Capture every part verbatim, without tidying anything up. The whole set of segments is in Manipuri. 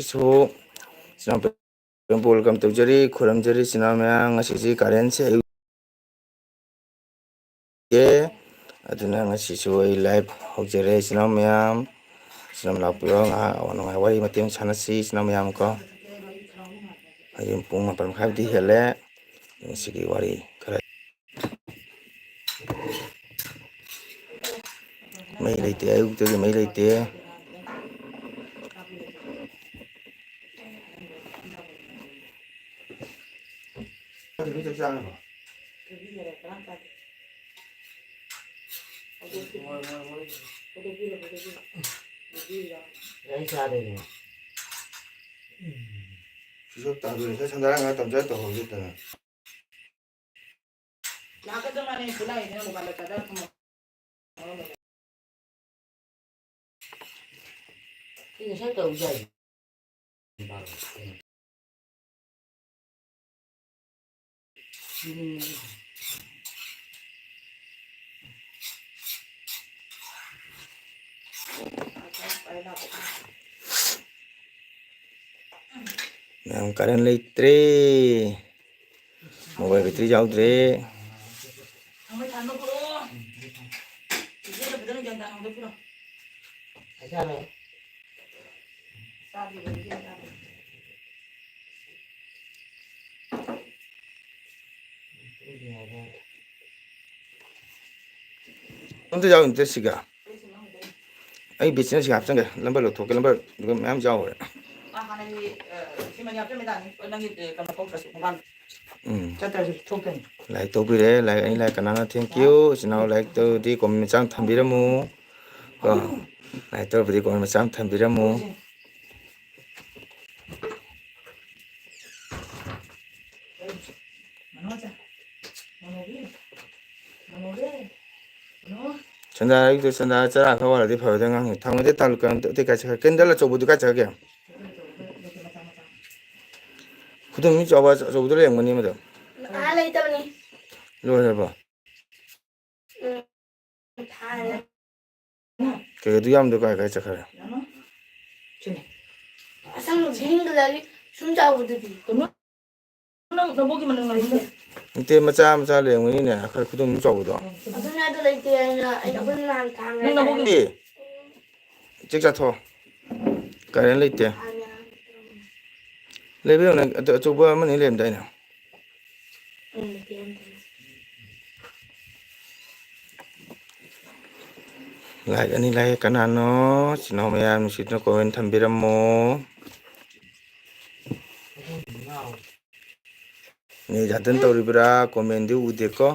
ꯁꯨ ꯏꯆꯤꯟ ꯏꯅꯥꯎ ꯃꯌꯥꯝ welcome ꯇꯧꯖꯔꯤ, ꯈꯨꯔꯨꯝꯖꯔꯤ꯫ ꯏꯆꯤꯟ ꯏꯅꯥꯎ ꯃꯌꯥꯝ, ꯉꯁꯤꯁꯤ current ꯁꯦ ꯑꯌꯨꯛ ꯑꯦ, ꯑꯗꯨꯅ ꯉꯁꯤꯁꯨ ꯑꯩ live ꯍꯧꯖꯔꯦ꯫ ꯏꯆꯤꯟ ꯏꯅꯥꯎ ꯃꯌꯥꯝ, ꯏꯆꯤꯟ ꯏꯅꯥꯎ ꯂꯥꯛꯄꯤꯔꯣ, ꯉꯥꯏꯍꯥꯛ ꯑꯋꯥ ꯅꯨꯡꯉꯥꯏ ꯋꯥꯔꯤ ꯃꯇꯦꯛ ꯑꯃ ꯁꯥꯟꯅꯁꯤ ꯏꯆꯤꯟ ꯏꯅꯥꯎ ꯃꯌꯥꯝ ꯀꯣ꯫ ꯍꯧꯖꯤꯛ ꯄꯨꯡ ꯃꯥꯄꯟ ꯃꯈꯥꯏꯕꯨꯗꯤ ꯍꯦꯜꯂꯦ꯫ ꯉꯁꯤꯒꯤ ꯋꯥꯔꯤ ꯈꯔ ꯃꯩ ꯂꯩꯇꯦ, ꯑꯌꯨꯛꯇꯒꯤ ꯃꯩ ꯂꯩꯇꯦ꯫ ꯁꯨꯁꯞ ꯇꯥꯗꯣꯏꯅꯦ꯫ ꯁꯟꯗꯥꯔꯥ ꯉꯥꯏ ꯇꯝꯖ ꯇꯧꯍꯧꯗꯦꯗꯅ꯫ ꯂꯥꯛꯀꯗꯕꯅꯦ, ꯈꯨꯠꯂꯥꯏꯁꯤꯅ ꯃꯣꯕꯥꯏꯜ ꯂꯩꯇꯗꯅ ꯊꯝꯃꯣ꯫ ꯁꯤ ꯉꯁꯥꯏ ꯇꯧꯔꯝꯗꯥꯏ꯫ ꯃꯌꯥꯝ current ꯂꯩꯇ꯭ꯔꯦ꯫ Mobile battery ꯌꯥꯎꯗ꯭ꯔꯦ꯫ ꯑꯝꯇ ꯌꯥꯎꯔꯝꯗꯦ ꯁꯤꯒ꯫ ꯑꯩ business ꯁꯤꯒ ꯍꯥꯞꯆꯤꯟꯒꯦ꯫ Number ꯂꯧꯊꯣꯛꯀꯦ꯫ Number ꯗꯨꯒ ꯃꯌꯥꯝ ꯌꯥꯎꯈ꯭ꯔꯦ꯫ ꯎꯝ꯫ ꯂꯥꯏꯛ ꯇꯧꯕꯤꯔꯦ꯫ ꯂꯥꯏꯛ ꯑꯅꯤ ꯂꯥꯏꯛ ꯀꯅꯥꯅ? Thank you꯫ ꯏꯆꯤꯟ ꯏꯅꯥꯎ ꯂꯥꯏꯛ ꯇꯧꯔꯗꯤ comment ꯃꯆꯥ ꯑꯃ ꯊꯝꯕꯤꯔꯝꯃꯨ꯫ ꯀꯣ꯫ ꯂꯥꯏꯛ ꯇꯧꯔꯕꯗꯤ comment ꯃꯆꯥ ꯑꯃ ꯊꯝꯕꯤꯔꯝꯃꯨ꯫ ꯁꯟꯗꯥ, ꯑꯌꯨꯛꯇ ꯁꯟꯗꯥ ꯆꯔꯥ ꯈꯔ ꯋꯥꯠꯂꯗꯤ ꯐꯕꯗ ꯉꯥꯡꯉꯤ꯫ ꯊꯥꯡꯃꯩꯗꯤ ꯇꯥꯂꯨ ꯀꯩꯅꯣ ꯑꯇꯩ ꯀꯥꯏ ꯆꯠꯈ꯭ꯔꯦ? Candle ꯑꯆꯧꯕꯗꯨ ꯀꯥꯏ ꯆꯠꯈ꯭ꯔꯒꯦ? ꯈꯨꯗꯣꯝꯕꯤ ꯆꯥꯎꯕ ꯑꯆꯧꯕꯗꯨ ꯂꯩꯔꯝꯒꯅꯤ ꯑꯃꯗꯣ꯫ ꯑꯥ, ꯂꯩꯇꯕꯅꯤ꯫ ꯂꯣꯏꯔꯕꯣ? ꯎꯝ, ꯊꯥꯔꯦ꯫ ꯀꯩ ꯑꯗꯨ ꯌꯥꯝꯗꯣ ꯀꯥꯏ ꯀꯥꯏ ꯆꯠꯈ꯭ꯔꯦ? ꯁꯤꯅꯦ꯫ ꯑꯁꯪ ꯒ꯭ꯔꯤꯟ ꯀꯂꯔꯒꯤ ꯁꯨꯝ ꯆꯥꯎꯕꯗꯨꯗꯤ꯫ ꯀꯩꯅꯣ? ꯅꯪ ꯅꯕꯣꯛꯀꯤ ꯃꯅꯤꯡ ꯂꯩꯇꯦ꯫ ꯅꯠꯇꯦ, ꯃꯆꯥ ꯃꯆꯥ ꯂꯩꯔꯝꯒꯅꯤꯅꯦ, ꯈꯔ ꯈꯨꯗꯨꯝ ꯆꯥꯎꯕꯗꯣ꯫ ꯑꯗꯨꯅꯦ, ꯑꯗꯨ ꯂꯩꯇꯦ ꯍꯥꯏꯅ ꯑꯩꯅ ꯑꯩꯈꯣꯏ ꯅꯍꯥꯟ ꯊꯥꯡꯉꯦ ꯅꯪ ꯅꯕꯣꯛꯀꯤ ꯍꯥꯏꯅ꯫ ꯆꯦꯛ ꯆꯥꯊꯣꯛꯑꯣ꯫ ꯀꯔꯦꯟ ꯂꯩꯇꯦ꯫ ꯍꯥꯟꯅ ꯂꯩꯕ ꯌꯥꯎꯅ ꯑꯆꯧꯕ ꯑꯃꯅꯤ ꯂꯩꯔꯝꯗꯥꯏꯅꯦ꯫ ꯎꯝ, ꯂꯩꯇꯦ, ꯂꯩꯇꯦ꯫ ꯂꯥꯏꯛ ꯑꯅꯤ ꯂꯥꯏꯛ ꯀꯅꯥꯅꯣ? ꯆꯤꯟ ꯏꯅꯥꯎ ꯃꯌꯥꯝ ꯅꯨꯡꯁꯤꯗꯨꯅ ꯀꯣꯃꯦꯟ ꯊꯝꯕꯤꯔꯝꯃꯣ꯫ ꯅꯦ ꯖꯥꯇꯟ ꯇꯧꯔꯤꯕ꯭ꯔꯥ? ꯀꯣꯃꯦꯟꯗꯤ ꯎꯗꯦꯀꯣ꯫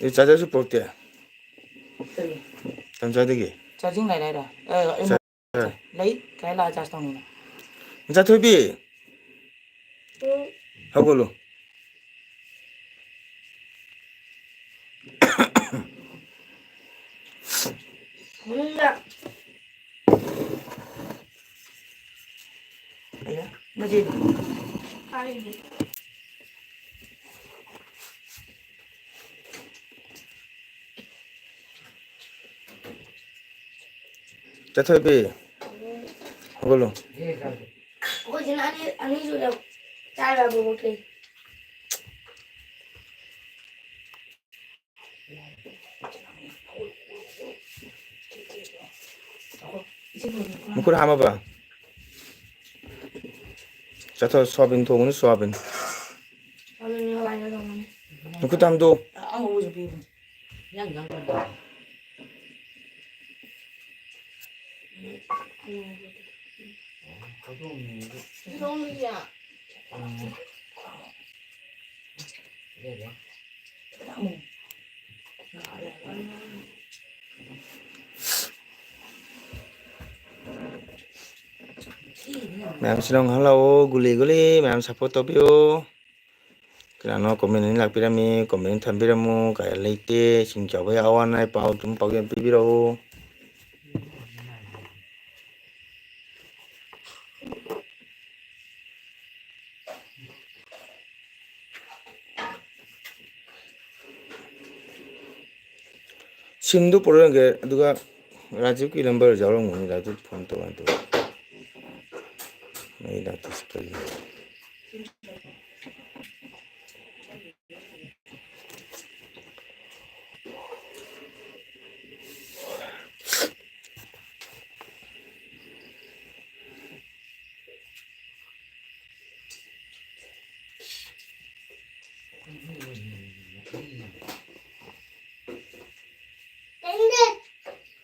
ꯑꯦ, ꯆꯥꯔꯖꯔꯁꯨ ꯄꯨꯔꯛꯇꯦ꯫ ꯀꯔꯤ? ꯇꯝꯆꯥꯗꯒꯤ꯫ ꯆꯥꯔꯖꯤꯡ ꯂꯩꯔꯦ ꯍꯥꯏꯔꯣ? ꯑꯦ, ꯑꯩ ꯆꯥꯔꯖꯔ꯫ ꯂꯩ? ꯀꯥꯏ ꯂꯥꯛꯑ ꯆꯥꯔꯖ ꯇꯧꯅꯤꯅꯣ? ꯃꯆꯥꯊꯣꯏꯕꯤ! ꯍꯧꯒꯠꯂꯨ꯫ ꯃꯅꯨꯡꯗ꯫ ꯑꯌꯥ, ꯃꯁꯤ꯫ ꯍꯥꯏꯅꯦ꯫ ꯆꯠꯊꯣꯏꯕꯤ, ꯍꯧꯒꯠꯂꯣ꯫ ꯑꯩꯈꯣꯏ ꯁꯤꯅ ꯑꯅꯤ, ꯑꯅꯤ ꯁꯨꯔꯦ꯫ ꯆꯥꯔꯕꯣ? ꯃꯈꯨꯠ ꯍꯥꯝꯃꯕ? ꯆꯠꯊꯣꯛ, ꯁꯣꯌꯥꯕꯤꯟ ꯊꯣꯡꯉꯨꯅꯤ, ꯁꯣꯌꯥꯕꯤꯟ꯫ ꯃꯈꯨꯠ ꯍꯥꯝꯗꯣꯛ꯫ ꯃꯌꯥꯝꯁꯤꯅ ꯉꯥꯏꯍꯥꯛ ꯂꯥꯛꯑꯣ, ꯒꯨꯂꯤ ꯒꯨꯂꯤ ꯃꯌꯥꯝ ꯁꯞꯄꯣꯔꯠ ꯇꯧꯕꯤꯌꯨ꯫ ꯀꯅꯥꯅꯣ ꯀꯣꯃꯦꯟ ꯑꯅꯤ ꯂꯥꯛꯄꯤꯔꯝꯃꯤ, ꯀꯣꯃꯦꯟ ꯊꯝꯕꯤꯔꯝꯃꯨ꯫ ꯀꯥꯏ ꯂꯩꯇꯦ, ꯏꯁꯤꯡ ꯆꯥꯎꯕꯒꯤ ꯑꯋꯥ ꯑꯅꯥꯒꯤ ꯄꯥꯎ ꯑꯗꯨꯝ ꯄꯥꯎꯗꯝ ꯄꯤꯕꯤꯔꯛꯎ꯫ ꯁꯤꯝꯗꯨ ꯄꯨꯔꯛꯑꯣ ꯌꯦꯡꯒꯦ, ꯑꯗꯨꯒ ꯔꯥꯖꯤꯕꯀꯤ ꯅꯝꯕꯔ ꯌꯥꯎꯔꯝꯒꯅꯤ, ꯔꯥꯖꯤꯕ ꯐꯣꯟ ꯇꯧꯔꯒ ꯇꯧ꯫ ꯑꯩ ꯂꯥꯛꯇꯣꯏꯁꯤ ꯀꯔꯤꯒꯤꯅꯣ?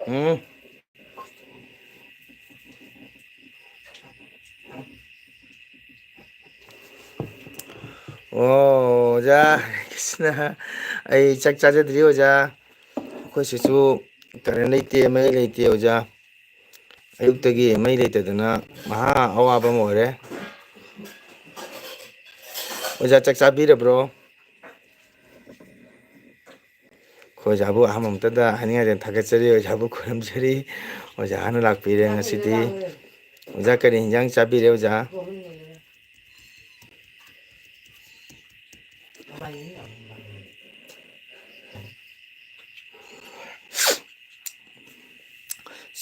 ꯎꯝ꯫ ꯑꯣ, ꯑꯣꯖꯥ ꯀ꯭ꯔꯤꯁꯅ, ꯑꯩ ꯆꯥꯛ ꯆꯥꯖꯗ꯭ꯔꯤ ꯑꯣꯖꯥ꯫ ꯑꯩꯈꯣꯏ ꯁꯤꯁꯨ ꯀꯔꯦꯟ ꯂꯩꯇꯦ, ꯃꯩ ꯂꯩꯇꯦ ꯑꯣꯖꯥ꯫ ꯑꯌꯨꯛꯇꯒꯤ ꯃꯩ ꯂꯩꯇꯗꯅ ꯃꯍꯥ ꯑꯋꯥꯕ ꯑꯃ ꯑꯣꯏꯔꯦ꯫ ꯑꯣꯖꯥ ꯆꯥꯛ ꯆꯥꯕꯤꯔꯕ꯭ꯔꯣ? ꯑꯩꯈꯣꯏ ꯑꯣꯖꯥꯕꯨ ꯑꯍꯥꯟꯕ ꯃꯛꯇꯗ ꯍꯥꯏꯅꯤꯡꯉꯥꯏꯗ ꯊꯥꯒꯠꯆꯔꯤ, ꯑꯣꯖꯥꯕꯨ ꯈꯨꯔꯨꯝꯖꯔꯤ꯫ ꯑꯣꯖꯥ ꯍꯥꯟꯅ ꯂꯥꯛꯄꯤꯔꯦ ꯉꯁꯤꯗꯤ꯫ ꯑꯣꯖꯥ ꯀꯔꯤ ꯍꯤꯟꯖꯥꯡ ꯆꯥꯕꯤꯔꯦ ꯑꯣꯖꯥ?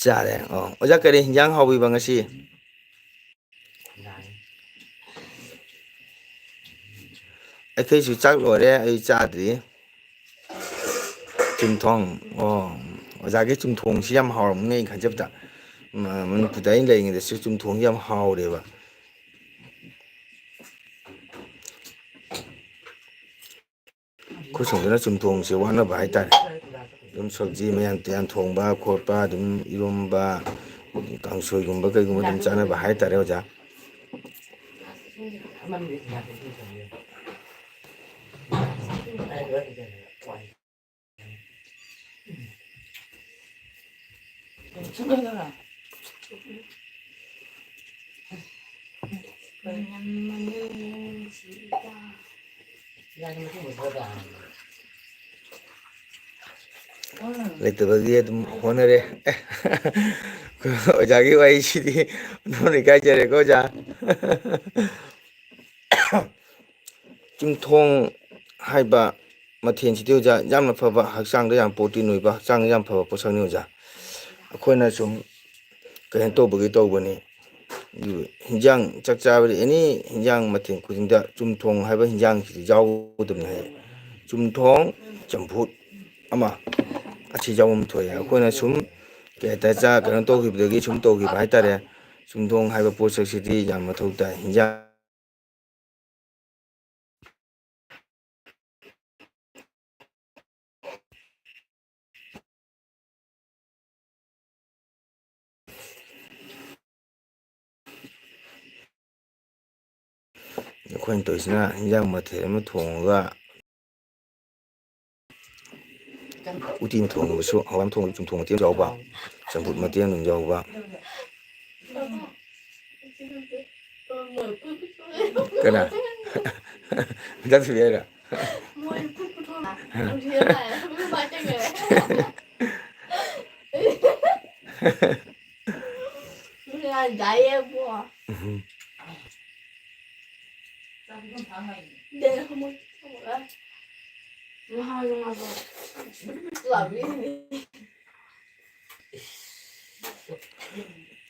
ꯆꯥꯔꯦ꯫ ꯑꯣ, ꯑꯣꯖꯥ ꯀꯔꯤ ꯍꯤꯟꯖꯥꯡ ꯍꯥꯎꯕꯤꯕ ꯉꯁꯤ? ꯑꯩꯈꯣꯏꯁꯨ ꯆꯥꯛ ꯂꯣꯏꯔꯦ, ꯑꯩ ꯆꯥꯗ꯭ꯔꯤ꯫ ꯆꯨꯝꯊꯣꯡ꯫ ꯑꯣ, ꯑꯣꯖꯥꯒꯤ ꯆꯨꯝꯊꯣꯡꯁꯤ ꯌꯥꯝ ꯍꯥꯎꯔꯝꯒꯅꯤ ꯑꯩ ꯈꯟꯖꯕꯗ꯫ ꯃ-, ꯃꯅꯤꯄꯨꯔꯗ ꯑꯩꯅ ꯂꯩꯔꯤꯉꯩꯗꯁꯨ ꯆꯨꯝꯊꯣꯡꯁꯤ ꯌꯥꯝ ꯍꯥꯎꯔꯦꯕ꯫ ꯑꯩꯈꯣꯏ ꯁꯣꯝꯗꯅ ꯆꯨꯝꯊꯣꯡꯁꯦ ꯋꯥꯅꯕ ꯍꯥꯏꯇꯥꯔꯦ꯫ ꯑꯗꯨꯝ ꯁꯕꯖꯤ ꯃꯌꯥꯟ ꯇꯨꯌꯥꯟ ꯊꯣꯡꯕ ꯈꯣꯠꯄ, ꯑꯗꯨꯝ ꯏꯔꯣꯝꯕ, ꯀꯥꯡꯁꯣꯏꯒꯨꯝꯕ ꯀꯩꯒꯨꯝꯕ ꯑꯗꯨꯝ ꯆꯥꯅꯕ ꯍꯥꯏꯇꯥꯔꯦ ꯑꯣꯖꯥ꯫ ꯂꯩꯇꯕꯒꯤ ꯑꯗꯨꯝ ꯍꯣꯠꯅꯔꯦ꯫ ꯑꯣꯖꯥꯒꯤ ꯋꯥꯔꯤꯁꯤꯗꯤ ꯑꯗꯨꯝ ꯏꯀꯥꯏꯖꯔꯦꯀꯣ ꯑꯣꯖꯥ꯫ ꯆꯤꯡꯊꯣꯡ ꯍꯥꯏꯕ ꯃꯊꯦꯜꯁꯤꯗꯤ ꯑꯣꯖꯥ ꯌꯥꯝꯅ ꯐꯕ, ꯍꯛꯆꯥꯡꯗ ꯌꯥꯝ ꯄ꯭ꯔꯣꯇꯤꯟ ꯑꯣꯏꯕ, ꯍꯛꯆꯥꯡꯗ ꯌꯥꯝ ꯐꯕ ꯄꯣꯠꯁꯛꯅꯤ ꯑꯣꯖꯥ꯫ ꯑꯩꯈꯣꯏꯅ ꯁꯨꯝ ꯀꯩꯅꯣ ꯇꯧꯕꯒꯤ ꯇꯧꯕꯅꯤ꯫ ꯑꯗꯨ ꯍꯤꯟꯖꯥꯡ ꯆꯥꯛ ꯆꯥꯕꯗ ꯑꯦꯅꯤ ꯍꯤꯟꯖꯥꯡ ꯃꯊꯦꯜ ꯈꯨꯗꯤꯡꯗ ꯆꯨꯝꯊꯣꯡ ꯍꯥꯏꯕ ꯍꯤꯟꯖꯥꯡꯁꯤꯗꯤ ꯌꯥꯎꯒꯗꯕꯅꯤ ꯍꯥꯏꯌꯦ꯫ ꯆꯨꯝꯊꯣꯡ, ꯆꯝꯐꯨꯠ ꯑꯃ ꯑꯁꯤ ꯌꯥꯎꯐꯝ ꯊꯣꯛꯑꯦ꯫ ꯑꯩꯈꯣꯏꯅ ꯁꯨꯝ ꯀꯩ ꯍꯥꯏꯇꯥꯔꯦ, ꯆꯥ ꯀꯩꯅꯣ ꯇꯧꯈꯤꯕꯗꯒꯤ ꯁꯨꯝ ꯇꯧꯈꯤꯕ ꯍꯥꯏꯇꯥꯔꯦ꯫ ꯆꯨꯝꯊꯣꯡ ꯍꯥꯏꯕ ꯄꯣꯠꯁꯛꯁꯤꯗꯤ ꯌꯥꯝ ꯃꯊꯧ ꯇꯥꯏ꯫ ꯍꯤꯟꯖꯥꯡ ꯑꯩꯈꯣꯏꯅ ꯇꯧꯔꯤꯁꯤꯅ ꯍꯤꯟꯖꯥꯡ ꯃꯊꯦꯜ ꯑꯃ ꯊꯣꯡꯉꯒ ꯎꯇꯤ ꯑꯃ ꯊꯣꯡꯉꯕꯁꯨ, ꯍꯋꯥꯏ ꯑꯃ ꯊꯣꯡꯉꯕꯁꯨ ꯆꯨꯝꯊꯣꯡ ꯃꯇꯦꯛ ꯑꯃ ꯌꯥꯎꯕ, ꯆꯝꯐꯨꯠ ꯃꯇꯦꯛ ꯑꯃ ꯑꯗꯨꯝ ꯌꯥꯎꯕ꯫ ꯀꯅꯥ? ꯍꯤꯗꯥꯛ ꯊꯤꯜꯂꯤ ꯍꯥꯏꯔꯣ?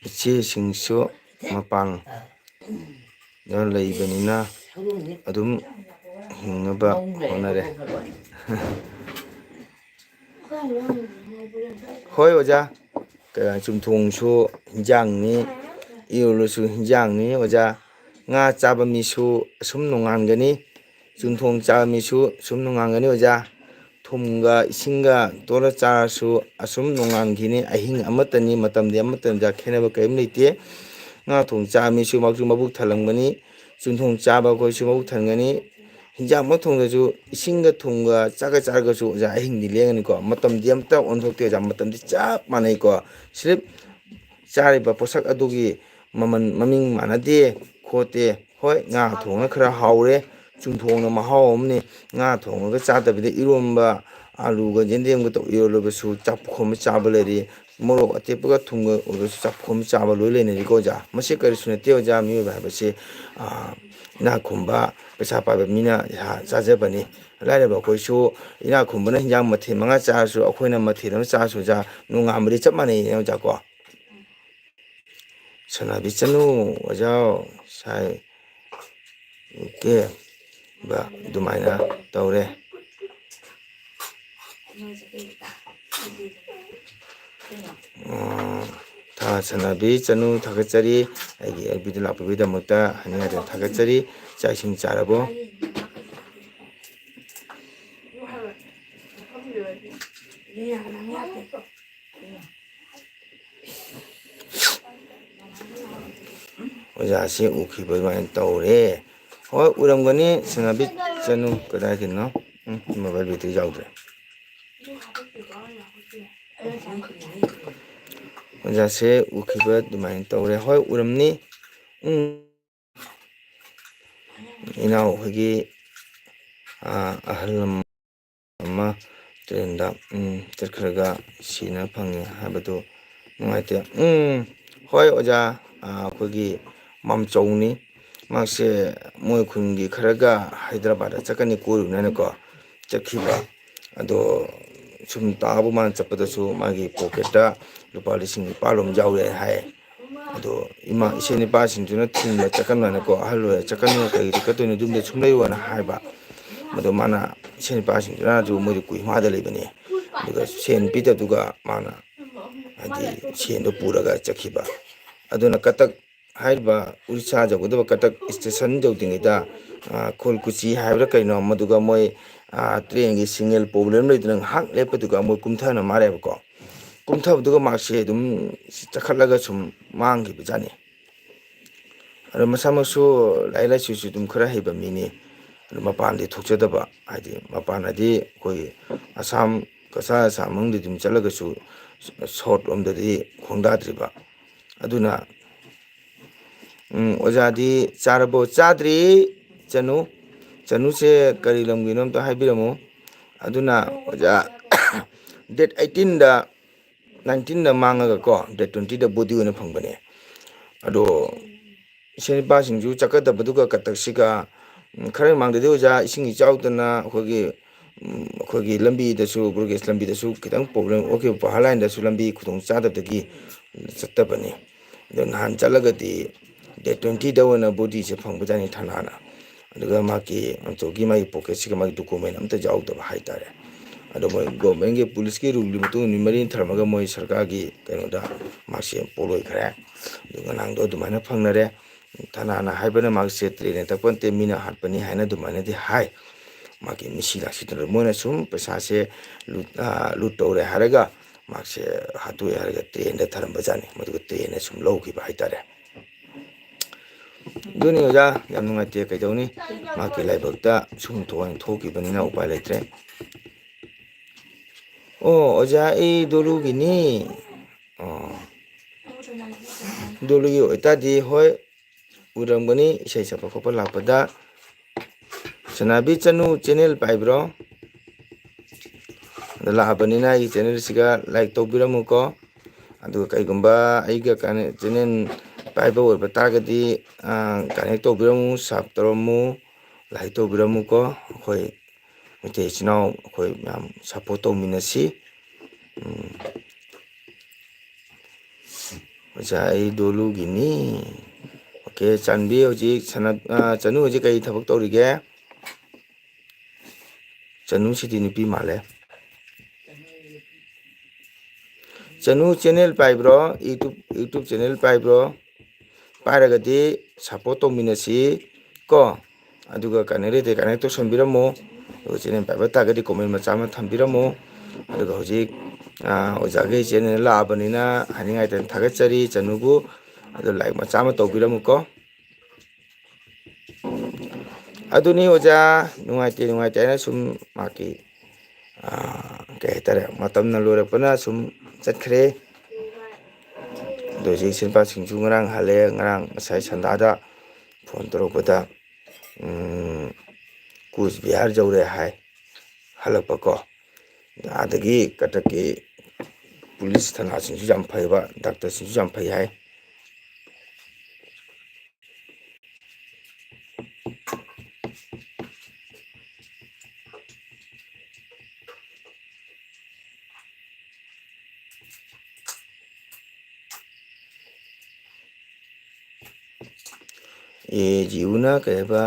ꯏꯆꯦꯁꯤꯡꯁꯨ ꯃꯄꯥꯟꯗ ꯂꯩꯕꯅꯤꯅ ꯑꯗꯨꯝ ꯍꯤꯡꯅꯕ ꯍꯣꯠꯅꯔꯦ꯫ ꯍꯣꯏ ꯑꯣꯖꯥ, ꯀ-, ꯆꯨꯝꯊꯣꯡꯁꯨ ꯍꯤꯟꯖꯥꯡꯅꯤ, ꯏꯔꯣꯜꯂꯁꯨ ꯍꯤꯟꯖꯥꯡꯅꯤ ꯑꯣꯖꯥ꯫ ꯉꯥ ꯆꯥꯕ ꯃꯤꯁꯨ ꯑꯁꯨꯝ ꯅꯣꯡꯉꯥꯟꯒꯅꯤ, ꯆꯨꯝꯊꯣꯡ ꯆꯥꯕ ꯃꯤꯁꯨ ꯑꯁꯨꯝ ꯅꯣꯡꯉꯥꯟꯒꯅꯤ ꯑꯣꯖꯥ꯫ ꯊꯨꯝꯒ ꯏꯁꯤꯡꯒ ꯇꯣꯠꯂ ꯆꯥꯔꯁꯨ ꯑꯁꯨꯝ ꯅꯣꯡꯉꯥꯟꯈꯤꯅꯤ꯫ ꯑꯍꯤꯡ ꯑꯃꯠꯇꯅꯤ, ꯃꯇꯝꯗꯤ ꯑꯃꯠꯇꯅꯤꯗ, ꯈꯦꯠꯅꯕ ꯀꯔꯤꯝ ꯂꯩꯇꯦ꯫ ꯉꯥ ꯊꯣꯡ ꯆꯥꯕ ꯃꯤꯁꯨ ꯃꯕꯨꯛ, ꯃꯕꯨꯛ ꯊꯜꯂꯝꯒꯅꯤ, ꯆꯨꯝꯊꯣꯡ ꯆꯥꯕ ꯑꯩꯈꯣꯏꯁꯨ ꯃꯕꯨꯛ ꯊꯟꯒꯅꯤ꯫ ꯍꯤꯟꯖꯥꯡ ꯑꯃ ꯊꯣꯡꯗ꯭ꯔꯁꯨ ꯏꯁꯤꯡꯒ ꯊꯨꯝꯒ ꯆꯥꯛꯀ ꯆꯥꯔꯒꯁꯨ ꯑꯣꯖꯥ ꯑꯍꯤꯡꯗꯤ ꯂꯦꯡꯒꯅꯤꯀꯣ꯫ ꯃꯇꯝꯗꯤ ꯑꯝꯇ ꯑꯣꯟꯊꯣꯛꯇꯦ ꯑꯣꯖꯥ, ꯃꯇꯝꯗꯤ ꯆꯞ ꯃꯥꯟꯅꯩꯀꯣ꯫ ꯁꯤꯔꯞ ꯆꯥꯔꯤꯕ ꯄꯣꯠꯁꯛ ꯑꯗꯨꯒꯤ ꯃꯃꯜ ꯃꯃꯤꯡ ꯃꯥꯟꯅꯗꯦ ꯈꯣꯠꯇꯦ꯫ ꯍꯣꯏ, ꯉꯥ ꯊꯣꯡꯅ ꯈꯔ ꯍꯥꯎꯔꯦ, ꯆꯨꯝꯊꯣꯡꯅ ꯃꯍꯥꯎ ꯑꯃꯅꯤ꯫ ꯉꯥ ꯊꯣꯡꯉꯒ ꯆꯥꯗꯕꯤꯗ ꯏꯔꯣꯝꯕ, ꯑꯂꯨꯒ ꯌꯦꯟꯗꯦꯝꯒ ꯇꯧ ꯏꯔꯣꯜꯂꯕꯁꯨ ꯆꯥꯛ ꯄꯨꯈꯝ ꯑꯃ ꯆꯥꯕ ꯂꯩꯔꯤ, ꯃꯣꯔꯣꯛ ꯑꯇꯦꯛꯄꯒ ꯊꯨꯝꯒ ꯑꯣꯏꯔꯁꯨ ꯆꯥꯛ ꯄꯨꯈꯝ ꯑꯃ ꯆꯥꯕ ꯂꯣꯏ ꯂꯩꯅꯔꯤꯀꯣ ꯑꯣꯖꯥ꯫ ꯃꯁꯤ ꯀꯔꯤꯁꯨ ꯅꯠꯇꯦ ꯑꯣꯖꯥ, ꯃꯤꯑꯣꯏꯕ ꯍꯥꯏꯕꯁꯤ, ꯑꯥ, ꯏꯅꯥꯛ ꯈꯨꯟꯕ, ꯄꯩꯁꯥ ꯄꯥꯏꯕ ꯃꯤꯅ ꯆꯥꯖꯕꯅꯤ꯫ ꯂꯥꯏꯔꯕ ꯑꯩꯈꯣꯏꯁꯨ, ꯏꯅꯥꯛ ꯈꯨꯟꯕꯅ ꯍꯤꯟꯖꯥꯡ ꯃꯊꯦꯜ ꯃꯉꯥ ꯆꯥꯔꯁꯨ, ꯑꯩꯈꯣꯏꯅ ꯃꯊꯦꯜ ꯑꯃ ꯆꯥꯔꯁꯨ, ꯑꯣꯖꯥ, ꯅꯣꯡꯉꯥꯟꯕꯗꯤ ꯆꯞ ꯃꯥꯟꯅꯩꯅꯦ, ꯑꯣꯖꯥ ꯀꯣ꯫ ꯁꯥꯟꯅꯕꯤꯁꯅꯨ, ꯑꯣꯖꯥ, ꯁꯥꯏ꯫ ꯑꯣꯀꯦ꯫ ꯕ ꯑꯗꯨꯃꯥꯏꯅ ꯇꯧꯔꯦ꯫ ꯎꯝ, ꯊꯥ ꯁꯥꯟꯅꯕꯤ ꯆꯅꯨ ꯊꯥꯒꯠꯆꯔꯤ꯫ ꯑꯩꯒꯤ ꯑꯦꯜ ꯕꯤꯗ ꯂꯥꯛꯄꯤꯕꯒꯤꯗꯃꯛꯇ ꯍꯥꯏꯅꯤꯡꯉꯥꯏꯗ ꯊꯥꯒꯠꯆꯔꯤ꯫ ꯆꯥꯛ ꯏꯁꯤꯡ ꯆꯥꯔꯕꯣ? ꯑꯣꯖꯥꯁꯦ ꯎꯈꯤꯕ ꯑꯗꯨꯃꯥꯏꯅ ꯇꯧꯔꯦ꯫ ꯍꯣꯏ, ꯎꯔꯝꯒꯅꯤ, ꯁꯥꯟꯅꯕꯤ ꯆꯅꯨ ꯀꯗꯥꯏꯗꯅꯣ? ꯎꯝ, ꯃꯣꯕꯥꯏꯜ ꯕꯦꯇ꯭ꯔꯤ ꯌꯥꯎꯗ꯭ꯔꯦ꯫ ꯑꯣꯖꯥꯁꯦ ꯎꯈꯤꯕ ꯑꯗꯨꯃꯥꯏꯅ ꯇꯧꯔꯦ꯫ ꯍꯣꯏ, ꯎꯔꯝꯅꯤ꯫ ꯎꯝ꯫ ꯏꯅꯥꯎ ꯑꯩꯈꯣꯏꯒꯤ, ꯑꯥ, ꯑꯍꯜ ꯂꯃꯟ ꯑꯃ ꯇ꯭ꯔꯦꯟꯗ, ꯎꯝ, ꯆꯠꯈ꯭ꯔꯒ ꯁꯤꯅ ꯐꯪꯉꯦ ꯍꯥꯏꯕꯗꯨ ꯅꯨꯡꯉꯥꯏꯇꯦ꯫ ꯎꯝ, ꯍꯣꯏ ꯑꯣꯖꯥ, ꯑꯥ, ꯑꯩꯈꯣꯏꯒꯤ ꯃꯥꯝꯆꯧꯅꯤ꯫ ꯃꯥꯁꯦ ꯃꯣꯏ ꯈꯨꯟꯒꯤ ꯈꯔꯒ ꯍꯥꯏꯗ꯭ꯔꯕꯥꯗ ꯆꯠꯀꯅꯤ ꯀꯣꯏꯔꯨꯅꯅꯀꯣ ꯆꯠꯈꯤꯕ꯫ ꯑꯗꯣ ꯁꯨꯝ ꯇꯥꯕ, ꯃꯥꯅ ꯆꯠꯄꯗꯁꯨ ꯃꯥꯒꯤ ꯄꯣꯀꯦꯠꯇ ꯂꯨꯄꯥ ꯂꯤꯁꯤꯡ ꯅꯤꯄꯥꯜ ꯂꯣꯝ ꯌꯥꯎꯔꯦ ꯍꯥꯏ꯫ ꯑꯗꯣ ꯏꯃꯥ, ꯏꯆꯦ ꯅꯨꯄꯥꯁꯤꯡꯗꯨꯅ ꯊꯤꯡꯕ ꯆꯠꯀꯅꯨ ꯍꯥꯏꯅꯀꯣ, ꯑꯍꯜ ꯑꯣꯏꯔꯦ ꯆꯠꯀꯅꯨ, ꯀꯩꯒꯤ ꯆꯠꯀꯗꯣꯏꯅꯣ, ꯌꯨꯝꯗ ꯁꯨꯝ ꯂꯩꯌꯣꯅ ꯍꯥꯏꯕ꯫ ꯑꯗꯣ ꯃꯥꯅ, ꯏꯆꯦ ꯅꯨꯄꯥꯁꯤꯡꯗꯨꯅꯁꯨ ꯃꯣꯏꯗꯤ ꯀꯣꯍꯤꯃꯥꯗ ꯂꯩꯕꯅꯦ, ꯑꯗꯨꯒ ꯁꯦꯟ ꯄꯤꯗꯕꯗꯨꯒ ꯃꯥꯅ ꯍꯥꯏꯗꯤ ꯁꯦꯟꯗꯣ ꯄꯨꯔꯒ ꯆꯠꯈꯤꯕ꯫ ꯑꯗꯨꯅ ꯀꯇꯛ ꯍꯥꯏꯔꯤꯕ ꯎꯔꯤꯁꯥ ꯌꯧꯒꯗꯕ ꯀꯇꯛ ꯁ꯭ꯇꯦꯁꯟ ꯌꯧꯗ꯭ꯔꯤꯉꯩꯗ, ꯑ, ꯈꯣꯜ ꯀꯨꯆꯤ ꯍꯥꯏꯕ꯭ꯔꯥ ꯀꯩꯅꯣ, ꯃꯗꯨꯒ ꯃꯣꯏ, ꯑ, ꯇ꯭ꯔꯦꯟꯒꯤ ꯁꯤꯒꯅꯦꯜ ꯄ꯭ꯔꯣꯕ꯭ꯂꯦꯝ ꯂꯩꯗꯅ ꯉꯥꯏꯍꯥꯛ ꯂꯦꯞꯄꯗꯨꯒ ꯃꯣꯏ ꯀꯨꯝꯊꯅ ꯃꯥꯜꯂꯦꯕꯀꯣ꯫ ꯀꯨꯝꯊꯕꯗꯨꯒ ꯃꯥꯁꯦ ꯑꯗꯨꯝ ꯆꯈꯠꯂꯒ ꯁꯨꯝ ꯃꯥꯡꯈꯤꯕꯖꯥꯠꯅꯤ꯫ ꯑꯗꯣ ꯃꯁꯥꯃꯛꯁꯨ ꯂꯥꯏꯔꯤꯛ ꯂꯥꯏꯁꯨꯁꯨ ꯑꯗꯨꯝ ꯈꯔ ꯍꯩꯕ ꯃꯤꯅꯤ꯫ ꯑꯗꯣ ꯃꯄꯥꯟꯗꯤ ꯊꯣꯛꯆꯗꯕ, ꯍꯥꯏꯗꯤ ꯃꯄꯥꯟ ꯍꯥꯏꯗꯤ ꯑꯩꯈꯣꯏꯒꯤ ꯑꯁꯥꯝ, ꯀꯁꯥꯔ ꯑꯁꯥꯝ ꯃꯅꯨꯡꯗꯤ ꯑꯗꯨꯝ ꯆꯠꯂꯒꯁꯨ ꯁꯣꯔꯠ ꯂꯣꯝꯗꯗꯤ ꯈꯣꯡꯗꯥꯗ꯭ꯔꯤꯕ꯫ ꯑꯗꯨꯅ, ꯎꯝ, ꯑꯣꯖꯥꯗꯤ ꯆꯥꯔꯕꯣ? ꯆꯥꯗ꯭ꯔꯤ꯫ ꯆꯅꯨ, ꯆꯅꯨꯁꯦ ꯀꯔꯤ ꯂꯝꯒꯤꯅꯣ ꯑꯝꯇ ꯍꯥꯏꯕꯤꯔꯝꯃꯨ꯫ ꯑꯗꯨꯅ ꯑꯣꯖꯥ, ꯗꯦꯠ ꯑꯩꯠꯇꯤꯟꯗ, ꯅꯥꯏꯟꯇꯤꯟꯗ ꯃꯥꯡꯉꯒꯀꯣ, ꯗꯦꯠ ꯇ꯭ꯋꯦꯟꯇꯤꯗ ꯕꯣꯗꯤ ꯑꯣꯏꯅ ꯐꯪꯕꯅꯦ꯫ ꯑꯗꯣ ꯏꯆꯥ ꯅꯨꯄꯥꯁꯤꯡꯁꯨ ꯆꯠꯀꯗꯕꯗꯨꯒ ꯀꯇꯛꯁꯤꯒ, ꯎꯝ, ꯈꯔ ꯃꯥꯡꯗꯗꯤ ꯑꯣꯖꯥ ꯏꯁꯤꯡ ꯏꯆꯥꯎꯗꯅ ꯑꯩꯈꯣꯏꯒꯤ, ꯎꯝ, ꯑꯩꯈꯣꯏꯒꯤ ꯂꯝꯕꯤꯗꯁꯨ, ꯕ꯭ꯔꯣꯒꯦꯁ ꯂꯝꯕꯤꯗꯁꯨ ꯈꯤꯇꯪ ꯄ꯭ꯔꯣꯕ꯭ꯂꯦꯝ ꯑꯣꯏꯈꯤꯕ, ꯄꯍꯥꯔ ꯂꯥꯏꯟꯗꯁꯨ ꯂꯝꯕꯤ ꯈꯨꯗꯣꯡ ꯆꯥꯗꯕꯗꯒꯤ ꯆꯠꯇꯕꯅꯤ꯫ ꯑꯗꯣ ꯅꯍꯥꯟ ꯆꯠꯂꯒꯗꯤ ꯗꯦꯠ ꯇ꯭ꯋꯦꯟꯇꯤꯗ ꯑꯣꯏꯅ ꯕꯣꯗꯤꯁꯦ ꯐꯪꯕꯖꯥꯠꯅꯤ ꯊꯅꯥꯅ꯫ ꯑꯗꯨꯒ ꯃꯥꯒꯤ ꯑꯟꯇꯣꯒꯤ ꯃꯥꯒꯤ ꯄꯣꯀꯦꯠꯁꯤꯒ ꯃꯥꯒꯤ ꯗꯣꯀꯨꯃꯦꯟ ꯑꯝꯇ ꯌꯥꯎꯗꯕ ꯍꯥꯏꯇꯥꯔꯦ꯫ ꯑꯗꯣ ꯃꯣꯏ ꯒꯣꯔꯃꯦꯟꯒꯤ ꯄꯨꯂꯤꯁꯀꯤ ꯔꯨꯜꯒꯤ ꯃꯇꯨꯡ ꯏꯟꯅ ꯅꯨꯃꯤꯠ ꯃꯔꯤꯅꯤ ꯊꯝꯃꯒ ꯃꯣꯏ ꯁꯔꯀꯥꯔꯒꯤ ꯀꯩꯅꯣꯗ ꯃꯥꯁꯦ ꯄꯣꯂꯣꯏꯈ꯭ꯔꯦ꯫ ꯑꯗꯨ ꯉꯔꯥꯡꯗꯣ ꯑꯗꯨꯃꯥꯏꯅ ꯐꯪꯅꯔꯦ꯫ ꯊꯅꯥꯅ ꯍꯥꯏꯕꯅ ꯃꯥꯒꯤꯁꯦ ꯇ꯭ꯔꯦꯟꯅ ꯇꯛꯄ ꯅꯠꯇꯦ, ꯃꯤꯅ ꯍꯥꯠꯄꯅꯤ ꯍꯥꯏꯅ ꯑꯗꯨꯃꯥꯏꯅꯗꯤ ꯍꯥꯏ꯫ ꯃꯥꯒꯤ ꯃꯤꯁꯤ ꯂꯥꯛꯁꯤꯗꯅ ꯃꯣꯏꯅ ꯁꯨꯝ ꯄꯩꯁꯥꯁꯦ ꯂꯨꯠ, ꯑ, ꯂꯨꯠ ꯇꯧꯔꯦ ꯍꯥꯏꯔꯒ ꯃꯥꯁꯦ ꯍꯥꯠꯇꯣꯛꯑꯦ ꯍꯥꯏꯔꯒ ꯇ꯭ꯔꯦꯟꯗ ꯊꯔꯝꯕꯖꯥꯠꯅꯤ꯫ ꯃꯗꯨꯒ ꯇ꯭ꯔꯦꯟꯅ ꯁꯨꯝ ꯂꯧꯈꯤꯕ ꯍꯥꯏꯇꯥꯔꯦ꯫ ꯑꯗꯨꯅꯤ ꯑꯣꯖꯥ, ꯌꯥꯝ ꯅꯨꯡꯉꯥꯏꯇꯦ꯫ ꯀꯩꯗꯧꯅꯤ? ꯃꯍꯥꯛꯀꯤ ꯂꯥꯏꯕꯛꯇ ꯁꯨꯝ ꯊꯣꯛꯑꯅ ꯊꯣꯛꯈꯤꯕꯅꯤꯅ ꯎꯄꯥꯏ ꯂꯩꯇ꯭ꯔꯦ꯫ ꯑꯣ, ꯑꯣꯖꯥ, ꯑꯩ ꯗꯣꯂꯨꯒꯤꯅꯤ꯫ ꯑꯣ, ꯗꯣꯂꯨꯒꯤ ꯑꯣꯏꯇꯥꯔꯗꯤ ꯍꯣꯏ, ꯎꯔꯝꯒꯅꯤ ꯏꯁꯩ ꯁꯛꯄ ꯈꯣꯠꯄ ꯂꯥꯛꯄꯗ꯫ ꯁꯅꯥꯕꯤ ꯆꯅꯨ ꯆꯦꯅꯦꯜ ꯄꯥꯏꯕ꯭ꯔꯣ? ꯑꯗ ꯂꯥꯛꯑꯕꯅꯤꯅ ꯑꯩꯒꯤ ꯆꯦꯅꯦꯜꯁꯤꯒ ꯂꯥꯏꯛ ꯇꯧꯕꯤꯔꯝꯃꯨꯀꯣ꯫ ꯑꯗꯨꯒ ꯀꯩꯒꯨꯝꯕ ꯑꯩꯒ ꯀꯅꯦꯛ-, ꯆꯦꯅꯦꯜ ꯄꯥꯏꯕ ꯑꯣꯏꯕ ꯇꯥꯔꯒꯗꯤ, ꯑ, ꯀꯅꯦꯛ ꯇꯧꯕꯤꯔꯝꯃꯨ, ꯁꯕ ꯇꯧꯔꯝꯃꯨ, ꯂꯥꯏꯛ ꯇꯧꯕꯤꯔꯝꯃꯨꯀꯣ꯫ ꯑꯩꯈꯣꯏ ꯃꯩꯇꯩ ꯏꯆꯤꯟ ꯏꯅꯥꯎ ꯑꯩꯈꯣꯏ ꯃꯌꯥꯝ ꯁꯞꯄꯣꯔꯠ ꯇꯧꯃꯤꯟꯅꯁꯤ꯫ ꯎꯝ꯫ ꯑꯣꯖꯥ, ꯑꯩ ꯗꯣꯂꯨꯒꯤꯅꯤ꯫ ꯑꯣꯀꯦ, ꯆꯥꯟꯕꯤ ꯍꯧꯖꯤꯛ ꯁꯅ-, ꯑ, ꯆꯅꯨ ꯍꯧꯖꯤꯛ ꯀꯩ ꯊꯕꯛ ꯇꯧꯔꯤꯒꯦ? ꯆꯅꯨꯁꯤꯗꯤ ꯅꯨꯄꯤ ꯃꯥꯜꯂꯦ꯫ ꯆꯅꯨ ꯆꯦꯅꯦꯜ ꯄꯥꯏꯕ꯭ꯔꯣ? YouTube, YouTube ꯆꯦꯅꯦꯜ ꯄꯥꯏꯕ꯭ꯔꯣ? ꯄꯥꯏꯔꯒꯗꯤ ꯁꯞꯄꯣꯔꯠ ꯇꯧꯃꯤꯟꯅꯁꯤ ꯀꯣ꯫ ꯑꯗꯨꯒ ꯀꯅꯦꯛ ꯂꯩꯇꯦ, ꯀꯅꯦꯛ ꯇꯧꯁꯟꯕꯤꯔꯝꯃꯣ꯫ ꯑꯗꯨꯒ ꯆꯦꯅꯦꯜ ꯄꯥꯏꯕ ꯇꯥꯔꯒꯗꯤ ꯀꯣꯃꯦꯟ ꯃꯆꯥ ꯑꯃ ꯊꯝꯕꯤꯔꯝꯃꯣ꯫ ꯑꯗꯨꯒ ꯍꯧꯖꯤꯛ, ꯑ, ꯑꯣꯖꯥꯒꯤ ꯆꯦꯅꯦꯜ ꯂꯥꯛꯑꯕꯅꯤꯅ ꯍꯥꯏꯅꯤꯡꯉꯥꯏꯇꯅ ꯊꯥꯒꯠꯆꯔꯤ꯫ ꯆꯅꯨꯕꯨ ꯑꯗꯨ ꯂꯥꯏꯛ ꯃꯆꯥ ꯑꯃ ꯇꯧꯕꯤꯔꯝꯃꯨꯀꯣ꯫ ꯑꯗꯨꯅꯤ ꯑꯣꯖꯥ, ꯅꯨꯡꯉꯥꯏꯇꯦ, ꯅꯨꯡꯉꯥꯏꯇꯦ ꯍꯥꯏꯅ ꯁꯨꯝ ꯃꯍꯥꯛꯀꯤ, ꯑ, ꯀꯩ ꯍꯥꯏꯇꯥꯔꯦ, ꯃꯇꯝꯅ ꯂꯣꯏꯔꯛꯄꯅ ꯁꯨꯝ ꯆꯠꯈ꯭ꯔꯦ꯫ ꯑꯗꯣ ꯍꯧꯖꯤꯛ ꯏꯆꯤꯟ ꯏꯅꯥꯎꯁꯤꯡꯁꯨ ꯉꯔꯥꯡ ꯍꯜꯂꯦ, ꯉꯔꯥꯡ ꯉꯁꯥꯏ ꯁꯟꯗꯥꯗ ꯐꯣꯟ ꯇꯧꯔꯛꯄꯗ, ꯎꯝ, ꯀꯨꯁ ꯕꯤꯍꯥꯔ ꯌꯧꯔꯦ ꯍꯥꯏ, ꯍꯜꯂꯛꯄꯀꯣ꯫ ꯑꯗꯒꯤ ꯀꯇꯛꯀꯤ ꯄꯨꯂꯤꯁ ꯊꯅꯥꯁꯤꯡꯁꯨ ꯌꯥꯝ ꯐꯩꯕ, ꯗꯥꯛꯇꯔꯁꯤꯡꯁꯨ ꯌꯥꯝ ꯐꯩ ꯍꯥꯏ꯫ ꯑꯦ ꯖꯤꯎꯅ ꯀꯩ ꯍꯥꯏꯕ?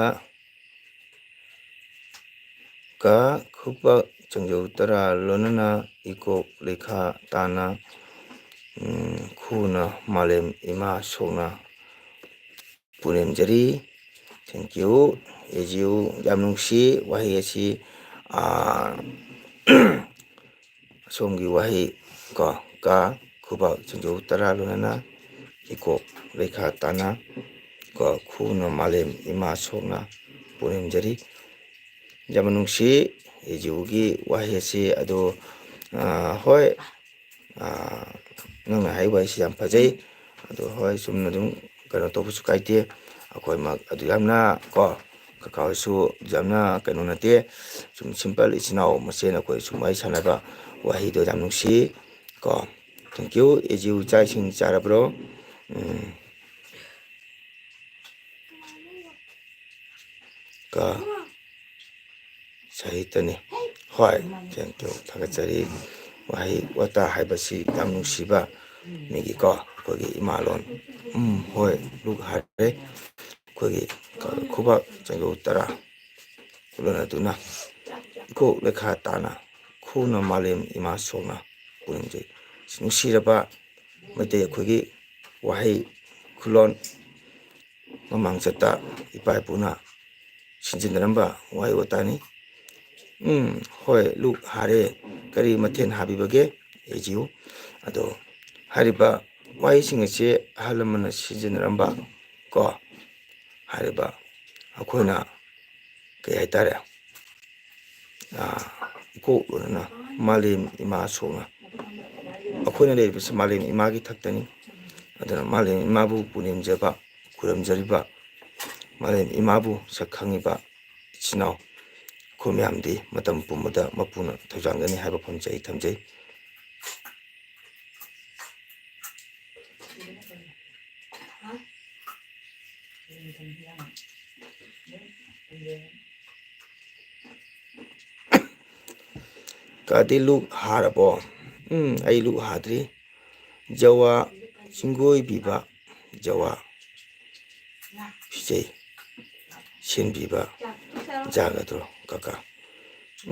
ꯀ ꯈꯨꯕꯛ ꯆꯪꯖꯧ ꯇꯔꯥ ꯂꯣꯟꯅꯅ ꯏꯀꯣꯛ ꯂꯩꯈꯥ ꯇꯥꯅ, ꯎꯝ, ꯈꯨꯅ ꯃꯥꯂꯦꯝ ꯏꯃꯥ ꯁꯣꯛꯅ ꯄꯨꯅꯦꯝꯖꯔꯤ꯫ Thank you꯫ ꯑꯦ ꯖꯤꯎ ꯌꯥꯝ ꯅꯨꯡꯁꯤ ꯋꯥꯍꯩ ꯑꯁꯤ꯫ ꯑꯥ, ꯑꯁꯣꯝꯒꯤ ꯋꯥꯍꯩ ꯀꯣ, ꯀ ꯈꯨꯕꯛ ꯆꯪꯖꯧ ꯇꯔꯥ ꯂꯣꯟꯅꯅ ꯏꯀꯣꯛ ꯂꯩꯈꯥ ꯇꯥꯅ ꯀꯣ, ꯈꯨꯅ ꯃꯥꯂꯦꯝ ꯏꯃꯥ ꯁꯣꯛꯅ ꯄꯨꯅꯦꯝꯖꯔꯤ꯫ ꯌꯥꯝꯅ ꯅꯨꯡꯁꯤ ꯑꯦ ꯖꯤꯎꯒꯤ ꯋꯥꯍꯩ ꯑꯁꯤ꯫ ꯑꯗꯣ, ꯑꯥ, ꯍꯣꯏ, ꯑꯥ, ꯅꯪꯅ ꯍꯥꯏꯔꯤꯕ ꯋꯥꯍꯩꯁꯤ ꯌꯥꯝ ꯐꯖꯩ꯫ ꯑꯗꯣ ꯍꯣꯏ, ꯆꯨꯝꯅ ꯑꯗꯨꯝ ꯀꯩꯅꯣ ꯇꯧꯕꯁꯨ ꯀꯥꯏꯗꯦ꯫ ꯑꯩꯈꯣꯏꯃꯛ ꯑꯗꯨ ꯌꯥꯝꯅ ꯀꯣ, ꯀꯀꯥ ꯍꯣꯏꯁꯨ ꯌꯥꯝꯅ ꯀꯩꯅꯣ ꯅꯠꯇꯦ꯫ ꯁꯨꯝ simple ꯏꯆꯤꯟ ꯏꯅꯥꯎ ꯃꯁꯦꯟ ꯑꯩꯈꯣꯏ ꯁꯨꯝ ꯋꯥꯔꯤ ꯁꯥꯟꯅꯕ ꯋꯥꯍꯩꯗꯣ ꯌꯥꯝ ꯅꯨꯡꯁꯤ ꯀꯣ꯫ Thank you꯫ ꯑꯦ ꯖꯤꯎ ꯆꯥꯛ ꯏꯁꯤꯡ ꯆꯥꯔꯕ꯭ꯔꯣ? ꯎꯝ꯫ ꯀ ꯁꯥꯍꯤꯇꯅꯤ꯫ ꯍꯣꯏ, thank you, ꯊꯥꯒꯠꯆꯔꯤ꯫ ꯋꯥꯍꯩ ꯋꯥꯇꯥ ꯍꯥꯏꯕꯁꯤ ꯌꯥꯝ ꯅꯨꯡꯁꯤꯕ ꯃꯤꯒꯤꯀꯣ, ꯑꯩꯈꯣꯏꯒꯤ ꯏꯃꯥꯂꯣꯟ꯫ ꯎꯝ, ꯍꯣꯏ, ꯂꯨꯛ ꯍꯥꯔꯦ꯫ ꯑꯩꯈꯣꯏꯒꯤ ꯈꯨꯕꯥꯛ ꯆꯪꯖꯧ ꯇꯔꯥ ꯂꯣꯟꯅꯗꯨꯅ ꯏꯀꯣꯛ ꯂꯩꯈꯥ ꯇꯥꯅ ꯈꯨꯅ ꯃꯥꯂꯦꯝ ꯏꯃꯥ ꯁꯣꯛꯅ ꯄꯨꯅꯦꯝꯖꯩ꯫ ꯅꯨꯡꯁꯤꯔꯕ ꯃꯩꯇꯩ ꯑꯩꯈꯣꯏꯒꯤ ꯋꯥꯍꯩ ꯈꯨꯂꯣꯟ ꯃꯃꯥꯡ ꯆꯠꯇ ꯏꯄꯥ ꯏꯄꯨꯅ ꯁꯤꯖꯤꯟꯅꯔꯝꯕ ꯋꯥꯍꯩ ꯋꯥꯇꯥꯅꯤ꯫ ꯎꯝ, ꯍꯣꯏ, ꯂꯨꯛ ꯍꯥꯔꯦ꯫ ꯀꯔꯤ ꯃꯊꯦꯜ ꯍꯥꯕꯤꯕꯒꯦ? ꯑꯦ ꯖꯤꯎ꯫ ꯑꯗꯣ ꯍꯥꯏꯔꯤꯕ ꯋꯥꯍꯩꯁꯤꯡ ꯑꯁꯤ ꯑꯍꯜ ꯂꯃꯟꯅ ꯁꯤꯖꯤꯟꯅꯔꯝꯕ ꯀꯣ, ꯍꯥꯏꯔꯤꯕ ꯑꯩꯈꯣꯏꯅ ꯀꯩ ꯍꯥꯏꯇꯥꯔꯦ, ꯑꯥ, ꯏꯀꯣꯛ ꯂꯣꯟꯅꯅ ꯃꯥꯂꯦꯝ ꯏꯃꯥ ꯁꯣꯛꯅ꯫ ꯑꯩꯈꯣꯏꯅ ꯂꯩꯔꯤꯕꯁꯤ ꯃꯥꯂꯦꯝ ꯏꯃꯥꯒꯤ ꯊꯛꯇꯅꯤ꯫ ꯑꯗꯨꯅ ꯃꯥꯂꯦꯝ ꯏꯃꯥꯕꯨ ꯄꯨꯅꯦꯝꯖꯕ, ꯈꯨꯔꯨꯝꯖꯔꯤꯕ ꯃꯥꯂꯦꯝ ꯏꯃꯥꯕꯨ ꯁꯛ ꯈꯪꯉꯤꯕ ꯏꯆꯤꯟ ꯏꯅꯥꯎ ꯑꯩꯈꯣꯏ ꯃꯌꯥꯝꯗꯤ ꯃꯇꯝ ꯄꯨꯝꯕꯗ ꯃꯄꯨꯅ ꯊꯧꯖꯥꯟꯒꯅꯤ ꯍꯥꯏꯕ ꯋꯥꯐꯝꯁꯦ ꯑꯩ ꯊꯝꯖꯩ꯫ ꯀꯗꯤ ꯂꯨꯛ ꯍꯥꯔꯕꯣ? ꯎꯝ, ꯑꯩ ꯂꯨꯛ ꯍꯥꯗ꯭ꯔꯤ꯫ ꯖꯋꯥ ꯆꯤꯡꯒꯣꯏꯕꯤꯕ ꯖꯋꯥ꯫ ꯐꯤꯖꯩ ꯁꯦꯟꯕꯤꯕ ꯌꯥꯒꯗ꯭ꯔꯣ ꯀꯀꯥ?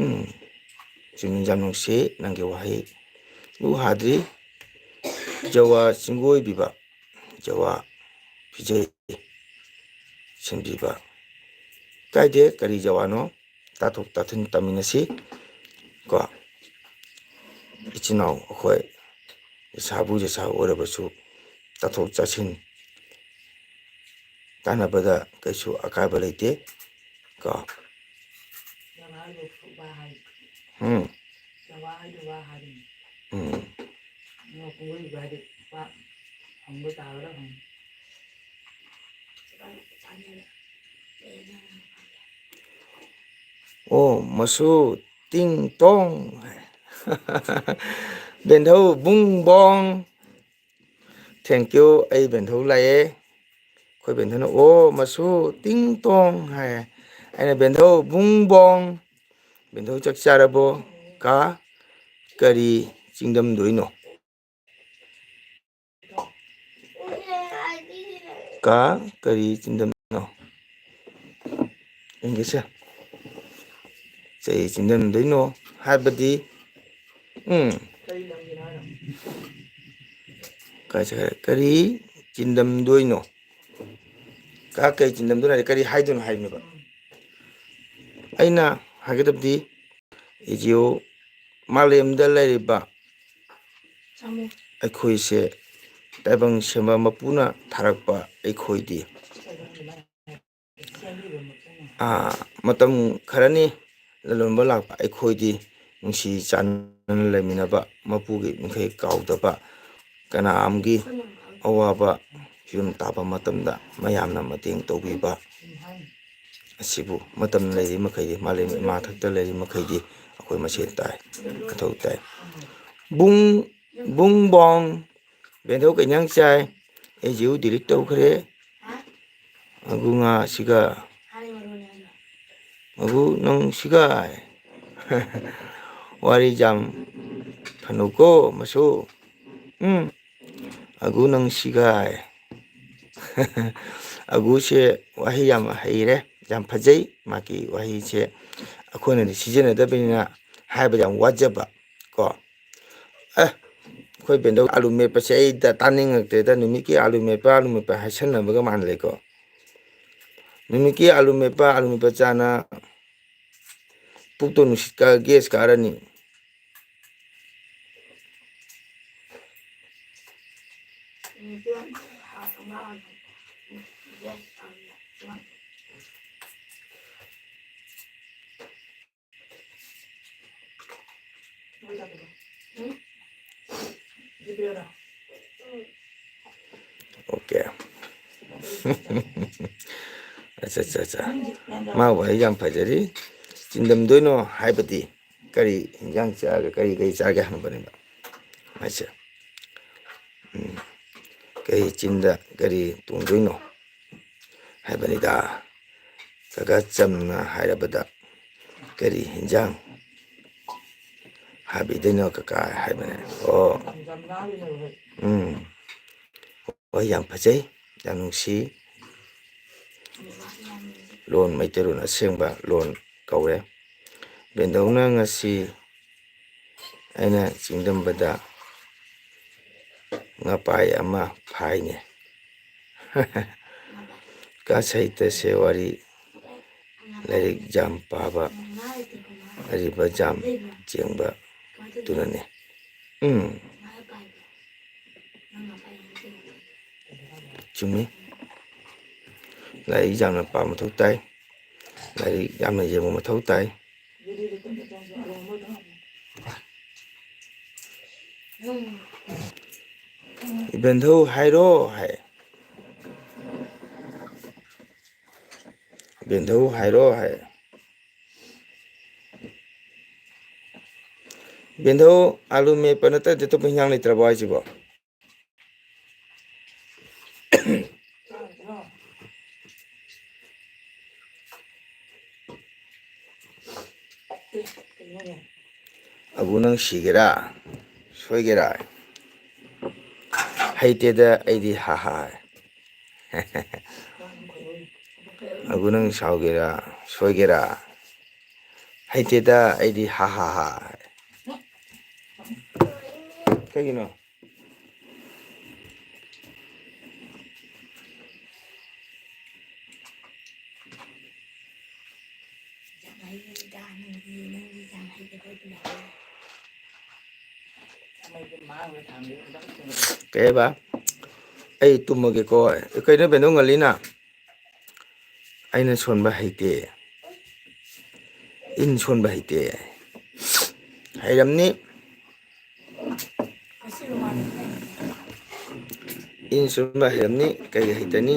ꯎꯝ, ꯆꯨꯝꯃꯤ, ꯌꯥꯝ ꯅꯨꯡꯁꯤ ꯅꯪꯒꯤ ꯋꯥꯍꯩ꯫ ꯂꯨ ꯍꯥꯗ꯭ꯔꯤ, ꯖꯋꯥ ꯆꯤꯡꯒꯣꯏꯕꯤꯕ, ꯖꯋꯥ ꯐꯤꯖꯩ ꯁꯦꯟꯕꯤꯕ꯫ ꯀꯥꯏꯗꯦ, ꯀꯔꯤ ꯖꯋꯥꯅꯣ? ꯇꯥꯊꯣꯛ ꯇꯥꯁꯤꯟ ꯇꯝꯃꯤꯟꯅꯁꯤ ꯀꯣ꯫ ꯏꯆꯤꯟ ꯏꯅꯥꯎ ꯑꯩꯈꯣꯏ ꯏꯁꯥꯕꯨ ꯏꯁꯥ ꯑꯣꯏꯔꯕꯁꯨ ꯇꯥꯊꯣꯛ ꯇꯥꯁꯤꯟ ꯇꯥꯟꯅꯕꯗ ꯀꯩꯁꯨ ꯑꯀꯥꯏꯕ ꯂꯩꯇꯦ ꯀꯣ꯫ ꯎꯝ꯫ ꯎꯝ꯫ ꯑꯣ, ꯃꯁꯨ ꯇꯤꯡ ꯇꯣꯡ꯫ ꯕꯦꯟꯙꯧ ꯕꯨꯡ ꯕꯣꯡ꯫ Thank you꯫ ꯑꯩ ꯕꯦꯟꯙꯧ ꯂꯥꯛꯑꯦ꯫ ꯑꯩꯈꯣꯏ ꯕꯦꯟꯙꯧꯅ, "ꯑꯣ, ꯃꯁꯨ ꯇꯤꯡ ꯇꯣꯡ" ꯍꯥꯏ꯫ ꯑꯩꯅ, "ꯕꯦꯟꯙꯧ ꯕꯨꯡ ꯕꯣꯡ꯫ ꯕꯦꯟꯙꯧ ꯆꯥꯛ ꯆꯥꯔꯕꯣ? ꯀꯥ, ꯀꯔꯤ ꯆꯤꯡꯗꯝꯗꯣꯏꯅꯣ? ꯀꯥ, ꯀꯔꯤ ꯆꯤꯡꯗꯝꯗꯣꯏꯅꯣ?" ꯌꯦꯡꯒꯦꯁꯦ꯫ ꯀꯔꯤ ꯆꯤꯡꯗꯝꯗꯣꯏꯅꯣ ꯍꯥꯏꯕꯗꯤ, ꯎꯝ꯫ ꯀꯥꯏ ꯆꯠꯈ꯭ꯔꯦ? ꯀꯔꯤ ꯆꯤꯡꯗꯝꯗꯣꯏꯅꯣ? ꯀꯥ, ꯀꯔꯤ ꯆꯤꯡꯗꯝꯗꯣꯏꯅꯣ ꯍꯥꯏꯗꯤ ꯀꯔꯤ ꯍꯥꯏꯗꯣꯏꯅꯣ ꯍꯥꯏꯕꯅꯦꯕ꯫ ꯑꯩꯅ ꯍꯥꯏꯒꯗꯕꯗꯤ, ꯏꯖꯤꯑꯣ ꯃꯥꯂꯦꯝꯗ ꯂꯩꯔꯤꯕ ꯑꯩꯈꯣꯏꯁꯦ ꯇꯥꯏꯕꯪ ꯁꯦꯝꯕ ꯃꯄꯨꯅ ꯊꯥꯔꯛꯄ ꯑꯩꯈꯣꯏꯗꯤ, ꯑꯥ, ꯃꯇꯝ ꯈꯔꯅꯤ ꯂꯂꯣꯟꯕ ꯂꯥꯛꯄ ꯑꯩꯈꯣꯏꯗꯤ ꯅꯨꯡꯁꯤ ꯆꯥꯟꯅꯅ ꯂꯩꯃꯤꯟꯅꯕ, ꯃꯄꯨꯒꯤ ꯃꯤꯡꯈꯩ ꯀꯥꯎꯗꯕ, ꯀꯅꯥ ꯑꯃꯒꯤ ꯑꯋꯥꯕ ꯐꯤꯕꯝ ꯇꯥꯕ ꯃꯇꯝꯗ ꯃꯌꯥꯝꯅ ꯃꯇꯦꯡ ꯇꯧꯕꯤꯕ ꯑꯁꯤꯕꯨ ꯃꯇꯝ ꯂꯩꯔꯤ ꯃꯈꯩꯗꯤ, ꯃꯥꯂꯦꯝ ꯏꯃꯥ ꯊꯛꯇ ꯂꯩꯔꯤ ꯃꯈꯩꯗꯤ ꯑꯩꯈꯣꯏ ꯃꯁꯦꯟ ꯇꯥꯏ, ꯃꯊꯧ ꯇꯥꯏ꯫ ꯕꯨꯡ, ꯕꯨꯡ ꯕꯣꯡ, ꯕꯦꯟꯙꯧ ꯀꯩ ꯏꯟꯖꯥꯡ ꯆꯥꯏ? ꯑꯩ ꯖꯤꯑꯣ delete ꯇꯧꯈ꯭ꯔꯦ꯫ ꯑꯒꯨ ꯉꯥ ꯁꯤꯒ꯫ ꯑꯒꯨ ꯅꯪ ꯁꯤꯒ꯫ ꯋꯥꯔꯤ ꯌꯥꯝ ꯐꯅꯨꯀꯣ, ꯃꯁꯨ꯫ ꯎꯝ꯫ ꯑꯒꯨ ꯅꯪ ꯁꯤꯒꯥꯏ꯫ ꯑꯒꯨꯁꯦ ꯋꯥꯍꯩ ꯌꯥꯝ ꯍꯩꯔꯦ, ꯌꯥꯝ ꯐꯖꯩ꯫ ꯃꯥꯒꯤ ꯋꯥꯍꯩꯁꯦ ꯑꯩꯈꯣꯏꯅꯗꯤ ꯁꯤꯖꯤꯟꯅꯗꯕꯅꯤꯅ ꯍꯥꯏꯕ ꯌꯥꯝ ꯋꯥꯖꯕ ꯀꯣ꯫ ꯑꯦ, ꯑꯩꯈꯣꯏ ꯕꯦꯟꯗꯧ ꯑꯥꯂꯨ ꯃꯦꯠꯄꯁꯦ ꯑꯩꯗ ꯇꯥꯅꯤꯡꯉꯛꯇ꯭ꯔꯦꯗ꯫ ꯅꯨꯃꯤꯠꯀꯤ ꯑꯥꯂꯨ ꯃꯦꯠꯄ, ꯑꯥꯂꯨ ꯃꯦꯠꯄ ꯍꯥꯏꯁꯟꯅꯕꯒ ꯃꯥꯟꯅꯔꯦꯀꯣ꯫ ꯅꯨꯃꯤꯠꯀꯤ ꯑꯥꯂꯨ ꯃꯦꯠꯄ, ꯑꯥꯂꯨ ꯃꯦꯠꯄ ꯆꯥꯅ ꯄꯨꯛꯇꯣ ꯅꯨꯡꯁꯤꯠ ꯀꯥ-, ꯒꯦꯁ ꯀꯥꯔꯅꯤ꯫ ꯑꯣꯀꯦ꯫ ꯑꯠꯆꯥ, ꯑꯠꯆꯥ, ꯑꯠꯆꯥ꯫ ꯃꯥ ꯋꯥꯍꯩ ꯌꯥꯝ ꯐꯖꯔꯤ꯫ ꯆꯤꯟꯗꯝꯗꯣꯏꯅꯣ ꯍꯥꯏꯕꯗꯤ ꯀꯔꯤ ꯏꯟꯖꯥꯡ ꯆꯥꯒꯦ, ꯀꯔꯤ, ꯀꯔꯤ ꯆꯥꯒꯦ ꯍꯪꯕꯅꯦꯕ꯫ ꯃꯥꯏꯁꯦ꯫ ꯎꯝ꯫ ꯀꯔꯤ ꯆꯤꯟꯗ ꯀꯔꯤ ꯇꯣꯡꯗꯣꯏꯅꯣ ꯍꯥꯏꯕꯅꯤꯗ꯫ ꯀꯀꯥ ꯆꯝꯅ ꯍꯥꯏꯔꯕꯗ ꯀꯔꯤ ꯍꯤꯟꯖꯥꯡ ꯍꯥꯕꯤꯗꯣꯏꯅꯣ ꯀꯀꯥ ꯍꯥꯏꯕꯅꯦ꯫ ꯑꯣ꯫ ꯎꯝ꯫ ꯍꯣꯏ, ꯌꯥꯝ ꯐꯖꯩ, ꯌꯥꯝ ꯅꯨꯡꯁꯤ꯫ ꯂꯣꯟ ꯃꯩꯇꯩꯂꯣꯟ ꯑꯁꯦꯡꯕ ꯂꯣꯟ ꯀꯧꯔꯦ꯫ ꯕꯦꯟꯗꯧꯅ ꯉꯁꯤ ꯑꯩꯅ ꯆꯤꯡꯗꯝꯕꯗ ꯉꯄꯥꯏ ꯑꯃ ꯐꯥꯏꯅꯦ꯫ ꯀꯥ ꯁꯥꯍꯤꯇ꯭ꯌꯁꯦ ꯋꯥꯔꯤ, ꯂꯥꯏꯔꯤꯛ ꯌꯥꯝ ꯄꯥꯕ, ꯑꯔꯤꯕ ꯌꯥꯝ ꯆꯦꯡꯕ ꯑꯗꯨꯅꯅꯦ꯫ ꯎꯝ꯫ ꯆꯨꯝꯃꯤ꯫ ꯂꯥꯏꯔꯤꯛ ꯌꯥꯝꯅ ꯄꯥꯕ ꯃꯊꯧ ꯇꯥꯏ꯫ ꯂꯥꯏꯔꯤꯛ ꯌꯥꯝꯅ ꯌꯦꯡꯕ ꯃꯊꯧ ꯇꯥꯏ꯫ ꯏꯕꯦꯟꯙꯧ ꯍꯥꯏꯔꯣ ꯍꯥꯏ꯫ ꯏꯕꯦꯟꯙꯧ ꯍꯥꯏꯔꯣ ꯍꯥꯏ꯫ ꯏꯕꯦꯟꯙꯧ, ꯑꯥꯂꯨ ꯃꯦꯠꯄ ꯅꯠꯇ꯭ꯔꯗꯤ ꯑꯇꯣꯞꯄ ꯍꯤꯟꯖꯥꯡ ꯂꯩꯇ꯭ꯔꯕꯣ ꯍꯥꯏꯁꯤꯕꯣ? ꯑꯕꯨ, ꯅꯪ ꯁꯤꯒꯦꯔꯥ? ꯁꯣꯏꯒꯦꯔꯥ? ꯍꯩꯇꯦꯗ ꯑꯩꯗꯤ, ꯍꯥ ꯍꯥ꯫ ꯑꯒꯨ, ꯅꯪ ꯁꯥꯎꯒꯦꯔꯥ, ꯁꯣꯏꯒꯦꯔꯥ? ꯍꯩꯇꯦꯗ ꯑꯩꯗꯤ, ꯍꯥ ꯍꯥ ꯍꯥ꯫ ꯀꯩꯒꯤꯅꯣ? ꯀꯩ ꯍꯥꯏꯕ? ꯑꯩ ꯇꯨꯝꯃꯒꯦꯀꯣ꯫ ꯀꯩꯅꯣ ꯕꯦꯅꯨ, ꯉꯜꯂꯤꯅ? ꯑꯩꯅ ꯁꯣꯟꯕ ꯍꯩꯇꯦ꯫ ꯏꯟ ꯁꯣꯟꯕ ꯍꯩꯇꯦ꯫ ꯍꯩꯔꯝꯅꯤ꯫ ꯏꯟ ꯁꯣꯟꯕ ꯍꯩꯔꯝꯅꯤ꯫ ꯀꯩ ꯍꯩꯇꯅꯤ?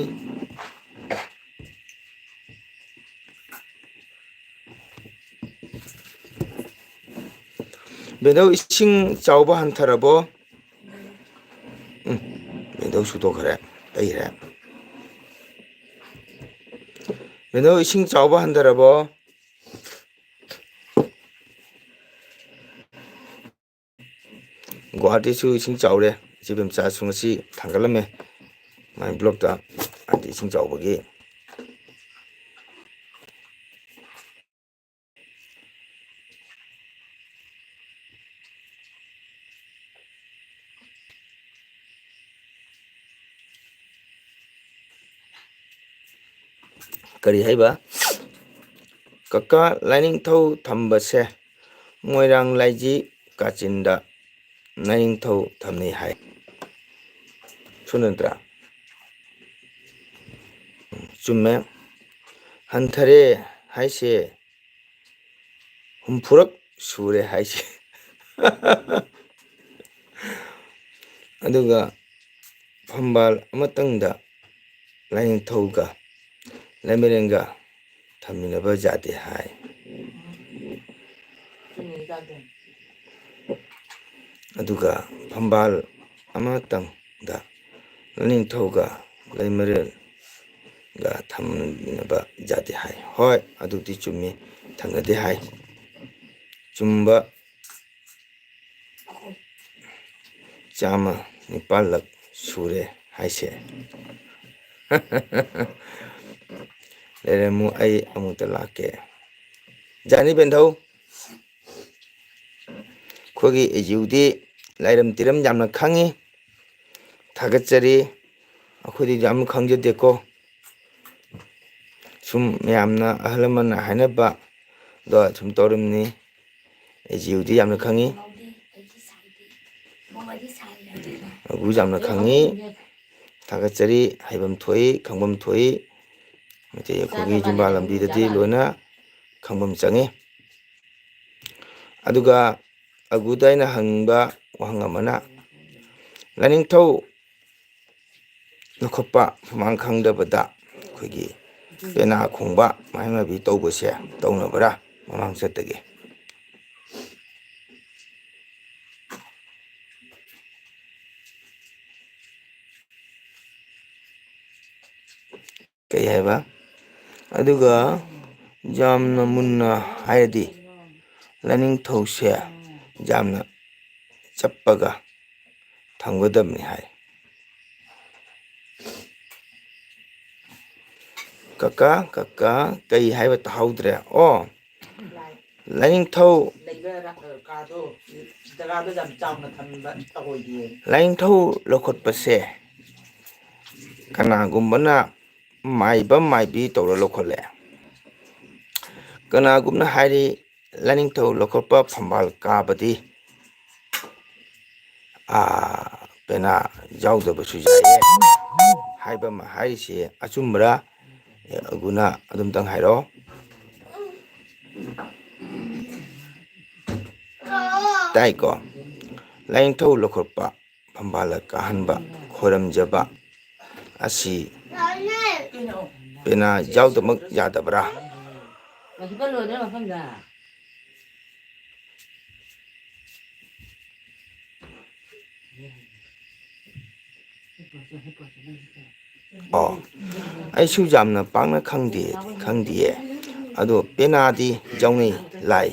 ꯕꯦꯗꯧ, ꯏꯁꯤꯡ ꯆꯥꯎꯕ ꯍꯟꯊꯔꯕꯣ? ꯎꯝ, ꯕꯦꯗꯧ ꯁꯨꯇꯣꯛꯈ꯭ꯔꯦ, ꯇꯩꯈ꯭ꯔꯦ꯫ ꯕꯦꯗꯧ, ꯏꯁꯤꯡ ꯆꯥꯎꯕ ꯍꯟꯊꯔꯕꯣ? ꯒꯨꯋꯥꯍꯥꯇꯤꯁꯨ ꯏꯁꯤꯡ ꯆꯥꯎꯔꯦ꯫ ꯏꯆꯦ ꯕꯦꯝꯆꯥꯁꯨ ꯉꯁꯤ ꯊꯥꯡꯒꯠꯂꯝꯃꯦ ꯃꯥꯏ ꯕ꯭ꯂꯣꯛꯇ, ꯍꯥꯏꯗꯤ ꯏꯁꯤꯡ ꯆꯥꯎꯕꯒꯤ꯫ ꯀꯔꯤ ꯍꯥꯏꯕ? ꯀꯀꯥ, ꯂꯥꯏꯅꯤꯡꯊꯧ ꯊꯝꯕꯁꯦ ꯃꯣꯏꯔꯥꯡ ꯂꯥꯏꯖꯤ ꯀꯥꯆꯤꯟꯗ ꯂꯥꯏꯅꯤꯡꯊꯧ ꯊꯝꯅꯩ ꯍꯥꯏ꯫ ꯁꯨ ꯅꯠꯇ꯭ꯔꯥ? ꯆꯨꯝꯃꯦ꯫ ꯍꯟꯊꯔꯦ ꯍꯥꯏꯁꯦ ꯍꯨꯝꯐꯨꯔꯛ ꯁꯨꯔꯦ ꯍꯥꯏꯁꯦ꯫ ꯑꯗꯨꯒ ꯐꯝꯕꯥꯜ ꯑꯃꯇꯪꯗ ꯂꯥꯏꯅꯤꯡꯊꯧꯒ ꯂꯩꯃꯔꯦꯟꯒ ꯊꯝꯃꯤꯟꯅꯕ ꯌꯥꯗꯦ ꯍꯥꯏ꯫ ꯑꯗꯨꯒ ꯐꯝꯕꯥꯜ ꯑꯃꯇꯪꯗ ꯂꯥꯏꯅꯤꯡꯊꯧꯒ ꯂꯩꯃꯔꯦꯟꯒ ꯊꯝꯃꯤꯟꯅꯕ ꯌꯥꯗꯦ ꯍꯥꯏ꯫ ꯍꯣꯏ, ꯑꯗꯨꯗꯤ ꯆꯨꯝꯃꯤ, ꯊꯝꯅꯗꯦ ꯍꯥꯏ꯫ ꯆꯨꯝꯕ ꯆꯥꯝꯃ ꯅꯤꯄꯥꯜꯂꯛ ꯁꯨꯔꯦ ꯍꯥꯏꯁꯦ꯫ ꯂꯩꯔꯝꯃꯨ, ꯑꯩ ꯑꯃꯨꯛꯇ ꯂꯥꯛꯀꯦ꯫ ꯖꯥꯅꯤ ꯕꯦꯟꯙꯧ, ꯑꯩꯈꯣꯏꯒꯤ ꯑꯦꯖꯤꯎꯗꯤ ꯂꯥꯏꯔꯝ ꯇꯤꯔꯝ ꯌꯥꯝꯅ ꯈꯪꯉꯤ, ꯊꯥꯒꯠꯆꯔꯤ꯫ ꯑꯩꯈꯣꯏꯗꯤ ꯌꯥꯝ ꯈꯪꯖꯗꯦꯀꯣ, ꯁꯨꯝ ꯃꯌꯥꯝꯅ ꯑꯍꯜ ꯂꯃꯟꯅ ꯍꯥꯏꯅꯕꯗꯣ ꯁꯨꯝ ꯇꯧꯔꯤꯕꯅꯤ꯫ ꯑꯦꯖꯤꯎꯗꯤ ꯌꯥꯝꯅ ꯈꯪꯉꯤ, ꯑꯒꯨ ꯌꯥꯝꯅ ꯈꯪꯉꯤ꯫ ꯊꯥꯒꯠꯆꯔꯤ꯫ ꯍꯩꯐꯝ ꯊꯣꯛꯏ, ꯈꯪꯐꯝ ꯊꯣꯛꯏ꯫ ꯃꯩꯇꯩ ꯑꯩꯈꯣꯏꯒꯤ ꯌꯨꯝꯕꯥ ꯂꯝꯕꯤꯗꯗꯤ ꯂꯣꯏꯅ ꯈꯪꯐꯝ ꯆꯪꯉꯤ꯫ ꯑꯗꯨꯒ ꯑꯒꯨꯗ ꯑꯩꯅ ꯍꯪꯅꯤꯡꯕ ꯋꯥꯍꯪ ꯑꯃꯅ, ꯂꯥꯏꯅꯤꯡꯊꯧ ꯂꯧꯈꯠꯄ ꯃꯃꯥꯡ ꯈꯪꯗꯕꯗ ꯑꯩꯈꯣꯏꯒꯤ ꯄꯦꯅꯥ ꯈꯣꯡꯕ, ꯃꯥꯏꯃꯥꯏꯕꯤ ꯇꯧꯕꯁꯦ ꯇꯧꯅꯕ꯭ꯔꯥ ꯃꯃꯥꯡ ꯆꯠꯇꯒꯤ? ꯀꯩ ꯍꯥꯏꯕ? ꯑꯗꯨꯒ ꯌꯥꯝꯅ ꯃꯨꯟꯅ ꯍꯥꯏꯔꯗꯤ, ꯂꯥꯏꯅꯤꯡꯊꯧꯁꯦ ꯌꯥꯝꯅ ꯆꯞꯄꯒ ꯊꯝꯒꯗꯕꯅꯤ ꯍꯥꯏ꯫ ꯀꯀꯥ, ꯀꯀꯥ, ꯀꯩ ꯍꯥꯏꯕ ꯇꯥꯍꯧꯗ꯭ꯔꯦ? ꯑꯣ, ꯂꯥꯏꯅꯤꯡꯊꯧ, ꯂꯩꯕ ꯔ-, ꯀꯥꯗꯣ, ꯖꯒꯥꯗꯣ ꯌꯥꯝ ꯆꯥꯎꯅ ꯊꯝꯕ ꯇꯧꯑꯣꯏꯗꯦ꯫ ꯂꯥꯏꯅꯤꯡꯊꯧ ꯂꯧꯈꯠꯄꯁꯦ ꯀꯅꯥꯒꯨꯝꯕꯅ ꯃꯥꯏꯕ ꯃꯥꯏꯕꯤ ꯇꯧꯔ ꯂꯧꯈꯠꯂꯦ꯫ ꯀꯅꯥꯒꯨꯝꯅ ꯍꯥꯏꯔꯤ, ꯂꯥꯏꯅꯤꯡꯊꯧ ꯂꯧꯈꯠꯄ ꯐꯝꯕꯥꯜ ꯀꯥꯕꯗꯤ, ꯑꯥ, ꯄꯦꯅꯥ ꯌꯥꯎꯗꯕꯁꯨ ꯌꯥꯏꯌꯦ ꯍꯥꯏꯕ ꯑꯃ ꯍꯥꯏꯔꯤꯁꯦ ꯑꯆꯨꯝꯕꯔꯥ? ꯑꯦ, ꯑꯒꯨꯅ ꯑꯗꯨꯝꯇꯪ ꯍꯥꯏꯔꯛꯑꯣ꯫ ꯇꯥꯏꯀꯣ? ꯂꯥꯏꯅꯤꯡꯊꯧ ꯂꯧꯈꯠꯄ, ꯐꯝꯕꯥꯜ ꯀꯥꯍꯟꯕ, ꯈꯣꯏꯔꯝꯖꯕ ꯑꯁꯤ ꯄꯦꯅꯥ ꯌꯥꯎꯗꯃꯛ ꯌꯥꯗꯕ꯭ꯔꯥ? ꯑꯣ, ꯑꯩꯁꯨ ꯌꯥꯝꯅ ꯄꯥꯛꯅ ꯈꯪꯗꯦ, ꯈꯪꯗꯤꯌꯦ꯫ ꯑꯗꯣ ꯄꯦꯅꯥꯗꯤ ꯌꯥꯎꯅꯩ, ꯂꯥꯏ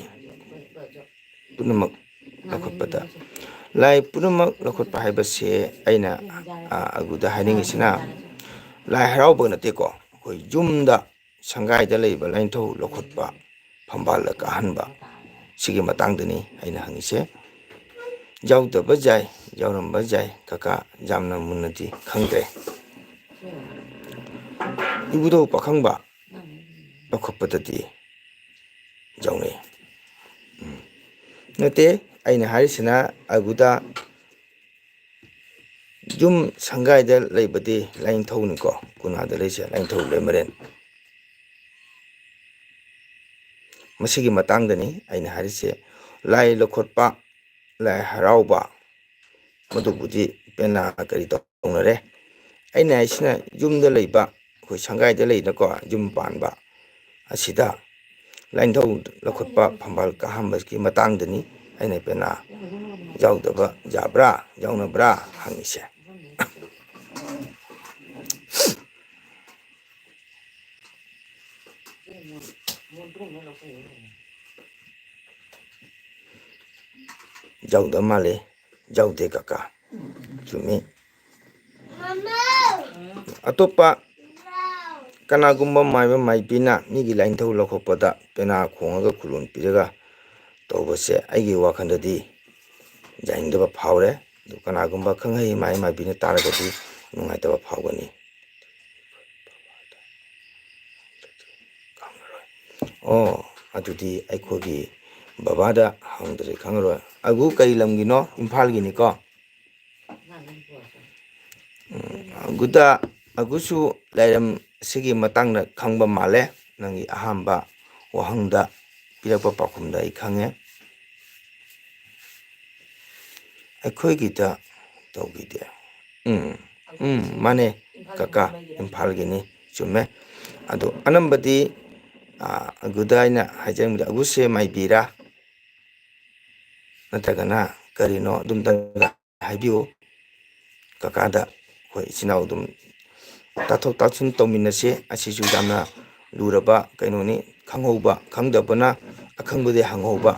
ꯄꯨꯝꯅꯃꯛ ꯂꯧꯈꯠꯄꯗ꯫ ꯂꯥꯏ ꯄꯨꯝꯅꯃꯛ ꯂꯧꯈꯠꯄ ꯍꯥꯏꯕꯁꯦ ꯑꯩꯅ, ꯑ, ꯑꯗꯨꯗ ꯍꯥꯏꯅꯤꯡꯉꯤꯁꯤꯅ, ꯂꯥꯏ ꯍꯔꯥꯎꯕ ꯅꯠꯇꯦꯀꯣ, ꯑꯩꯈꯣꯏ ꯌꯨꯝꯗ ꯁꯪꯒꯥꯏꯗ ꯂꯩꯕ ꯂꯥꯏꯅꯤꯡꯊꯧ ꯂꯧꯈꯠꯄ, ꯐꯝꯕꯥꯜꯗ ꯀꯥꯍꯟꯕ, ꯁꯤꯒꯤ ꯃꯇꯥꯡꯗꯅꯤ ꯑꯩꯅ ꯍꯪꯉꯤꯁꯦ꯫ ꯌꯥꯎꯗꯕ ꯌꯥꯏ, ꯌꯥꯎꯔꯝꯕ ꯌꯥꯏ, ꯀꯀꯥ ꯌꯥꯝꯅ ꯃꯨꯟꯅꯗꯤ ꯈꯪꯗ꯭ꯔꯦ꯫ ꯏꯕꯨꯙꯧ ꯄꯥꯈꯪꯕ ꯂꯧꯈꯠꯄꯗꯗꯤ ꯌꯥꯎꯅꯩ꯫ ꯎꯝ꯫ ꯅꯠꯇꯦ, ꯑꯩꯅ ꯍꯥꯏꯔꯤꯁꯤꯅ ꯑꯗꯨꯗ ꯌꯨꯝ ꯁꯪꯒꯥꯏꯗ ꯂꯩꯕꯗꯤ ꯂꯥꯏꯅꯤꯡꯊꯧꯅꯤꯀꯣ, ꯀꯣꯅꯨꯡꯗ ꯂꯩꯁꯦ ꯂꯥꯏꯅꯤꯡꯊꯧ ꯂꯩꯃꯔꯦꯟ꯫ ꯃꯁꯤꯒꯤ ꯃꯇꯥꯡꯗꯅꯤ ꯑꯩꯅ ꯍꯥꯏꯔꯤꯁꯦ꯫ ꯂꯥꯏ ꯂꯧꯈꯠꯄ, ꯂꯥꯏ ꯍꯔꯥꯎꯕ, ꯃꯗꯨꯕꯨꯗꯤ ꯄꯦꯅꯥ ꯀꯔꯤ ꯇꯧꯅꯔꯦ꯫ ꯑꯩꯅ ꯍꯥꯏꯁꯤꯅ ꯌꯨꯝꯗ ꯂꯩꯕ, ꯑꯩꯈꯣꯏ ꯁꯪꯒꯥꯏꯗ ꯂꯩꯅꯀꯣ, ꯌꯨꯝ ꯄꯥꯟꯕ ꯑꯁꯤꯗ ꯂꯥꯏꯅꯤꯡꯊꯧ ꯂꯧꯈꯠꯄ, ꯐꯝꯕꯥꯜ ꯀꯥꯍꯟꯕꯒꯤ ꯃꯇꯥꯡꯗꯅꯤ ꯑꯩꯅ ꯄꯦꯅꯥ ꯌꯥꯎꯗꯕ ꯌꯥꯕ꯭ꯔꯥ, ꯌꯥꯎꯅꯕ꯭ꯔꯥ ꯍꯪꯉꯤꯁꯦ꯫ ꯌꯥꯎꯗ ꯃꯥꯜꯂꯦ꯫ ꯌꯥꯎꯗꯦ ꯀꯀꯥ꯫ ꯆꯨꯝꯃꯤ꯫ ꯑꯇꯣꯞꯄ ꯀꯅꯥꯒꯨꯝꯕ ꯃꯥꯏꯕ ꯃꯥꯏꯕꯤꯅ ꯃꯤꯒꯤ ꯂꯥꯏꯅꯤꯡꯊꯧ ꯂꯧꯈꯠꯄꯗ ꯄꯦꯅꯥ ꯈꯣꯡꯉꯒ ꯈꯨꯂꯨꯝ ꯄꯤꯔꯒ ꯇꯧꯕꯁꯦ ꯑꯩꯒꯤ ꯋꯥꯈꯜꯗꯗꯤ ꯌꯥꯅꯤꯡꯗꯕ ꯐꯥꯎꯔꯦ꯫ ꯑꯗꯨ ꯀꯅꯥꯒꯨꯝꯕ ꯈꯪꯍꯩ ꯃꯥꯏ ꯃꯥꯏꯕꯤꯅ ꯇꯥꯔꯒꯗꯤ ꯅꯨꯡꯉꯥꯏꯇꯕ ꯐꯥꯎꯒꯅꯤ꯫ ꯑꯣ, ꯑꯗꯨꯗꯤ ꯑꯩꯈꯣꯏꯒꯤ ꯕꯕꯥꯗ ꯍꯪꯗ꯭ꯔꯗꯤ ꯈꯪꯉꯔꯣꯏ꯫ ꯑꯒꯨ ꯀꯔꯤ ꯂꯝꯒꯤꯅꯣ? ꯏꯝꯐꯥꯜꯒꯤꯅꯤꯀꯣ? ꯎꯝ, ꯑꯒꯨꯗ, ꯑꯒꯨꯁꯨ ꯂꯥꯏꯔꯝ ꯑꯁꯤꯒꯤ ꯃꯇꯥꯡꯗ ꯈꯪꯕ ꯃꯥꯜꯂꯦ꯫ ꯅꯪꯒꯤ ꯑꯍꯥꯟꯕ ꯋꯥꯍꯪꯗ ꯄꯤꯔꯛꯄ ꯄꯥꯎꯈꯨꯝꯗ ꯑꯩ ꯈꯪꯉꯦ꯫ ꯑꯩꯈꯣꯏꯒꯤꯗ ꯇꯧꯈꯤꯗꯦ꯫ ꯎꯝ, ꯎꯝ, ꯃꯥꯅꯦ, ꯀꯀꯥ, ꯏꯝꯐꯥꯜꯒꯤꯅꯤ, ꯆꯨꯝꯃꯦ꯫ ꯑꯗꯣ ꯑꯅꯝꯕꯗꯤ, ꯑ, ꯑꯒꯨꯗ ꯑꯩꯅ ꯍꯥꯏꯖꯅꯤꯡꯕꯗ, ꯑꯒꯨꯁꯦ ꯃꯥꯏꯕꯤꯔꯥ? ꯅꯠꯇ꯭ꯔꯒꯅ ꯀꯔꯤꯅꯣ? ꯑꯗꯨꯝꯇꯪꯒ ꯍꯥꯏꯕꯤꯌꯨ꯫ ꯀꯀꯥꯗ ꯑꯩꯈꯣꯏ ꯏꯆꯤꯟ ꯏꯅꯥꯎ ꯑꯗꯨꯝ ꯇꯥꯊꯣꯛ ꯇꯥꯁꯤꯟ ꯇꯧꯃꯤꯟꯅꯁꯤ꯫ ꯑꯁꯤꯁꯨ ꯌꯥꯝꯅ ꯂꯨꯔꯕ ꯀꯩꯅꯣꯅꯤ꯫ ꯈꯪꯍꯧꯕ, ꯈꯪꯗꯕꯅ ꯑꯈꯪꯕꯗꯤ ꯍꯪꯍꯧꯕ,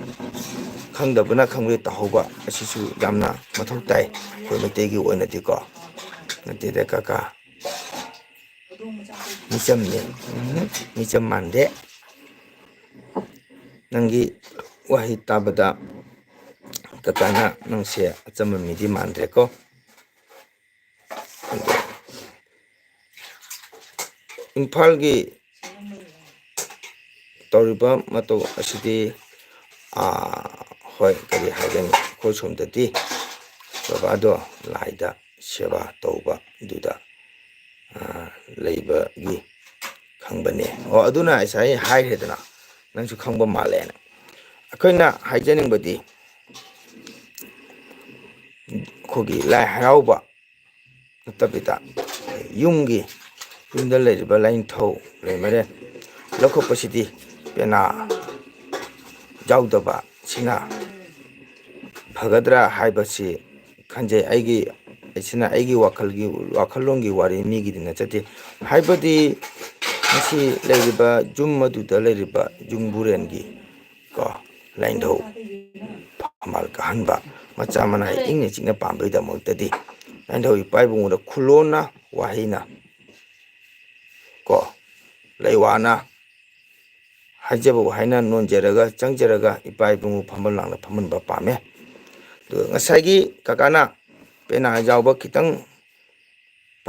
ꯈꯪꯗꯕꯅ ꯈꯪꯕꯗꯤ ꯇꯥꯍꯧꯕ, ꯑꯁꯤꯁꯨ ꯌꯥꯝꯅ ꯃꯊꯧ ꯇꯥꯏ ꯑꯩꯈꯣꯏ ꯃꯩꯇꯩꯒꯤ ꯑꯣꯏꯅꯗꯤꯀꯣ꯫ ꯅꯠꯇꯦꯗ ꯀꯀꯥ꯫ ꯃꯤꯆꯝꯅꯦ꯫ ꯎꯝ, ꯃꯤꯆꯝ ꯃꯥꯟꯗꯦ꯫ ꯅꯪꯒꯤ ꯋꯥꯍꯩ ꯇꯥꯕꯗ ꯀꯀꯥꯅ ꯅꯪꯁꯦ ꯑꯆꯝꯕ ꯃꯤꯗꯤ ꯃꯥꯟꯗ꯭ꯔꯦꯀꯣ꯫ ꯏꯝꯐꯥꯜꯒꯤ ꯇꯧꯔꯤꯕ ꯃꯇꯧ ꯑꯁꯤꯗꯤ, ꯑꯥ, ꯍꯣꯏ, ꯀꯔꯤ ꯍꯥꯏꯒꯅꯤ, ꯑꯩꯈꯣꯏ ꯁꯣꯝꯗꯗꯤ ꯕꯕꯥꯗꯣ ꯂꯥꯏꯗ ꯁꯦꯕꯥ ꯇꯧꯕꯗꯨꯗ, ꯑꯥ, ꯂꯩꯕꯒꯤ ꯈꯪꯕꯅꯦ꯫ ꯑꯣ, ꯑꯗꯨꯅ ꯉꯁꯥꯏ ꯍꯥꯏꯈ꯭ꯔꯦꯗꯅ, ꯅꯪꯁꯨ ꯈꯪꯕ ꯃꯥꯜꯂꯦꯅ꯫ ꯑꯩꯈꯣꯏꯅ ꯍꯥꯏꯖꯅꯤꯡꯕꯗꯤ, ꯑꯩꯈꯣꯏꯒꯤ ꯂꯥꯏ ꯍꯔꯥꯎꯕ ꯅꯠꯇꯕꯤꯗ, ꯌꯨꯝꯒꯤ, ꯌꯨꯝꯗ ꯂꯩꯔꯤꯕ ꯂꯥꯏꯅꯤꯡꯊꯧ ꯂꯩꯃꯔꯦꯟ ꯂꯧꯈꯠꯄꯁꯤꯗꯤ ꯄꯦꯅꯥ ꯌꯥꯎꯗꯕ ꯁꯤꯅ ꯐꯒꯗ꯭ꯔꯥ ꯍꯥꯏꯕꯁꯤ ꯈꯟꯖꯩ꯫ ꯑꯩꯒꯤ, ꯑꯁꯤꯅ ꯑꯩꯒꯤ ꯋꯥꯈꯜꯒꯤ, ꯋꯥꯈꯜꯂꯣꯟꯒꯤ ꯋꯥꯔꯤ, ꯃꯤꯒꯤꯗꯤ ꯅꯠꯆꯗꯦ꯫ ꯍꯥꯏꯕꯗꯤ ꯃꯁꯤ ꯂꯩꯔꯤꯕ ꯌꯨꯝ ꯑꯗꯨꯗ ꯂꯩꯔꯤꯕ ꯌꯨꯝꯕꯨꯔꯦꯟꯒꯤ ꯀꯣ, ꯂꯥꯏꯅꯤꯡꯊꯧ ꯐꯝꯕꯥꯜ ꯀꯥꯍꯟꯕ, ꯃꯆꯥ ꯃꯅꯥꯏ ꯏꯪꯅ ꯆꯤꯛꯅ ꯄꯥꯝꯕꯒꯤꯗꯃꯛꯇꯗꯤ ꯂꯥꯏꯅꯤꯡꯊꯧ ꯏꯄꯥ ꯏꯕꯨꯡꯉꯣꯗ ꯈꯨꯂꯣꯟꯅ, ꯋꯥꯍꯩꯅ ꯀꯣ, ꯂꯩꯋꯥꯅ ꯍꯥꯏꯖꯕ ꯋꯥꯍꯩꯅ ꯅꯣꯟꯖꯔꯒ, ꯆꯪꯖꯔꯒ ꯏꯄꯥ ꯏꯕꯨꯡꯉꯣ ꯐꯝꯕꯥꯜ ꯂꯥꯡꯅ ꯐꯝꯍꯟꯕ ꯄꯥꯝꯃꯦ꯫ ꯑꯗꯨꯒ ꯉꯁꯥꯏꯒꯤ ꯀꯀꯥꯅ ꯄꯦꯅꯥ ꯌꯥꯎꯕ ꯈꯤꯇꯪ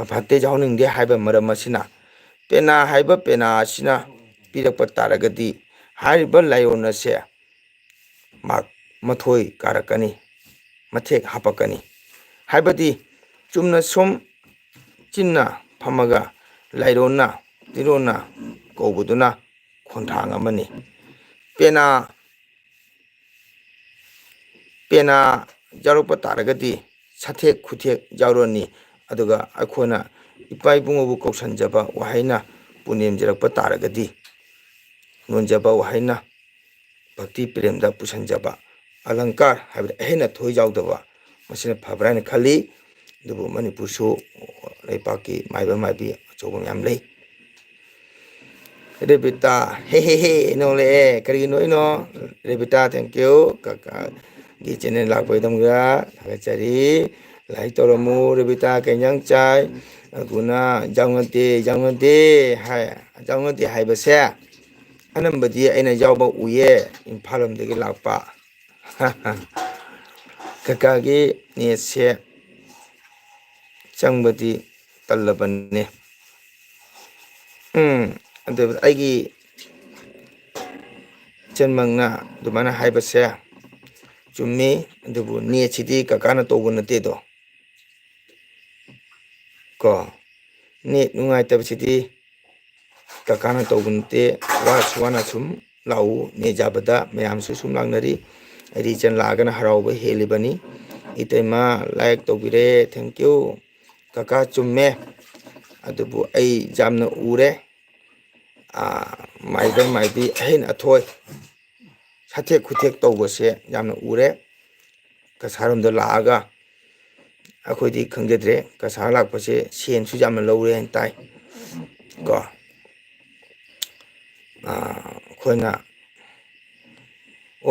ꯐꯠꯇꯦ, ꯌꯥꯎꯍꯟꯅꯤꯡꯗꯦ ꯍꯥꯏꯕ ꯃꯔꯝ ꯑꯁꯤꯅ, ꯄꯦꯅꯥ ꯍꯥꯏꯕ ꯄꯦꯅꯥ ꯑꯁꯤꯅ ꯄꯤꯔꯛꯄ ꯇꯥꯔꯒꯗꯤ ꯍꯥꯏꯔꯤꯕ ꯂꯥꯏꯑꯣꯟ ꯑꯁꯦ ꯃꯥꯔꯛ ꯃꯥꯊꯣꯏ ꯀꯥꯔꯛꯀꯅꯤ, ꯃꯊꯦꯛ ꯍꯥꯞꯄꯛꯀꯅꯤ꯫ ꯍꯥꯏꯕꯗꯤ ꯆꯨꯝꯅ ꯁꯨꯝ ꯆꯤꯟꯅ ꯐꯝꯃꯒ ꯂꯥꯏꯔꯣꯟꯅ ꯇꯤꯔꯣꯟꯅ ꯀꯧꯕꯗꯨꯅ ꯈꯣꯟꯊꯥꯡ ꯑꯃꯅꯤ꯫ ꯄꯦꯅꯥ, ꯄꯦꯅꯥ ꯌꯥꯎꯔꯛꯄ ꯇꯥꯔꯒꯗꯤ ꯁꯥꯊꯦꯛ ꯈꯨꯊꯦꯛ ꯌꯥꯎꯔꯅꯤ꯫ ꯑꯗꯨꯒ ꯑꯩꯈꯣꯏꯅ ꯏꯄꯥ ꯏꯕꯨꯡꯉꯣꯕꯨ ꯀꯧꯁꯟꯖꯕ ꯋꯥꯍꯩꯅ ꯄꯨꯅꯦꯝꯖꯔꯛꯄ ꯇꯥꯔꯒꯗꯤ, ꯅꯣꯟꯖꯕ ꯋꯥꯍꯩꯅ ꯚꯛꯇꯤ ꯄ꯭ꯔꯦꯝꯗ ꯄꯨꯁꯟꯖꯕ, ꯑꯂꯪꯀꯥꯔ ꯍꯥꯏꯕꯗꯤ ꯑꯍꯦꯟ ꯑꯊꯣꯏ ꯌꯥꯎꯗꯕ, ꯃꯁꯤꯅ ꯐꯕ꯭ꯔꯥ ꯍꯥꯏꯅ ꯈꯜꯂꯤ꯫ ꯑꯗꯨꯕꯨ ꯃꯅꯤꯄꯨꯔꯁꯨ ꯂꯩꯄꯥꯛꯀꯤ ꯃꯥꯏꯕ ꯃꯥꯏꯕꯤ ꯑꯆꯧꯕ ꯃꯌꯥꯝ ꯂꯩ꯫ ꯔꯦꯕꯤꯇꯥ, ꯍꯦ ꯍꯦ ꯍꯦ, ꯅꯣꯛꯂꯛꯑꯦ꯫ ꯀꯔꯤꯒꯤ ꯅꯣꯛꯏꯅꯣ? ꯔꯦꯕꯤꯇꯥ, thank you꯫ ꯀꯀꯥꯒꯤ channel ꯂꯥꯛꯄꯒꯤꯗꯃꯛꯇ ꯊꯥꯒꯠꯆꯔꯤ꯫ Like ꯇꯧꯔꯝꯃꯨ꯫ ꯔꯦꯕꯤꯇꯥ, ꯀꯩ ꯏꯟꯖꯥꯡ ꯆꯥꯏ? ꯑꯗꯨꯅ ꯌꯥꯎꯅꯗꯦ, ꯌꯥꯎꯅꯗꯦ ꯍꯥꯏ꯫ ꯌꯥꯎꯅꯗꯦ ꯍꯥꯏꯕꯁꯦ ꯑꯅꯝꯕꯗꯤ ꯑꯩꯅ ꯌꯥꯎꯕ ꯎꯏꯌꯦ, ꯏꯝꯐꯥꯜ ꯂꯣꯝꯗꯒꯤ ꯂꯥꯛꯄ꯫ ꯀꯀꯥꯒꯤ ꯅꯦꯠꯁꯦ ꯆꯪꯕꯗꯤ ꯇꯜꯂꯕꯅꯦ꯫ ꯎꯝ, ꯑꯗꯨ ꯑꯩꯒꯤ ꯏꯆꯟꯃꯛꯅ ꯑꯗꯨꯃꯥꯏꯅ ꯍꯥꯏꯕꯁꯦ ꯆꯨꯝꯃꯤ, ꯑꯗꯨꯕꯨ ꯅꯦꯠꯁꯤꯗꯤ ꯀꯀꯥꯅ ꯇꯧꯕ ꯅꯠꯇꯦꯗꯣ꯫ ꯀꯣ, ꯅꯦꯠ ꯅꯨꯡꯉꯥꯏꯇꯕꯁꯤꯗꯤ ꯀꯀꯥꯅ ꯇꯧꯕ ꯅꯠꯇꯦ꯫ ꯋꯥꯁꯨ ꯋꯥꯅ ꯁꯨꯝ ꯂꯥꯛꯎ, ꯅꯦꯠ ꯌꯥꯕꯗ ꯃꯌꯥꯝꯁꯨ ꯁꯨꯝ ꯂꯥꯛꯅꯔꯤ꯫ ꯑꯩꯗꯤ ꯏꯆꯟ ꯂꯥꯛꯑꯒꯅ ꯍꯔꯥꯎꯕ ꯍꯦꯜꯂꯤꯕꯅꯤ꯫ ꯏꯇꯩꯃ ꯂꯥꯏꯛ ꯇꯧꯕꯤꯔꯦ, thank you꯫ ꯀꯀꯥ ꯆꯨꯝꯃꯦ, ꯑꯗꯨꯕꯨ ꯑꯩ ꯌꯥꯝꯅ ꯎꯔꯦ꯫ ꯑꯥ, ꯃꯥꯏꯕ ꯃꯥꯏꯕꯤ ꯑꯍꯦꯟ ꯑꯊꯣꯏ ꯁꯥꯊꯦꯛ ꯈꯨꯊꯦꯛ ꯇꯧꯕꯁꯦ ꯌꯥꯝꯅ ꯎꯔꯦ꯫ ꯀꯁꯥꯔꯣꯝꯗ ꯂꯥꯛꯑꯒ ꯑꯩꯈꯣꯏꯗꯤ ꯈꯪꯖꯗ꯭ꯔꯦ, ꯀꯁꯥꯔ ꯂꯥꯛꯄꯁꯦ ꯁꯦꯟꯁꯨ ꯌꯥꯝꯅ ꯂꯧꯔꯦ ꯍꯥꯏꯅ ꯇꯥꯏ꯫ ꯀꯣ, ꯑꯥ, ꯑꯩꯈꯣꯏꯅ,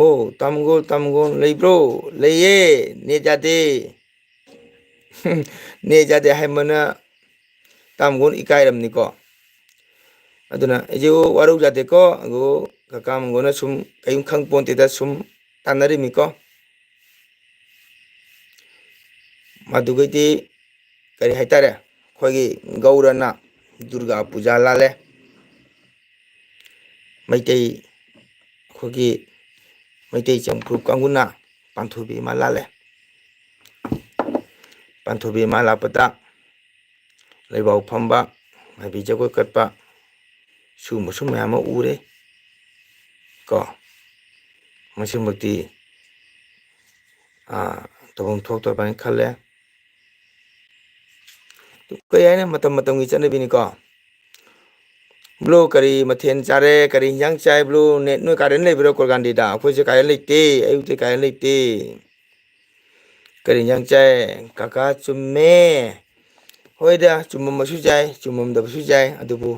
"ꯑꯣ, ꯇꯥꯃꯒꯣꯜ, ꯇꯥꯃꯒꯣꯜ ꯂꯩꯕ꯭ꯔꯣ?" "ꯂꯩꯌꯦ, ꯅꯦꯠ ꯌꯥꯗꯦ꯫" ꯅꯦꯠ ꯌꯥꯗꯦ ꯍꯥꯏꯃꯅ ꯇꯥꯃꯒꯣꯜ ꯏꯀꯥꯏꯔꯝꯅꯤꯀꯣ꯫ ꯑꯗꯨꯅ ꯑꯩꯁꯦ ꯋꯥꯔꯧ ꯌꯥꯗꯦꯀꯣ꯫ ꯑꯗꯨ ꯀꯀꯥ ꯃꯪꯒꯣꯟꯅ ꯁꯨꯝ ꯀꯔꯤꯝ ꯈꯪ ꯄꯣꯟꯇꯦꯗ ꯁꯨꯝ ꯇꯥꯟꯅꯔꯤꯃꯤꯀꯣ꯫ ꯃꯗꯨꯒꯤꯗꯤ ꯀꯔꯤ ꯍꯥꯏꯇꯥꯔꯦ, ꯑꯩꯈꯣꯏꯒꯤ ꯒꯧꯔꯅ ꯗꯨꯔꯒꯥ ꯄꯨꯖꯥ ꯂꯥꯜꯂꯦ꯫ ꯃꯩꯇꯩ, ꯑꯩꯈꯣꯏꯒꯤ ꯃꯩꯇꯩ ꯆꯪꯐꯨꯔꯨꯞ ꯀꯥꯡꯕꯨꯅ ꯄꯥꯟꯊꯣꯏꯕꯤ ꯏꯃꯥ ꯂꯥꯜꯂꯦ꯫ ꯄꯥꯟꯊꯣꯏꯕꯤ ꯏꯃꯥ ꯂꯥꯛꯄꯗ ꯂꯩꯕꯥꯎ ꯐꯝꯕ, ꯃꯥꯏꯕꯤ ꯖꯒꯣꯏ ꯀꯠꯄ, ꯁꯤꯒꯨꯝꯕꯁꯨ ꯃꯌꯥꯝ ꯑꯃ ꯎꯔꯦ꯫ ꯀꯣ, ꯃꯁꯤꯃꯛꯇꯤ, ꯑꯥ, ꯇꯧꯐꯝ ꯊꯣꯛꯇꯕ ꯍꯥꯏꯅ ꯈꯜꯂꯦ꯫ ꯀꯩ ꯍꯥꯏꯅꯤ, ꯃꯇꯝ ꯃꯇꯝꯒꯤ ꯆꯠꯅꯕꯤꯅꯤꯀꯣ꯫ ꯕ꯭ꯂꯣ, ꯀꯔꯤ ꯃꯊꯦꯜ ꯆꯥꯔꯦ? ꯀꯔꯤ ꯍꯤꯟꯖꯥꯡ ꯆꯥꯏ? ꯕ꯭ꯂꯣ, ꯅꯦꯠ ꯅꯣꯏ ꯀꯥꯔꯦꯟ ꯂꯩꯕ꯭ꯔꯣ? ꯀꯣꯔꯒꯥꯟꯗꯤꯗ ꯑꯩꯈꯣꯏꯁꯦ ꯀꯥꯔꯦꯟ ꯂꯩꯇꯦ, ꯑꯌꯨꯛꯇꯤ ꯀꯥꯔꯦꯟ ꯂꯩꯇꯦ꯫ ꯀꯔꯤ ꯍꯤꯟꯖꯥꯡ ꯆꯥꯏ? ꯀꯀꯥ ꯆꯨꯝꯃꯦ꯫ ꯍꯣꯏꯗ, ꯆꯨꯝꯃꯝꯕꯁꯨ ꯌꯥꯏ, ꯆꯨꯝꯃꯝꯗꯕꯁꯨ ꯌꯥꯏ, ꯑꯗꯨꯕꯨ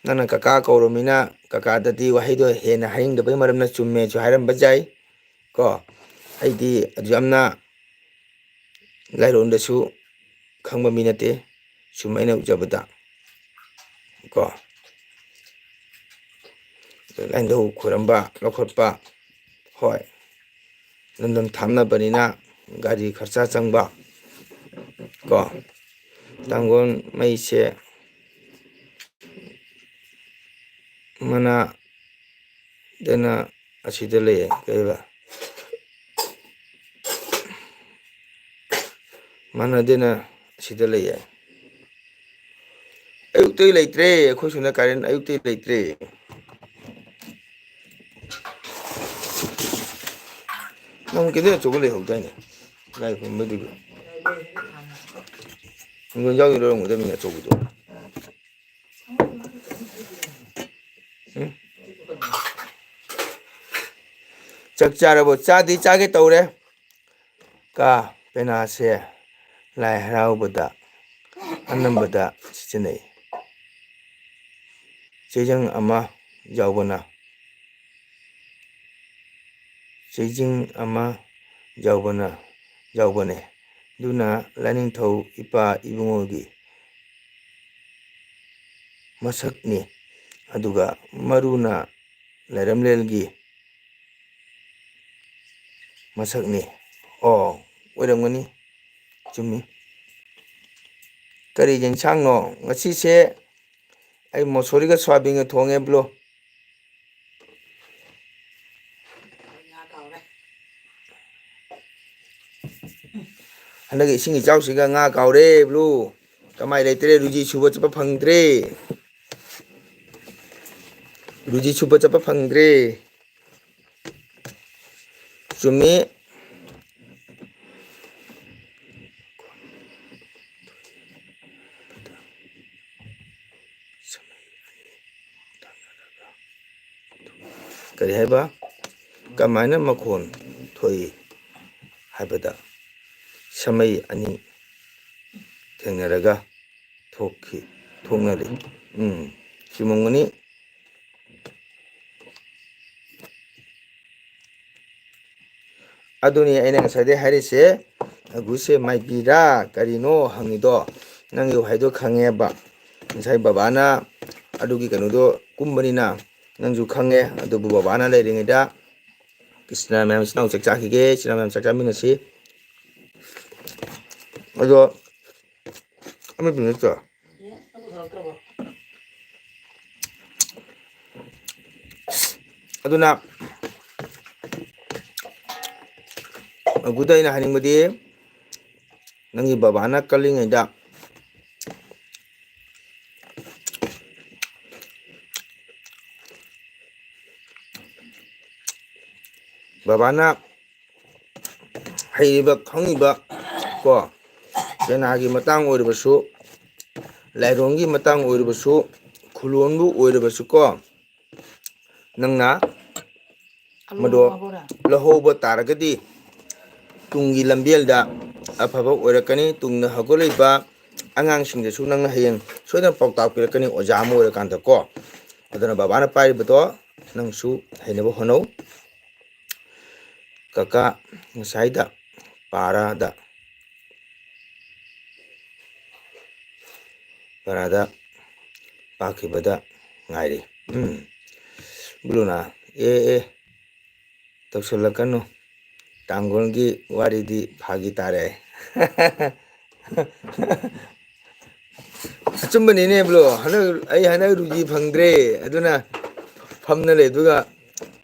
ꯅꯪꯅ ꯀꯀꯥ ꯀꯧꯔꯃꯤꯅ ꯀꯀꯥꯗꯗꯤ ꯋꯥꯍꯩꯗꯣ ꯍꯦꯟꯅ ꯍꯥꯏꯅꯤꯡꯗꯕꯒꯤ ꯃꯔꯝꯅ ꯆꯨꯝꯃꯦꯁꯨ ꯍꯥꯏꯔꯝꯕ ꯌꯥꯏ꯫ ꯀꯣ, ꯑꯩꯗꯤ ꯑꯗꯨ ꯌꯥꯝꯅ ꯂꯥꯏꯔꯣꯟꯗꯁꯨ ꯈꯪꯕ ꯃꯤ ꯅꯠꯇꯦ꯫ ꯁꯨꯝ ꯑꯩꯅ ꯎꯖꯕꯗ ꯀꯣ, ꯂꯥꯏꯅꯤꯡꯊꯧ ꯈꯣꯏꯔꯝꯕ, ꯂꯧꯈꯠꯄ, ꯍꯣꯏ, ꯂꯝꯗꯝ ꯊꯥꯞꯅꯕꯅꯤꯅ ꯒꯥꯔꯤ ꯈꯔꯆꯥ ꯆꯪꯕ ꯀꯣ, ꯇꯥꯡꯒꯣꯜ ꯃꯩꯁꯦ ꯃꯅꯥꯗꯅ ꯑꯁꯤꯗ ꯂꯩꯌꯦ, ꯀꯩꯕ? ꯃꯥꯟꯅꯗꯦꯅ ꯑꯁꯤꯗ ꯂꯩꯌꯦ꯫ ꯑꯌꯨꯛꯇꯩ ꯂꯩꯇ꯭ꯔꯦ, ꯑꯩꯈꯣꯏ ꯁꯣꯝꯗ ꯀꯥꯔꯦꯟ ꯑꯌꯨꯛꯇꯩ ꯂꯩꯇ꯭ꯔꯦ꯫ ꯅꯪ ꯀꯦꯟꯗꯜ ꯑꯆꯧꯕ ꯂꯩꯍꯧꯗꯥꯏꯅꯦ? ꯂꯥꯏ ꯈꯨꯔꯨꯝꯕꯗꯨꯒꯤ꯫ ꯍꯤꯡꯒꯣꯜ ꯌꯥꯎꯗꯤ ꯂꯣꯏꯔꯝꯒꯗꯕꯅꯤꯅꯦ ꯑꯆꯧꯕꯗꯣ꯫ ꯎꯝ? ꯆꯥꯛ ꯆꯥꯔꯕꯣ? ꯆꯥꯗꯤ ꯆꯥꯒꯦ ꯇꯧꯔꯦ꯫ ꯀꯥ ꯄꯦꯅꯥꯁꯦ ꯂꯥꯏ ꯍꯔꯥꯎꯕꯗ ꯑꯅꯝꯕꯗ ꯁꯤꯖꯤꯟꯅꯩ꯫ ꯆꯦꯖꯪ ꯑꯃ ꯌꯥꯎꯕꯅ, ꯆꯦꯖꯤꯡ ꯑꯃ ꯌꯥꯎꯕꯅ, ꯌꯥꯎꯕꯅꯦ꯫ ꯑꯗꯨꯅ ꯂꯥꯏꯅꯤꯡꯊꯧ ꯏꯄꯥ ꯏꯕꯨꯡꯉꯣꯒꯤ ꯃꯁꯛꯅꯤ꯫ ꯑꯗꯨꯒ ꯃꯔꯨꯅ ꯂꯩꯔꯝꯂꯦꯜꯒꯤ ꯃꯁꯛꯅꯤ꯫ ꯑꯣ, ꯑꯣꯏꯔꯝꯒꯅꯤ꯫ ꯆꯨꯝꯃꯤ꯫ ꯀꯔꯤ ꯌꯦꯟꯁꯥꯡꯅꯣ? ꯉꯁꯤꯁꯦ ꯑꯩ ꯃꯣꯁꯣꯔꯤꯒ ꯁꯣꯌꯥꯕꯤꯟꯒ ꯊꯣꯡꯉꯦ, ꯕ꯭ꯂꯨ꯫ ꯍꯟꯗꯛꯀꯤ ꯏꯁꯤꯡ ꯏꯆꯥꯎꯁꯤꯒ ꯉꯥ ꯀꯥꯎꯔꯦ, ꯕ꯭ꯂꯨ꯫ ꯀꯃꯥꯏ ꯂꯩꯇ꯭ꯔꯦ, ꯔꯨꯖꯤ ꯁꯨꯕ ꯆꯠꯄ ꯐꯪꯗ꯭ꯔꯦ꯫ ꯔꯨꯖꯤ ꯁꯨꯕ ꯆꯠꯄ ꯐꯪꯗ꯭ꯔꯦ꯫ ꯆꯨꯝꯃꯤ꯫ ꯀꯔꯤ ꯍꯥꯏꯕ? ꯀꯃꯥꯏꯅ ꯃꯈꯣꯟ ꯊꯣꯛꯏ ꯍꯥꯏꯕꯗ, ꯁꯃꯩ ꯑꯅꯤ ꯊꯦꯡꯅꯔꯒ ꯊꯣꯛꯈꯤ, ꯊꯣꯛꯅꯔꯤ꯫ ꯎꯝ, ꯆꯨꯝꯃꯝꯒꯅꯤ꯫ ꯑꯗꯨꯅꯤ ꯑꯩꯅ ꯉꯁꯥꯏꯗꯩ ꯍꯥꯏꯔꯤꯁꯦ, ꯑꯒꯨꯁꯦ ꯃꯥꯏꯕꯤꯔꯥ ꯀꯔꯤꯅꯣ ꯍꯪꯉꯤꯗꯣ꯫ ꯅꯪꯒꯤ ꯋꯥꯍꯩꯗꯣ ꯈꯪꯉꯦꯕ꯫ ꯉꯁꯥꯏ ꯕꯕꯥꯅ ꯑꯗꯨꯒꯤ ꯀꯩꯅꯣꯗꯣ ꯀꯨꯝꯕꯅꯤꯅ ꯅꯪꯁꯨ ꯈꯪꯉꯦ꯫ ꯑꯗꯨꯕꯨ ꯕꯕꯥꯅ ꯂꯩꯔꯤꯉꯩꯗ ꯀ꯭ꯔꯤꯁꯅ ꯃꯌꯥꯝ ꯏꯆꯤꯟ ꯏꯅꯥꯎ ꯆꯥꯛ ꯆꯥꯈꯤꯒꯦ, ꯏꯆꯤꯟ ꯏꯅꯥꯎ ꯃꯌꯥꯝ ꯆꯥꯛ ꯆꯥꯃꯤꯟꯅꯁꯤ꯫ ꯑꯗꯣ ꯑꯃ ꯅꯠꯇ꯭ꯔꯣ? ꯑꯗꯨꯅ ꯑꯗꯨꯗ ꯑꯩꯅ ꯍꯥꯏꯅꯤꯡꯕꯗꯤ, ꯅꯪꯒꯤ ꯕꯕꯥꯅ ꯀꯜꯂꯤꯉꯩꯗ ꯕꯕꯥꯅ ꯍꯩꯔꯤꯕ ꯈꯪꯉꯤꯕ ꯀꯣ, ꯄꯦꯅꯥꯒꯤ ꯃꯇꯥꯡ ꯑꯣꯏꯔꯕꯁꯨ, ꯂꯥꯏꯔꯣꯟꯒꯤ ꯃꯇꯥꯡ ꯑꯣꯏꯔꯕꯁꯨ, ꯈꯨꯂꯣꯟꯕꯨ ꯑꯣꯏꯔꯕꯁꯨ ꯀꯣ, ꯅꯪꯅ ꯃꯗꯣ ꯂꯧꯍꯧꯕ ꯇꯥꯔꯒꯗꯤ ꯇꯨꯡꯒꯤ ꯂꯝꯕꯦꯜꯗ ꯑꯐꯕ ꯑꯣꯏꯔꯛꯀꯅꯤ꯫ ꯇꯨꯡꯗ ꯍꯧꯒꯠꯂꯛꯏꯕ ꯑꯉꯥꯡꯁꯤꯡꯗꯁꯨ ꯅꯪꯅ ꯍꯌꯦꯡ ꯁꯣꯏꯗꯅ ꯄꯥꯎꯇꯥꯛ ꯄꯤꯔꯛꯀꯅꯤ, ꯑꯣꯖꯥ ꯑꯃ ꯑꯣꯏꯔꯀꯥꯟꯗꯀꯣ꯫ ꯑꯗꯨꯅ ꯕꯕꯥꯅ ꯄꯥꯏꯔꯤꯕꯗꯣ ꯅꯪꯁꯨ ꯍꯩꯅꯕ ꯍꯣꯠꯅꯧ꯫ ꯀꯀꯥ ꯉꯁꯥꯏꯗ ꯄꯥꯔꯥꯗ ꯄꯔꯥꯗ ꯄꯥꯛꯈꯤꯕꯗ ꯉꯥꯏꯔꯤ꯫ ꯎꯝ꯫ ꯕ꯭ꯂꯨꯅ, "ꯑꯦ, ꯑꯦ, ꯇꯧꯁꯜꯂꯛꯀꯅꯨ꯫ ꯇꯥꯡꯒꯣꯜꯒꯤ ꯋꯥꯔꯤꯗꯤ ꯐꯥꯒꯤ ꯇꯥꯔꯦ꯫" ꯑꯆꯨꯝꯕꯅꯤꯅꯦ, ꯕ꯭ꯂꯨ꯫ ꯍꯟꯗꯛ ꯑꯩ ꯍꯟꯗꯛ ꯔꯨꯖꯤ ꯐꯪꯗ꯭ꯔꯦ꯫ ꯑꯗꯨꯅ ꯐꯝꯅ ꯂꯩ꯫ ꯑꯗꯨꯒ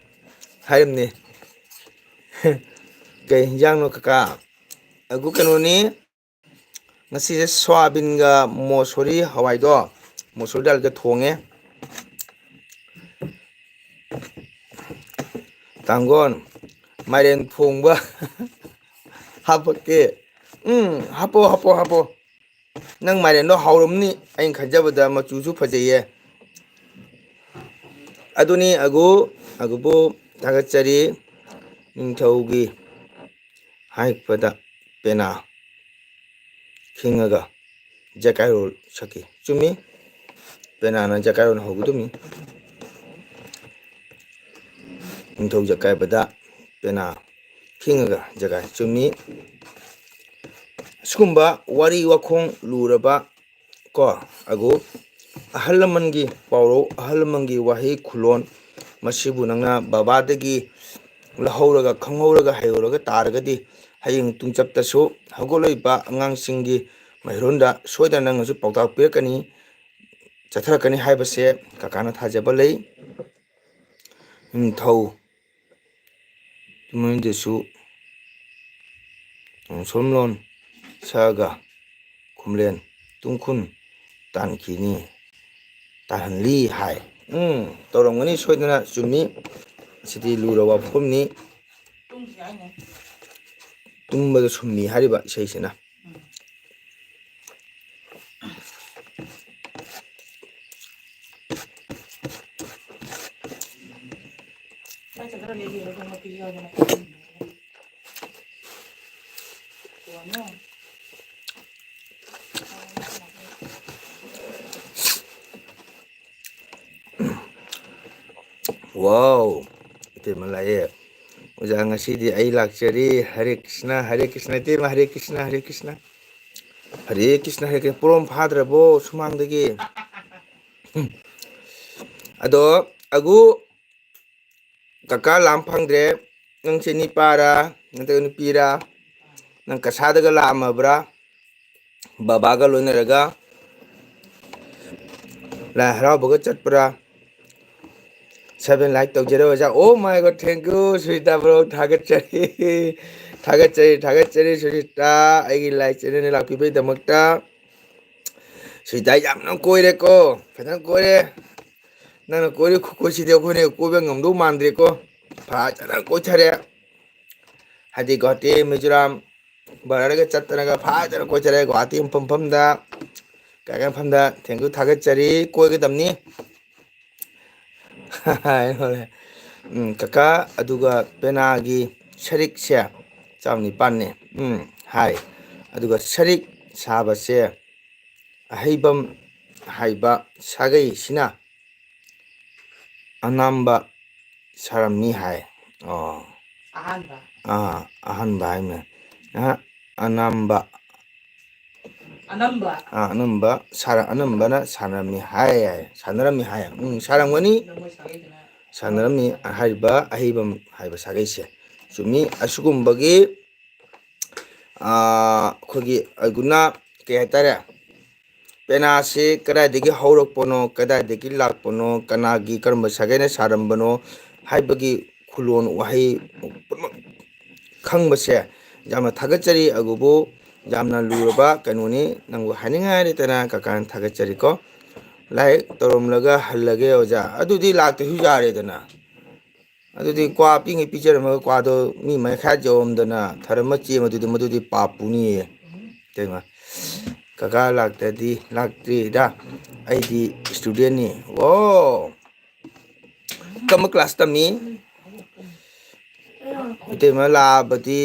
ꯍꯥꯏꯔꯝꯅꯤ꯫ "ꯀꯩ ꯍꯤꯟꯖꯥꯡꯅꯣ, ꯀꯀꯥ?" ꯑꯒꯨ ꯀꯩꯅꯣꯅꯤ, ꯉꯁꯤꯁꯦ ꯁꯣꯌꯥꯕꯤꯟꯒ ꯃꯣꯁꯣꯔꯤ ꯍꯋꯥꯏꯗꯣ, ꯃꯣꯁꯣꯔꯤ ꯗꯥꯜꯒ ꯊꯣꯡꯉꯦ꯫ ꯇꯥꯡꯒꯣꯟ, ꯃꯥꯏꯔꯦꯟ ꯊꯣꯡꯕ ꯍꯥꯞꯄꯛꯀꯦ꯫ ꯎꯝ, ꯍꯥꯞꯄꯣ, ꯍꯥꯞꯄꯣ, ꯍꯥꯞꯄꯣ꯫ ꯅꯪ ꯃꯥꯏꯔꯦꯟꯗꯣ ꯍꯥꯎꯔꯝꯅꯤ, ꯑꯩꯅ ꯈꯟꯖꯕꯗ ꯃꯆꯨꯁꯨ ꯐꯖꯩꯌꯦ꯫ ꯑꯗꯨꯅꯤ ꯑꯒꯨ, ꯑꯒꯨꯕꯨ ꯊꯥꯒꯠꯆꯔꯤ꯫ ꯅꯤꯡꯊꯧꯒꯤ ꯍꯥꯏꯔꯛꯄꯗ ꯄꯦꯅꯥ ꯈꯤꯡꯉꯒ ꯖꯀꯥꯏꯔꯣꯜ ꯁꯛꯈꯤ꯫ ꯆꯨꯝꯃꯤ, ꯄꯦꯅꯥꯅ ꯖꯀꯥꯏꯔꯣꯜ ꯍꯧꯒꯗꯕꯅꯤ꯫ ꯅꯤꯡꯊꯧ ꯖꯀꯥꯏꯕꯗ ꯄꯦꯅꯥ ꯈꯤꯡꯉꯒ ꯖꯀꯥꯏ꯫ ꯆꯨꯝꯃꯤ꯫ ꯁꯤꯒꯨꯝꯕ ꯋꯥꯔꯤ ꯋꯥꯈꯣꯡ ꯂꯨꯔꯕ ꯀꯣ, ꯑꯒꯨ ꯑꯍꯜ ꯂꯃꯟꯒꯤ ꯄꯥꯎꯔꯧ, ꯑꯍꯜ ꯂꯃꯟꯒꯤ ꯋꯥꯍꯩ ꯈꯨꯂꯣꯟ, ꯃꯁꯤꯕꯨ ꯅꯪꯅ ꯕꯕꯥꯗꯒꯤ ꯂꯧꯍꯧꯔꯒ, ꯈꯪꯍꯧꯔꯒ, ꯍꯩꯍꯧꯔꯒ ꯇꯥꯔꯒꯗꯤ, ꯍꯌꯦꯡ ꯇꯨꯡꯆꯞꯇꯁꯨ ꯍꯧꯒꯠꯂꯛꯏꯕ ꯑꯉꯥꯡꯁꯤꯡꯒꯤ ꯃꯩꯔꯣꯟꯗ ꯁꯣꯏꯗꯅ ꯅꯪꯅꯁꯨ ꯄꯥꯎꯇꯥꯛ ꯄꯤꯔꯛꯀꯅꯤ, ꯆꯠꯊꯔꯛꯀꯅꯤ ꯍꯥꯏꯕꯁꯦ ꯀꯀꯥꯅ ꯊꯥꯖꯕ ꯂꯩ꯫ ꯅꯤꯡꯊꯧ ꯇꯨꯃꯤꯟꯗꯁꯨ ꯅꯣꯡꯁꯣꯝꯂꯣꯟ ꯁꯛꯑꯒ ꯈꯨꯝꯂꯦꯟ ꯇꯨꯡꯈꯨꯟ ꯇꯥꯟꯈꯤꯅꯤ, ꯇꯥꯍꯜꯂꯤ ꯍꯥꯏ꯫ ꯎꯝ, ꯇꯧꯔꯝꯒꯅꯤ ꯁꯣꯏꯗꯅ, ꯆꯨꯝꯃꯤ꯫ ꯑꯁꯤꯗꯤ ꯂꯨꯔꯕ ꯋꯥꯐꯝꯅꯤ꯫ ꯇꯨꯝꯕꯗ ꯁꯨꯝꯃꯤ ꯍꯥꯏꯔꯤꯕ ꯏꯁꯩꯁꯤꯅ꯫ ꯋꯥꯎ! ꯏꯇꯩꯃ ꯂꯥꯛꯑꯦ꯫ ꯑꯣꯖꯥ, ꯉꯁꯤꯗꯤ ꯑꯩ ꯂꯥꯛꯆꯔꯤ꯫ ꯍꯔꯦ ꯀ꯭ꯔꯤꯁꯅ, ꯍꯔꯦ ꯀ꯭ꯔꯤꯁꯅ, ꯏꯇꯩꯃ, ꯍꯔꯦ ꯀ꯭ꯔꯤꯁꯅ, ꯍꯔꯦ ꯀ꯭ꯔꯤꯁꯅ꯫ ꯍꯔꯦ ꯀ꯭ꯔꯤꯁꯅ, ꯍꯔꯦ ꯀ꯭ꯔꯤꯁꯅ꯫ ꯄꯣꯔꯣꯝ ꯐꯥꯗ꯭ꯔꯕꯣ ꯁꯨꯃꯥꯡꯗꯒꯤ? ꯑꯗꯣ, ꯑꯒꯨ, ꯀꯀꯥ ꯂꯥꯝ ꯐꯪꯗ꯭ꯔꯦ꯫ ꯅꯪꯁꯦ ꯅꯤꯄꯥꯔꯥ, ꯅꯠꯇ꯭ꯔꯒ ꯅꯨꯄꯤꯔꯥ? ꯅꯪ ꯀꯁꯥꯗꯒ ꯂꯥꯛꯑꯝꯃꯕ꯭ꯔꯥ? ꯕꯕꯥꯒ ꯂꯣꯏꯅꯔꯒ ꯂꯥꯏ ꯍꯔꯥꯎꯕꯒ ꯆꯠꯄ꯭ꯔꯥ? Seven like ꯇꯧꯖꯔꯦ ꯑꯣꯖꯥ꯫ Oh my God, thank you, ꯁꯨꯖꯤꯇꯥ bro, ꯊꯥꯒꯠꯆꯔꯤ꯫ ꯊꯥꯒꯠꯆꯔꯤ, ꯊꯥꯒꯠꯆꯔꯤ, ꯁꯨꯖꯤꯇꯥ, ꯑꯩꯒꯤ live channel ꯂꯥꯛꯄꯤꯕꯒꯤꯗꯃꯛꯇ꯫ ꯁꯨꯖꯤꯇꯥ, ꯌꯥꯝꯅ ꯀꯣꯏꯔꯦꯀꯣ, ꯐꯖꯅ ꯀꯣꯏꯔꯦ꯫ ꯅꯪꯅ ꯀꯣꯏꯔꯤ ꯈꯨꯀꯣꯏꯁꯤꯗꯤ ꯑꯩꯈꯣꯏꯅ ꯀꯣꯏꯕ ꯉꯝꯗꯧ ꯃꯥꯟꯗ꯭ꯔꯦꯀꯣ꯫ ꯐꯖꯅ ꯀꯣꯏꯊꯔꯦ꯫ ꯍꯥꯏꯗꯤ ꯒꯨꯍꯥꯇꯤ, ꯃꯤꯖꯣꯔꯥꯝ, ꯕꯔꯥꯔꯒ ꯆꯠꯇꯅꯒ ꯐꯖꯅ ꯀꯣꯏꯊꯔꯦ꯫ ꯒꯨꯍꯥꯇꯤ ꯃꯐꯝ ꯃꯐꯝꯗ, ꯀꯌꯥ ꯀꯌꯥ ꯃꯐꯝꯗ꯫ Thank you, ꯊꯥꯒꯠꯆꯔꯤ꯫ ꯀꯣꯏꯒꯗꯕꯅꯤ꯫ ꯎꯝ, ꯀꯀꯥ, ꯑꯗꯨꯒ ꯄꯦꯅꯥꯒꯤ ꯁꯔꯤꯛꯁꯦ ꯆꯥꯝ ꯅꯤꯄꯥꯟꯅꯦ꯫ ꯎꯝ, ꯍꯥꯏ꯫ ꯑꯗꯨꯒ ꯁꯔꯤꯛ ꯁꯥꯕꯁꯦ ꯑꯍꯩꯕꯝ ꯍꯥꯏꯕ ꯁꯥꯒꯩꯁꯤꯅ ꯑꯅꯥꯝꯕ ꯁꯥꯔꯝꯃꯤ ꯍꯥꯏ꯫ ꯑꯣ꯫ ꯑꯍꯥꯟꯕ꯫ ꯑꯥ, ꯑꯍꯥꯟꯕ ꯍꯥꯏꯅ꯫ ꯑꯍ, ꯑꯅꯥꯝꯕ ꯑꯅꯝꯕ꯫ ꯑꯥ, ꯑꯅꯝꯕ ꯁꯥꯔ-, ꯑꯅꯝꯕꯅ ꯁꯥꯟꯅꯔꯝꯃꯤ ꯍꯥꯏ, ꯍꯥꯏ꯫ ꯁꯥꯟꯅꯔꯝꯃꯤ ꯍꯥꯏ꯫ ꯎꯝ, ꯁꯥꯔꯝꯒꯅꯤ꯫ ꯅꯃꯣꯏ ꯁꯥꯒꯩꯗꯅ꯫ ꯁꯥꯟꯅꯔꯝꯃꯤ ꯍꯥꯏꯔꯤꯕ ꯑꯍꯩꯕꯝ ꯍꯥꯏꯕ ꯁꯥꯒꯩꯁꯦ꯫ ꯆꯨꯝꯃꯤ꯫ ꯑꯁꯤꯒꯨꯝꯕꯒꯤ, ꯑꯥ, ꯑꯩꯈꯣꯏꯒꯤ ꯑꯩꯒꯨꯅ ꯀꯩ ꯍꯥꯏꯇꯥꯔꯦ? ꯄꯦꯅꯥꯁꯤ ꯀꯗꯥꯏꯗꯒꯤ ꯍꯧꯔꯛꯄꯅꯣ, ꯀꯗꯥꯏꯗꯒꯤ ꯂꯥꯛꯄꯅꯣ, ꯀꯅꯥꯒꯤ, ꯀꯔꯝꯕ ꯁꯥꯒꯩꯅ ꯁꯥꯔꯝꯕꯅꯣ ꯍꯥꯏꯕꯒꯤ ꯈꯨꯂꯣꯟ ꯋꯥꯍꯩ ꯄꯨꯝꯅꯃꯛ ꯈꯪꯕꯁꯦ ꯌꯥꯝꯅ ꯊꯥꯒꯠꯆꯔꯤ꯫ ꯑꯗꯨꯕꯨ ꯌꯥꯝꯅ ꯂꯨꯔꯕ ꯀꯩꯅꯣꯅꯤ, ꯅꯪꯕꯨ ꯍꯥꯏꯅꯤꯡꯉꯥꯏ ꯂꯩꯇꯅ ꯀꯀꯥꯅ ꯊꯥꯒꯠꯆꯔꯤꯀꯣ꯫ ꯂꯥꯏꯔꯤꯛ ꯇꯧꯔꯝꯂꯒ ꯍꯜꯂꯒꯦ ꯑꯣꯖꯥ, ꯑꯗꯨꯗꯤ ꯂꯥꯛꯇꯁꯨ ꯌꯥꯔꯦꯗꯅ꯫ ꯑꯗꯨꯗꯤ ꯀ꯭ꯋꯥ ꯄꯤꯉꯩ ꯄꯤꯖꯔꯝꯃꯒ ꯀ꯭ꯋꯥꯗꯣ ꯃꯤ ꯃꯈꯥ ꯌꯧꯔꯝꯗꯅ ꯊꯔꯝꯃ ꯆꯦꯟꯕꯗꯨꯗꯤ ꯃꯗꯨꯗꯤ ꯄꯥꯞ ꯄꯨꯅꯤꯌꯦ꯫ ꯀꯩꯅꯣ, ꯀꯀꯥ ꯂꯥꯛꯇꯗꯤ ꯂꯥꯛꯇ꯭ꯔꯤꯗ, ꯑꯩꯗꯤ ꯏꯁꯇꯨꯗꯦꯟꯅꯤ꯫ ꯑꯣ, ꯀꯔꯝꯕ ꯀ꯭ꯂꯥꯁ ꯇꯝꯃꯤ? ꯏꯇꯩꯃ ꯂꯥꯛꯑꯕꯗꯤ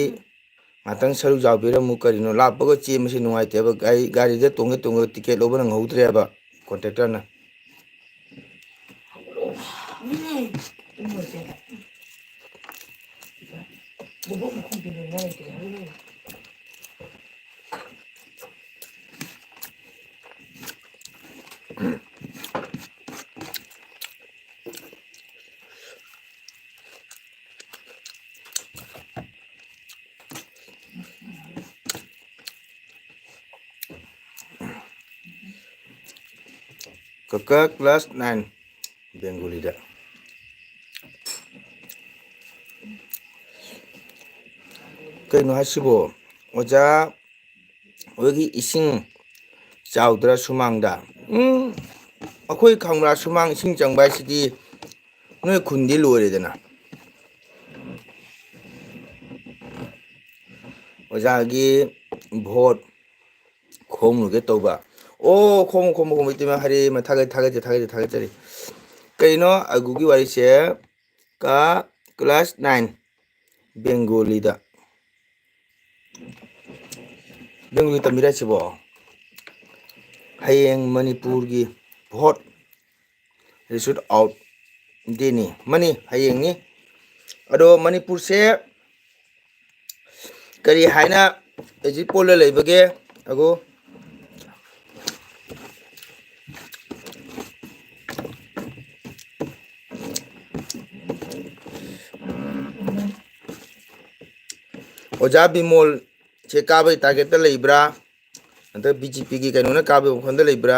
ꯉꯥꯛꯇꯪ ꯁꯔꯨꯛ ꯌꯥꯎꯕꯤꯔꯝꯃꯨ꯫ ꯀꯔꯤꯅꯣ, ꯂꯥꯛꯄꯒ ꯆꯦꯟꯕꯁꯤ ꯅꯨꯡꯉꯥꯏꯇꯦꯕ꯫ ꯒꯥꯔꯤ, ꯒꯥꯔꯤꯗ ꯇꯣꯡꯒꯦ ꯇꯣꯡꯒꯦ ꯇꯤꯀꯦꯠ ꯂꯧꯕ ꯅꯪꯍꯧꯗ꯭ꯔꯦꯕ ꯀꯣꯟꯇ꯭ꯔꯦꯛꯇꯔꯅ꯫ ꯀꯀꯥ ꯀ꯭ꯂꯥꯁ ꯅꯥꯏꯟ ꯕꯦꯡꯒꯣꯂꯤꯗ꯫ ꯀꯩꯅꯣ ꯍꯥꯏꯁꯤꯕꯣ? ꯑꯣꯖꯥ ꯍꯣꯏꯒꯤ ꯏꯁꯤꯡ ꯆꯥꯎꯗ꯭ꯔꯥ ꯁꯨꯃꯥꯡꯗ? ꯎꯝ, ꯑꯩꯈꯣꯏ ꯈꯪꯕ꯭ꯔꯥ, ꯁꯨꯃꯥꯡ ꯏꯁꯤꯡ ꯆꯪꯕ ꯍꯥꯏꯁꯤꯗꯤ ꯅꯣꯏ ꯈꯨꯟꯗꯤ ꯂꯣꯏꯔꯦꯗꯅ꯫ ꯑꯣꯖꯥꯒꯤ ꯚꯣꯠ ꯈꯣꯝꯂꯨꯒꯦ ꯇꯧꯕ꯫ ꯑꯣ, ꯈꯣꯝꯃꯨ, ꯈꯣꯝꯃꯨ, ꯈꯣꯝꯃꯨ, ꯏꯇꯩꯃ, ꯍꯔꯦ, ꯃꯊꯥꯒꯠ-, ꯊꯥꯒꯠꯆꯔꯤ, ꯊꯥꯒꯠꯆꯔꯤ, ꯊꯥꯒꯠꯆꯔꯤ꯫ ꯀꯩꯅꯣ ꯑꯒꯨꯒꯤ ꯋꯥꯔꯤꯁꯦ? ꯀ-, ꯀ꯭ꯂꯥꯁ ꯅꯥꯏꯟ ꯕꯦꯡꯒꯣꯂꯤꯗ꯫ ꯕꯦꯡꯒꯣꯂꯤ ꯇꯝꯕꯤꯔꯛꯏꯁꯤꯕꯣ? ꯍꯌꯦꯡ ꯃꯅꯤꯄꯨꯔꯒꯤ ꯚꯣꯠ result out ꯗꯦꯅꯤ꯫ ꯃꯅꯤ, ꯍꯌꯦꯡꯅꯤ꯫ ꯑꯗꯣ ꯃꯅꯤꯄꯨꯔꯁꯦ ꯀꯔꯤ ꯍꯥꯏꯅ exit poll ꯂꯩꯕꯒꯦ? ꯑꯒꯣ, ꯑꯣꯖꯥ ꯕꯤꯃꯣꯜꯁꯦ ꯀꯥꯕꯒꯤ ꯇꯥꯔꯒꯦꯠꯇ ꯂꯩꯕ꯭ꯔꯥ? ꯅꯠꯇ꯭ꯔꯒ ꯕꯤ ꯖꯦ ꯄꯤꯒꯤ ꯀꯩꯅꯣꯅ ꯀꯥꯕꯒꯤ ꯋꯥꯈꯜꯗ ꯂꯩꯕ꯭ꯔꯥ?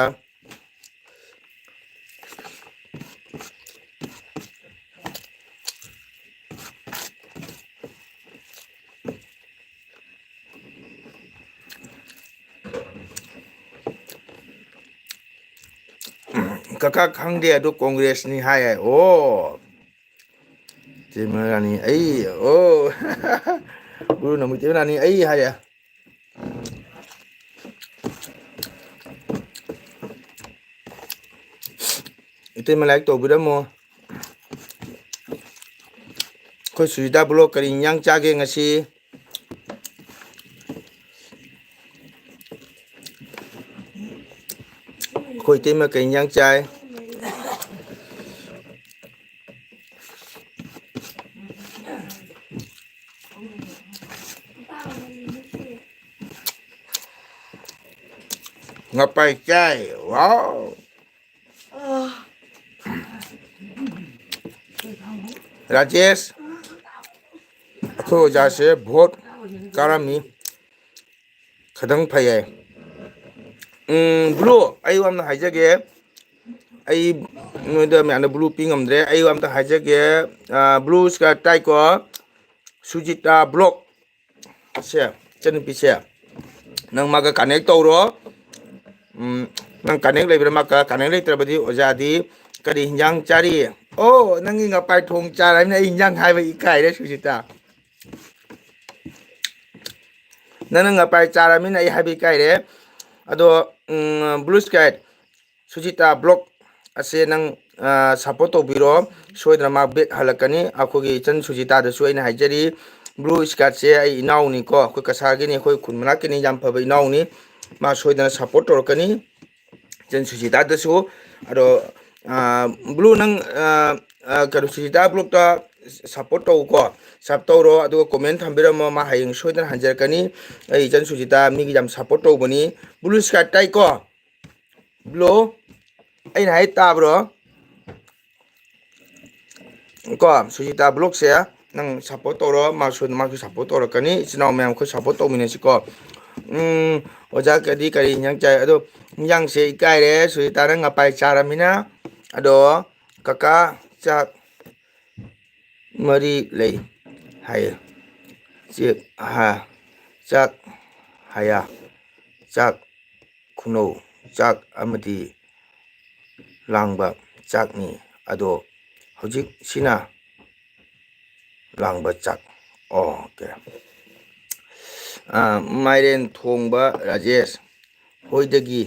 ꯀꯀꯥ ꯈꯪꯗꯦ, ꯑꯗꯨ ꯀꯣꯡꯒ꯭ꯔꯦꯁꯅꯤ ꯍꯥꯏ꯫ ꯑꯣ, ꯏꯇꯩꯃ ꯔꯥꯅꯤ, ꯑꯩ, ꯑꯣ꯫ ꯒꯨꯔꯨ ꯅꯃꯨ ꯏꯇꯩꯃ ꯔꯥꯅꯤ, ꯑꯩ ꯍꯥꯏꯌꯦ꯫ ꯏꯇꯩꯃ ꯂꯥꯏꯛ ꯇꯧꯕꯤꯔꯝꯃꯣ꯫ ꯑꯩꯈꯣꯏ ꯁꯨꯖꯤꯇꯥ ꯕ꯭ꯂꯣꯛ ꯀꯔꯤ ꯏꯟꯖꯥꯡ ꯆꯥꯒꯦ ꯉꯁꯤ? ꯑꯩꯈꯣꯏ ꯏꯇꯩꯃ ꯀꯩ ꯏꯟꯖꯥꯡ ꯆꯥꯏ? ꯉꯄꯥꯏ ꯆꯥꯏ꯫ ꯋꯥꯎ! ꯔꯥꯖꯦꯁ, ꯑꯩꯈꯣꯏ ꯑꯣꯖꯥꯁꯦ ꯚꯣꯠ ꯀꯥꯔꯝꯃꯤ꯫ ꯈꯤꯇꯪ ꯐꯩ ꯍꯥꯏ꯫ ꯎꯝ, ꯕ꯭ꯂꯨ, ꯑꯩ ꯋꯥ ꯑꯃ ꯍꯥꯏꯖꯒꯦ꯫ ꯑꯩ ꯅꯣꯏꯗ ꯃꯌꯥꯝꯗ ꯕ꯭ꯂꯨ ꯄꯤ ꯉꯝꯗ꯭ꯔꯦ꯫ ꯑꯩ ꯋꯥ ꯑꯝꯇ ꯍꯥꯏꯖꯒꯦ꯫ ꯑ, ꯕ꯭ꯂꯨ ꯁ꯭ꯀꯥꯏ ꯇꯥꯏꯀꯣ? ꯁꯨꯖꯤꯇꯥ ꯕ꯭ꯂꯣꯛ ꯁꯦ, ꯏꯆꯟꯅꯨꯄꯤꯁꯦ, ꯅꯪ ꯃꯥꯒ ꯀꯅꯦꯛ ꯇꯧꯔꯣ꯫ ꯎꯝ, ꯅꯪ ꯀꯅꯦꯛ ꯂꯩꯕ꯭ꯔꯥ? ꯃꯥꯒ ꯀꯅꯦꯛ ꯂꯩꯇ꯭ꯔꯕꯗꯤ ꯑꯣꯖꯥꯗꯤ ꯀꯔꯤ ꯍꯤꯟꯖꯥꯡ ꯆꯥꯔꯤ? ꯑꯣ, ꯅꯪꯒꯤ ꯉꯄꯥꯏ ꯊꯣꯡ ꯆꯥꯔꯕꯅꯤꯅ ꯑꯩ ꯍꯤꯟꯖꯥꯡ ꯍꯥꯏꯕ ꯏꯀꯥꯏꯔꯦ, ꯁꯨꯖꯤꯇꯥ꯫ ꯅꯪꯅ ꯉꯄꯥꯏ ꯆꯥꯔꯕꯅꯤꯅ ꯑꯩ ꯍꯥꯏꯕ ꯏꯀꯥꯏꯔꯦ꯫ ꯑꯗꯣ, ꯎꯝ, ꯕ꯭ꯂꯨ ꯁ꯭ꯀꯥꯏ, ꯁꯨꯖꯤꯇꯥ ꯕ꯭ꯂꯣꯛ ꯑꯁꯦ ꯅꯪ, ꯑ, ꯁꯞꯄꯣꯔꯠ ꯇꯧꯕꯤꯔꯣ꯫ ꯁꯣꯏꯗꯅ ꯃꯥ ꯕꯦꯛ ꯍꯜꯂꯛꯀꯅꯤ꯫ ꯑꯩꯈꯣꯏꯒꯤ ꯏꯆꯟ ꯁꯨꯖꯤꯇꯥꯗꯁꯨ ꯑꯩꯅ ꯍꯥꯏꯖꯔꯤ, ꯕ꯭ꯂꯨ ꯁ꯭ꯀꯥꯏꯁꯦ ꯑꯩ ꯏꯅꯥꯎꯅꯤꯀꯣ, ꯑꯩꯈꯣꯏ ꯀꯁꯥꯔꯒꯤꯅꯤ, ꯑꯩꯈꯣꯏ ꯈꯨꯟ ꯃꯅꯥꯛꯀꯤꯅꯤ, ꯌꯥꯝ ꯐꯕ ꯏꯅꯥꯎꯅꯤ꯫ ꯃꯥ ꯁꯣꯏꯗꯅ ꯁꯞꯄꯣꯔꯠ ꯇꯧꯔꯛꯀꯅꯤ ꯏꯆꯟ ꯁꯨꯖꯤꯇꯥꯗꯁꯨ꯫ ꯑꯗꯣ, ꯑ, ꯕ꯭ꯂꯨ, ꯅꯪ, ꯑ, ꯑ, ꯀꯩꯅꯣ, ꯁꯨꯖꯤꯇꯥ ꯕ꯭ꯂꯣꯛꯇ ꯁꯞꯄꯣꯔꯠ ꯇꯧꯀꯣ꯫ ꯁꯞ ꯇꯧꯔꯣ, ꯑꯗꯨꯒ ꯀꯣꯃꯦꯟ ꯊꯝꯕꯤꯔꯝꯃꯣ, ꯃꯥ ꯍꯌꯦꯡ ꯁꯣꯏꯗꯅ ꯍꯟꯖꯔꯛꯀꯅꯤ꯫ ꯑꯩ ꯏꯆꯟ ꯁꯨꯖꯤꯇꯥ ꯃꯤꯒꯤ ꯌꯥꯝ ꯁꯞꯄꯣꯔꯠ ꯇꯧꯕꯅꯤ꯫ ꯕ꯭ꯂꯨ ꯁ꯭ꯀꯥꯏ ꯇꯥꯏꯀꯣ? ꯕ꯭ꯂꯨ, ꯑꯩꯅ ꯍꯥꯏ ꯇꯥꯕ꯭ꯔꯣ? ꯀꯣ, ꯁꯨꯖꯤꯇꯥ ꯕ꯭ꯂꯣꯛꯁꯦ ꯅꯪ ꯁꯞꯄꯣꯔꯠ ꯇꯧꯔꯣ, ꯃꯥꯁꯨ, ꯃꯥꯁꯨ ꯁꯞꯄꯣꯔꯠ ꯇꯧꯔꯛꯀꯅꯤ꯫ ꯏꯆꯤꯟ ꯏꯅꯥꯎ ꯃꯌꯥꯝ ꯑꯩꯈꯣꯏ ꯁꯞꯄꯣꯔꯠ ꯇꯧꯃꯤꯟꯅꯁꯤꯀꯣ꯫ ꯎꯝ, ꯑꯣꯖꯥ ꯀꯗꯤ ꯀꯔꯤ ꯏꯟꯖꯥꯡ ꯆꯥꯏ? ꯑꯗꯣ ꯏꯟꯖꯥꯡꯁꯦ ꯏꯀꯥꯏꯔꯦ, ꯁꯨꯖꯤꯇꯥꯅ ꯉꯄꯥꯏ ꯆꯥꯔꯃꯤꯅ꯫ ꯑꯗꯣ ꯀꯀꯥ ꯆꯥꯛ ꯃꯔꯤ ꯂꯩ ꯍꯥꯏꯌꯦ꯫ ꯆꯦꯛ ꯍꯥ, ꯆꯥꯛ ꯍꯥꯌꯥ, ꯆꯥꯛ ꯈꯨꯅꯧ, ꯆꯥꯛ ꯑꯃꯗꯤ ꯂꯥꯡꯕ ꯆꯥꯛꯅꯤ꯫ ꯑꯗꯣ ꯍꯧꯖꯤꯛꯁꯤꯅ ꯂꯥꯡꯕ ꯆꯥꯛ꯫ ꯑꯣꯀꯦ꯫ ꯑꯥ, ꯃꯥꯏꯔꯦꯟ ꯊꯣꯡꯕ ꯔꯥꯖꯦꯁ ꯍꯣꯏꯗꯒꯤ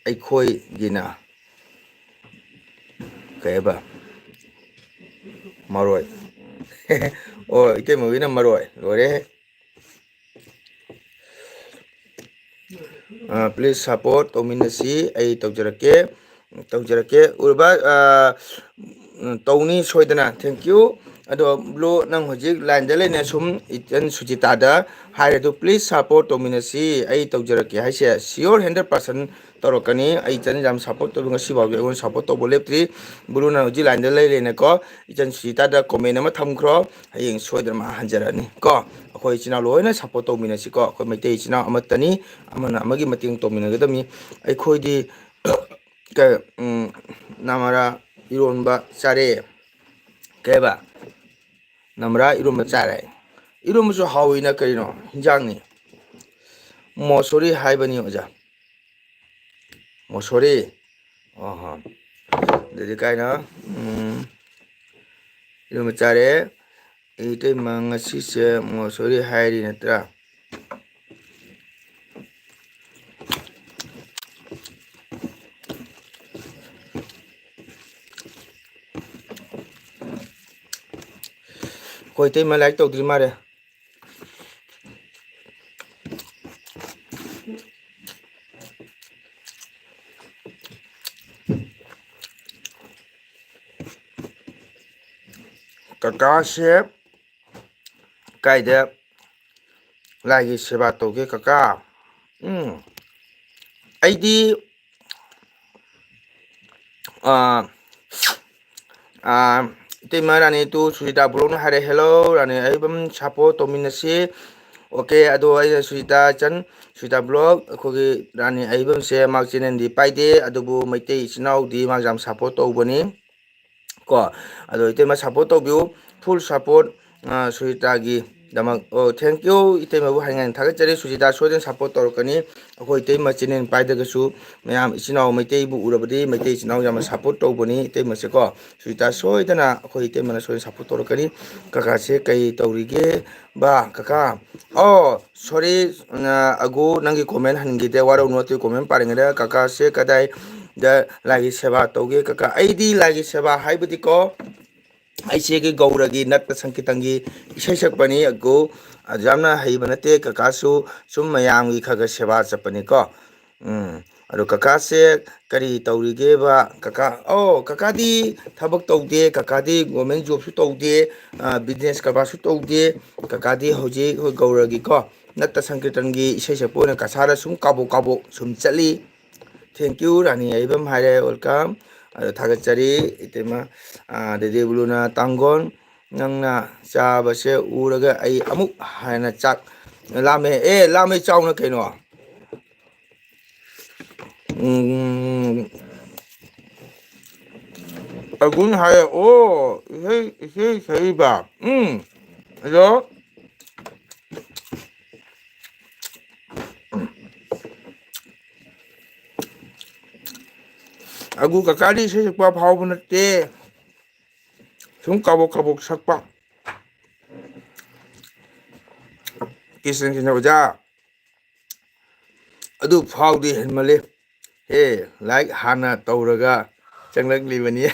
ꯑꯩꯈꯣꯏꯒꯤꯅ ꯀꯩ ꯍꯥꯏꯕ? ꯃꯔꯣꯏ꯫ ꯑꯣ, ꯏꯇꯩꯃꯒꯤꯅ ꯃꯔꯣꯏ꯫ ꯂꯣꯏꯔꯦ꯫ ꯑꯥ, please support ꯇꯧꯃꯤꯟꯅꯁꯤ꯫ ꯑꯩ ꯇꯧꯖꯔꯛꯀꯦ, ꯇꯧꯖꯔꯛꯀꯦ꯫ ꯎꯔꯕ? ꯑꯥ, ꯎꯝ, ꯇꯧꯅꯤ ꯁꯣꯏꯗꯅ꯫ Thank you꯫ ꯑꯗꯣ ꯕ꯭ꯂꯨ, ꯅꯪ ꯍꯧꯖꯤꯛ ꯂꯥꯏꯟꯗ ꯂꯩꯅ ꯁꯨꯝ ꯏꯆꯟ ꯁꯨꯖꯤꯇꯥꯗ ꯍꯥꯏꯔꯦ ꯑꯗꯨ, please support ꯇꯧꯃꯤꯟꯅꯁꯤ꯫ ꯑꯩ ꯇꯧꯖꯔꯛꯀꯦ ꯍꯥꯏꯁꯦ sure hundred percent ꯇꯧꯔꯛꯀꯅꯤ꯫ ꯑꯩ ꯏꯆꯟ ꯌꯥꯝ ꯁꯞꯄꯣꯔꯠ ꯇꯧꯕꯤ, ꯉꯁꯤꯐꯥꯎꯗꯤ ꯑꯩꯉꯣꯟꯗ ꯁꯞꯄꯣꯔꯠ ꯇꯧꯕ ꯂꯦꯞꯇ꯭ꯔꯤ꯫ ꯕ꯭ꯂꯨ, ꯅꯪ ꯍꯧꯖꯤꯛ ꯂꯥꯏꯟꯗ ꯂꯩꯔꯦꯅꯦꯀꯣ꯫ ꯏꯆꯟ ꯁꯨꯖꯤꯇꯥꯗ ꯀꯣꯃꯦꯟ ꯑꯃ ꯊꯝꯈ꯭ꯔꯣ꯫ ꯍꯌꯦꯡ ꯁꯣꯏꯗꯅ ꯃꯥ ꯍꯟꯖꯔꯛꯑꯅꯤ ꯀꯣ꯫ ꯑꯩꯈꯣꯏ ꯏꯆꯤꯟ ꯏꯅꯥꯎ ꯂꯣꯏꯅ ꯁꯞꯄꯣꯔꯠ ꯇꯧꯃꯤꯟꯅꯁꯤꯀꯣ꯫ ꯑꯩꯈꯣꯏ ꯃꯩꯇꯩ ꯏꯆꯤꯟ ꯏꯅꯥꯎ ꯑꯃꯠꯇꯅꯤ꯫ ꯑꯃꯅ ꯑꯃꯒꯤ ꯃꯇꯦꯡ ꯇꯧꯃꯤꯟꯅꯒꯗꯕꯅꯤ꯫ ꯑꯩꯈꯣꯏꯗꯤ ꯀ-, ꯎꯝ, ꯅꯃꯔꯥ ꯏꯔꯣꯟꯕ ꯆꯥꯔꯦ꯫ ꯀꯩ ꯍꯥꯏꯕ? ꯅꯃꯔꯥ ꯏꯔꯣꯟꯕ ꯆꯥꯔꯦ꯫ ꯏꯔꯣꯟꯕꯁꯨ ꯍꯥꯎꯋꯤꯅ ꯀꯔꯤꯅꯣ? ꯍꯤꯟꯖꯥꯡꯅꯤ꯫ ꯃꯣꯁꯣꯔꯤ ꯍꯥꯏꯕꯅꯤ ꯑꯣꯖꯥ꯫ ꯃꯣꯁꯣꯔꯤ꯫ ꯑꯣꯍꯣ꯫ ꯑꯗꯨꯗꯤ ꯀꯥꯏꯅ? ꯎꯝ, ꯏꯔꯣꯟꯕ ꯆꯥꯔꯦ꯫ ꯏꯇꯩꯃ ꯉꯁꯤꯁꯦ ꯃꯣꯁꯣꯔꯤ ꯍꯥꯏꯔꯤ ꯅꯠꯇ꯭ꯔꯥ? ꯑꯩꯈꯣꯏ ꯏꯇꯩꯃ ꯂꯥꯏꯔꯤꯛ ꯇꯧꯗ꯭ꯔꯤ ꯃꯥꯜꯂꯦ꯫ ꯀꯀꯥꯁꯦ ꯀꯥꯏꯗ ꯂꯥꯏꯒꯤ ꯁꯦꯕꯥ ꯇꯧꯒꯦ ꯀꯀꯥ? ꯎꯝ, ꯑꯩꯗꯤ, ꯑꯥ, ꯑꯥ, ꯏꯇꯩꯃ ꯔꯥꯅꯤ ꯇꯨ ꯁꯨꯖꯤꯇꯥ ꯕ꯭ꯂꯣꯛꯅ ꯍꯥꯏꯔꯦ, "ꯍꯦꯜꯂꯣ ꯔꯥꯅꯤ ꯑꯏꯕꯝ, ꯁꯞꯄꯣꯔꯠ ꯇꯧꯃꯤꯟꯅꯁꯤ"꯫ ꯑꯣꯀꯦ, ꯑꯗꯣ ꯑꯩꯅ ꯁꯨꯖꯤꯇꯥ ꯏꯆꯟ, ꯁꯨꯖꯤꯇꯥ ꯕ꯭ꯂꯣꯛ, ꯑꯩꯈꯣꯏꯒꯤ ꯔꯥꯅꯤ ꯑꯏꯕꯝꯁꯦ ꯃꯥ ꯆꯦꯅꯦꯜꯗꯤ ꯄꯥꯏꯗꯦ, ꯑꯗꯨꯕꯨ ꯃꯩꯇꯩ ꯏꯆꯤꯟ ꯏꯅꯥꯎꯗꯤ ꯃꯥ ꯌꯥꯝ ꯁꯞꯄꯣꯔꯠ ꯇꯧꯕꯅꯤ꯫ ꯀꯣ, ꯑꯗꯣ ꯏꯇꯩꯃ ꯁꯞꯄꯣꯔꯠ ꯇꯧꯕꯤꯌꯨ, ꯐꯨꯜ ꯁꯞꯄꯣꯔꯠ, ꯑ, ꯁꯨꯖꯤꯇꯥꯒꯤꯗꯃꯛ꯫ ꯑꯣ, ꯊꯦꯡ ꯌꯨ, ꯏꯇꯩꯃꯕꯨ ꯍꯥꯏꯅꯤꯡꯉꯥꯏ ꯊꯥꯒꯠꯆꯔꯤ꯫ ꯁꯨꯖꯤꯇꯥ ꯁꯣꯏꯗꯅ ꯁꯞꯄꯣꯔꯠ ꯇꯧꯔꯛꯀꯅꯤ꯫ ꯑꯩꯈꯣꯏ ꯏꯇꯩꯃ ꯆꯦꯅꯦꯜ ꯄꯥꯏꯗ꯭ꯔꯒꯁꯨ ꯃꯌꯥꯝ ꯏꯆꯤꯟ ꯏꯅꯥꯎ ꯃꯩꯇꯩꯕꯨ ꯎꯔꯕꯗꯤ ꯃꯩꯇꯩ ꯏꯆꯤꯟ ꯏꯅꯥꯎ ꯌꯥꯝꯅ ꯁꯞꯄꯣꯔꯠ ꯇꯧꯕꯅꯤ ꯏꯇꯩꯃꯁꯦꯀꯣ꯫ ꯁꯨꯖꯤꯇꯥ ꯁꯣꯏꯗꯅ, ꯑꯩꯈꯣꯏ ꯏꯇꯩꯃꯅ ꯁꯣꯏꯗꯅ ꯁꯞꯄꯣꯔꯠ ꯇꯧꯔꯛꯀꯅꯤ꯫ ꯀꯀꯥꯁꯦ ꯀꯩ ꯇꯧꯔꯤꯒꯦ ꯕꯥ, ꯀꯀꯥ? ꯑꯣ, ꯁꯣꯔꯤ, ꯑ, ꯑꯒꯨ, ꯅꯪꯒꯤ ꯀꯣꯃꯦꯟ ꯍꯟꯈꯤꯗꯦ, ꯋꯥꯔꯧꯅꯨ꯫ ꯑꯇꯩ ꯀꯣꯃꯦꯟ ꯄꯥꯔꯤꯉꯩꯗ ꯀꯀꯥꯁꯦ ꯀꯗꯥꯏꯗ ꯂꯥꯏꯒꯤ ꯁꯦꯕꯥ ꯇꯧꯒꯦ? ꯀꯀꯥ, ꯑꯩꯗꯤ ꯂꯥꯏꯒꯤ ꯁꯦꯕꯥ ꯍꯥꯏꯕꯗꯤꯀꯣ, ꯑꯩꯁꯦꯒꯤ ꯒꯧꯔꯒꯤ ꯅꯠꯇ ꯁꯪꯀꯤꯔꯇꯟꯒꯤ ꯏꯁꯩ ꯁꯛꯄꯅꯤ꯫ ꯑꯒꯨ, ꯑꯗꯨ ꯌꯥꯝꯅ ꯍꯩꯕ ꯅꯠꯇꯦ꯫ ꯀꯀꯥꯁꯨ ꯁꯨꯝ ꯃꯌꯥꯝꯒꯤ ꯈꯔ ꯈꯔ ꯁꯦꯕꯥ ꯆꯠꯄꯅꯤꯀꯣ꯫ ꯎꯝ, ꯑꯗꯣ ꯀꯀꯥꯁꯦ ꯀꯔꯤ ꯇꯧꯔꯤꯒꯦꯕ? ꯀꯀꯥ, ꯑꯣ, ꯀꯀꯥꯗꯤ ꯊꯕꯛ ꯇꯧꯗꯦ, ꯀꯀꯥꯗꯤ ꯒꯣꯔꯃꯦꯟ ꯖꯣꯕꯁꯨ ꯇꯧꯗꯦ, ꯑ, ꯕꯤꯖꯤꯅꯦꯁ ꯀꯔꯕꯥꯔꯁꯨ ꯇꯧꯗꯦ꯫ ꯀꯀꯥꯗꯤ ꯍꯧꯖꯤꯛ ꯑꯩꯈꯣꯏ ꯒꯧꯔꯒꯤꯀꯣ, ꯅꯠꯇ ꯁꯪꯀꯤꯔꯇꯟꯒꯤ ꯏꯁꯩ ꯁꯛꯄ ꯑꯣꯏꯅ ꯀꯁꯥꯔꯗ ꯁꯨꯝ ꯀꯥꯕꯣꯛ ꯀꯥꯕꯣꯛ ꯁꯨꯝ ꯆꯠꯂꯤ꯫ ꯊꯦꯡꯀ꯭ꯌꯨ, ꯔꯥꯅꯤ ꯑꯏꯕꯝ ꯍꯥꯏꯔꯦ, ꯋꯦꯜꯀꯝ꯫ ꯑꯗꯣ ꯊꯥꯒꯠꯆꯔꯤ, ꯏꯇꯩꯃ, ꯑ, ꯗꯦꯗꯦ ꯕ꯭ꯂꯨꯅ ꯇꯥꯡꯒꯣꯟ, ꯅꯪꯅ ꯆꯥꯕꯁꯦ ꯎꯔꯒ ꯑꯩ ꯑꯃꯨꯛ ꯍꯦꯟꯅ ꯆꯥꯛ ꯂꯥꯝꯃꯦ꯫ ꯑꯦ, ꯂꯥꯝꯃꯦ, ꯆꯥꯎꯅ ꯀꯩꯅꯣ꯫ ꯎꯝ, ꯑꯒꯨꯟ ꯍꯥꯏꯌꯦ꯫ ꯑꯣ, ꯏꯁꯩ, ꯏꯁꯩ ꯁꯛꯏꯕ꯫ ꯎꯝ, ꯑꯗꯣ, ꯑꯒꯨ ꯀꯀꯥꯗꯤ ꯏꯁꯩ ꯁꯛꯄ ꯐꯥꯎꯕ ꯅꯠꯇꯦ, ꯁꯨꯝ ꯀꯥꯕꯣꯛ ꯀꯥꯕꯣꯛ ꯁꯛꯄ꯫ ꯀ꯭ꯔꯤꯁꯅ, ꯀ꯭ꯔꯤꯁꯅ ꯑꯣꯖꯥ꯫ ꯑꯗꯨ ꯐꯥꯎꯗꯤ ꯍꯦꯟꯃꯜꯂꯤ꯫ ꯍꯦ, ꯂꯥꯏꯛ ꯍꯥꯟꯅ ꯇꯧꯔꯒ ꯆꯪꯂꯛꯂꯤꯕꯅꯤ꯫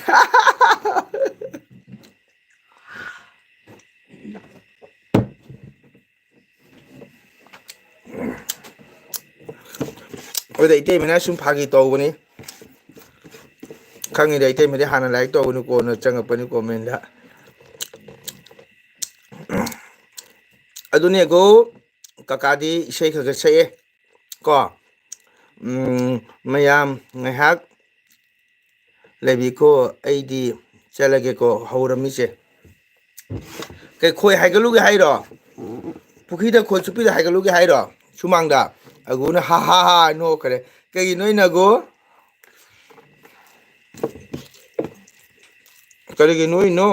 ꯑꯗꯨꯗ ꯏꯇꯩꯃꯅ ꯁꯨꯝ ꯐꯥꯒꯤ ꯇꯧꯕꯅꯤ꯫ ꯈꯪꯉꯤꯗ, ꯏꯇꯩꯃꯗꯤ ꯍꯥꯟꯅ ꯂꯥꯏꯛ ꯇꯧꯕꯅꯤ, ꯀꯣꯟꯅ ꯆꯪꯉꯛꯄꯅꯤ ꯀꯣꯃꯦꯟꯗ꯫ ꯑꯗꯨꯅꯦꯀꯣ, ꯀꯀꯥꯗꯤ ꯏꯁꯩ ꯈꯔ ꯈꯔ ꯁꯛꯑꯦ ꯀꯣ꯫ ꯎꯝ, ꯃꯌꯥꯝ ꯉꯥꯏꯍꯥꯛ ꯂꯩꯕꯤꯈꯣ, ꯑꯩꯗꯤ ꯆꯠꯂꯒꯦꯀꯣ, ꯍꯧꯔꯝꯃꯤꯁꯦ꯫ ꯀꯩ, ꯈꯣꯏ ꯍꯥꯏꯒꯠꯂꯨꯒꯦ ꯍꯥꯏꯔꯣ? ꯄꯨꯈ꯭ꯔꯤꯗ ꯈꯣꯏ ꯆꯨꯞꯄꯤꯗ ꯍꯥꯏꯒꯠꯂꯨꯒꯦ ꯍꯥꯏꯔꯣ? ꯁꯨꯃꯥꯡꯗ꯫ ꯑꯒꯨꯅ ꯍꯥ ꯍꯥ ꯍꯥ ꯅꯣꯛꯈ꯭ꯔꯦ꯫ ꯀꯩꯒꯤ ꯅꯣꯏꯅꯒꯣ? ꯀꯔꯤꯒꯤ ꯅꯣꯏꯅꯣ?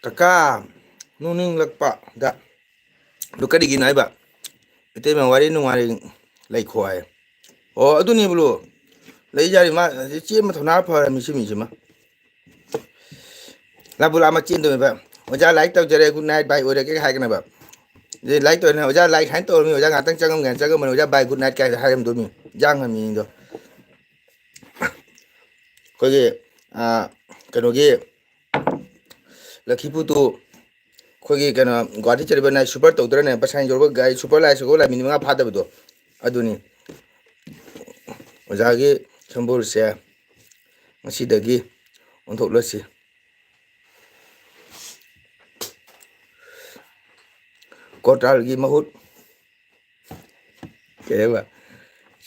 ꯀꯀꯥ, ꯅꯣꯛꯅꯤꯡꯂꯛꯄꯗ꯫ ꯑꯗꯨ ꯀꯔꯤꯒꯤꯅꯣ ꯍꯥꯏꯕ? ꯏꯇꯩꯃ ꯋꯥꯔꯤ ꯅꯨꯡꯉꯥꯏꯔꯤ ꯂꯩꯈꯣ ꯍꯥꯏ꯫ ꯑꯣ, ꯑꯗꯨꯅꯦ ꯕ꯭ꯔꯣ꯫ ꯂꯩꯖꯥꯔꯤ ꯃꯥ ꯆꯦꯟꯕ ꯊꯧꯅꯥ ꯐꯔꯝꯃꯤ ꯁꯤ ꯃꯤꯁꯤꯃ꯫ ꯂꯥꯕꯨ ꯂꯥꯝꯃ ꯆꯦꯟꯗꯣꯏꯅꯦꯕ꯫ "ꯑꯣꯖꯥ ꯂꯥꯏꯛ ꯇꯧꯖꯔꯦ, good night, bye ꯑꯣꯏꯔꯒꯦ" ꯍꯥꯏꯒꯅꯦꯕ꯫ ꯑꯗꯩ ꯂꯥꯏꯛ ꯇꯧꯔꯦꯅ, "ꯑꯣꯖꯥ ꯂꯥꯏꯛ ꯍꯥꯏꯅ ꯇꯧꯔꯝꯃꯤ, ꯑꯣꯖꯥ ꯉꯥꯛꯇꯪ ꯆꯪꯉꯝꯒꯦꯅ ꯆꯪꯉꯝꯕꯅꯤ, ꯑꯣꯖꯥ bye, good night" ꯀꯥꯏꯅ ꯍꯥꯏꯔꯝꯗꯣꯏꯅꯤ꯫ ꯏꯟꯖꯥꯡ ꯍꯥꯏꯃꯤꯗꯣ꯫ ꯑꯩꯈꯣꯏꯒꯤ, ꯑꯥ, ꯀꯩꯅꯣꯒꯤ ꯂꯛꯈꯤꯄꯨ ꯇꯨ ꯑꯩꯈꯣꯏꯒꯤ ꯀꯩꯅꯣ ꯒꯨꯍꯥꯇꯤ ꯆꯠꯂꯤꯕ night super ꯇꯧꯗ꯭ꯔꯅꯦ? ꯄꯠꯁꯥꯏꯅ ꯌꯧꯔꯒ ꯒꯥꯔꯤ super ꯂꯥꯛꯑꯦ, super ꯂꯥꯛꯑꯦ, ꯃꯤꯅꯤꯠ ꯃꯉꯥ ꯐꯥꯗꯕꯗꯣ꯫ ꯑꯗꯨꯅꯤ꯫ ꯑꯣꯖꯥꯒꯤ ꯁꯝꯕꯨꯔꯁꯦ ꯉꯁꯤꯗꯒꯤ ꯑꯣꯟꯊꯣꯛꯂꯁꯤ꯫ ꯀꯣꯇꯥꯜꯒꯤ ꯃꯍꯨꯠ ꯀꯩ ꯍꯥꯏꯕ?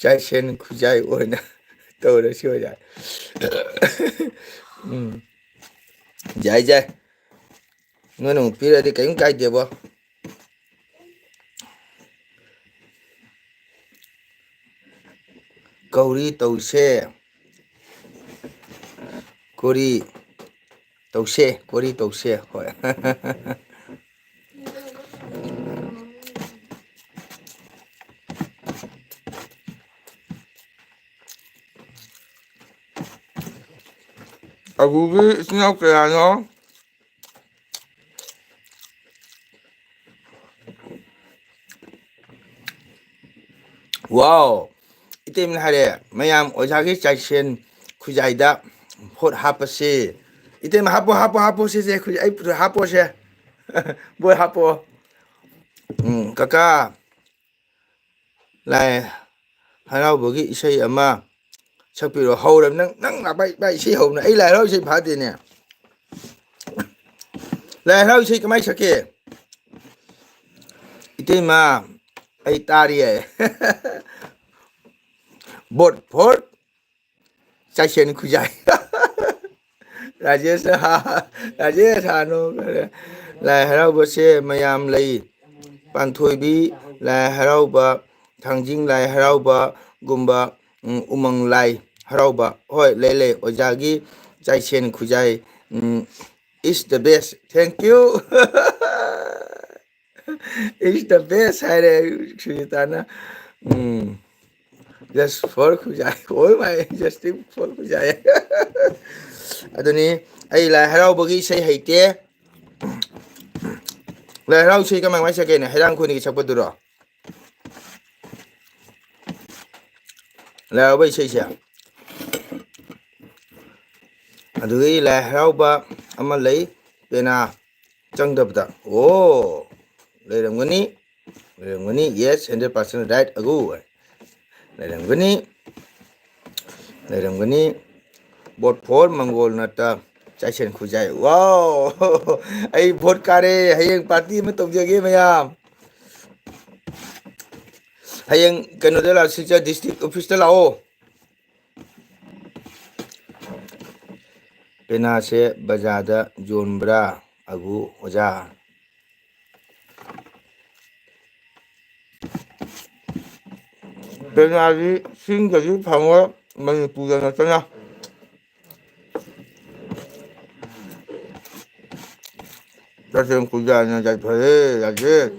ꯆꯥꯏꯁꯦꯟ ꯈꯨꯖꯥꯏ ꯑꯣꯏꯅ ꯇꯧꯔꯁꯤ ꯑꯣꯖꯥ꯫ ꯎꯝ꯫ ꯌꯥꯏ, ꯌꯥꯏ꯫ ꯅꯣꯏꯅ ꯑꯃꯨꯛ ꯄꯤꯔꯗꯤ ꯀꯔꯤꯝ ꯀꯥꯏꯗꯦꯕꯣ꯫ ꯀꯧꯔꯤ ꯇꯧꯁꯦ꯫ ꯀꯣꯔꯤ ꯇꯧꯁꯦ, ꯀꯣꯔꯤ ꯇꯧꯁꯦ, ꯍꯣꯏ꯫ ꯑꯕꯨꯒꯤ ꯏꯆꯤꯟ ꯏꯅꯥꯎ ꯀꯌꯥꯅꯣ? ꯋꯥꯎ! ꯏꯇꯩꯃꯅ ꯍꯥꯏꯔꯦ, "ꯃꯌꯥꯝ ꯑꯣꯖꯥꯒꯤ ꯆꯥꯏꯁꯦꯟ ꯈꯨꯖꯥꯏꯗ ꯚꯣꯠ ꯍꯥꯞꯄꯁꯤ꯫" ꯏꯇꯩꯃ, ꯍꯥꯞꯄꯣ, ꯍꯥꯞꯄꯣ, ꯍꯥꯞꯄꯣ, ꯁꯦ, ꯁꯦ, ꯈꯨꯖꯥꯏ, ꯑꯩ ꯍꯥꯞꯄꯣꯁꯦ꯫ ꯚꯣꯠ ꯍꯥꯞꯄꯣ꯫ ꯎꯝ, ꯀꯀꯥ, ꯂꯥꯏ ꯍꯔꯥꯎꯕꯒꯤ ꯏꯁꯩ ꯑꯃ ꯁꯛꯄꯤꯔꯣ꯫ ꯍꯧꯔꯕ ꯅꯪ, ꯅꯪ ꯂꯥꯛꯄ ꯏꯁꯩ ꯍꯧꯕꯅ꯫ ꯑꯩ ꯂꯥꯏ ꯍꯔꯥꯎ ꯏꯁꯩ ꯐꯥꯗꯦꯅꯦ꯫ ꯂꯥꯏ ꯍꯔꯥꯎ ꯏꯁꯩ ꯀꯃꯥꯏꯅ ꯁꯛꯀꯦ? ꯏꯇꯩꯃ, ꯑꯩ ꯇꯥꯔꯤ ꯌꯥꯏ꯫ Vote for ꯆꯥꯏꯁꯦꯟ ꯈꯨꯖꯥꯏ꯫ ꯔꯥꯖꯦꯁ, ꯔꯥꯖꯦꯁ ꯍꯥꯅꯨ꯫ ꯂꯥꯏ ꯍꯔꯥꯎꯕꯁꯦ ꯃꯌꯥꯝ ꯂꯩ꯫ ꯄꯥꯟꯊꯣꯏꯕꯤ ꯂꯥꯏ ꯍꯔꯥꯎꯕ, ꯊꯥꯡꯖꯤꯡ ꯂꯥꯏ ꯍꯔꯥꯎꯕꯒꯨꯝꯕ, ꯎꯝ, ꯎꯃꯪ ꯂꯥꯏ ꯍꯔꯥꯎꯕ꯫ ꯍꯣꯏ, ꯂꯩ, ꯂꯩ꯫ ꯑꯣꯖꯥꯒꯤ ꯆꯥꯏꯁꯦꯟ ꯈꯨꯖꯥꯏ, ꯎꯝ, is the best꯫ Thank you꯫ Is the best ꯍꯥꯏꯔꯦ ꯁꯨꯖꯤꯇꯥꯅ꯫ ꯎꯝ꯫ Just for ꯈꯨꯖꯥꯏ꯫ Oh my, just for ꯈꯨꯖꯥꯏ꯫ ꯑꯗꯨꯅꯤ, ꯑꯩ ꯂꯥꯏ ꯍꯔꯥꯎꯕꯒꯤ ꯏꯁꯩ ꯍꯩꯇꯦ꯫ ꯂꯥꯏ ꯍꯔꯥꯎ ꯏꯁꯩ ꯀꯃꯥꯏ ꯀꯃꯥꯏ ꯁꯛꯀꯦꯅꯦ? ꯍꯩꯔꯥꯡ ꯈꯣꯏꯅꯤꯒꯤ ꯁꯛꯄꯗꯨꯔꯣ? ꯂꯥꯏ ꯍꯔꯥꯎꯕ ꯏꯁꯩꯁꯦ꯫ ꯑꯗꯨꯗꯒꯤ ꯂꯥꯏ ꯍꯔꯥꯎꯕ ꯑꯃ ꯂꯩ, ꯄꯦꯅꯥ ꯆꯪꯗꯕꯗ꯫ ꯑꯣ, ꯂꯩꯔꯝꯒꯅꯤ, ꯂꯩꯔꯝꯒꯅꯤ꯫ Yes, hundred percent right, ꯑꯒꯨ꯫ ꯂꯩꯔꯝꯒꯅꯤ, ꯂꯩꯔꯝꯒꯅꯤ꯫ Vote for ꯃꯪꯒꯣꯜ ꯅꯠꯇ ꯆꯥꯏꯁꯦꯟ ꯈꯨꯖꯥꯏ꯫ Wow! ꯑꯩ vote ꯀꯥꯔꯦ꯫ ꯍꯌꯦꯡ party ꯑꯃ ꯇꯧꯖꯒꯦ ꯃꯌꯥꯝ꯫ ꯍꯌꯦꯡ ꯀꯩꯅꯣꯗ ꯂꯥꯛꯑꯣ, ꯁꯤꯜꯆꯔ district officeꯇ ꯂꯥꯛꯑꯣ꯫ ꯄꯦꯅꯥꯁꯦ ꯕꯖꯥꯔꯗ ꯌꯣꯟꯕ꯭ꯔꯥ, ꯑꯒꯨ ꯑꯣꯖꯥ? ꯄꯦꯅꯥꯗꯤ ꯆꯤꯡꯗꯗꯤ ꯐꯪꯉꯣꯏ, ꯃꯅꯤꯄꯨꯔꯗ ꯅꯠꯇꯅ꯫ ꯇꯁꯦꯡ ꯈꯨꯖꯥꯏꯅ ꯌꯥꯏꯐꯔꯦ, ꯌꯥꯏꯐꯔꯦ꯫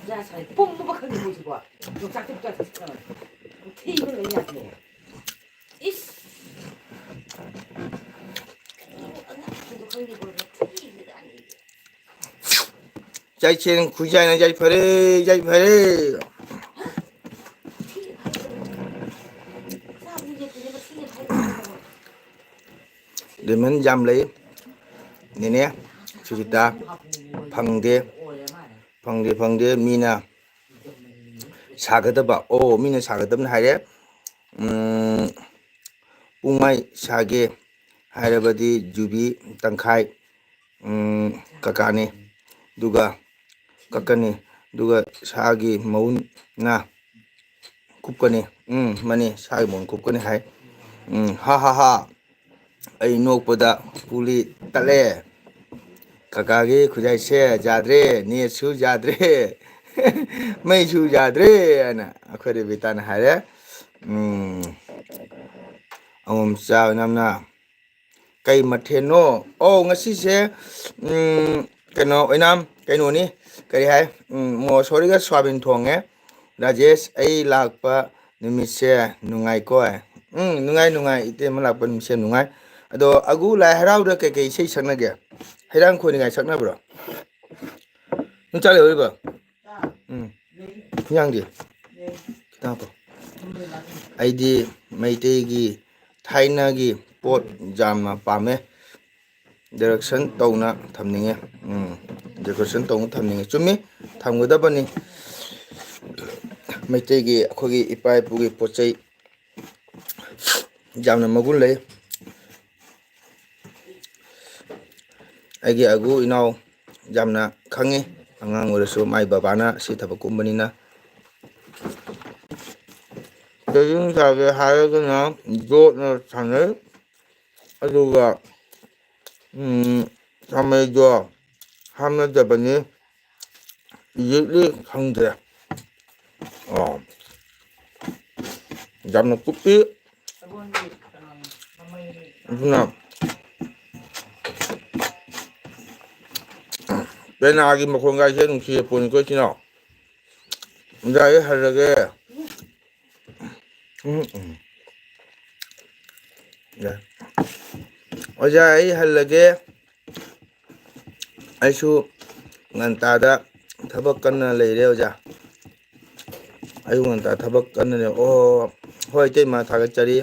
ꯌꯥ ꯁꯥꯏ ꯄꯨꯝꯕ ꯈꯪꯗꯦ ꯃꯣꯏꯁꯤꯀꯣ꯫ ꯌꯣꯡꯆꯥꯛꯁꯦ ꯄꯨꯡꯆꯥ ꯆꯥꯁꯤꯜꯂꯒ ꯊꯤꯕ ꯂꯣꯏ ꯌꯥꯗꯦ꯫ ꯏꯁ! ꯑꯉꯛꯄꯗꯣ ꯈꯪꯗꯦꯀꯣ, ꯊꯤꯕꯖꯥꯠꯅꯤ꯫ ꯆꯥꯏꯁꯦꯟ ꯈꯨꯖꯥꯏꯅ ꯌꯥꯏꯐꯔꯦ, ꯌꯥꯏꯐꯔꯦ꯫ ꯆꯥꯕꯗꯤ ꯂꯦꯞꯇꯦꯅꯦ, ꯃꯁꯤꯡ ꯌꯥꯝ ꯍꯥꯏꯗꯦ꯫ Lemon ꯌꯥꯝ ꯂꯩ꯫ ꯅꯦꯅꯦ ꯁꯨꯖꯤꯇꯥ, ꯐꯪꯗꯦ, ꯐꯪꯗꯦ, ꯐꯪꯗꯦ꯫ ꯃꯤꯅ ꯁꯥꯒꯗꯕ, ꯑꯣ, ꯃꯤꯅ ꯁꯥꯒꯗꯕꯅ ꯍꯥꯏꯔꯦ꯫ ꯎꯝ, ꯄꯨꯡꯃꯥꯏ ꯁꯥꯒꯦ ꯍꯥꯏꯔꯕꯗꯤ ꯖꯨꯕꯤ ꯇꯪꯈꯥꯏ, ꯎꯝ, ꯀꯀꯥꯅꯤ, ꯑꯗꯨꯒ ꯀꯛꯀꯅꯤ, ꯑꯗꯨꯒ ꯁꯥꯒꯤ ꯃꯎꯟꯅ ꯀꯨꯞꯀꯅꯤ꯫ ꯎꯝ, ꯃꯅꯤ, ꯁꯥꯒꯤ ꯃꯎꯟ ꯀꯨꯞꯀꯅꯤ ꯍꯥꯏ꯫ ꯎꯝ, ꯍꯥ ꯍꯥ ꯍꯥ꯫ ꯑꯩ ꯅꯣꯛꯄꯗ ꯄꯨꯂꯤ ꯇꯠꯂꯦ꯫ ꯀꯀꯥꯒꯤ ꯈꯨꯖꯥꯏꯁꯦ ꯌꯥꯗ꯭ꯔꯦ, ꯅꯦꯠꯁꯨ ꯌꯥꯗ꯭ꯔꯦ, ꯃꯩꯁꯨ ꯌꯥꯗ꯭ꯔꯦ ꯍꯥꯏꯅ ꯑꯩꯈꯣꯏ ꯔꯦꯕꯤꯇꯥꯅ ꯍꯥꯏꯔꯦ꯫ ꯎꯝ, ꯑꯉꯣꯝꯆꯥ ꯑꯣꯏꯅꯝꯅ ꯀꯩ ꯃꯊꯦꯜꯅꯣ? ꯑꯧ, ꯉꯁꯤꯁꯦ, ꯎꯝ, ꯀꯩꯅꯣ, ꯑꯣꯏꯅꯥꯝ, ꯀꯩꯅꯣꯅꯤ, ꯀꯔꯤ ꯍꯥꯏ? ꯎꯝ, ꯃꯣꯁꯣꯔꯤꯒ ꯁꯣꯌꯥꯕꯤꯟ ꯊꯣꯡꯉꯦ꯫ ꯔꯥꯖꯦꯁ, ꯑꯩ ꯂꯥꯛꯄ ꯅꯨꯃꯤꯠꯁꯦ ꯅꯨꯡꯉꯥꯏꯀꯣ? ꯎꯝ, ꯅꯨꯡꯉꯥꯏ, ꯅꯨꯡꯉꯥꯏ꯫ ꯏꯇꯩꯃ ꯂꯥꯛꯄ ꯅꯨꯃꯤꯠꯁꯦ ꯅꯨꯡꯉꯥꯏ꯫ ꯑꯗꯣ ꯑꯒꯨ ꯂꯥꯏ ꯍꯔꯥꯎꯗ ꯀꯩꯀꯩ ꯏꯁꯩ ꯁꯛꯅꯒꯦ? ꯍꯩꯔꯥꯡ ꯈꯣꯏꯅꯤꯡꯉꯥꯏ ꯁꯛꯅꯕ꯭ꯔꯣ? ꯅꯪ ꯆꯥꯛ ꯂꯩꯍꯧꯔꯤꯕꯣ? ꯎꯝ꯫ ꯍꯤꯟꯖꯥꯡꯗꯤ? ꯈꯤꯇꯪ ꯍꯥꯞꯄꯣ꯫ ꯑꯩꯗꯤ ꯃꯩꯇꯩꯒꯤ ꯊꯥꯏꯅꯒꯤ ꯄꯣꯠ ꯌꯥꯝꯅ ꯄꯥꯝꯃꯦ꯫ Decoration ꯇꯧꯅ ꯊꯝꯅꯤꯡꯉꯦ꯫ ꯎꯝ, decoration ꯇꯧꯅ ꯊꯝꯅꯤꯡꯉꯦ꯫ ꯆꯨꯝꯃꯤ, ꯊꯝꯒꯗꯕꯅꯤ꯫ ꯃꯩꯇꯩꯒꯤ, ꯑꯩꯈꯣꯏꯒꯤ ꯏꯄꯥ ꯏꯄꯨꯒꯤ ꯄꯣꯠ ꯆꯩ ꯌꯥꯝꯅ ꯃꯒꯨꯟ ꯂꯩ꯫ ꯑꯩꯒꯤ ꯑꯒꯨ ꯏꯅꯥꯎ ꯌꯥꯝꯅ ꯈꯪꯉꯤ꯫ ꯑꯉꯥꯡ ꯑꯣꯏꯔꯁꯨ ꯃꯥꯏ ꯕꯕꯥꯅ ꯁꯤ ꯊꯕꯛ ꯀꯨꯝꯕꯅꯤꯅ꯫ ꯇ꯭ꯔꯦꯅꯤꯡ ꯆꯥꯒꯦ ꯍꯥꯏꯔꯒꯅ ꯌꯣꯠꯅ ꯁꯥꯟꯅꯩ꯫ ꯑꯗꯨꯒ, ꯎꯝ, ꯁꯥꯃꯩꯗꯣ ꯍꯥꯞꯅꯗꯕꯅꯤ꯫ Exactly ꯈꯪꯗ꯭ꯔꯦ꯫ ꯑꯣ꯫ ꯌꯥꯝꯅ ꯀꯨꯞꯄꯤ꯫ ꯑꯗꯨꯅ ꯄꯦꯅꯥꯒꯤ ꯃꯈꯣꯟꯒꯥꯏꯁꯦ ꯅꯨꯡꯁꯤꯌꯦ ꯄꯣꯠꯅꯤꯀꯣ, ꯏꯆꯤꯟ ꯏꯅꯥꯎ꯫ ꯑꯣꯖꯥ, ꯑꯩ ꯍꯜꯂꯒꯦ꯫ ꯎꯝ, ꯎꯝ꯫ ꯌꯥ꯫ ꯑꯣꯖꯥ, ꯑꯩ ꯍꯜꯂꯒꯦ꯫ ꯑꯩꯁꯨ ꯉꯟꯇꯥꯗ ꯊꯕꯛ ꯀꯟꯅ ꯂꯩꯔꯦ, ꯑꯣꯖꯥ꯫ ꯑꯌꯨꯛ ꯉꯟꯇꯥ ꯊꯕꯛ ꯀꯟꯅ ꯂꯩ-, ꯑꯣ, ꯍꯣꯏ, ꯏꯇꯩꯃ, ꯊꯥꯒꯠꯆꯔꯤ꯫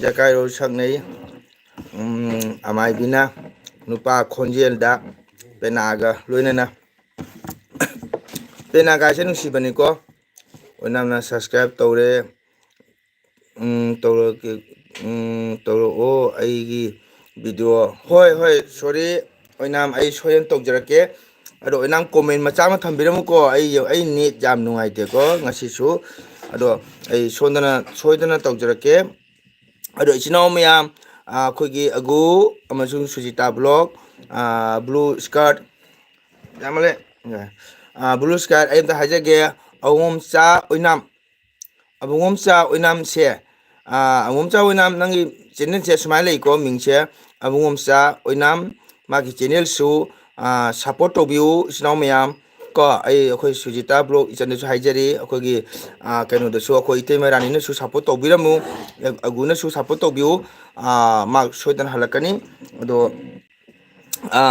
ꯖꯀꯥꯏꯔꯣꯜ ꯁꯛꯅꯩ꯫ ꯎꯝ, ꯑꯃꯥꯏꯕꯤꯅ ꯅꯨꯄꯥ ꯈꯣꯟꯖꯦꯜꯗ ꯄꯦꯅꯥꯒ ꯂꯣꯏꯅꯅ꯫ ꯄꯦꯅꯥꯒꯥꯏꯁꯦ ꯅꯨꯡꯁꯤꯕꯅꯤꯀꯣ꯫ ꯑꯣꯏꯅꯥꯝꯅ subscribe ꯇꯧꯔꯦ꯫ ꯎꯝ, ꯇꯧꯔꯛꯀꯦ꯫ ꯎꯝ, ꯇꯧꯔꯛꯑꯣ ꯑꯩꯒꯤ ꯚꯤꯗꯤꯑꯣ꯫ ꯍꯣꯏ, ꯍꯣꯏ, ꯁꯣꯔꯤ ꯑꯣꯏꯅꯥꯝ, ꯑꯩ ꯁꯣꯏꯗꯅ ꯇꯧꯖꯔꯛꯀꯦ꯫ ꯑꯗꯣ ꯑꯣꯏꯅꯥꯝ, ꯀꯣꯃꯦꯟ ꯃꯆꯥ ꯑꯃ ꯊꯝꯕꯤꯔꯝꯃꯨꯀꯣ꯫ ꯑꯩ, ꯑꯩ ꯅꯦꯠ ꯌꯥꯝ ꯅꯨꯡꯉꯥꯏꯇꯦꯀꯣ ꯉꯁꯤꯁꯨ꯫ ꯑꯗꯣ ꯑꯩ ꯁꯣꯝꯗꯅ, ꯁꯣꯏꯗꯅ ꯇꯧꯖꯔꯛꯀꯦ꯫ ꯑꯗꯣ ꯏꯆꯤꯟ ꯏꯅꯥꯎ ꯃꯌꯥꯝ, ꯑ, ꯑꯩꯈꯣꯏꯒꯤ ꯑꯒꯨ ꯑꯃꯁꯨꯡ ꯁꯨꯖꯤꯇꯥ ꯕ꯭ꯂꯣꯛ, ꯑ, ꯕ꯭ꯂꯨ ꯁ꯭ꯀꯔꯠ, ꯌꯥꯝꯃꯜꯂꯦ꯫ ꯑ, ꯕ꯭ꯂꯨ ꯁ꯭ꯀꯔꯠ, ꯑꯩ ꯑꯝꯇ ꯍꯥꯏꯖꯒꯦ, ꯑꯉꯣꯝꯆꯥ ꯑꯣꯏꯅꯥꯝ, ꯑꯕꯨꯡꯉꯣꯝꯆꯥ ꯑꯣꯏꯅꯥꯝꯁꯦ, ꯑ, ꯑꯕꯨꯡꯉꯣꯝꯆꯥ ꯑꯣꯏꯅꯥꯝ, ꯅꯪꯒꯤ ꯆꯦꯅꯦꯜꯁꯦ ꯁꯨꯃꯥꯏꯅ ꯂꯩꯀꯣ, ꯃꯤꯡꯁꯦ ꯑꯕꯨꯡꯉꯣꯝꯆꯥ ꯑꯣꯏꯅꯥꯝ, ꯃꯥꯒꯤ ꯆꯦꯅꯦꯜꯁꯨ, ꯑ, ꯁꯞꯄꯣꯔꯠ ꯇꯧꯕꯤꯌꯨ ꯏꯆꯤꯟ ꯏꯅꯥꯎ ꯃꯌꯥꯝ꯫ ꯀꯣ, ꯑꯩ, ꯑꯩꯈꯣꯏ ꯁꯨꯖꯤꯇꯥ ꯕ꯭ꯂꯣꯛ ꯏꯆꯟꯗꯁꯨ ꯍꯥꯏꯖꯔꯤ, ꯑꯩꯈꯣꯏꯒꯤ, ꯑ, ꯀꯩꯅꯣꯗꯁꯨ, ꯑꯩꯈꯣꯏ ꯏꯇꯩꯃ ꯔꯥꯅꯤꯅꯁꯨ ꯁꯞꯄꯣꯔꯠ ꯇꯧꯕꯤꯔꯝꯃꯨ, ꯑ, ꯑꯒꯨꯅꯁꯨ ꯁꯞꯄꯣꯔꯠ ꯇꯧꯕꯤꯌꯨ꯫ ꯑ, ꯃꯥ ꯁꯣꯏꯗꯅ ꯍꯜꯂꯛꯀꯅꯤ꯫ ꯑꯗꯣ, ꯑ,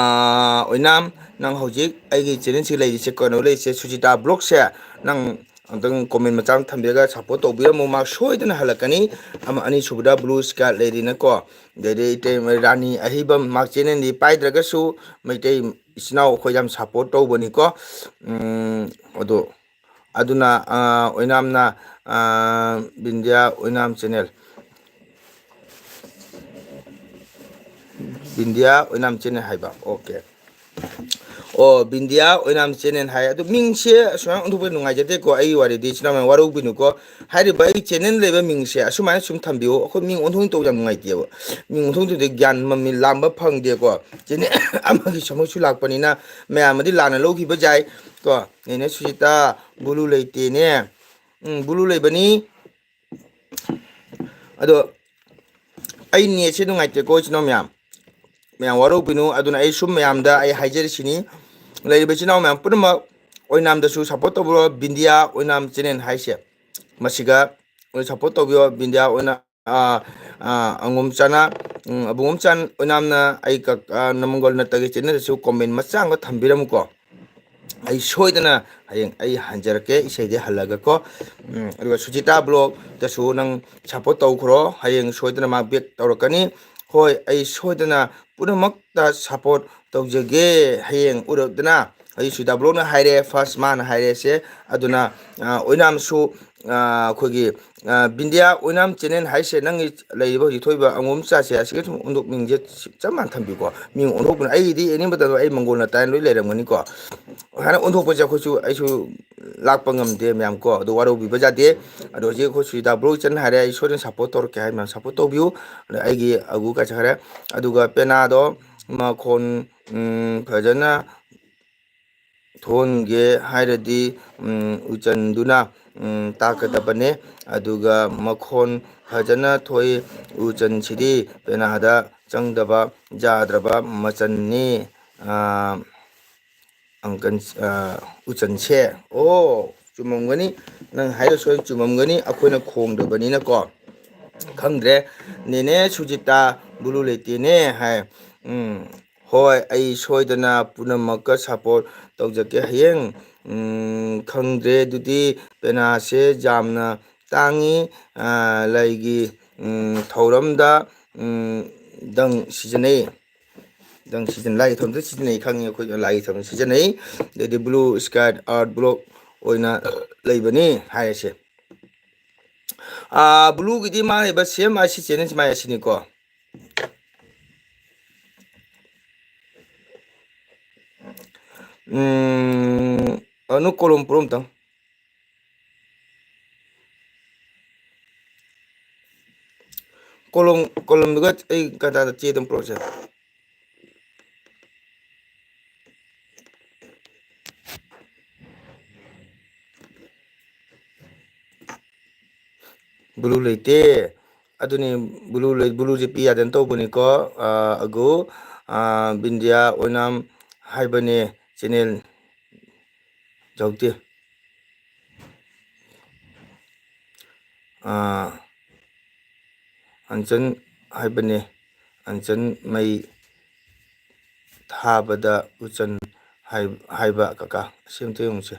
ꯑꯣꯏꯅꯥꯝ, ꯅꯪ ꯍꯧꯖꯤꯛ ꯑꯩꯒꯤ ꯆꯦꯅꯦꯜꯁꯤ ꯂꯩꯔꯤꯁꯦ, ꯀꯩꯅꯣ ꯂꯩꯔꯤꯁꯦ, ꯁꯨꯖꯤꯇꯥ ꯕ꯭ꯂꯣꯛꯁꯦ, ꯅꯪ ꯑꯝꯇꯪ ꯀꯣꯃꯦꯟ ꯃꯆꯥ ꯑꯃ ꯊꯝꯕꯤꯔꯒ ꯁꯞꯄꯣꯔꯠ ꯇꯧꯕꯤꯔꯝꯃꯨ, ꯃꯥ ꯁꯣꯏꯗꯅ ꯍꯜꯂꯛꯀꯅꯤ꯫ ꯑꯃ, ꯑꯅꯤꯁꯨꯕꯗ ꯕ꯭ꯂꯨ ꯁ꯭ꯀꯔꯠ ꯂꯩꯔꯤꯅꯀꯣ, ꯑꯗꯩꯗꯤ ꯏꯇꯩꯃ ꯔꯥꯅꯤ ꯑꯍꯩꯕꯝ, ꯃꯥ ꯆꯦꯅꯦꯜꯗꯤ ꯄꯥꯏꯗ꯭ꯔꯒꯁꯨ ꯃꯩꯇꯩ ꯏꯆꯤꯟ ꯏꯅꯥꯎ ꯑꯩꯈꯣꯏ ꯌꯥꯝ ꯁꯞꯄꯣꯔꯠ ꯇꯧꯕꯅꯤꯀꯣ꯫ ꯎꯝ, ꯑꯗꯣ, ꯑꯗꯨꯅ, ꯑ, ꯑꯣꯏꯅꯥꯝꯅ, ꯑ, ꯕꯤꯟꯗꯤꯌꯥ ꯑꯣꯏꯅꯥꯝ ꯆꯦꯅꯦꯜ, ꯕꯤꯟꯗꯤꯌꯥ ꯑꯣꯏꯅꯥꯝ ꯆꯦꯅꯦꯜ ꯍꯥꯏꯕ꯫ ꯑꯣꯀꯦ꯫ ꯑꯣ, ꯕꯤꯟꯗꯤꯌꯥ ꯑꯣꯏꯅꯥꯝ ꯆꯦꯅꯦꯜ ꯍꯥꯏ꯫ ꯑꯗꯨ ꯃꯤꯡꯁꯦ ꯑꯁꯨꯃꯥꯏꯅ ꯑꯣꯟꯊꯣꯛꯄ ꯅꯨꯡꯉꯥꯏꯖꯗꯦꯀꯣ, ꯑꯩꯒꯤ ꯋꯥꯔꯤꯗꯤ, ꯏꯆꯤꯟ ꯏꯅꯥꯎ ꯃꯌꯥꯝ ꯋꯥꯔꯧꯕꯤꯅꯨꯀꯣ꯫ ꯍꯥꯏꯔꯤꯕ ꯑꯩ ꯆꯦꯅꯦꯜ ꯂꯩꯕ ꯃꯤꯡꯁꯦ ꯑꯁꯨꯃꯥꯏꯅ ꯁꯨꯝ ꯊꯝꯕꯤꯌꯨ꯫ ꯑꯩꯈꯣꯏ ꯃꯤꯡ ꯑꯣꯟꯊꯣꯛ ꯇꯧꯕ ꯌꯥꯝ ꯅꯨꯡꯉꯥꯏꯇꯦꯕ꯫ ꯃꯤꯡ ꯑꯣꯟꯊꯣꯛꯇꯗꯤ ꯒ꯭ꯌꯥꯟ ꯃꯃꯤ ꯂꯥꯝꯕ ꯐꯪꯗꯦꯀꯣ꯫ ꯆꯦꯅꯦꯜ ꯑꯃꯒꯤ ꯁꯃꯨꯛꯁꯨ ꯂꯥꯛꯄꯅꯤꯅ ꯃꯌꯥꯝ ꯑꯗꯤ ꯂꯥꯟꯅ ꯂꯧꯈꯤꯕ ꯌꯥꯏ ꯀꯣ꯫ ꯅꯦꯅꯦ ꯁꯨꯖꯤꯇꯥ, ꯕꯨꯂꯨ ꯂꯩꯇꯦꯅꯦ꯫ ꯎꯝ, ꯕꯨꯂꯨ ꯂꯩꯕꯅꯤ꯫ ꯑꯗꯣ ꯑꯩ ꯅꯦꯠꯁꯦ ꯅꯨꯡꯉꯥꯏꯇꯦꯀꯣ, ꯏꯆꯤꯟ ꯏꯅꯥꯎ ꯃꯌꯥꯝ꯫ ꯃꯌꯥꯝ ꯋꯥꯔꯧꯕꯤꯅꯨ꯫ ꯑꯗꯨꯅ ꯑꯩ ꯁꯨꯝ ꯃꯌꯥꯝꯗ ꯑꯩ ꯍꯥꯏꯖꯔꯤꯁꯤꯅꯤ, ꯂꯩꯔꯤꯕ ꯏꯆꯤꯟ ꯏꯅꯥꯎ ꯃꯌꯥꯝ ꯄꯨꯝꯅꯃꯛ ꯑꯣꯏꯅꯥꯝꯗꯁꯨ ꯁꯞꯄꯣꯔꯠ ꯇꯧꯕꯤꯔꯣ, ꯕꯤꯟꯗꯤꯌꯥ ꯑꯣꯏꯅꯥꯝ ꯆꯦꯅꯦꯜ ꯍꯥꯏꯁꯦ꯫ ꯃꯁꯤꯒ ꯁꯞꯄꯣꯔꯠ ꯇꯧꯕꯤꯌꯣ, ꯕꯤꯟꯗꯤꯌꯥ ꯑꯣꯏꯅꯥꯝ, ꯑꯥ, ꯑꯥ, ꯑꯉꯣꯝꯆꯥꯅ, ꯎꯝ, ꯑꯕꯨꯡꯉꯣꯝꯆꯥꯟ ꯑꯣꯏꯅꯥꯝꯅ ꯑꯩ ꯀꯛ-, ꯑꯥ, ꯅꯃꯪꯒꯣꯜ ꯅꯠꯇꯒꯤ ꯆꯦꯅꯦꯜꯗꯁꯨ ꯀꯣꯃꯦꯟ ꯃꯆꯥ ꯑꯃꯒ ꯊꯝꯕꯤꯔꯝꯃꯨꯀꯣ꯫ ꯑꯩ ꯁꯣꯏꯗꯅ ꯍꯌꯦꯡ ꯑꯩ ꯍꯟꯖꯔꯛꯀꯦ, ꯏꯁꯩꯗꯤ ꯍꯜꯂꯒꯀꯣ꯫ ꯎꯝ, ꯑꯗꯨꯒ ꯁꯨꯖꯤꯇꯥ ꯕ꯭ꯂꯣꯛꯇꯁꯨ ꯅꯪ ꯁꯞꯄꯣꯔꯠ ꯇꯧꯈ꯭ꯔꯣ, ꯍꯌꯦꯡ ꯁꯣꯏꯗꯅ ꯃꯥ ꯕꯦꯛ ꯇꯧꯔꯛꯀꯅꯤ꯫ ꯍꯣꯏ, ꯑꯩ ꯁꯣꯏꯗꯅ ꯄꯨꯝꯅꯃꯛꯇ ꯁꯞꯄꯣꯔꯠ ꯇꯧꯖꯒꯦ꯫ ꯍꯌꯦꯡ ꯎꯔꯗꯅ, ꯑꯩ ꯁꯨꯖꯤꯇꯥ ꯕ꯭ꯂꯣꯛꯅ ꯍꯥꯏꯔꯦ, ꯐꯥꯔꯁ ꯃꯥꯅ ꯍꯥꯏꯔꯦꯁꯦ꯫ ꯑꯗꯨꯅ, ꯑ, ꯑꯣꯏꯅꯥꯝꯁꯨ ꯑꯩꯈꯣꯏꯒꯤ ꯕꯤꯟꯗꯤꯌꯥ ꯑꯣꯏꯅꯥꯝ ꯆꯦꯅꯦꯜ ꯍꯥꯏꯁꯦ, ꯅꯪꯒꯤ ꯂꯩꯔꯤꯕ ꯍꯧꯖꯤꯛ ꯊꯣꯛꯏꯕ ꯑꯉꯣꯝ ꯆꯥꯁꯦ ꯑꯁꯤꯒ ꯁꯨꯝ ꯑꯣꯟꯊꯣꯛ, ꯃꯤꯡꯁꯦ ꯆꯞ ꯃꯥꯟꯅ ꯊꯝꯕꯤꯌꯨꯀꯣ꯫ ꯃꯤꯡ ꯑꯣꯟꯊꯣꯛꯄꯅ, ꯑꯩꯒꯤꯗꯤ ꯑꯦꯅꯤ ꯃꯇꯝꯗ ꯑꯩ ꯃꯪꯒꯣꯜꯅ ꯇꯥꯏꯅ ꯂꯣꯏ ꯂꯩꯔꯝꯒꯅꯤꯀꯣ꯫ ꯁꯨꯃꯥꯏꯅ ꯑꯣꯟꯊꯣꯛꯄꯁꯦ ꯑꯩꯈꯣꯏꯁꯨ, ꯑꯩꯁꯨ ꯂꯥꯛꯄ ꯉꯝꯗꯦ ꯃꯌꯥꯝ ꯀꯣ, ꯑꯗꯨ ꯋꯥꯔꯧꯕꯤꯕ ꯌꯥꯗꯦ꯫ ꯑꯗꯣ ꯍꯧꯖꯤꯛ ꯑꯩꯈꯣꯏ ꯁꯨꯖꯤꯇꯥ ꯕ꯭ꯂꯣꯛ ꯆꯦꯅꯦꯜ ꯍꯥꯏꯔꯦ, ꯑꯩ ꯁꯣꯏꯗꯅ ꯁꯞꯄꯣꯔꯠ ꯇꯧꯔꯛꯀꯦ ꯍꯥꯏ ꯃꯌꯥꯝ ꯁꯞꯄꯣꯔꯠ ꯇꯧꯕꯤꯌꯨ꯫ ꯑꯗ ꯑꯩꯒꯤ ꯑꯒꯨ ꯀꯥꯏ ꯆꯠꯈ꯭ꯔꯦ꯫ ꯑꯗꯨꯒ ꯄꯦꯅꯥꯗꯣ ꯃꯈꯣꯟ ꯐꯖꯅ ꯊꯣꯟꯒꯦ ꯍꯥꯏꯔꯗꯤ ꯎꯆꯟꯗꯨꯅ ꯇꯥꯛꯀꯗꯕꯅꯦ꯫ ꯑꯗꯨꯒ ꯃꯈꯣꯟ ꯐꯖꯅ ꯊꯣꯛꯏ꯫ ꯎꯆꯟꯁꯤꯗꯤ ꯄꯦꯅꯥꯗ ꯆꯪꯗꯕ ꯌꯥꯗ꯭ꯔꯕ ꯃꯆꯟꯅꯤ꯫ ꯑꯪꯀꯟ ꯎꯆꯟꯁꯦ꯫ ꯑꯣ, ꯆꯨꯝꯃꯝꯒꯅꯤ꯫ ꯅꯪ ꯍꯥꯏꯔꯁꯨ ꯑꯩ ꯆꯨꯝꯃꯝꯒꯅꯤ, ꯑꯩꯈꯣꯏꯅ ꯈꯣꯡꯗꯕꯅꯤꯅꯀꯣ꯫ ꯈꯪꯗ꯭ꯔꯦ꯫ ꯅꯦꯅꯦ ꯁꯨꯖꯤꯇꯥ ꯕ꯭ꯂꯨ ꯂꯩꯇꯦꯅꯦ ꯍꯥꯏ꯫ ꯎꯝ, ꯍꯣꯏ, ꯑꯩ ꯁꯣꯏꯗꯅ ꯄꯨꯝꯅꯃꯛꯀ ꯁꯞꯄꯣꯔꯠ ꯇꯧꯖꯒꯦ꯫ ꯍꯌꯦꯡ ꯎꯝ, ꯈꯪꯗ꯭ꯔꯦ꯫ ꯑꯗꯨꯗꯤ ꯄꯦꯅꯥꯁꯦ ꯌꯥꯝꯅ ꯇꯥꯡꯉꯤ꯫ ꯂꯩꯒꯤ ꯊꯧꯔꯝꯗ ꯗꯪ ꯁꯤꯖꯤꯟꯅꯩ꯫ ꯗꯪ ꯁꯤꯖꯤꯟ-, ꯂꯥꯏꯒꯤ ꯊꯧꯔꯝꯗ ꯁꯤꯖꯤꯟꯅꯩ ꯈꯪꯉꯤ, ꯑꯩꯈꯣꯏ ꯂꯥꯏꯒꯤ ꯊꯧꯔꯝꯗ ꯁꯤꯖꯤꯟꯅꯩ꯫ ꯑꯗꯩꯗꯤ ꯕ꯭ꯂꯨ ꯁ꯭ꯀꯥꯏ ꯑꯥꯔꯠ ꯕ꯭ꯂꯣꯛ ꯑꯣꯏꯅ ꯂꯩꯕꯅꯤ ꯍꯥꯏꯔꯁꯦ꯫ ꯕ꯭ꯂꯨꯒꯤꯗꯤ ꯃꯥ ꯂꯩꯕ ꯁꯦꯝ ꯑꯥꯏ ꯁꯤ ꯆꯦꯅꯦꯜꯁꯤ ꯃꯥꯏ ꯑꯁꯤꯅꯤꯀꯣ꯫ ꯎꯝ, ꯑꯅꯨ ꯀꯣꯂꯣꯝ ꯄꯨꯔꯛꯑꯣ ꯑꯝꯇꯪ꯫ ꯀꯣꯂꯣꯝ, ꯀꯣꯂꯣꯝꯗꯨꯒ ꯑꯩ ꯀꯗꯥꯗ ꯆꯦ ꯑꯗꯨꯝ ꯄꯨꯔꯛꯁꯦ꯫ ꯕ꯭ꯂꯨ ꯂꯩꯇꯦ꯫ ꯑꯗꯨꯅꯤ, ꯕ꯭ꯂꯨ ꯂꯩ-, ꯕ꯭ꯂꯨꯁꯦ ꯄꯤ ꯌꯥꯗꯅ ꯇꯧꯕꯅꯤꯀꯣ꯫ ꯑꯥ, ꯑꯒꯨ, ꯑꯥ, ꯕꯤꯟꯗꯤꯌꯥ ꯑꯣꯏꯅꯥꯝ ꯍꯥꯏꯕꯅꯦ ꯆꯦꯅꯦꯜ ꯌꯥꯎꯗꯦ꯫ ꯑꯥ, ꯑꯟꯆꯟ ꯍꯥꯏꯕꯅꯦ꯫ ꯑꯟꯆꯟ ꯃꯩ ꯊꯥꯕꯗ ꯎꯆꯟ ꯍꯥꯏ-, ꯍꯥꯏꯕ ꯀꯀꯥ꯫ ꯑꯁꯤ ꯑꯝꯇ ꯌꯦꯡꯉꯨꯁꯦ꯫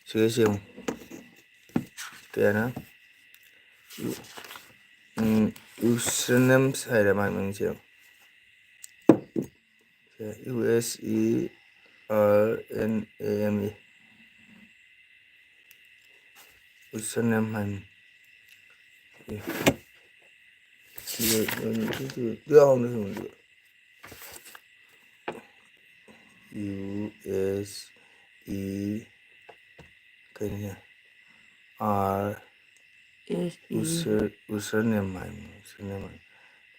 ꯁꯤꯒꯩꯁꯤ ꯌꯦꯡꯉꯨ꯫ ꯀꯌꯥꯅ? ꯎ-, ꯎꯝ, ꯎꯁꯅꯝꯁ ꯍꯥꯏꯔꯦ ꯃꯥꯏ ꯃꯃꯤꯡꯁꯦ ꯌꯦꯡꯉꯨ꯫ ꯁꯦ, U S E R N A M E. Username ꯍꯥꯏꯕꯅꯤ꯫ ꯑꯦ꯫ ꯁꯤ ꯌꯥꯎ-, ꯌꯥꯎ-, ꯌꯥꯎ-, ꯌꯥꯎ-, U S E ꯀꯩꯅꯣ? R S E. User, username ꯍꯥꯏꯕꯅꯤ, username ꯍꯥꯏꯕꯅꯤ꯫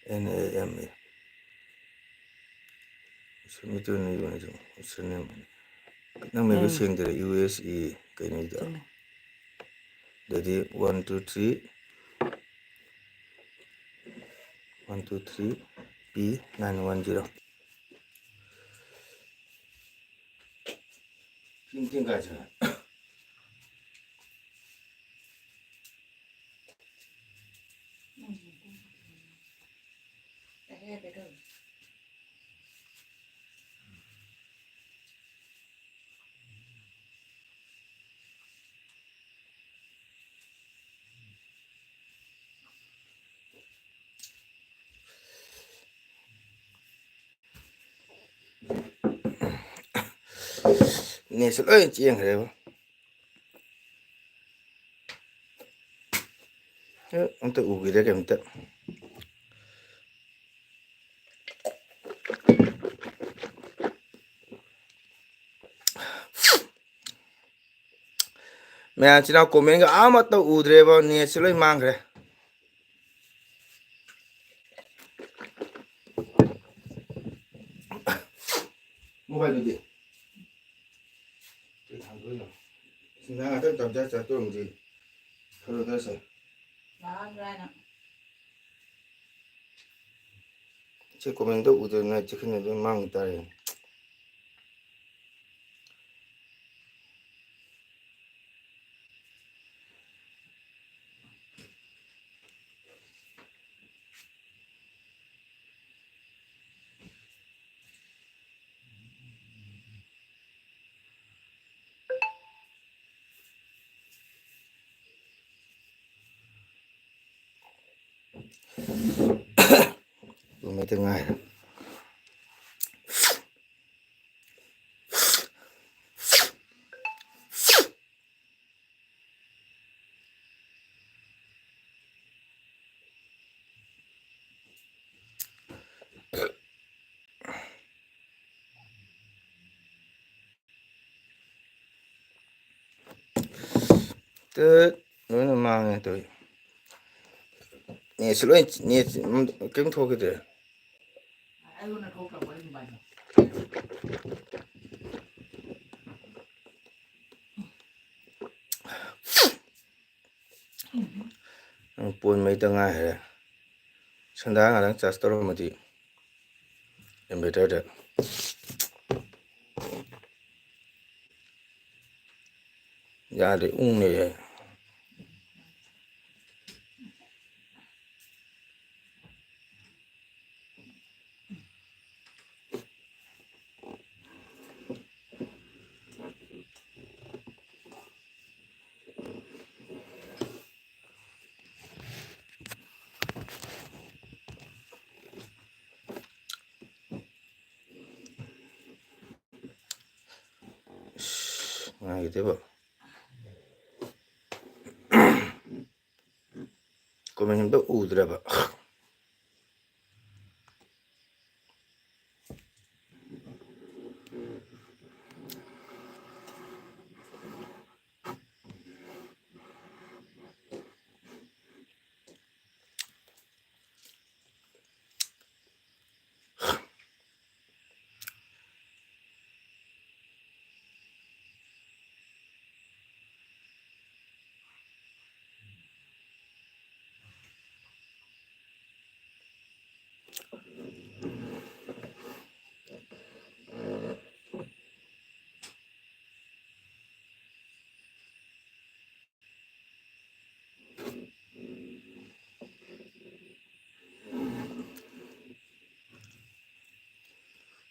N A M E꯫ Username ꯍꯥꯏꯕꯅꯤ, username ꯍꯥꯏꯕꯅꯤ꯫ ꯅꯪ ꯃꯌꯦꯛꯇꯣ ꯎꯝ꯫ ꯁꯦꯡꯗꯔꯦ, U S E ꯀꯩꯅꯣꯗꯣ꯫ ꯆꯨꯝꯃꯦ꯫ ꯑꯗꯨꯗꯤ one two three, one two three P nine one zero꯫ ꯅꯦꯠꯁꯦ ꯂꯣꯏ ꯆꯦꯟꯈ꯭ꯔꯦꯕ꯫ ꯑꯦ, ꯑꯝꯇ ꯎꯈꯤꯗ꯭ꯔꯦ ꯀꯩꯝꯇ꯫ ꯃꯌꯥꯝ ꯏꯆꯤꯟ ꯏꯅꯥꯎ comment-ꯒ ꯑꯃꯠꯇ ꯎꯗ꯭ꯔꯦꯕ, ꯅꯦꯠꯁꯦ ꯂꯣꯏ ꯃꯥꯡꯈ꯭ꯔꯦ꯫ ꯃꯣꯕꯥꯏꯜꯗꯨꯗꯤ? ꯀꯩ ꯊꯥꯡꯗꯣꯏꯅꯣ? ꯁꯤ ꯉꯥ ꯉꯥꯛꯇꯪ ꯇꯧꯗ ꯆꯠꯇꯣꯔꯝꯗꯤ ꯈꯜꯂꯨꯗ ꯁꯦ꯫ ꯂꯥꯛꯑꯗ꯭ꯔꯥ ꯍꯥꯏꯅ꯫ ꯁꯤ comment-ꯇ ꯎꯗꯅ ꯆꯤꯛꯈꯟꯅ ꯑꯗꯨꯝ ꯃꯥꯡꯈꯤ ꯇꯥꯔꯦ꯫ ꯑꯗꯨꯃꯥꯏꯅ ꯉꯥꯏꯔꯦ꯫ ꯇꯠ, ꯂꯣꯏꯅ ꯃꯥꯡꯉꯦ ꯇꯧꯏ꯫ ꯅꯦꯠꯁꯤ ꯂꯣꯏ, ꯅꯦꯠꯁꯤ ꯀꯔꯤꯝ ꯊꯣꯛꯈꯤꯗ꯭ꯔꯦ꯫ ꯄꯣꯟ ꯃꯩꯗ ꯉꯥꯏꯔꯦ꯫ ꯁꯟꯗꯥ ꯉꯥꯛꯇꯪ ꯆꯥꯔꯖ ꯇꯧꯔꯝꯃꯗꯤ inverter ꯗ꯫ ꯌꯥꯗ꯭ꯔꯦ, ꯎꯪꯉꯦ꯫ ꯏꯁ, ꯉꯥꯏꯈꯤꯗꯦꯕ꯫ Comment ꯑꯝꯇ ꯎꯗ꯭ꯔꯦꯕ꯫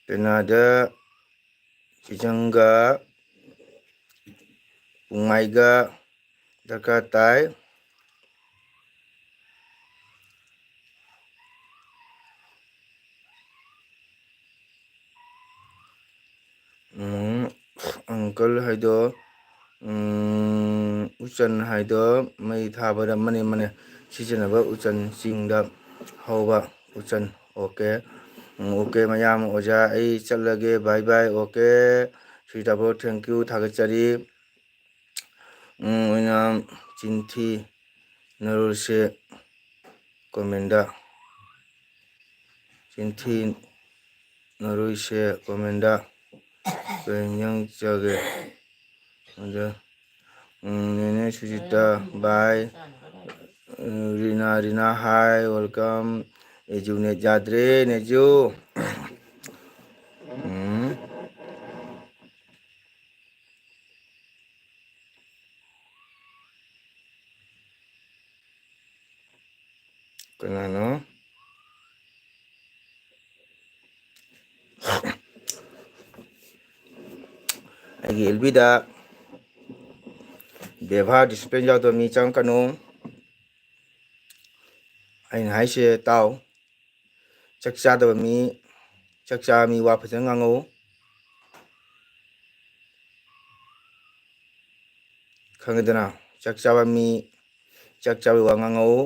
ꯄꯦꯅꯥꯗ ꯆꯤꯆꯪꯒ ꯄꯨꯡꯃꯥꯏꯒ ꯗꯔꯀꯥꯔ ꯇꯥꯏ꯫ ꯎꯝ, uncle ꯍꯥꯏꯗꯣ, ꯎꯝ, ꯎꯆꯟ ꯍꯥꯏꯗꯣ ꯃꯩ ꯊꯥꯕꯗ ꯃꯅꯦ ꯃꯅꯦ ꯁꯤꯖꯤꯟꯅꯕ ꯎꯆꯟ ꯆꯤꯡꯗ ꯍꯧꯕ ꯎꯆꯟ꯫ OK꯫ ꯎꯝ, OK ꯃꯌꯥꯝ, ꯑꯣꯖꯥ ꯑꯩ ꯆꯠꯂꯒꯦ, bye bye꯫ OK ꯁꯤꯇꯥꯕꯣ, thank you, ꯊꯥꯒꯠꯆꯔꯤ꯫ ꯎꯝ, ꯑꯣꯏꯅꯥꯝ ꯆꯤꯟꯊꯤ ꯅꯔꯣꯏꯁꯦ ꯀꯣꯃꯦꯟꯗ꯫ ꯆꯤꯟꯊꯤ ꯅꯔꯣꯏꯁꯦ ꯀꯣꯃꯦꯟꯗ꯫ ꯀꯩ ꯏꯟꯖꯥꯡ ꯆꯥꯒꯦ? ꯑꯗ, ꯎꯝ, ꯅꯦꯅꯦ ꯁꯨꯖꯤꯇꯥ, bye꯫ ꯎꯝ, ꯔꯤꯅꯥ, ꯔꯤꯅꯥ, hi, welcome꯫ ꯑꯦꯖꯨ ꯅꯦꯠ ꯌꯥꯗ꯭ꯔꯦ, ꯅꯦꯖꯨ꯫ ꯎꯝ꯫ ꯀꯅꯥꯅꯣ? ꯑꯩꯒꯤ ꯑꯦꯜ ꯕꯤꯗ ꯕꯦꯕꯥꯔ discipline ꯌꯥꯎꯗꯕ ꯃꯤ ꯆꯪꯉꯛꯀꯅꯨ꯫ ꯑꯩꯅ ꯍꯥꯏꯁꯦ ꯇꯥꯎ꯫ ꯆꯥꯛ ꯆꯥꯗꯕ ꯃꯤ, ꯆꯥꯛ ꯆꯥꯕ ꯃꯤ ꯋꯥ ꯐꯖꯅ ꯉꯥꯡꯉꯧ꯫ ꯈꯪꯉꯦꯗꯅ? ꯆꯥꯛ ꯆꯥꯕ ꯃꯤ, ꯆꯥꯛ ꯆꯥꯕꯒꯤ ꯋꯥ ꯉꯥꯡꯉꯧ꯫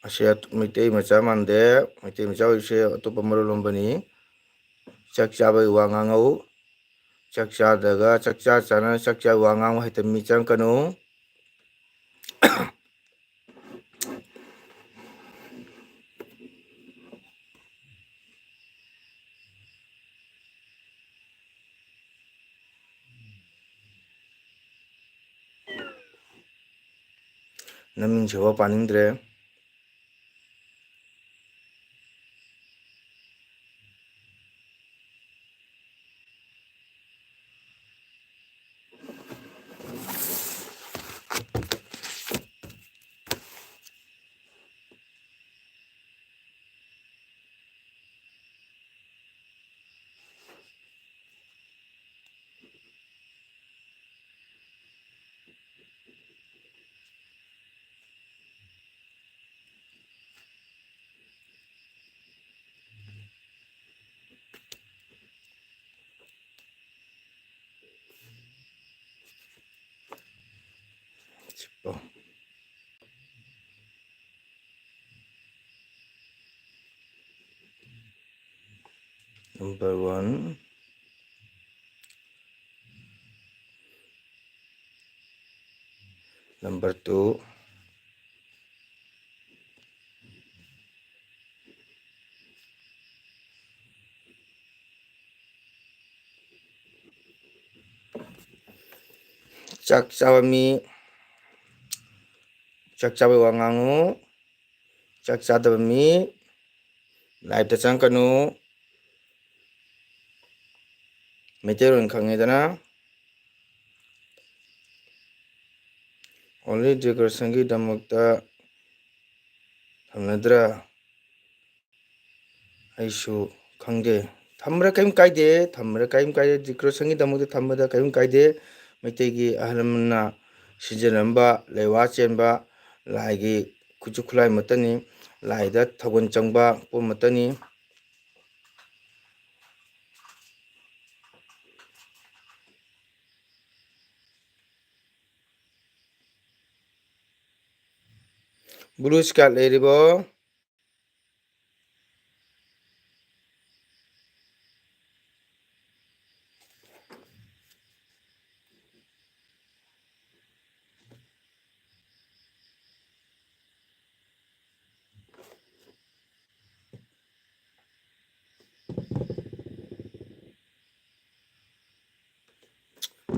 ꯑꯁꯤ ꯑꯠ-, ꯃꯩꯇꯩ ꯃꯆꯥ ꯃꯥꯟꯗꯦ꯫ ꯃꯩꯇꯩ ꯃꯆꯥ ꯑꯣꯏꯕꯁꯦ ꯑꯇꯣꯞꯄ ꯃꯔꯣꯜ ꯂꯣꯟꯕꯅꯤ꯫ ꯆꯥꯛ ꯆꯥꯕꯒꯤ ꯋꯥ ꯉꯥꯡꯉꯧ꯫ ꯆꯥꯛ ꯆꯥꯗ꯭ꯔꯒ ꯆꯥꯛ ꯆꯥ ꯆꯥꯅ ꯆꯥꯛ ꯆꯥꯕꯒꯤ ꯋꯥ ꯉꯥꯡꯕ ꯍꯩꯇꯕ ꯃꯤ ꯆꯪꯉꯛꯀꯅꯨ꯫ ꯅꯃꯤꯡꯁꯤꯐꯥꯎ ꯄꯥꯅꯤꯡꯗ꯭ꯔꯦ꯫ Number one. Number two. ꯆꯥꯛ ꯆꯥꯕ ꯃꯤ, ꯆꯥꯛ ꯆꯥꯕꯩ ꯋꯥ ꯉꯥꯡꯉꯨ꯫ ꯆꯥꯛ ꯆꯥꯗꯕ ꯃꯤ live ꯇ ꯆꯪꯉꯛꯀꯅꯨ꯫ ꯃꯩꯇꯩꯂꯣꯟ ꯈꯪꯉꯦꯗꯅ꯫ Only decoration ꯒꯤꯗꯃꯛꯇ ꯊꯝꯅꯗ꯭ꯔꯥ? ꯑꯩꯁꯨ ꯈꯪꯗꯦ꯫ ꯊꯝꯕꯗ ꯀꯔꯤꯝ ꯀꯥꯏꯗꯦ, ꯊꯝꯕꯗ ꯀꯔꯤꯝ ꯀꯥꯏꯗꯦ, decoration ꯒꯤꯗꯃꯛꯇ ꯊꯝꯕꯗ ꯀꯔꯤꯝ ꯀꯥꯏꯗꯦ꯫ ꯃꯩꯇꯩꯒꯤ ꯑꯍꯜ ꯂꯃꯟꯅ ꯁꯤꯖꯤꯟꯅꯔꯝꯕ ꯂꯩꯋꯥ ꯆꯦꯟꯕ ꯂꯥꯏꯒꯤ ꯈꯨꯠꯁꯨ ꯈꯨꯠꯂꯥꯏ ꯑꯃꯠꯇꯅꯤ꯫ ꯂꯥꯏꯗ ꯊꯧꯒꯜ ꯆꯪꯕ ꯄꯣꯠ ꯑꯃꯠꯇꯅꯤ꯫ Blue screen ꯂꯩꯔꯤꯕꯣ?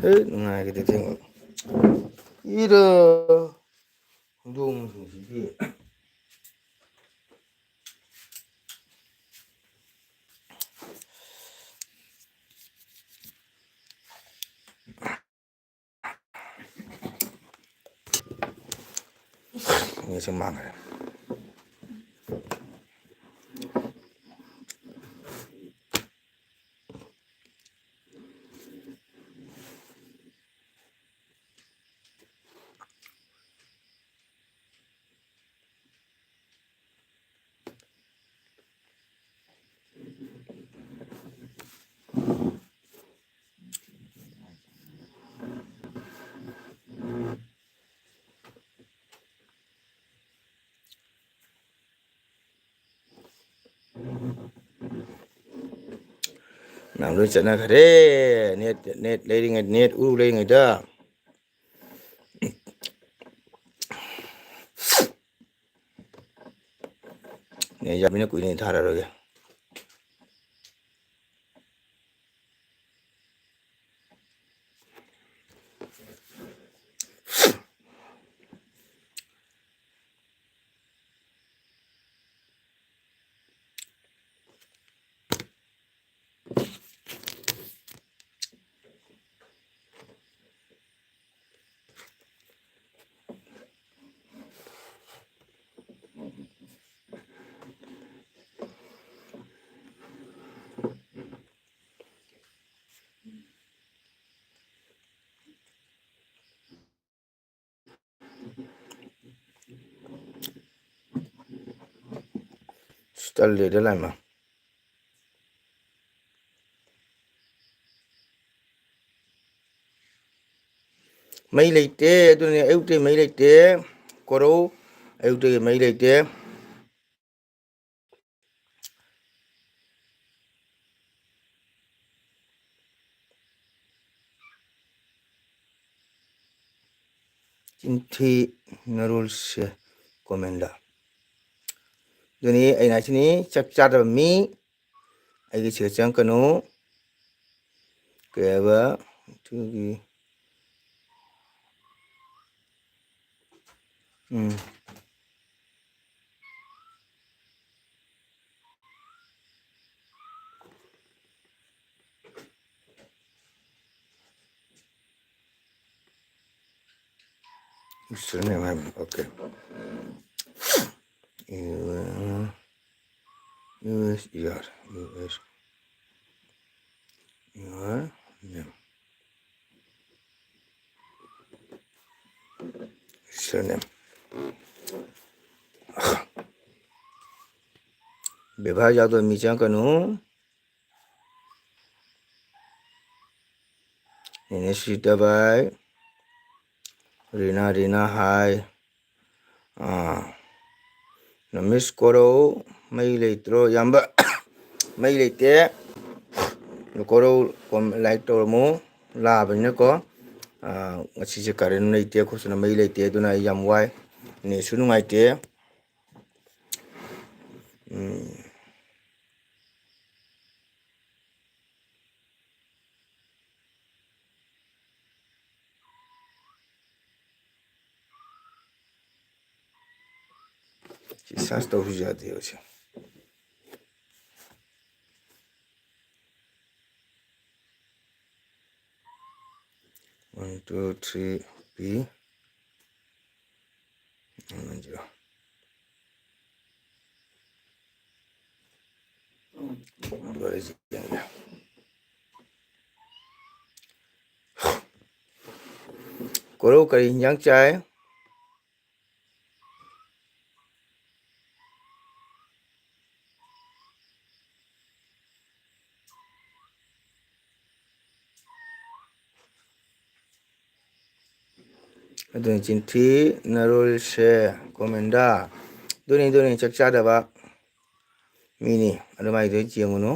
ꯍꯦ, ꯅꯨꯡꯉꯥꯏꯒꯗꯤ ꯊꯦꯡꯕ꯫ ꯏꯔꯣ꯫ ꯍꯧꯗꯣꯡꯁꯤꯡꯁꯤꯗꯤ꯫ ꯅꯦꯠꯁꯦ ꯃꯥꯡꯈ꯭ꯔꯦ꯫ ꯃꯌꯥꯝ ꯂꯣꯏ ꯆꯠꯅꯈ꯭ꯔꯦ꯫ ꯅꯦꯠ, ꯅꯦꯠ ꯂꯩꯔꯤꯉꯩ, ꯅꯦꯠ ꯎꯔꯨ ꯂꯩꯔꯤꯉꯩꯗ꯫ ꯅꯦꯠ ꯌꯥꯝꯃꯤꯅ ꯀꯨꯏꯅ ꯊꯥꯔꯔꯣꯏꯒꯦ꯫ ꯑꯁ, ꯇꯜꯂꯦꯗ ꯂꯥꯏꯃ꯫ ꯃꯩ ꯂꯩꯇꯦ, ꯑꯗꯨꯅꯦ ꯑꯌꯨꯛꯇꯩ ꯃꯩ ꯂꯩꯇꯦ꯫ ꯀꯣꯔꯧ, ꯑꯌꯨꯛꯇꯒꯤ ꯃꯩ ꯂꯩꯇꯦ꯫ ꯆꯤꯟꯊꯤ ꯅꯔꯣꯜꯁꯦ ꯀꯣꯃꯦꯟꯗ꯫ ꯑꯗꯨꯅꯤ ꯑꯩꯅ ꯍꯥꯏꯁꯤꯅꯤ, ꯆꯥꯛ ꯆꯥꯗꯕ ꯃꯤ ꯑꯩꯒꯤ ꯁꯤꯗ ꯆꯪꯉꯛꯀꯅꯨ꯫ ꯀꯩ ꯍꯥꯏꯕ? ꯑꯗꯨꯒꯤ, ꯎꯝ꯫ Username ꯍꯥꯏꯕ, okay. U S E R, U S E R name. Username. ꯕꯦꯕꯥꯔ ꯌꯥꯎꯗꯕ ꯃꯤ ꯆꯪꯉꯛꯀꯅꯨ꯫ ꯅꯦꯅꯦ ꯁꯤꯇꯕꯥꯏ, ꯔꯤꯅꯥ, ꯔꯤꯅꯥ ꯍꯥꯏ, ꯑꯥ, ꯅꯃꯤꯁ ꯀꯣꯔꯧ, ꯃꯩ ꯂꯩꯇ꯭ꯔꯣ, ꯏꯌꯥꯝꯕ? ꯃꯩ ꯂꯩꯇꯦ꯫ ꯀꯣꯔꯧ ꯀꯣꯝ-, like ꯇꯧꯔꯝꯃꯨ꯫ ꯂꯥꯛꯑꯕꯅꯤꯅꯀꯣ꯫ ꯑꯥ, ꯉꯁꯤꯁꯦ current ꯂꯩꯇꯦ, ꯑꯩꯈꯣꯏꯁꯤꯅ ꯃꯩ ꯂꯩꯇꯦ, ꯑꯗꯨꯅ ꯑꯩ ꯌꯥꯝ ꯋꯥꯏ꯫ Netꯁꯨ ꯅꯨꯡꯉꯥꯏꯇꯦ꯫ ꯎꯝ꯫ ꯁꯤ search ꯇꯧꯕꯁꯨ ꯌꯥꯗꯦꯕ ꯁꯦ꯫ One, two, three, P, one, zero꯫ ꯂꯣꯏꯔꯦ, ꯁꯤ ꯌꯦꯡꯒꯦ꯫ ꯀꯣꯔꯧ ꯀꯔꯤ ꯍꯤꯟꯖꯥꯡ ꯆꯥꯏ? ꯑꯗꯨꯅꯤ ꯆꯤꯟꯊꯤ ꯅꯔꯣꯜꯁꯦ ꯀꯣꯃꯦꯟꯗ꯫ ꯑꯗꯨꯅꯤ, ꯑꯗꯨꯅꯤ ꯆꯥꯛ ꯆꯥꯗꯕ ꯃꯤꯅꯤ꯫ ꯑꯗꯨꯃꯥꯏꯗꯨ ꯌꯦꯡꯉꯨꯅꯨ꯫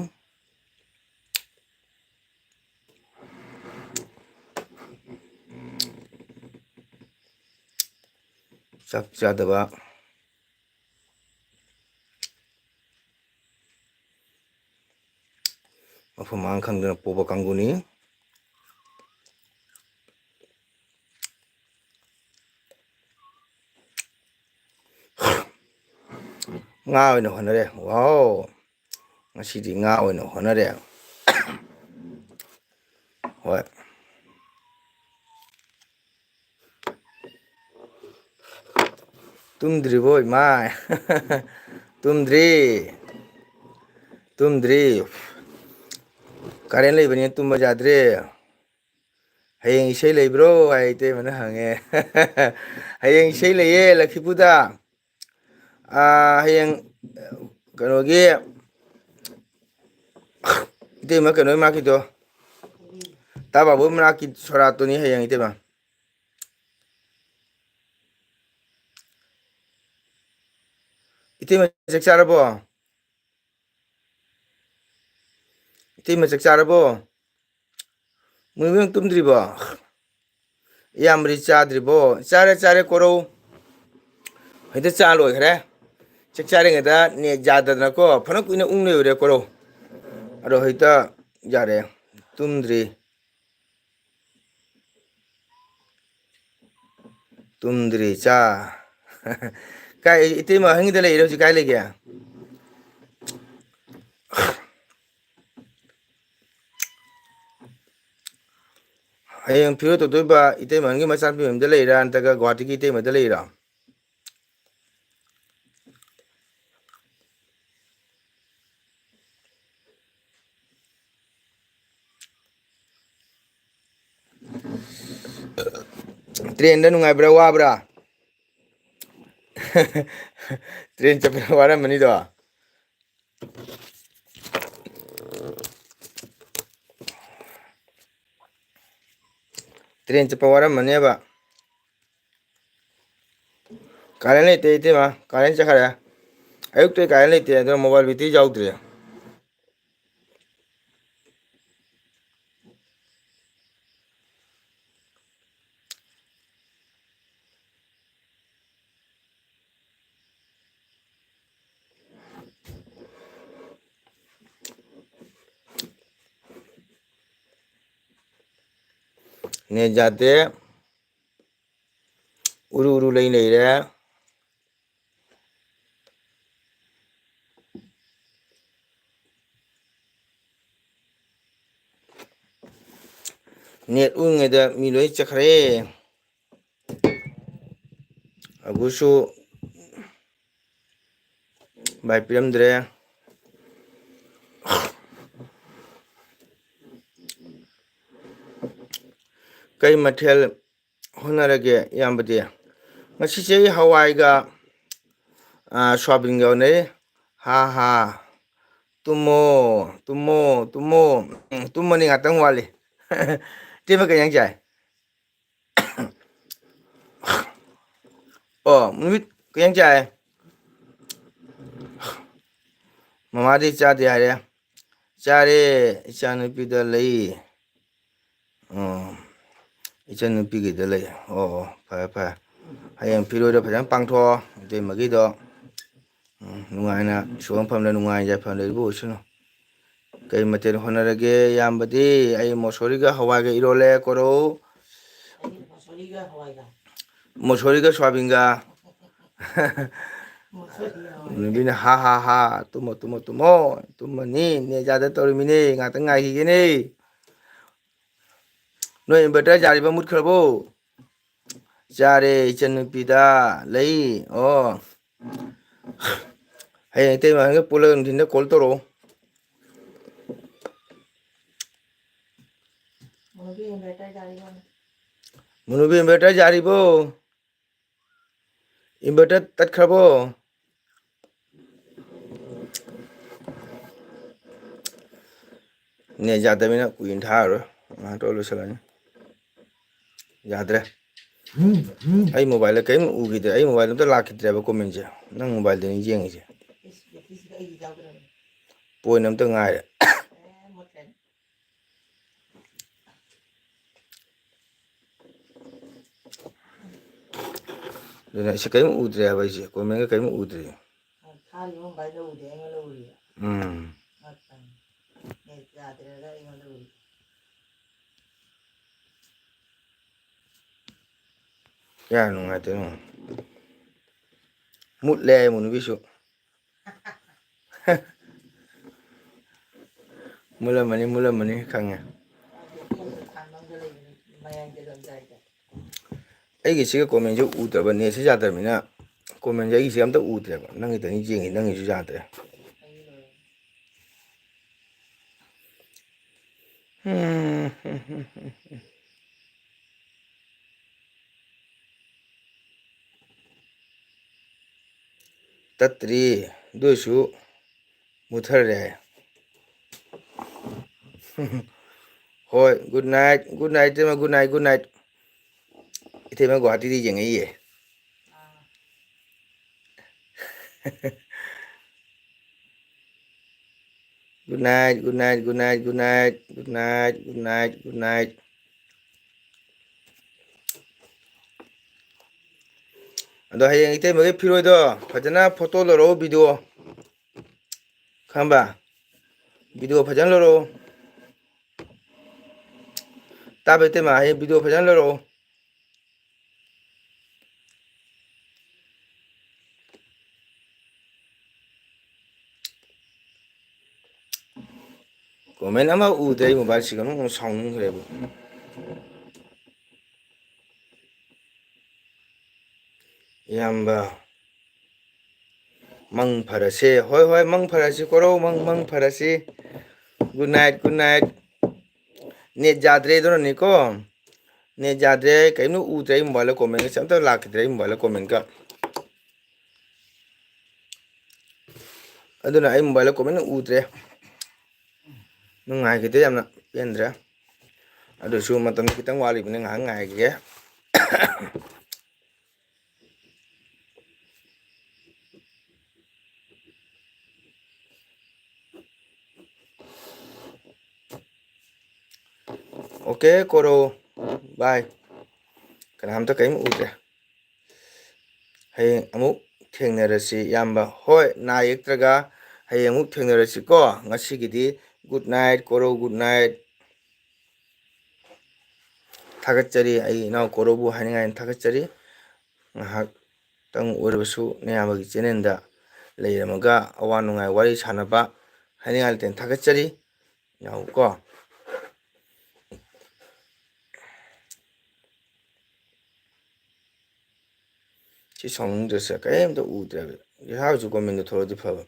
ꯆꯥꯛ ꯆꯥꯗꯕ꯫ ꯃꯐꯝ ꯃꯔꯥꯡ ꯈꯪꯗꯅ ꯄꯣꯕ ꯀꯥꯡꯕꯨꯅꯤ꯫ ꯉꯥ ꯑꯣꯏꯅ ꯍꯣꯠꯅꯔꯦ꯫ ꯋꯥꯎ! ꯉꯁꯤꯗꯤ ꯉꯥ ꯑꯣꯏꯅ ꯍꯣꯠꯅꯔꯦ꯫ ꯍꯣꯏ꯫ ꯇꯨꯝꯗ꯭ꯔꯤꯕꯣ, ꯏꯃꯥ? ꯇꯨꯝꯗ꯭ꯔꯤ꯫ ꯇꯨꯝꯗ꯭ꯔꯤ꯫ Current ꯂꯩꯕꯅꯤꯅ ꯇꯨꯝꯕ ꯌꯥꯗ꯭ꯔꯦ꯫ "ꯍꯌꯦꯡ ꯏꯁꯩ ꯂꯩꯕ꯭ꯔꯣ?" ꯍꯥꯏ ꯏꯇꯩꯃꯅ ꯍꯪꯉꯦ꯫ "ꯍꯌꯦꯡ ꯏꯁꯩ ꯂꯩꯌꯦ ꯂꯛꯈꯤꯄꯨꯔꯗ꯫ ꯑꯥ, ꯍꯌꯦꯡ ꯀꯩꯅꯣꯒꯤ ꯏꯇꯩꯃ ꯀꯩꯅꯣ ꯃꯅꯥꯛꯀꯤꯗꯣ, ꯇꯥ ꯕꯥꯕꯨ ꯃꯅꯥꯛꯀꯤ ꯁꯣꯔꯥꯠꯇꯨꯅꯤ ꯍꯌꯦꯡ ꯏꯇꯩꯃ"꯫ ꯏꯇꯩꯃ ꯆꯥꯛ ꯆꯥꯔꯕꯣ? ꯏꯇꯩꯃ ꯆꯥꯛ ꯆꯥꯔꯕꯣ? ꯃꯣꯏꯕꯨ ꯅꯪ ꯇꯨꯝꯗ꯭ꯔꯤꯕꯣ? ꯏꯌꯥꯝꯕꯗꯤ ꯆꯥꯗ꯭ꯔꯤꯕꯣ? ꯆꯥꯔꯦ, ꯆꯥꯔꯦ, ꯀꯣꯔꯧ꯫ ꯍꯦꯛꯇ ꯆꯥ ꯂꯣꯏꯈ꯭ꯔꯦ꯫ ꯆꯥꯛ ꯆꯥꯔꯤꯉꯩꯗ ꯅꯦꯠ ꯌꯥꯗꯗꯅꯀꯣ, ꯐꯅ ꯀꯨꯏꯅ ꯎꯪ ꯂꯩꯔꯨꯔꯦ, ꯀꯣꯔꯧ꯫ ꯑꯗꯣ ꯍꯦꯛꯇ ꯌꯥꯔꯦ꯫ ꯇꯨꯝꯗ꯭ꯔꯤ꯫ ꯇꯨꯝꯗ꯭ꯔꯤ, ꯆꯥ꯫ ꯀꯥꯏ, ꯏꯇꯩꯃ ꯑꯍꯟꯒꯤꯗ ꯂꯩꯔꯤꯔꯣ ꯍꯧꯖꯤꯛ? ꯀꯥꯏ ꯂꯩꯒꯦ? ꯍꯌꯦꯡ ꯐꯤꯔꯣꯏ ꯇꯧꯗꯣꯏꯕ ꯏꯇꯩꯃꯒꯤ ꯃꯆꯥꯅꯨꯄꯤ ꯃꯌꯨꯝꯗ ꯂꯩꯔꯥ, ꯅꯠꯇ꯭ꯔꯒ ꯒꯨꯍꯥꯇꯤꯒꯤ ꯏꯇꯩꯃꯗ ꯂꯩꯔꯥ? ꯇ꯭ꯔꯦꯟꯗ ꯅꯨꯡꯉꯥꯏꯕ꯭ꯔꯥ, ꯋꯥꯕ꯭ꯔꯥ? ꯇ꯭ꯔꯦꯟ ꯆꯠꯄꯗ ꯋꯥꯔꯝꯃꯅꯤꯗꯣ꯫ ꯇ꯭ꯔꯦꯟ ꯆꯠꯄ ꯋꯥꯔꯝꯃꯅꯦꯕ꯫ ꯀꯥꯔꯦꯟ ꯂꯩꯇꯦ, ꯏꯇꯩꯃ꯫ ꯀꯥꯔꯦꯟ ꯆꯠꯈ꯭ꯔꯦ꯫ ꯑꯌꯨꯛꯇꯩ ꯀꯥꯔꯦꯟ ꯂꯩꯇꯦ, ꯑꯗꯨꯅ ꯃꯣꯕꯥꯏꯜ ꯕꯦꯇ꯭ꯔꯤ ꯌꯥꯎꯗ꯭ꯔꯦ꯫ ꯅꯦꯠ ꯌꯥꯗꯦ꯫ ꯎꯔꯨ ꯎꯔꯨ ꯂꯩ ꯂꯩꯔꯦ꯫ ꯅꯦꯠ ꯎꯪꯉꯩꯗ ꯃꯤ ꯂꯣꯏ ꯆꯠꯈ꯭ꯔꯦ꯫ ꯑꯒꯨꯁꯨ ꯚꯥꯏ ꯄꯤꯔꯝꯗ꯭ꯔꯦ꯫ ꯀꯩ ꯃꯊꯦꯜ ꯍꯣꯠꯅꯔꯒꯦ ꯏꯌꯥꯝꯕꯗꯤ? ꯉꯁꯤꯁꯦ ꯑꯩ ꯍꯋꯥꯏꯒ, ꯑ, ꯁꯣꯌꯥꯕꯤꯟꯒ ꯎꯅꯩ꯫ ꯍꯥ, ꯍꯥ꯫ ꯇꯨꯝꯃꯣ, ꯇꯨꯝꯃꯣ, ꯇꯨꯝꯃꯣ꯫ ꯎꯝ, ꯇꯨꯝꯃꯅꯤ, ꯉꯥꯛꯇꯪ ꯋꯥꯠꯂꯤ꯫ ꯏꯇꯩꯃ ꯀꯩ ꯏꯟꯖꯥꯡ ꯆꯥꯏ? ꯑꯣ, ꯅꯨꯃꯤꯠ ꯀꯩ ꯏꯟꯖꯥꯡ ꯆꯥꯏ? ꯃꯃꯥꯗꯤ ꯆꯥꯗꯦ ꯍꯥꯏꯔꯦ꯫ ꯆꯥꯔꯦ, ꯏꯆꯥꯅꯨꯄꯤꯗ ꯂꯩ꯫ ꯑꯣ, ꯏꯆꯟꯅꯨꯄꯤꯒꯤꯗ ꯂꯩ꯫ ꯑꯣ, ꯑꯣ, ꯐꯔꯦ, ꯐꯔꯦ꯫ ꯍꯌꯦꯡ ꯐꯤꯔꯣꯏꯗ ꯐꯖꯅ ꯄꯥꯡꯊꯣꯛꯑꯣ, ꯏꯇꯩꯃꯒꯤꯗꯣ꯫ ꯎꯝ, ꯅꯨꯡꯉꯥꯏꯅ, ꯁꯨꯕ ꯐꯝꯗ ꯅꯨꯡꯉꯥꯏ ꯌꯥꯏꯐꯅ ꯂꯩꯕ ꯑꯣꯏꯁꯅꯨ꯫ ꯀꯩ ꯃꯊꯦꯜ ꯍꯣꯠꯅꯔꯒꯦ, ꯏꯌꯥꯝꯕꯗꯤ? ꯑꯩ ꯃꯣꯁꯣꯔꯤꯒ ꯍꯋꯥꯏꯒ ꯏꯔꯣꯜꯂꯦ, ꯀꯣꯔꯧ꯫ ꯃꯣꯁꯣꯔꯤꯒ ꯁꯣꯌꯥꯕꯤꯟꯒ꯫ ꯃꯣꯁꯣꯔꯤꯒ ꯍꯋꯥꯏ꯫ ꯅꯨꯄꯤꯅ, "ꯍꯥ, ꯍꯥ, ꯍꯥ, ꯇꯨꯝꯃꯣ, ꯇꯨꯝꯃꯣ, ꯇꯨꯝꯃꯣ꯫ ꯇꯨꯝꯃꯅꯤ, ꯅꯦꯠ ꯌꯥꯗ ꯇꯧꯔꯤꯃꯤꯅꯦ, ꯉꯥꯛꯇꯪ ꯉꯥꯏꯈꯤꯒꯦꯅꯦ꯫ ꯅꯣꯏ inverter ꯌꯥꯔꯤꯕ ꯃꯨꯠꯈ꯭ꯔꯕꯣ?" ꯆꯥꯔꯦ, ꯏꯆꯟꯅꯨꯄꯤꯗ ꯂꯩ꯫ ꯑꯣ꯫ ꯍꯌꯦꯡ ꯏꯇꯩꯃꯒ ꯄꯨꯜꯂꯒ ꯅꯨꯡꯊꯤꯟꯗ call ꯇꯧꯔꯛꯑꯣ꯫ ꯃꯨꯅꯨꯕꯤ inverter ꯌꯥꯔꯤꯕꯣ? Inverter ꯇꯠꯈ꯭ꯔꯕꯣ? ꯅꯦꯠ ꯌꯥꯗꯕꯅꯤꯅ ꯀꯨꯏꯅ ꯊꯥꯔꯔꯣꯏ꯫ ꯉꯥꯏꯍꯥꯛ ꯇꯧꯔ ꯂꯣꯏꯁꯤꯜꯂꯅꯤ꯫ ꯌꯥꯗ꯭ꯔꯦ꯫ ꯑꯩ mobileꯗ ꯀꯔꯤꯝ ꯎꯈꯤꯗ꯭ꯔꯦ꯫ ꯑꯩ mobileꯗ ꯑꯝꯇ ꯂꯥꯛꯈꯤꯗ꯭ꯔꯦꯕ commentꯁꯦ꯫ ꯅꯪ mobileꯗꯅꯤ ꯌꯦꯡꯉꯤꯁꯦ꯫ Point ꯑꯝꯇ ꯉꯥꯏꯔꯦ꯫ ꯑꯗꯨꯅ ꯑꯩꯁꯦ ꯀꯔꯤꯝ ꯎꯗ꯭ꯔꯦ ꯍꯥꯏꯕ, ꯑꯩꯁꯦ commentꯒ ꯀꯔꯤꯝ ꯎꯗ꯭ꯔꯦ꯫ ꯊꯥꯔꯤꯕ mobileꯗ ꯎꯗꯦ, ꯑꯩꯉꯣꯟꯗ ꯎꯔꯤꯕ꯫ ꯎꯝ꯫ ꯉꯥꯛꯇꯪ꯫ ꯅꯦꯠ ꯌꯥꯗ꯭ꯔꯦꯗ ꯑꯩꯉꯣꯟꯗ ꯎꯔꯤ꯫ ꯀꯌꯥ ꯅꯨꯡꯉꯥꯏꯇꯣꯏꯅꯣ? ꯃꯨꯠꯂꯦ ꯍꯥꯏ ꯃꯨꯅꯨꯕꯤꯁꯨ꯫ ꯃꯨꯠꯂꯝꯃꯅꯤ, ꯃꯨꯠꯂꯝꯃꯅꯤ ꯈꯪꯉꯦ꯫ ꯑꯩꯒꯤꯁꯤꯒ commentꯁꯦ ꯎꯗ꯭ꯔꯕ, netꯁꯦ ꯌꯥꯗ꯭ꯔꯕꯅꯤꯅ commentꯁꯦ ꯑꯩꯒꯤꯁꯦ ꯑꯝꯇ ꯎꯗ꯭ꯔꯦꯕ꯫ ꯅꯪꯒꯤꯗꯅꯤ ꯌꯦꯡꯉꯤ, ꯅꯪꯒꯤꯁꯨ ꯌꯥꯗ꯭ꯔꯦ꯫ ꯇꯠꯇ꯭ꯔꯤ, ꯑꯗꯨ ꯑꯣꯏꯁꯨ ꯃꯨꯠꯊꯔꯦ꯫ ꯍꯣꯏ, good night, good night, ꯏꯇꯩꯃ, good night, good night꯫ ꯏꯇꯩꯃ ꯒꯨꯍꯥꯇꯤꯗ ꯌꯦꯡꯉꯛꯏꯌꯦ꯫ ꯑꯥ꯫ Good night, good night, good night, good night, good night, good night, good night. ꯑꯗꯣ ꯍꯌꯦꯡ ꯏꯇꯩꯃꯒꯤ ꯐꯤꯔꯣꯏꯗꯣ ꯐꯖꯅ ꯐꯣꯇꯣ ꯂꯧꯔꯛꯑꯣ, ꯚꯤꯗꯤꯑꯣ, ꯈꯪꯕ? ꯚꯤꯗꯤꯑꯣ ꯐꯖꯅ ꯂꯧꯔꯛꯑꯣ꯫ ꯇꯥꯕ ꯏꯇꯩꯃ, ꯍꯌꯦꯡ ꯚꯤꯗꯤꯑꯣ ꯐꯖꯅ ꯂꯧꯔꯛꯑꯣ꯫ ꯀꯣꯃꯦꯟ ꯑꯃ ꯎꯗꯦ꯫ ꯑꯩ ꯃꯣꯕꯥꯏꯜ ꯁꯤꯒꯅꯨ, ꯁꯥꯎꯅꯤꯡꯈ꯭ꯔꯦꯕ꯫ ꯏꯌꯥꯝꯕ, ꯃꯪ ꯐꯔꯁꯦ꯫ ꯍꯣꯏ, ꯍꯣꯏ, ꯃꯪ ꯐꯔꯁꯤ ꯀꯣꯔꯧ, ꯃꯪ, ꯃꯪ ꯐꯔꯁꯤ꯫ Good night, good night꯫ Net ꯌꯥꯗ꯭ꯔꯦ ꯑꯗꯨꯅꯅꯤꯀꯣ, ꯅꯦꯠ ꯌꯥꯗ꯭ꯔꯦ꯫ ꯀꯔꯤꯝꯇ ꯎꯗ꯭ꯔꯦ ꯑꯩ ꯃꯣꯕꯥꯏꯜꯗ, ꯀꯣꯃꯦꯟꯒꯁꯦ ꯑꯝꯇ ꯂꯥꯛꯈꯤꯗ꯭ꯔꯦ ꯑꯩ ꯃꯣꯕꯥꯏꯜꯗ, ꯀꯣꯃꯦꯟꯒ꯫ ꯑꯗꯨꯅ ꯑꯩ ꯃꯣꯕꯥꯏꯜꯗ ꯀꯣꯃꯦꯟ ꯎꯗ꯭ꯔꯦ꯫ ꯅꯨꯡꯉꯥꯏꯈꯤꯗꯦ, ꯌꯥꯝꯅ ꯄꯦꯟꯗ꯭ꯔꯦ꯫ ꯑꯗꯨꯁꯨ ꯃꯇꯝ ꯈꯤꯇꯪ ꯋꯥꯠꯂꯤꯕꯅꯤ, ꯉꯥꯏꯍꯥꯛ ꯉꯥꯏꯈꯤꯒꯦ꯫ OK ꯀꯣꯔꯧ, bye꯫ ꯀꯅꯥꯝꯇ ꯀꯔꯤꯝ ꯎꯗ꯭ꯔꯦ꯫ ꯍꯌꯦꯡ ꯑꯃꯨꯛ ꯊꯦꯡꯅꯔꯁꯤ ꯏꯌꯥꯝꯕ꯫ ꯍꯣꯏ, ꯅꯥ ꯌꯦꯛꯇ꯭ꯔꯒ ꯍꯌꯦꯡ ꯑꯃꯨꯛ ꯊꯦꯡꯅꯔꯁꯤꯀꯣ꯫ ꯉꯁꯤꯒꯤꯗꯤ good night ꯀꯣꯔꯧ, good night꯫ ꯊꯥꯒꯠꯆꯔꯤ, ꯑꯩ ꯏꯅꯥꯎ ꯀꯣꯔꯧꯕꯨ ꯍꯥꯏꯅꯤꯡꯉꯥꯏ ꯊꯥꯒꯠꯆꯔꯤ꯫ ꯉꯥꯏꯍꯥꯛꯇꯪ ꯑꯣꯏꯔꯕꯁꯨ ꯅꯌꯥꯝꯕꯒꯤ ꯆꯦꯅꯦꯜꯗ ꯂꯩꯔꯝꯃꯒ ꯑꯋꯥ ꯅꯨꯡꯉꯥꯏ ꯋꯥꯔꯤ ꯁꯥꯟꯅꯕ ꯍꯥꯏꯅꯤꯡꯉꯥꯏ ꯂꯩꯇꯅ ꯊꯥꯒꯠꯆꯔꯤ꯫ ꯌꯥꯎꯀꯣ꯫ ꯁꯤ ꯁꯥꯎꯅꯤꯡꯗ꯭ꯔꯁꯦ, ꯀꯔꯤꯝꯇ ꯎꯗ꯭ꯔꯦꯕ꯫ ꯏꯁꯥꯁꯨ ꯀꯣꯃꯦꯟꯗ ꯊꯣꯛꯂꯛꯑꯗꯤ ꯐꯕ꯫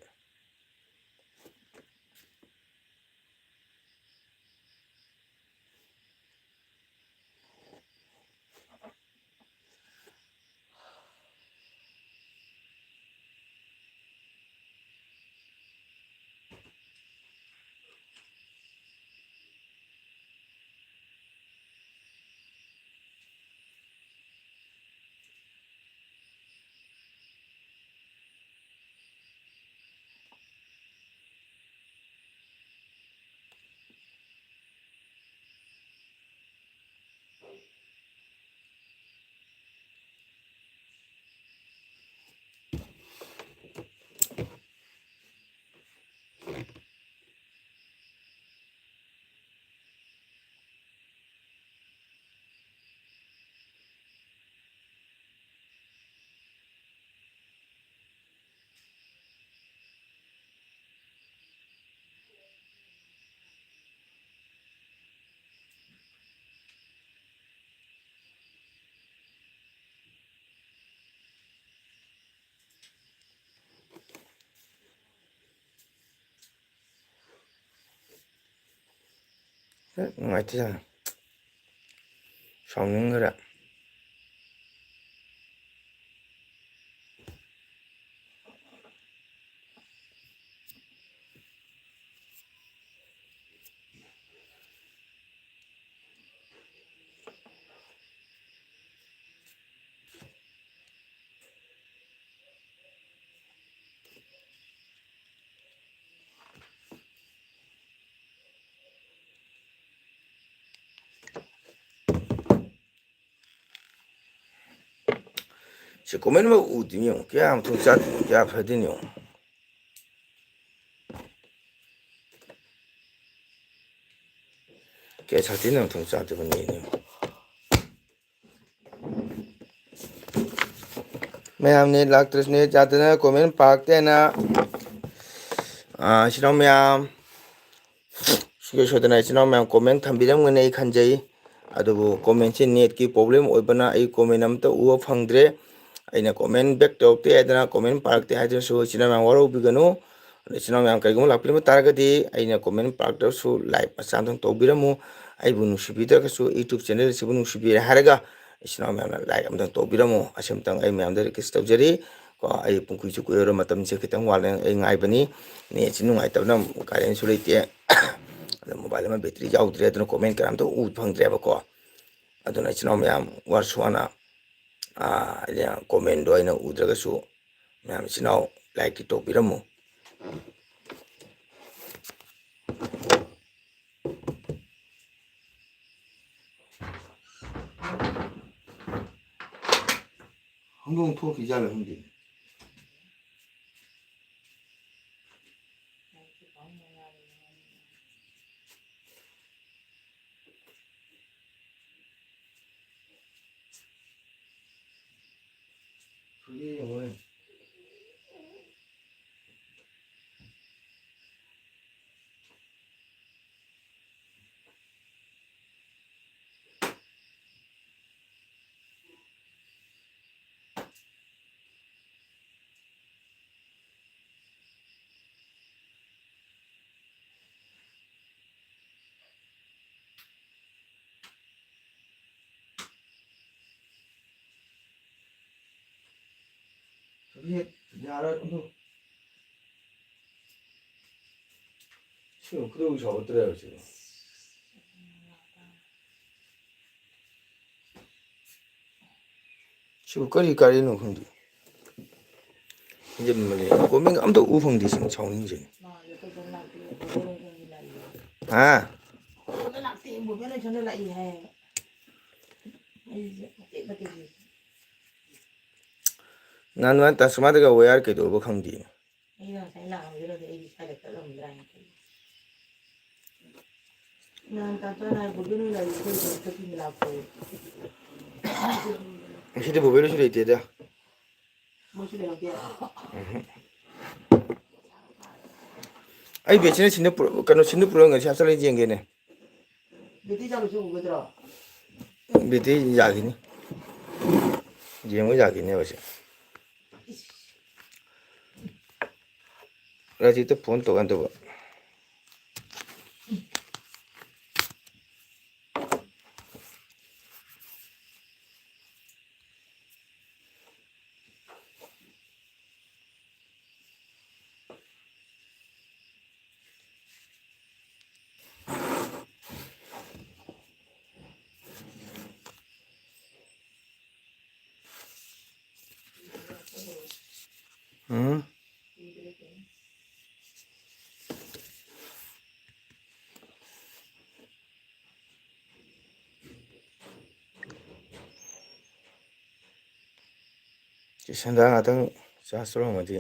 ꯅꯨꯡꯉꯥꯏꯇꯦ ꯌꯥꯝ꯫ ꯁꯥꯎꯅꯤꯡꯈ꯭ꯔꯦ꯫ ꯁꯤ comment ꯑꯃ ꯎꯗꯦ ꯌꯦꯡꯉꯨ꯫ ꯀꯌꯥꯝ ꯊꯨꯅ ꯆꯥꯗꯣꯏꯅꯣ, ꯀꯌꯥ ꯐꯗꯣꯏꯅꯣ ꯌꯦꯡꯉꯨ꯫ ꯀꯌꯥ ꯁꯥꯊꯤꯅ ꯊꯨꯅ ꯆꯥꯗꯣꯏꯕꯅꯦ꯫ ꯃꯌꯥꯝ net ꯂꯥꯛꯇ꯭ꯔꯁꯨ net ꯌꯥꯗꯅ comment ꯄꯥꯔꯛꯇꯦ ꯍꯥꯏꯅ, ꯑꯥ, ꯏꯆꯤꯟ ꯏꯅꯥꯎ ꯃꯌꯥꯝ, ꯁꯨꯡꯁꯣꯏ ꯁꯣꯏꯗꯅ ꯏꯆꯤꯟ ꯏꯅꯥꯎ ꯃꯌꯥꯝ comment ꯊꯝꯕꯤꯔꯝꯒꯅꯤ ꯑꯩ ꯈꯟꯖꯩ꯫ ꯑꯗꯨꯕꯨ commentꯁꯦ netꯀꯤ problem ꯑꯣꯏꯕꯅ ꯑꯩ comment ꯑꯃꯠꯇ ꯎꯕ ꯐꯪꯗ꯭ꯔꯦ꯫ ꯑꯩꯅ comment back ꯇꯧꯔꯛꯇꯦ ꯍꯥꯏꯗꯅ, comment ꯄꯥꯔꯛꯇꯦ ꯍꯥꯏꯗꯨꯅꯁꯨ ꯏꯆꯤꯟ ꯏꯅꯥꯎ ꯃꯌꯥꯝ ꯋꯥꯔꯧꯕꯤꯒꯅꯨ꯫ ꯑꯗꯣ ꯏꯆꯤꯟ ꯏꯅꯥꯎ ꯃꯌꯥꯝ ꯀꯩꯒꯨꯝꯕ ꯂꯥꯛꯄꯤꯔꯝꯕ ꯇꯥꯔꯒꯗꯤ, ꯑꯩꯅ comment ꯄꯥꯔꯛꯇ꯭ꯔꯁꯨ like ꯃꯆꯥ ꯑꯃꯇꯪ ꯇꯧꯕꯤꯔꯝꯃꯨ꯫ ꯑꯩꯕꯨ ꯅꯨꯡꯁꯤꯕꯤꯗ꯭ꯔꯒꯁꯨ YouTube channel ꯑꯁꯤꯕꯨ ꯅꯨꯡꯁꯤꯕꯤꯔꯦ ꯍꯥꯏꯔꯒ ꯏꯆꯤꯟ ꯏꯅꯥꯎ ꯃꯌꯥꯝꯅ like ꯑꯃꯇꯪ ꯇꯧꯕꯤꯔꯝꯃꯨ꯫ ꯑꯁꯤꯃꯇꯪ ꯑꯩ ꯃꯌꯥꯝꯗ request ꯇꯧꯖꯔꯤ꯫ ꯀꯣ, ꯑꯩ ꯄꯨꯡ ꯀꯨꯏꯁꯨ ꯀꯨꯏꯔꯔꯣꯏ, ꯃꯇꯝꯁꯦ ꯈꯤꯇꯪ ꯋꯥꯠꯂꯦ, ꯑꯩ ꯉꯥꯏꯕꯅꯤ꯫ Netꯁꯤ ꯅꯨꯡꯉꯥꯏꯇꯕꯅ currentꯁꯨ ꯂꯩꯇꯦ꯫ ꯑꯗꯣ mobile ꯑꯃ battery ꯌꯥꯎꯗ꯭ꯔꯦ, ꯑꯗꯨꯅ comment ꯀꯅꯥꯝꯇ ꯎ ꯐꯪꯗ꯭ꯔꯦꯕꯀꯣ꯫ ꯑꯗꯨꯅ ꯏꯆꯤꯟ ꯏꯅꯥꯎ ꯃꯌꯥꯝ ꯋꯥꯔꯁꯨ ꯋꯥꯅ, ꯑꯥ, commentꯗꯣ ꯑꯩꯅ ꯎꯗ꯭ꯔꯒꯁꯨ ꯃꯌꯥꯝ ꯏꯆꯤꯟ ꯏꯅꯥꯎ likeꯇꯤ ꯇꯧꯕꯤꯔꯝꯃꯨ꯫ ꯍꯧꯗꯣꯡ ꯊꯣꯛꯈꯤꯖꯥꯠꯂ ꯈꯪꯗꯦ꯫ ꯊꯣꯛꯑꯦ ꯌꯦꯡꯉꯣ꯫ ꯌꯥꯔꯣꯏ ꯑꯗꯨ꯫ ꯁꯤ ꯈꯨꯗꯧ ꯁꯥꯎꯒꯠꯇ꯭ꯔꯦꯕ ꯁꯤ꯫ ꯁꯤꯕꯨ ꯀꯔꯤ ꯒꯥꯔꯤꯅꯣ ꯈꯪꯗꯦ꯫ ꯏꯟꯖꯤꯟ ꯃꯅꯤ ꯒꯣꯔꯃꯦꯟ ꯑꯝꯇ ꯎ ꯐꯪꯗꯦ ꯁꯤꯅ ꯁꯥꯎꯅꯤꯡꯉꯤꯁꯦ꯫ ꯍꯥ? ꯅꯍꯥꯟ ꯃꯥ ꯇꯥꯁꯃꯥꯗꯒ ꯋꯦꯌꯥꯔ ꯀꯩꯗꯧꯕ ꯈꯪꯗꯦ꯫ ꯑꯩꯅ ꯉꯁꯥꯏ ꯂꯥꯛꯑꯝꯒꯗ꯭ꯔꯗꯤ ꯑꯩꯗꯤ ꯁ꯭ꯋꯥꯏꯗ ꯆꯠꯂꯝꯗ꯭ꯔꯥ ꯍꯥꯏꯅ ꯈꯜꯂꯤ꯫ ꯅꯍꯥꯟ ꯇꯥꯟ ꯆꯥꯅ ꯍꯥꯏ ꯕꯣꯕꯤ ꯅꯣꯏ ꯂꯥꯛꯏ, ꯑꯩꯈꯣꯏ ꯁꯤꯗ ꯆꯠꯈꯤꯕ ꯂꯥꯛꯄ꯫ ꯉꯁꯤꯗꯤ ꯕꯣꯕꯤ ꯅꯣꯏꯁꯨ ꯂꯩꯇꯦꯗ꯫ ꯃꯣꯏꯁꯨ ꯂꯩꯍꯧꯗꯦ꯫ ꯎꯝꯍꯨꯝ꯫ ꯑꯩ ꯕꯦꯆꯤꯅ ꯁꯤꯟꯗ ꯄꯨꯔ-, ꯀꯩꯅꯣ ꯁꯤꯟꯗ ꯄꯨꯔꯒ ꯉꯁꯤ ꯍꯥꯞꯆꯜꯂ ꯌꯦꯡꯒꯦꯅꯦ꯫ ꯕꯦꯇꯤ ꯆꯥꯕꯁꯨ ꯎꯒꯗ꯭ꯔꯣ? ꯕꯦꯇꯤ ꯌꯥꯈꯤꯅꯤ꯫ ꯌꯦꯡꯕ ꯌꯥꯈꯤꯅꯦꯕ ꯁꯤ꯫ ꯔꯥꯖꯤꯠꯇ ꯐꯣꯟ ꯇꯧꯀꯥꯟ ꯇꯧꯕ꯫ ꯎꯝ꯫ ꯁꯤ ꯁꯦꯟꯗꯥ ꯉꯥꯛꯇꯪ ꯆꯥꯔꯖ ꯇꯧꯔꯝꯃꯗꯤ꯫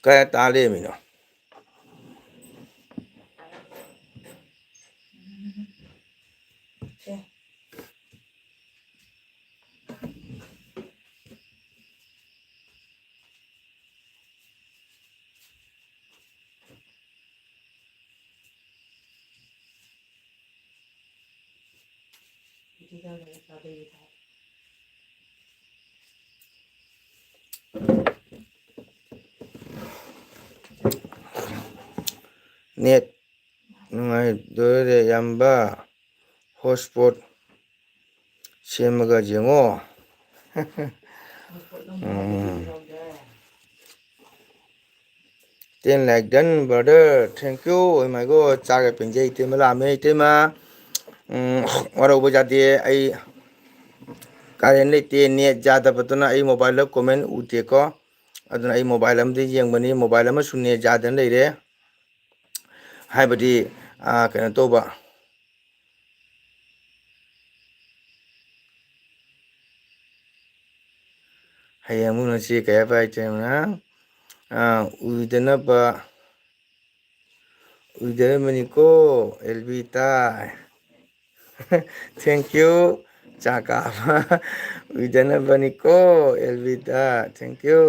ꯀꯌꯥ ꯇꯥ ꯂꯩꯔꯝꯃꯤꯅꯣ? ꯁꯦ꯫ ꯅꯦꯠ ꯅꯨꯡꯉꯥꯏꯗꯣꯔꯦ ꯏꯌꯥꯝꯕ, ꯍꯣꯠꯁꯄꯣꯠ ꯁꯦꯝꯃꯒ ꯌꯦꯡꯉꯣ꯫ ꯎꯝ꯫ Ten like done, brother. Thank you. Oh my God, ꯆꯥꯒ ꯄꯦꯟꯖꯩ, ꯏꯇꯩꯃ ꯂꯥꯛꯑꯝꯃꯦ, ꯏꯇꯩꯃ꯫ ꯎꯝ, ꯋꯥꯔꯧꯕ ꯌꯥꯗꯦ꯫ ꯑꯩ ꯀꯔꯦꯟ ꯂꯩꯇꯦ, ꯅꯦꯠ ꯌꯥꯗꯕꯗꯨꯅ ꯑꯩ ꯃꯣꯕꯥꯏꯜꯗ ꯀꯣꯃꯦꯟ ꯎꯗꯦꯀꯣ꯫ ꯑꯗꯨꯅ ꯑꯩ ꯃꯣꯕꯥꯏꯜ ꯑꯃꯗ ꯌꯦꯡꯕꯅꯤ, ꯃꯣꯕꯥꯏꯜ ꯑꯃꯁꯨ ꯅꯦꯠ ꯌꯥꯗꯅ ꯂꯩꯔꯦ꯫ ꯍꯥꯏꯕꯗꯤ, ꯑꯥ, ꯀꯩꯅꯣ ꯇꯧꯕ꯫ ꯍꯌꯦꯡ ꯑꯃꯨꯛ ꯅꯁꯤ ꯀꯩ ꯍꯥꯏꯕ ꯍꯥꯏꯇꯦꯅ? ꯑꯥ, ꯎꯏꯗꯅꯕ, ꯎꯏꯗꯅꯕꯅꯤꯀꯣ, ꯑꯦꯜꯕꯤꯇꯥ꯫ Thank you. ꯆꯥꯛ ꯀꯥꯕ ꯎꯏꯗꯅꯕꯅꯤꯀꯣ, ꯑꯦꯜꯕꯤꯇꯥ꯫ Thank you.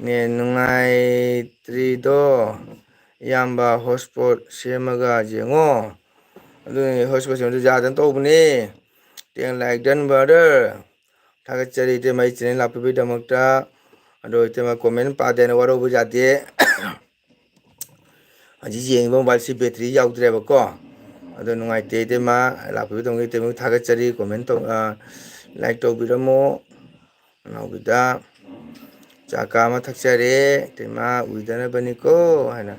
ꯅꯦ ꯅꯨꯡꯉꯥꯏꯇ꯭ꯔꯤꯗꯣ, ꯏꯌꯥꯝꯕ, ꯍꯣꯠꯁꯄꯣꯠ ꯁꯦꯝꯃꯒ ꯌꯦꯡꯉꯣ꯫ ꯑꯗꯨꯅꯤ, ꯍꯣꯠꯁꯄꯣꯠ ꯁꯦꯝꯕꯗꯨ ꯌꯥꯗꯅ ꯇꯧꯕꯅꯦ꯫ Ten like done, brother. ꯊꯥꯒꯠꯆꯔꯤ ꯏꯇꯩꯃ, ꯑꯩ ꯆꯦꯅꯦꯜ ꯂꯥꯛꯄꯤꯕꯒꯤꯗꯃꯛꯇ꯫ ꯑꯗꯣ ꯏꯇꯩꯃ, ꯀꯣꯃꯦꯟ ꯄꯥꯗꯦꯅ ꯋꯥꯔꯧꯕ ꯌꯥꯗꯦ꯫ ꯍꯧꯖꯤꯛ ꯌꯦꯡꯉꯤꯕ ꯃꯣꯕꯥꯏꯜꯁꯤ ꯕꯦꯇ꯭ꯔꯤ ꯌꯥꯎꯗ꯭ꯔꯦꯕꯀꯣ꯫ ꯑꯗꯣ ꯅꯨꯡꯉꯥꯏꯇꯦ ꯏꯇꯩꯃ, ꯂꯥꯛꯄꯤꯕꯒꯤꯗꯃꯛꯇ ꯏꯇꯩꯃꯕꯨ ꯊꯥꯒꯠꯆꯔꯤ꯫ ꯀꯣꯃꯦꯟ ꯇꯧ-, ꯑ, ꯂꯥꯏꯛ ꯇꯧꯕꯤꯔꯝꯃꯣ꯫ ꯑꯅꯥꯎꯕꯤꯗ ꯆꯥ ꯀꯥ ꯑꯃ ꯊꯛꯆꯔꯦ, ꯏꯇꯩꯃ ꯎꯏꯗꯅꯕꯅꯤꯀꯣ ꯍꯥꯏꯅ꯫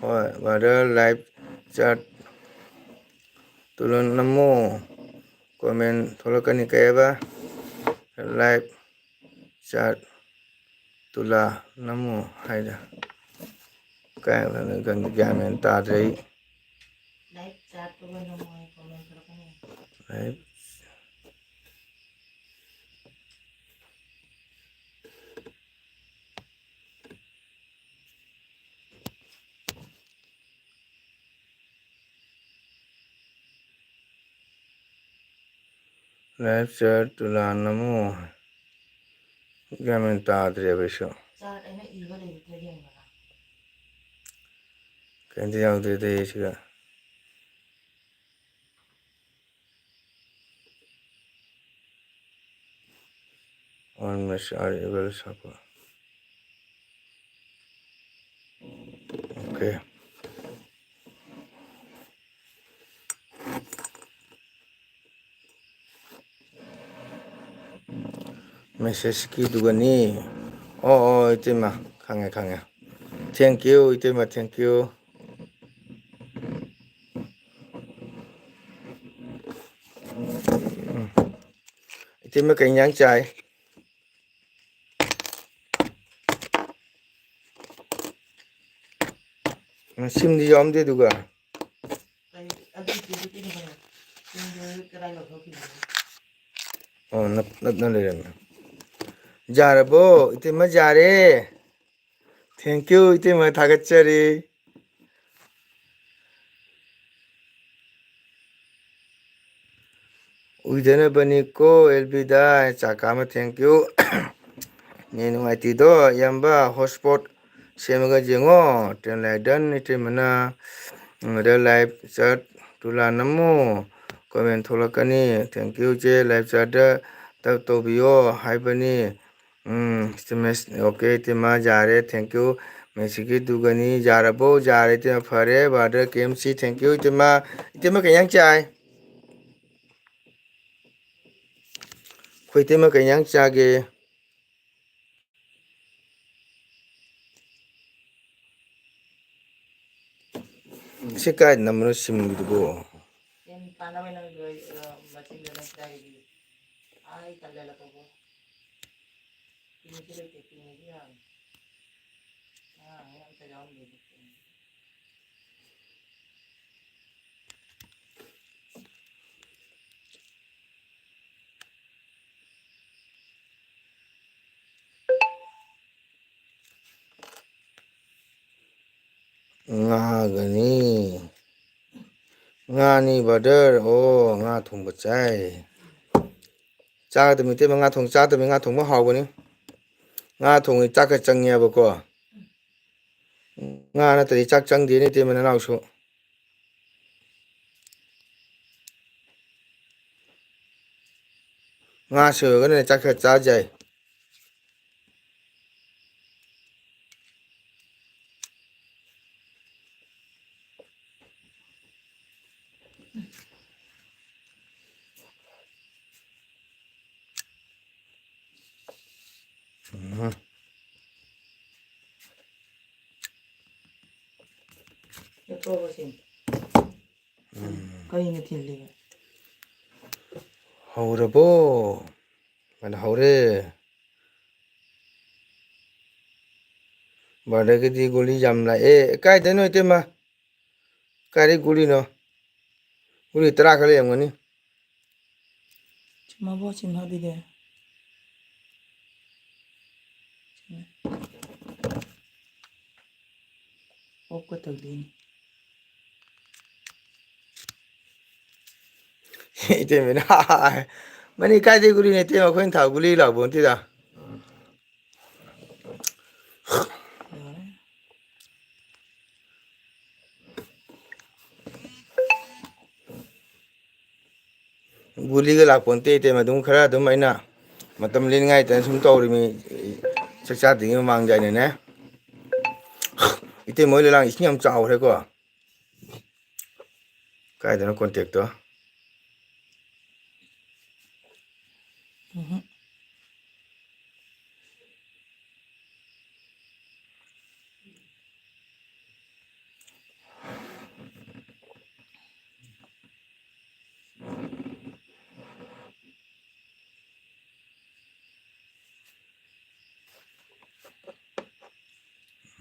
ꯍꯣꯏ, brother, live chat ꯇꯨꯂꯨ ꯅꯝꯃꯣ꯫ ꯀꯣꯃꯦꯟ ꯊꯣꯛꯂꯛꯀꯅꯤ, ꯀꯩ ꯍꯥꯏꯕ? Live chat ꯇꯨꯂꯥ ꯅꯝꯃꯣ ꯍꯥꯏꯗ꯫ ꯀꯥꯏ ꯈꯪꯗꯦ, ꯒ꯭ꯌꯥꯟ ꯃꯦꯟ ꯇꯥꯗ꯭ꯔꯦ ꯑꯩ꯫ Live chat ꯇꯨꯒ ꯅꯝꯃꯣ ꯍꯥꯏ, ꯀꯣꯃꯦꯟ ꯊꯣꯛꯂꯛꯀꯅꯤ꯫ Live꯫ Live chat ꯇꯨꯂꯥ ꯅꯝꯃꯣ꯫ ꯒ꯭ꯌꯥꯟ ꯃꯦꯟ ꯇꯥꯗ꯭ꯔꯦꯕ ꯑꯩꯁꯨ꯫ Chat ꯑꯩꯅ ꯏꯕ ꯂꯩꯕꯗꯨ ꯌꯦꯡꯕ꯭ꯔꯥ? ꯀꯩꯝꯇ ꯌꯥꯎꯗꯦꯗ ꯑꯩ ꯁꯤꯗ꯫ One message are able to support. Okay. Message ꯀꯤꯗꯨꯒꯅꯤ꯫ ꯑꯣ, ꯑꯣ, ꯏꯇꯩꯃ, ꯈꯪꯉꯦ, ꯈꯪꯉꯦ꯫ Thank you, ꯏꯇꯩꯃ, thank you꯫ ꯎꯝ꯫ ꯏꯇꯩꯃ, ꯀꯩ ꯏꯟꯖꯥꯡ ꯆꯥꯏ? ꯁꯤꯝꯗꯤ ꯌꯥꯎꯔꯝꯗꯦ ꯑꯗꯨꯒ꯫ ꯑꯣ, ꯅꯞ-, ꯅꯞꯅ ꯂꯩꯔꯝꯃꯦ꯫ ꯌꯥꯔꯕꯣ? ꯏꯇꯩꯃ ꯌꯥꯔꯦ꯫ Thank you, ꯏꯇꯩꯃ, ꯊꯥꯒꯠꯆꯔꯤ꯫ ꯎꯏꯗꯅꯕꯅꯤꯀꯣ, ꯑꯦꯜꯕꯤꯗꯥ, ꯆꯥꯛ ꯑꯃ, thank you꯫ ꯅꯦꯠ ꯅꯨꯡꯉꯥꯏꯇꯦꯗꯣ, ꯏꯌꯥꯝꯕ, hotspot ꯁꯦꯝꯃꯒ ꯌꯦꯡꯉꯣ꯫ Ten like done, ꯏꯇꯩꯃꯅ, ꯎꯝ, ꯑꯗ live chat ꯇꯨꯂꯥ ꯅꯝꯃꯨ, comment ꯊꯣꯛꯂꯛꯀꯅꯤ꯫ Thank you, ꯏꯆꯦ, live chatꯇ ꯇꯧꯕꯤꯌꯣ ꯍꯥꯏꯕꯅꯤ꯫ ꯎꯝ, ꯏꯇꯩꯃ, okay, ꯏꯇꯩꯃ, ꯌꯥꯔꯦ, thank you꯫ ꯃꯦꯁꯤꯒꯤꯗꯨꯒꯅꯤ, ꯌꯥꯔꯕꯣ? ꯌꯥꯔꯦ, ꯏꯇꯩꯃ, ꯐꯔꯦ꯫ Brother K M C, thank you, ꯏꯇꯩꯃ꯫ ꯏꯇꯩꯃ, ꯀꯩ ꯏꯟꯖꯥꯡ ꯆꯥꯏ? ꯑꯩꯈꯣꯏ ꯏꯇꯩꯃ, ꯀꯩ ꯏꯟꯖꯥꯡ ꯆꯥꯒꯦ? ꯁꯤ ꯀꯥꯏ ꯅꯝꯕꯅꯣ ꯁꯤꯝꯒꯤꯗꯨꯕꯣ? ꯁꯦꯝ ꯇꯥꯅꯕ ꯅꯪ ꯂꯣꯏ-, ꯑ, ꯃꯆꯤꯟꯗ ꯅꯪ ꯀꯗꯥꯏꯗꯒꯤ? ꯑꯥ, ꯑꯩ ꯇꯜꯂꯦ ꯂꯧꯊꯣꯛꯈꯣ꯫ ꯄꯤꯡꯁꯨ ꯂꯩꯇꯦ, ꯄꯤꯡꯁꯨ ꯌꯥꯝꯃꯤ꯫ ꯑꯉꯥꯡ ꯑꯝꯇ ꯌꯥꯎꯔꯝꯗꯦ꯫ ꯉꯥꯒꯅꯤ꯫ ꯉꯥꯅꯤ, brother꯫ ꯑꯣ, ꯉꯥ ꯊꯣꯡꯕ ꯆꯥꯏ꯫ ꯆꯥꯒꯗꯕꯅꯤ, ꯏꯇꯩꯃ, ꯉꯥ ꯊꯣꯡ-, ꯆꯥꯗꯕꯅꯤ, ꯉꯥ ꯊꯣꯡꯕ ꯍꯥꯎꯕꯅꯤ꯫ ꯉꯥ ꯊꯣꯡꯉꯤ ꯆꯥꯛ ꯈꯔ ꯆꯪꯉꯦꯕꯀꯣ꯫ ꯉꯥ ꯅꯠꯇ꯭ꯔꯗꯤ ꯆꯥꯛ ꯆꯪꯗꯦꯅꯦ, ꯏꯇꯩꯃ ꯅꯅꯥꯎꯁꯨ꯫ ꯉꯥ ꯁꯣꯏꯔꯒꯅꯅꯦ ꯆꯥꯛ ꯈꯔ ꯆꯥ ꯌꯥꯏ꯫ ꯎꯝ꯫ ꯎꯝ꯫ ꯀꯩꯅ ꯊꯤꯜꯂꯤꯕ? ꯍꯧꯔꯕꯣ? ꯃꯥꯅ ꯍꯧꯔꯦ꯫ ꯕ꯭ꯔꯗꯔꯒꯤꯗꯤ ꯒꯨꯂꯤ ꯌꯥꯝ ꯂꯥꯛꯑꯦ꯫ ꯀꯥꯏꯗꯩꯅꯣ ꯏꯇꯩꯃ? ꯀꯥꯏꯗꯩ ꯒꯨꯂꯤꯅꯣ? ꯒꯨꯂꯤ ꯇꯔꯥ ꯈꯔ ꯂꯩꯔꯝꯒꯅꯤ꯫ ꯆꯨꯝꯃꯕꯣ? ꯆꯨꯝꯃꯕꯤꯗꯦ꯫ ꯆꯨꯝꯃꯦ꯫ ꯑꯣꯛꯀ ꯇꯧꯗꯣꯏꯅꯤ꯫ ꯏꯇꯩꯃꯅ, "ꯃꯅꯤ ꯀꯥꯏꯗꯩ ꯒꯨꯂꯤꯅꯣ ꯏꯇꯩꯃ? ꯑꯩꯈꯣꯏꯅ ꯊꯥꯕ ꯒꯨꯂꯤ ꯂꯥꯛꯄ ꯅꯠꯇꯦꯗ"꯫ ꯂꯣꯏꯔꯦ꯫ ꯒꯨꯂꯤꯒ ꯂꯥꯛꯄꯣꯟꯇꯦ ꯏꯇꯩꯃ, ꯑꯗꯨꯝ ꯈꯔ ꯑꯗꯨꯝ ꯑꯩꯅ ꯃꯇꯝ ꯂꯦꯟꯅꯤꯡꯉꯥꯏꯇꯅ ꯁꯨꯝ ꯇꯧꯔꯤꯃꯤ꯫ ꯆꯥꯛ ꯆꯥꯗ꯭ꯔꯤꯉꯩ ꯃꯃꯥꯡꯗ ꯑꯩꯅꯅꯦ꯫ ꯏꯇꯩꯃ ꯍꯣꯏ ꯂꯩꯂꯥꯡ ꯏꯁꯤꯡ ꯌꯥꯝ ꯆꯥꯎꯈ꯭ꯔꯦꯀꯣ꯫ ꯀꯥꯏꯗꯅꯣ ꯀꯣꯟꯇꯦꯛꯇꯣ? ꯎꯝꯍꯨꯝ꯫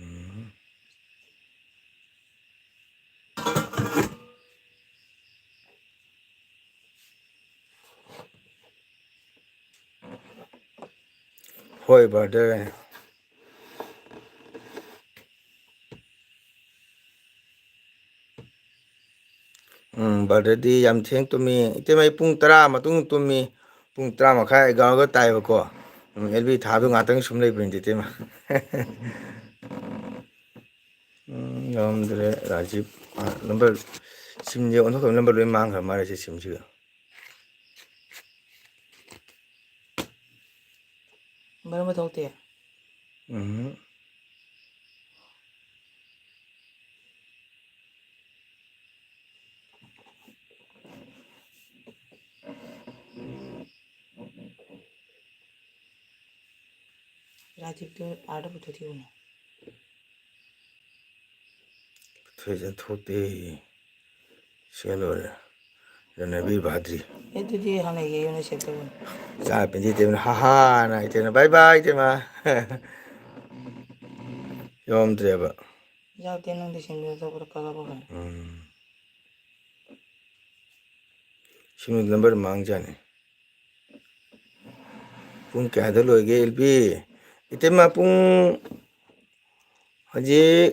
ꯎꯝ꯫ ꯍꯣꯏ ꯕ꯭ꯔꯗꯔ꯫ ꯎꯝ, ꯕ꯭ꯔꯗꯔꯗꯤ ꯌꯥꯝ ꯊꯦꯡ ꯇꯨꯝꯃꯤ꯫ ꯏꯇꯩꯃ, ꯑꯩ ꯄꯨꯡ ꯇꯔꯥ ꯃꯇꯨꯡ ꯇꯨꯝꯃꯤ꯫ ꯄꯨꯡ ꯇꯔꯥ ꯃꯈꯥꯏ ꯑꯦꯒꯥꯔꯣꯒ ꯇꯥꯏꯕꯀꯣ꯫ ꯎꯝ, ꯑꯦꯜ ꯕꯤ ꯊꯥꯕꯗꯣ ꯉꯥꯛꯇꯪ ꯁꯨꯝ ꯂꯩꯕꯅꯤꯗ, ꯏꯇꯩꯃ꯫ ꯎꯝ, ꯌꯥꯎꯔꯝꯗ꯭ꯔꯦ, ꯔꯥꯖꯤꯞ꯫ ꯑꯥ, ꯅꯝꯕꯔ, ꯁꯤꯝꯁꯦ ꯑꯣꯟꯊꯣꯛꯈ꯭ꯔꯕ, ꯅꯝꯕꯔ ꯂꯣꯏ ꯃꯥꯡꯈ꯭ꯔ ꯃꯥꯜꯂꯦ ꯁꯤ ꯁꯤꯝꯁꯤꯒ꯫ ꯅꯝꯕꯔ ꯑꯃ ꯊꯣꯛꯇꯦ꯫ ꯎꯝ꯫ ꯔꯥꯖꯤꯕꯇꯨ ꯑꯥꯗ ꯄꯨꯊꯣꯛꯈꯤꯕꯅꯦ꯫ ꯄꯨꯊꯣꯛꯏꯁꯦ ꯊꯣꯛꯇꯦ꯫ ꯁꯦ ꯂꯣꯏꯔꯦ꯫ ꯔꯅꯕꯤꯔ ꯚꯥꯗ꯭ꯔꯤ꯫ ꯑꯦ, ꯑꯗꯨꯗꯤ ꯍꯥꯟꯅ ꯌꯦꯡꯉꯨꯅꯦ, ꯁꯦꯞ ꯇꯧꯕꯅꯦ꯫ ꯆꯥ ꯄꯦꯟꯖꯩ ꯏꯇꯩꯃꯅ, "ꯍꯥ ꯍꯥ" ꯅ ꯏꯇꯩꯃ, "ꯕꯥꯏ ꯕꯥꯏ ꯏꯇꯩꯃ"꯫ ꯌꯥꯎꯔꯝꯗ꯭ꯔꯦꯕ꯫ ꯌꯥꯎꯗꯦ, ꯅꯪꯗꯤ ꯁꯤꯡꯗꯨ ꯇꯧꯕꯗ ꯀꯥꯒꯕ ꯀꯩꯅꯣ? ꯎꯝ꯫ ꯁꯤꯃ ꯅꯝꯕꯔ ꯃꯥꯡꯖꯥꯠꯅꯤ꯫ ꯄꯨꯡ ꯀꯌꯥꯗ ꯂꯣꯏꯒꯦ, ꯑꯦꯜ ꯄꯤ? ꯏꯇꯩꯃ, ꯄꯨꯡ ꯍꯧꯖꯤꯛ,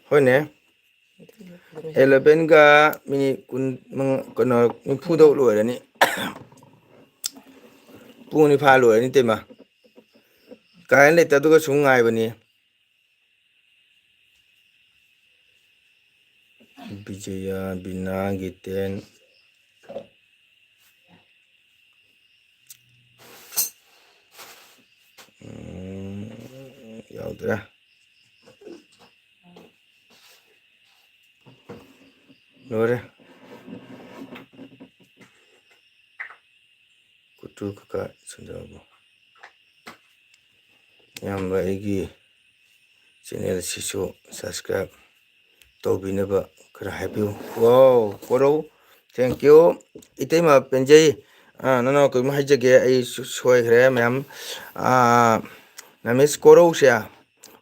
ꯍꯣꯏꯅꯦ, ꯑꯦꯂꯚꯦꯟꯒ ꯃꯤꯅꯤꯠ ꯀꯨꯟ ꯃꯉꯥ, ꯀꯩꯅꯣ, ꯅꯤꯐꯨꯗ ꯂꯣꯏꯔꯅꯤ꯫ ꯄꯨꯡ ꯑꯅꯤ ꯐꯥ ꯂꯣꯏꯔꯅꯤ, ꯏꯇꯩꯃ꯫ ꯀꯔꯦꯟ ꯂꯩꯇꯕꯗꯨꯒ ꯁꯨꯝ ꯉꯥꯏꯕꯅꯤ꯫ ꯕꯤꯖꯌ, ꯕꯤꯅꯥ, ꯒꯤꯇꯦꯟ꯫ ꯎꯝ, ꯌꯥꯎꯗ꯭ꯔꯦ꯫ ꯂꯣꯏꯔꯦ꯫ ꯀꯨꯇꯨ ꯀꯀꯥ ꯁꯟꯖꯥꯎꯕ꯫ ꯏꯌꯥꯝꯕ, ꯑꯩꯒꯤ ꯆꯦꯅꯦꯜꯁꯤꯁꯨ subscribe ꯇꯧꯕꯤꯅꯕ ꯈꯔ ꯍꯥꯏꯕꯤꯌꯨ꯫ ꯋꯥꯎ, ꯀꯣꯔꯧ, thank you꯫ ꯏꯇꯩꯃ ꯄꯦꯟꯖꯩ꯫ ꯑꯥ, ꯅꯅꯥꯎ ꯀꯩꯅꯣꯝ ꯍꯥꯏꯖꯒꯦ, ꯑꯩ ꯁꯣ-, ꯁꯣꯏꯈ꯭ꯔꯦ ꯃꯌꯥꯝ꯫ ꯑꯥ, ꯅꯃꯤꯁ ꯀꯣꯔꯧꯁꯦ,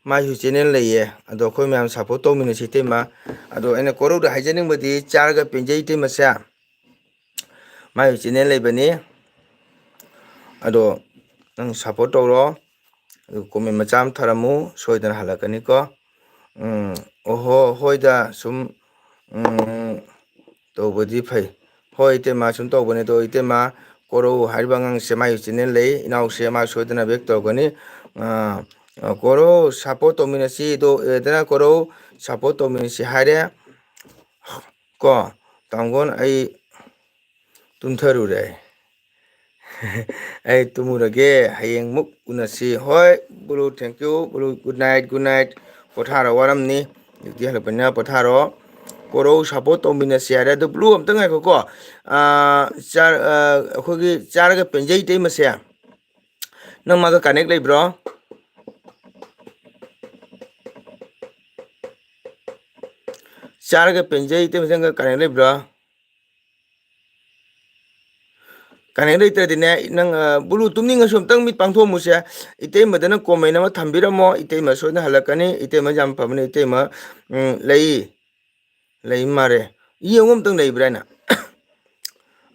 ꯃꯥꯏꯁꯨ ꯆꯦꯅꯦꯜ ꯂꯩꯌꯦ꯫ ꯑꯗꯣ ꯑꯩꯈꯣꯏ ꯃꯌꯥꯝ support ꯇꯧꯃꯤꯟꯅꯁꯤ ꯏꯇꯩꯃ꯫ ꯑꯗꯣ ꯑꯩꯅ ꯀꯣꯔꯧꯗ ꯍꯥꯏꯖꯅꯤꯡꯕꯗꯤ, ꯆꯥꯔꯒ ꯄꯦꯟꯖꯩ ꯏꯇꯩꯃꯁꯦ꯫ ꯃꯥꯏ ꯆꯦꯅꯦꯜ ꯂꯩꯕꯅꯤ꯫ ꯑꯗꯣ ꯅꯪ support ꯇꯧꯔꯣ꯫ ꯑꯗꯨꯒ comment ꯃꯆꯥ ꯑꯃ ꯊꯥꯔꯝꯃꯨ, ꯁꯣꯏꯗꯅ ꯍꯜꯂꯛꯀꯅꯤꯀꯣ꯫ ꯎꯝ, ꯑꯣꯍꯣ, ꯍꯣꯏꯗ, ꯁꯨꯝ, ꯎꯝ, ꯇꯧꯕꯗꯤ ꯐꯩ꯫ ꯍꯣꯏ, ꯏꯇꯩꯃ, ꯁꯨꯝ ꯇꯧꯕꯅꯦ꯫ ꯑꯗꯣ ꯏꯇꯩꯃ, ꯀꯣꯔꯧ ꯍꯥꯏꯔꯤꯕ ꯑꯉꯥꯡꯁꯦ ꯃꯥꯏ ꯆꯦꯅꯦꯜ ꯂꯩ, ꯏꯅꯥꯎꯁꯦ ꯃꯥ ꯁꯣꯏꯗꯅ back ꯇꯧꯔꯛꯀꯅꯤ꯫ ꯑꯥ, ꯀꯣꯔꯧ support ꯇꯧꯃꯤꯟꯅꯁꯤ꯫ ꯑꯗꯣ ꯑꯦꯗꯅ ꯀꯣꯔꯧ support ꯇꯧꯃꯤꯟꯅꯁꯤ ꯍꯥꯏꯔꯦ꯫ ꯀꯣ, ꯇꯥꯡꯒꯣꯟ, ꯑꯩ ꯇꯨꯝꯊꯔꯨꯔꯦ꯫ ꯑꯩ ꯇꯨꯝꯃꯨꯔꯒꯦ, ꯍꯌꯦꯡꯃꯨꯛ ꯎꯅꯁꯤ꯫ ꯍꯣꯏ, blue, thank you, blue, good night, good night꯫ ꯄꯣꯊꯥꯔꯣ, ꯋꯥꯔꯝꯅꯤ꯫ ꯗ꯭ꯌꯨꯇꯤ ꯍꯜꯂꯛꯄꯅꯤꯅ ꯄꯣꯊꯥꯔꯣ꯫ ꯀꯣꯔꯧ support ꯇꯧꯃꯤꯟꯅꯁꯤ ꯍꯥꯏꯔꯦ꯫ ꯑꯗꯨ ꯕ꯭ꯂꯨ ꯑꯝꯇ ꯉꯥꯏꯈꯣꯀꯣ꯫ ꯑꯥ, ꯆꯥꯔ-, ꯑꯥ, ꯑꯩꯈꯣꯏꯒꯤ ꯆꯥꯔꯒ ꯄꯦꯟꯖꯩ ꯏꯇꯩꯃꯁꯦ꯫ ꯅꯪ ꯃꯥꯒ ꯀꯅꯦꯛ ꯂꯩꯕ꯭ꯔꯣ? ꯆꯥꯔꯒ ꯄꯦꯟꯖꯩ ꯏꯇꯩꯃ, ꯅꯪꯒ ꯀꯅꯦꯛ ꯂꯩꯕ꯭ꯔꯣ? ꯀꯅꯦꯛ ꯂꯩꯇ꯭ꯔꯗꯤꯅꯦ, ꯅꯪ, ꯑ, ꯕꯨꯂꯨ ꯇꯨꯝꯅꯤꯡꯉꯁꯨ ꯑꯝꯇꯪ ꯃꯤꯠ ꯄꯥꯡꯊꯣꯛꯑꯝꯃꯨꯁꯦ꯫ ꯏꯇꯩꯃꯗꯅ ꯀꯣꯃꯦꯟ ꯑꯃ ꯊꯝꯕꯤꯔꯝꯃꯣ꯫ ꯏꯇꯩꯃ ꯁꯣꯏꯗꯅ ꯍꯜꯂꯛꯀꯅꯤ꯫ ꯏꯇꯩꯃ ꯌꯥꯝ ꯐꯕꯅꯤ꯫ ꯏꯇꯩꯃ, ꯎꯝ, ꯂꯩ, ꯂꯩ ꯃꯥꯜꯂꯦ꯫ ꯌꯦꯡꯉꯨ ꯑꯝꯇꯪ ꯂꯩꯕ꯭ꯔꯥ ꯍꯥꯏꯅ꯫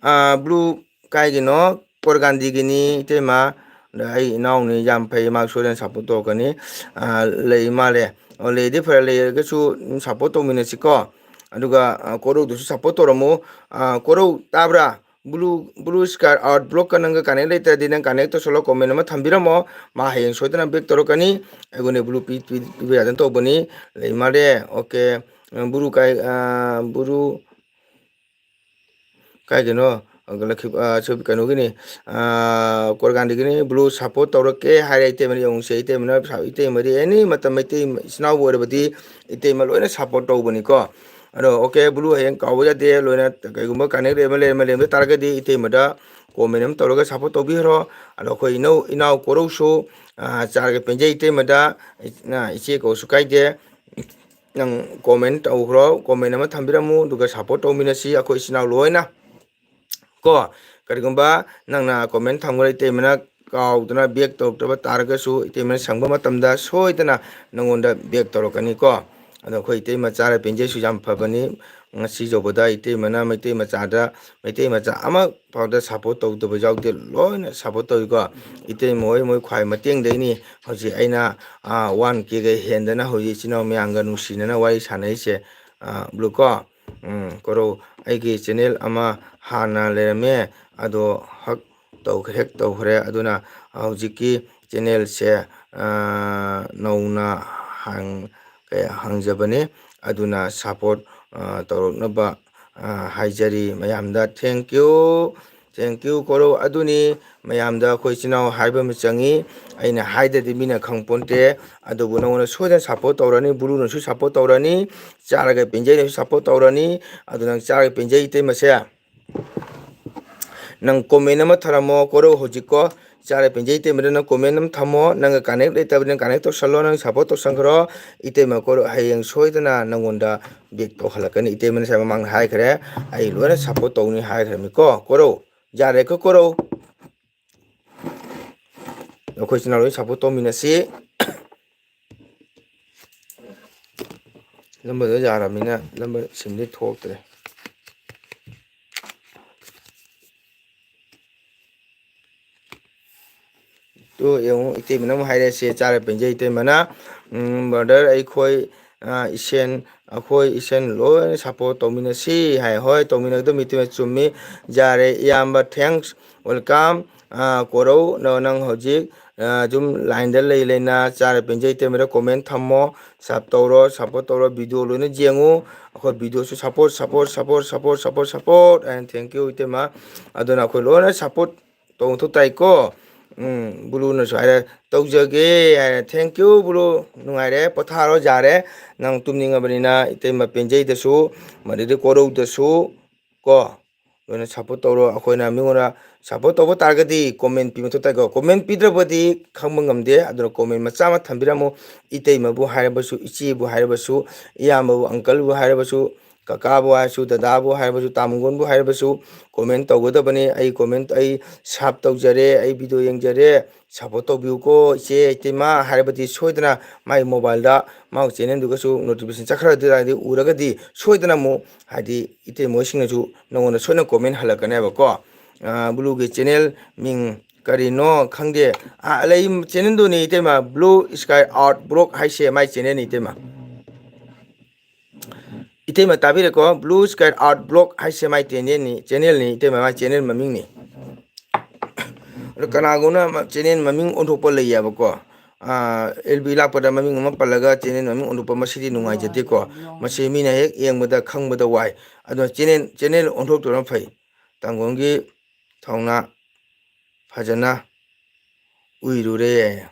ꯑ, ꯕ꯭ꯂꯨ ꯀꯥꯏꯒꯤꯅꯣ? ꯀꯣꯔꯒꯥꯟꯗꯤꯒꯤꯅꯤ ꯏꯇꯩꯃ꯫ ꯑꯗ ꯑꯩ ꯏꯅꯥꯎꯅꯤ, ꯌꯥꯝ ꯐꯩ, ꯃꯥ ꯁꯣꯏꯗꯅ ꯁꯞꯄꯣꯔꯠ ꯇꯧꯔꯛꯀꯅꯤ꯫ ꯑ, ꯂꯩ ꯃꯥꯜꯂꯦ꯫ ꯑꯣ, ꯂꯩꯗꯤ ꯐꯔꯦ, ꯂꯩꯔꯒꯁꯨ ꯑꯗꯨꯝ ꯁꯞꯄꯣꯔꯠ ꯇꯧꯃꯤꯟꯅꯁꯤꯀꯣ꯫ ꯑꯗꯨꯒ, ꯑ, ꯀꯣꯔꯧꯗꯨꯁꯨ ꯁꯞꯄꯣꯔꯠ ꯇꯧꯔꯝꯃꯨ꯫ ꯑ, ꯀꯣꯔꯧ ꯇꯥꯕ꯭ꯔꯥ? ꯕ꯭ꯂꯨ, ꯕ꯭ꯂꯨ ꯁ꯭ꯀꯥꯏ ꯑꯥꯔꯠ ꯕ꯭ꯂꯣꯛꯀ ꯅꯪꯒ ꯀꯅꯦꯛ ꯂꯩꯇ꯭ꯔꯗꯤ ꯅꯪ ꯀꯅꯦꯛ ꯇꯧꯁꯜꯂꯣ, ꯀꯣꯃꯦꯟ ꯑꯃ ꯊꯝꯕꯤꯔꯝꯃꯣ꯫ ꯃꯥ ꯍꯌꯦꯡ ꯁꯣꯏꯗꯅ ꯕꯦꯛ ꯇꯧꯔꯛꯀꯅꯤ꯫ ꯑꯩꯉꯣꯟꯗ ꯕ꯭ꯂꯨ ꯄꯤ-, ꯄꯤ-, ꯄꯤꯕ ꯌꯥꯗꯅ ꯇꯧꯕꯅꯤ꯫ ꯂꯩ ꯃꯥꯜꯂꯦ꯫ ꯑꯣꯀꯦ꯫ ꯕ꯭ꯂꯨ ꯀꯥꯏ-, ꯑ, ꯕ꯭ꯂꯨ ꯀꯥꯏꯗꯅꯣ? ꯑ, ꯂꯛꯈꯤ-, ꯑ, ꯁꯤ ꯀꯩꯅꯣꯒꯤꯅꯤ, ꯑ, ꯀꯣꯔꯒꯥꯟꯗꯒꯤꯅꯤ꯫ ꯕ꯭ꯂꯨ ꯁꯞꯄꯣꯔꯠ ꯇꯧꯔꯛꯀꯦ ꯍꯥꯏꯔꯦ ꯏꯇꯩꯃꯅ ꯌꯦꯡꯉꯨꯁꯦ꯫ ꯏꯇꯩꯃꯅ ꯁ-, ꯏꯇꯩꯃꯗꯤ ꯑꯦꯅꯤ ꯃꯇꯝ ꯃꯩꯇꯩ ꯏꯆꯤꯟ ꯏꯅꯥꯎꯕꯨ ꯑꯣꯏꯔꯕꯗꯤ ꯏꯇꯩꯃ ꯂꯣꯏꯅ ꯁꯞꯄꯣꯔꯠ ꯇꯧꯕꯅꯤꯀꯣ꯫ ꯑꯗꯣ, ꯑꯣꯀꯦ, ꯕ꯭ꯂꯨ ꯍꯌꯦꯡ ꯀꯥꯎꯕ ꯌꯥꯗꯦ꯫ ꯂꯣꯏꯅ ꯀꯩꯒꯨꯝꯕ ꯀꯅꯦꯛ ꯂꯩꯔꯝꯕ, ꯂꯩꯔꯝꯕ, ꯂꯩꯔꯝꯕ ꯇꯥꯔꯒꯗꯤ ꯏꯇꯩꯃꯗ ꯀꯣꯃꯦꯟ ꯑꯃ ꯇꯧꯔꯒ ꯁꯞꯄꯣꯔꯠ ꯇꯧꯕꯤꯈ꯭ꯔꯣ꯫ ꯑꯗꯣ ꯑꯩꯈꯣꯏ ꯏꯅꯧ-, ꯏꯅꯥꯎ ꯀꯣꯔꯧꯁꯨ, ꯑ, ꯆꯥꯔꯒ ꯄꯦꯟꯖꯩ ꯏꯇꯩꯃꯗ꯫ ꯏ-, ꯅ ꯏꯆꯦ ꯀꯧꯁꯨ ꯀꯥꯏꯗꯦ꯫ ꯅꯪ ꯀꯣꯃꯦꯟ ꯇꯧꯈ꯭ꯔꯣ, ꯀꯣꯃꯦꯟ ꯑꯃ ꯊꯝꯕꯤꯔꯝꯃꯨ, ꯑꯗꯨꯒ ꯁꯞꯄꯣꯔꯠ ꯇꯧꯃꯤꯟꯅꯁꯤ ꯑꯩꯈꯣꯏ ꯏꯆꯤꯟ ꯏꯅꯥꯎ ꯂꯣꯏꯅ꯫ ꯀꯣ, ꯀꯔꯤꯒꯨꯝꯕ ꯅꯪꯅ ꯀꯣꯃꯦꯟ ꯊꯝꯈ꯭ꯔ ꯏꯇꯩꯃꯅ ꯀꯥꯎꯗꯅ ꯕꯦꯛ ꯇꯧꯔꯛꯇꯕ ꯇꯥꯔꯒꯁꯨ, ꯏꯇꯩꯃꯅ ꯁꯪꯕ ꯃꯇꯝꯗ ꯁꯣꯏꯗꯅ ꯅꯪꯉꯣꯟꯗ ꯕꯦꯛ ꯇꯧꯔꯛꯀꯅꯤꯀꯣ꯫ ꯑꯗꯣ ꯑꯩꯈꯣꯏ ꯏꯇꯩꯃ ꯆꯥꯔ ꯄꯦꯟꯖꯩꯁꯨ ꯌꯥꯝ ꯐꯕꯅꯤ꯫ ꯉꯁꯤ ꯌꯧꯕꯗ ꯏꯇꯩꯃꯅ ꯃꯩꯇꯩ ꯃꯆꯥꯗ, ꯃꯩꯇꯩ ꯃꯆꯥ ꯑꯃ ꯐꯥꯎꯗ ꯁꯞꯄꯣꯔꯠ ꯇꯧꯗꯕ ꯌꯥꯎꯗꯦ, ꯂꯣꯏꯅ ꯁꯞꯄꯣꯔꯠ ꯇꯧꯏꯀꯣ꯫ ꯏꯇꯩꯃ ꯍꯣꯏ, ꯃꯣꯏ ꯈ꯭ꯋꯥꯏ ꯃꯇꯦꯡꯗꯩꯅꯤ ꯍꯧꯖꯤꯛ ꯑꯩꯅ, ꯑꯥ, ꯋꯥꯟ ꯀꯦꯒ ꯍꯦꯟꯗꯅ ꯍꯧꯖꯤꯛ ꯏꯆꯤꯟ ꯏꯅꯥꯎ ꯃꯌꯥꯝꯒ ꯅꯨꯡꯁꯤꯅꯅ ꯋꯥꯔꯤ ꯁꯥꯟꯅꯔꯤꯁꯦ, ꯑꯥ, ꯕ꯭ꯂꯨ ꯀꯣ꯫ ꯎꯝ, ꯀꯣꯔꯧ, ꯑꯩꯒꯤ ꯆꯦꯅꯦꯜ ꯑꯃ ꯍꯥꯟꯅ ꯂꯩꯔꯝꯃꯦ, ꯑꯗꯣ ꯍꯛ ꯇꯧꯈ꯭ꯔꯦ, ꯍꯦꯛ ꯇꯧꯈ꯭ꯔꯦ꯫ ꯑꯗꯨꯅ ꯍꯧꯖꯤꯛꯀꯤ ꯆꯦꯅꯦꯜꯁꯦ, ꯑꯥ, ꯅꯧꯅ ꯍꯥꯡ-, ꯀꯩ, ꯍꯥꯡꯖꯕꯅꯤ꯫ ꯑꯗꯨꯅ ꯁꯞꯄꯣꯔꯠ, ꯑꯥ, ꯇꯧꯔꯛꯅꯕ, ꯑꯥ, ꯍꯥꯏꯖꯔꯤ ꯃꯌꯥꯝꯗ꯫ Thank you, thank you, ꯀꯣꯔꯧ꯫ ꯑꯗꯨꯅꯤ, ꯃꯌꯥꯝꯗ ꯑꯩꯈꯣꯏ ꯏꯆꯤꯟ ꯏꯅꯥꯎ ꯍꯥꯏꯕ ꯑꯃ ꯆꯪꯉꯤ꯫ ꯑꯩꯅ ꯍꯥꯏꯗ꯭ꯔꯗꯤ ꯃꯤꯅ ꯈꯪꯄꯣꯟꯇꯦ꯫ ꯑꯗꯨꯕꯨ ꯅꯉꯣꯟꯗ ꯁꯣꯏꯗꯅ ꯁꯞꯄꯣꯔꯠ ꯇꯧꯔꯅꯤ, ꯕ꯭ꯂꯨꯅꯁꯨ ꯁꯞꯄꯣꯔꯠ ꯇꯧꯔꯅꯤ, ꯆꯥꯔꯒ ꯄꯦꯟꯖꯩꯅꯁꯨ ꯁꯞꯄꯣꯔꯠ ꯇꯧꯔꯅꯤ꯫ ꯑꯗꯨ ꯅꯪ ꯆꯥꯔꯒ ꯄꯦꯟꯖꯩ ꯏꯇꯩꯃꯁꯦ꯫ ꯅꯪ ꯀꯣꯃꯦꯟ ꯑꯃ ꯊꯥꯔꯝꯃꯣ, ꯀꯣꯔꯧ ꯍꯧꯖꯤꯛꯀꯣ꯫ ꯆꯥꯔꯦ ꯄꯦꯟꯖꯩ ꯏꯇꯩꯃꯗ ꯅꯪ comment ꯑꯃ ꯊꯝꯃꯣ, ꯅꯪꯒ connect ꯂꯩꯇꯕꯅꯤꯅ connect ꯇꯧꯁꯜꯂꯣ, ꯅꯪ support ꯇꯧꯁꯟꯈ꯭ꯔꯣ꯫ ꯏꯇꯩꯃ ꯀꯣꯔꯧ ꯍꯌꯦꯡ ꯁꯣꯏꯗꯅ ꯅꯪꯉꯣꯟꯗ back ꯇꯧꯍꯜꯂꯛꯀꯅꯤ꯫ ꯏꯇꯩꯃꯅ ꯉꯁꯥꯏ ꯃꯃꯥꯡꯗ ꯍꯥꯏꯈ꯭ꯔꯦ, ꯑꯩ ꯂꯣꯏꯅ support ꯇꯧꯅꯤ ꯍꯥꯏꯈ꯭ꯔꯕꯅꯤꯀꯣ꯫ ꯀꯣꯔꯧ, ꯌꯥꯔꯦꯀꯣ ꯀꯣꯔꯧ? ꯑꯩꯈꯣꯏ ꯏꯆꯤꯟ ꯏꯅꯥꯎ ꯂꯣꯏ support ꯇꯧꯃꯤꯟꯅꯁꯤ꯫ ꯅꯝꯕꯔꯗꯣ ꯌꯥꯔꯕꯅꯤꯅ ꯅꯝꯕꯔ ꯁꯤꯝꯗꯤ ꯊꯣꯛꯇ꯭ꯔꯦ꯫ ꯇꯨ ꯌꯦꯡꯉꯨ, ꯏꯇꯩꯃꯅ ꯑꯃꯨꯛ ꯍꯥꯏꯔꯛꯑꯦ, ꯆꯥꯔ ꯄꯦꯟꯖꯩ ꯏꯇꯩꯃꯅ꯫ ꯎꯝ, brother, ꯑꯩꯈꯣꯏ, ꯑ, ꯏꯁꯦꯟ, ꯑꯩꯈꯣꯏ ꯏꯁꯦꯟ ꯂꯣꯏꯅ support ꯇꯧꯃꯤꯟꯅꯁꯤ ꯍꯥꯏ꯫ ꯍꯣꯏ, ꯇꯧꯃꯤꯟꯅꯒꯗꯕ ꯏꯇꯩꯃ ꯆꯨꯝꯃꯤ꯫ ꯌꯥꯔꯦ, ꯏꯌꯥꯝꯕ, thanks, welcome꯫ ꯑ, ꯀꯣꯔꯧ, ꯅ-, ꯅꯪ ꯍꯧꯖꯤꯛ, ꯑ, ꯑꯗꯨꯝ line ꯗ ꯂꯩ ꯂꯩꯅ ꯆꯥꯔ ꯄꯦꯟꯖꯩ ꯏꯇꯩꯃꯗ comment ꯊꯝꯃꯣ, sub ꯇꯧꯔꯣ, support ꯇꯧꯔꯣ, video ꯂꯣꯏꯅ ꯌꯦꯡꯉꯨ꯫ ꯑꯩꯈꯣꯏ video ꯁꯨ support, support, support, support, support, support, and thank you ꯏꯇꯩꯃ꯫ ꯑꯗꯨꯅ ꯑꯩꯈꯣꯏ ꯂꯣꯏꯅ support ꯇꯧꯕ ꯃꯊꯧ ꯇꯥꯏꯀꯣ꯫ ꯎꯝ, ꯕ꯭ꯂꯨꯅꯁꯨ ꯍꯥꯏꯔꯦ, "ꯇꯧꯖꯒꯦ" ꯍꯥꯏꯔꯦ꯫ Thank you ꯕ꯭ꯂꯨ, ꯅꯨꯡꯉꯥꯏꯔꯦ, ꯄꯣꯊꯥꯔꯣ, ꯌꯥꯔꯦ꯫ ꯅꯪ ꯇꯨꯝꯅꯤꯡꯉꯕꯅꯤꯅ ꯏꯇꯩꯃ ꯄꯦꯟꯖꯩꯗꯁꯨ, ꯃꯗꯩꯗꯤ ꯀꯣꯔꯧꯗꯁꯨ ꯀꯣ, ꯂꯣꯏꯅ support ꯇꯧꯔꯣ꯫ ꯑꯩꯈꯣꯏꯅ ꯃꯤꯉꯣꯟꯗ support ꯇꯧꯕ ꯇꯥꯔꯒꯗꯤ comment ꯄꯤꯕ ꯃꯊꯧ ꯇꯥꯏꯀꯣ꯫ Comment ꯄꯤꯗ꯭ꯔꯕꯗꯤ ꯈꯪꯕ ꯉꯝꯗꯦ꯫ ꯑꯗꯨꯅ comment ꯃꯆꯥ ꯑꯃ ꯊꯝꯕꯤꯔꯝꯃꯨ꯫ ꯏꯇꯩꯃꯕꯨ ꯍꯥꯏꯔꯕꯁꯨ, ꯏꯆꯦꯕꯨ ꯍꯥꯏꯔꯕꯁꯨ, ꯏꯌꯥꯝꯕꯕꯨ, uncle ꯕꯨ ꯍꯥꯏꯔꯕꯁꯨ, ꯀꯀꯥꯕꯨ ꯍꯥꯏꯔꯁꯨ, ꯗꯗꯥꯕꯨ ꯍꯥꯏꯔꯕꯁꯨ, ꯇꯥꯃꯣꯒꯣꯟꯕꯨ ꯍꯥꯏꯔꯕꯁꯨ, comment ꯇꯧꯒꯗꯕꯅꯤ꯫ ꯑꯩ comment, ꯑꯩ sub ꯇꯧꯖꯔꯦ, ꯑꯩ video ꯌꯦꯡꯖꯔꯦ, support ꯇꯧꯕꯤꯌꯨꯀꯣ ꯏꯆꯦ, ꯏꯇꯩꯃ ꯍꯥꯏꯔꯕꯗꯤ ꯁꯣꯏꯗꯅ ꯃꯥꯒꯤ mobile ꯗ ꯃꯥꯒꯤ channel ꯗꯨꯒꯁꯨ notification ꯆꯠꯈ꯭ꯔꯗꯤ ꯎꯔꯒꯗꯤ ꯁꯣꯏꯗꯅ ꯑꯃꯨꯛ, ꯍꯥꯏꯗꯤ, ꯏꯇꯩꯃ ꯍꯣꯏꯁꯤꯡꯅꯁꯨ ꯅꯉꯣꯟꯗ ꯁꯣꯏꯗꯅ comment ꯍꯜꯂꯛꯀꯅꯦꯕꯀꯣ꯫ ꯑ, ꯕ꯭ꯂꯨꯒꯤ channel ꯃꯤꯡ ꯀꯔꯤꯅꯣ ꯈꯪꯗꯦ꯫ ꯑ, ꯂꯩ, channel ꯗꯨꯅꯤ ꯏꯇꯩꯃ, Blue Sky Art Vlog ꯍꯥꯏꯁꯦ ꯃꯥꯏ channel ꯅꯤ ꯏꯇꯩꯃ꯫ ꯏꯇꯩꯃ ꯇꯥꯕꯤꯔꯦꯀꯣ? Blue Sky Art Vlog ꯍꯥꯏꯁꯦ ꯃꯥꯏ channel ꯅꯤ, channel ꯅꯤ ꯏꯇꯩꯃ, ꯃꯥꯏ channel ꯃꯃꯤꯡꯅꯤ꯫ ꯑꯗꯣ ꯀꯅꯥꯒꯨꯝꯕꯅ ꯃ-, channel ꯃꯃꯤꯡ ꯑꯣꯟꯊꯣꯛꯄ ꯂꯩꯌꯦꯕꯀꯣ꯫ ꯑꯥ, ꯑꯦꯜ ꯕꯤ ꯂꯥꯛꯄꯗ ꯃꯃꯤꯡ ꯑꯃ ꯄꯜꯂꯒ channel ꯃꯃꯤꯡ ꯑꯣꯟꯊꯣꯛꯄ, ꯃꯁꯤꯗꯤ ꯅꯨꯡꯉꯥꯏꯖꯗꯦꯀꯣ꯫ ꯃꯁꯤ ꯃꯤꯅ ꯍꯦꯛ ꯌꯦꯡꯕꯗ ꯈꯪꯕꯗ ꯋꯥꯏ꯫ ꯑꯗꯨꯅ channel, channel ꯑꯣꯟꯊꯣꯛꯇꯕꯅ ꯐꯩ꯫ ꯇꯥꯡꯒꯣꯟꯒꯤ ꯊꯧꯅꯥ ꯐꯖꯅ ꯎꯏꯔꯨꯔꯦ꯫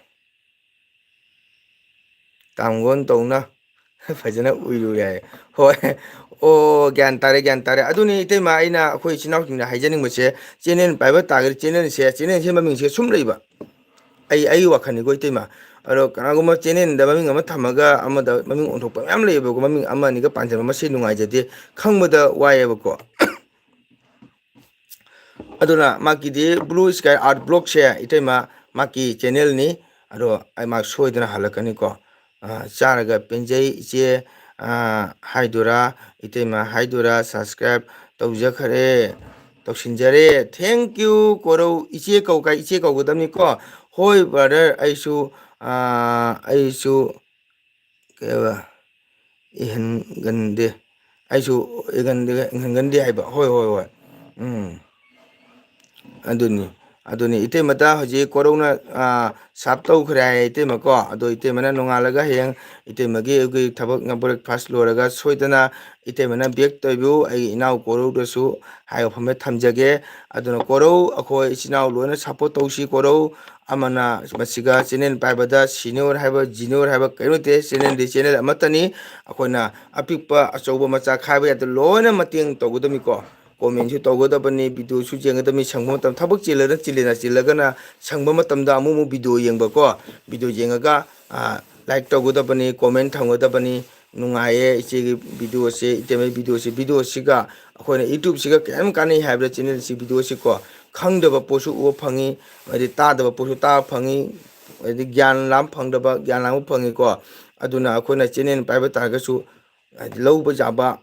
ꯇꯥꯡꯒꯣꯟ ꯇꯧꯅ꯫ ꯐꯖꯅ ꯎꯏꯔꯨꯔꯦ ꯍꯥꯏ꯫ ꯍꯣꯏ꯫ ꯑꯣ, ꯒ꯭ꯌꯥꯟ ꯇꯥꯔꯦ, ꯒ꯭ꯌꯥꯟ ꯇꯥꯔꯦ꯫ ꯑꯗꯨꯅꯤ ꯏꯇꯩꯃ, ꯑꯩꯅ ꯑꯩꯈꯣꯏ ꯏꯆꯤꯟ ꯏꯅꯥꯎꯁꯤꯡꯗ ꯍꯥꯏꯖꯅꯤꯡꯕꯁꯦ, ꯆꯦꯅꯦꯜ ꯄꯥꯏꯕ ꯇꯥꯔꯒꯗꯤ ꯆꯦꯅꯦꯜꯁꯦ, ꯆꯦꯅꯦꯜꯁꯦ ꯃꯃꯤꯡꯁꯦ ꯁꯨꯝ ꯂꯩꯕ꯫ ꯑꯩ, ꯑꯩꯒꯤ ꯋꯥꯈꯜꯅꯤꯀꯣ ꯏꯇꯩꯃ꯫ ꯑꯗꯣ ꯀꯅꯥꯒꯨꯝꯕ ꯆꯦꯅꯦꯜꯗ ꯃꯃꯤꯡ ꯑꯃ ꯊꯝꯃꯒ ꯑꯃꯗ ꯃꯃꯤꯡ ꯑꯣꯟꯊꯣꯛꯄ ꯃꯌꯥꯝ ꯂꯩꯌꯦꯕꯀꯣ, ꯃꯃꯤꯡ ꯑꯃ ꯑꯅꯤꯒ ꯄꯥꯟꯁꯤꯟꯕ, ꯃꯁꯤ ꯅꯨꯡꯉꯥꯏꯖꯗꯦ, ꯈꯪꯕꯗ ꯋꯥꯏꯌꯦꯕꯀꯣ꯫ ꯑꯗꯨꯅ ꯃꯥꯒꯤꯗꯤ Blue Sky Art Blog ꯁꯦ ꯏꯇꯩꯃ, ꯃꯥꯒꯤ ꯆꯦꯅꯦꯜꯅꯤ꯫ ꯑꯗꯣ ꯑꯩ ꯃꯥ ꯁꯣꯏꯗꯅ ꯍꯜꯂꯛꯀꯅꯤꯀꯣ꯫ ꯑ, ꯆꯥꯔꯒ ꯄꯦꯟꯖꯩ ꯏꯆꯦ, ꯑ, ꯍꯥꯏꯗꯨꯔꯥ, ꯏꯇꯩꯃ ꯍꯥꯏꯗꯨꯔꯥ, subscribe ꯇꯧꯖꯈ꯭ꯔꯦ, ꯇꯧꯁꯤꯟꯖꯔꯦ꯫ Thank you ꯀꯣꯔꯧ, ꯏꯆꯦ ꯀꯧ ꯀꯥꯏ, ꯏꯆꯦ ꯀꯧꯒꯗꯕꯅꯤꯀꯣ꯫ ꯍꯣꯏ brother, ꯑꯩꯁꯨ, ꯑ, ꯑꯩꯁꯨ ꯀꯩ ꯍꯥꯏꯕ? ꯏꯍꯟꯒꯟꯗꯦ꯫ ꯑꯩꯁꯨ ꯏꯍꯟꯒꯟꯗꯦ, ꯏꯍꯟꯒꯟꯗꯦ ꯍꯥꯏꯕ꯫ ꯍꯣꯏ, ꯍꯣꯏ, ꯍꯣꯏ꯫ ꯎꯝ꯫ ꯑꯗꯨꯅꯤ꯫ ꯑꯗꯨꯅꯤ꯫ ꯏꯇꯩꯃꯇ ꯍꯧꯖꯤꯛ ꯀꯣꯔꯧꯅ, ꯑ, ꯁꯥꯞ ꯇꯧꯈ꯭ꯔꯦ ꯍꯥꯏ ꯏꯇꯩꯃꯀꯣ꯫ ꯑꯗꯣ ꯏꯇꯩꯃꯅ ꯅꯣꯡꯉꯥꯜꯂꯒ ꯍꯌꯦꯡ ꯏꯇꯩꯃꯒꯤ ꯑꯩꯈꯣꯏ ꯊꯕꯛ breakfast ꯂꯣꯏꯔꯒ ꯁꯣꯏꯗꯅ ꯏꯇꯩꯃꯅ back ꯇꯧꯕꯤꯌꯨ꯫ ꯑꯩꯒꯤ ꯏꯅꯥꯎ ꯀꯣꯔꯧꯗꯁꯨ ꯍꯥꯏ ꯋꯥꯐꯝꯗ ꯊꯝꯖꯒꯦ꯫ ꯑꯗꯨꯅ ꯀꯣꯔꯧ, ꯑꯩꯈꯣꯏ ꯏꯆꯤꯟ ꯏꯅꯥꯎ ꯂꯣꯏꯅ support ꯇꯧꯁꯤ ꯀꯣꯔꯧ꯫ ꯑꯃꯅ ꯃꯁꯤꯒ ꯆꯦꯅꯦꯜ ꯄꯥꯏꯕꯗ senior ꯍꯥꯏꯕ, junior ꯍꯥꯏꯕ ꯀꯔꯤꯝ ꯂꯩꯇꯦ꯫ ꯆꯦꯅꯦꯜꯗꯤ ꯆꯦꯅꯦꯜ ꯑꯃꯠꯇꯅꯤ꯫ ꯑꯩꯈꯣꯏꯅ ꯑꯄꯤꯛꯄ ꯑꯆꯧꯕ ꯃꯆꯥ ꯈꯥꯏꯕ ꯌꯥꯗꯦ, ꯂꯣꯏꯅ ꯃꯇꯦꯡ ꯇꯧꯒꯗꯕꯅꯤꯀꯣ꯫ Comment ꯁꯨ ꯇꯧꯒꯗꯕꯅꯤ, video ꯁꯨ ꯌꯦꯡꯒꯗꯕꯅꯤ, ꯁꯪꯕ ꯃꯇꯝ, ꯊꯕꯛ ꯆꯤꯜꯂꯒ ꯆꯤꯜꯂꯦꯅ ꯆꯤꯜꯂꯒꯅ ꯁꯪꯕ ꯃꯇꯝꯗ ꯑꯃꯨꯛ ꯑꯃꯨꯛ video ꯌꯦꯡꯕꯀꯣ꯫ Video ꯌꯦꯡꯉꯒ, ꯑ, like ꯇꯧꯒꯗꯕꯅꯤ, comment ꯊꯝꯒꯗꯕꯅꯤ꯫ ꯅꯨꯡꯉꯥꯏꯌꯦ ꯏꯆꯦꯒꯤ video ꯁꯦ, ꯏꯇꯩꯃꯒꯤ video ꯁꯦ꯫ Video ꯁꯤꯒ ꯑꯩꯈꯣꯏꯅ YouTube ꯁꯤꯒ ꯀꯌꯥꯝ ꯀꯥꯟꯅꯩ ꯍꯥꯏꯕꯗ channel ꯁꯤ, video ꯁꯤ ꯀꯣ, ꯈꯪꯗꯕ ꯄꯣꯠꯁꯨ ꯎꯕ ꯐꯪꯉꯤ, ꯍꯥꯏꯗꯤ ꯇꯥꯗꯕ ꯄꯣꯠꯁꯨ ꯇꯥꯕ ꯐꯪꯉꯤ, ꯍꯥꯏꯗꯤ ꯒ꯭ꯌꯥꯟ ꯂꯥꯝ ꯐꯪꯗꯕ ꯒ꯭ꯌꯥꯟ ꯂꯥꯝꯕ ꯐꯪꯉꯤꯀꯣ꯫ ꯑꯗꯨꯅ ꯑꯩꯈꯣꯏꯅ channel ꯄꯥꯏꯕ ꯇꯥꯔꯒꯁꯨ, ꯍꯥꯏꯗꯤ ꯂꯧꯕ ꯌꯥꯕ,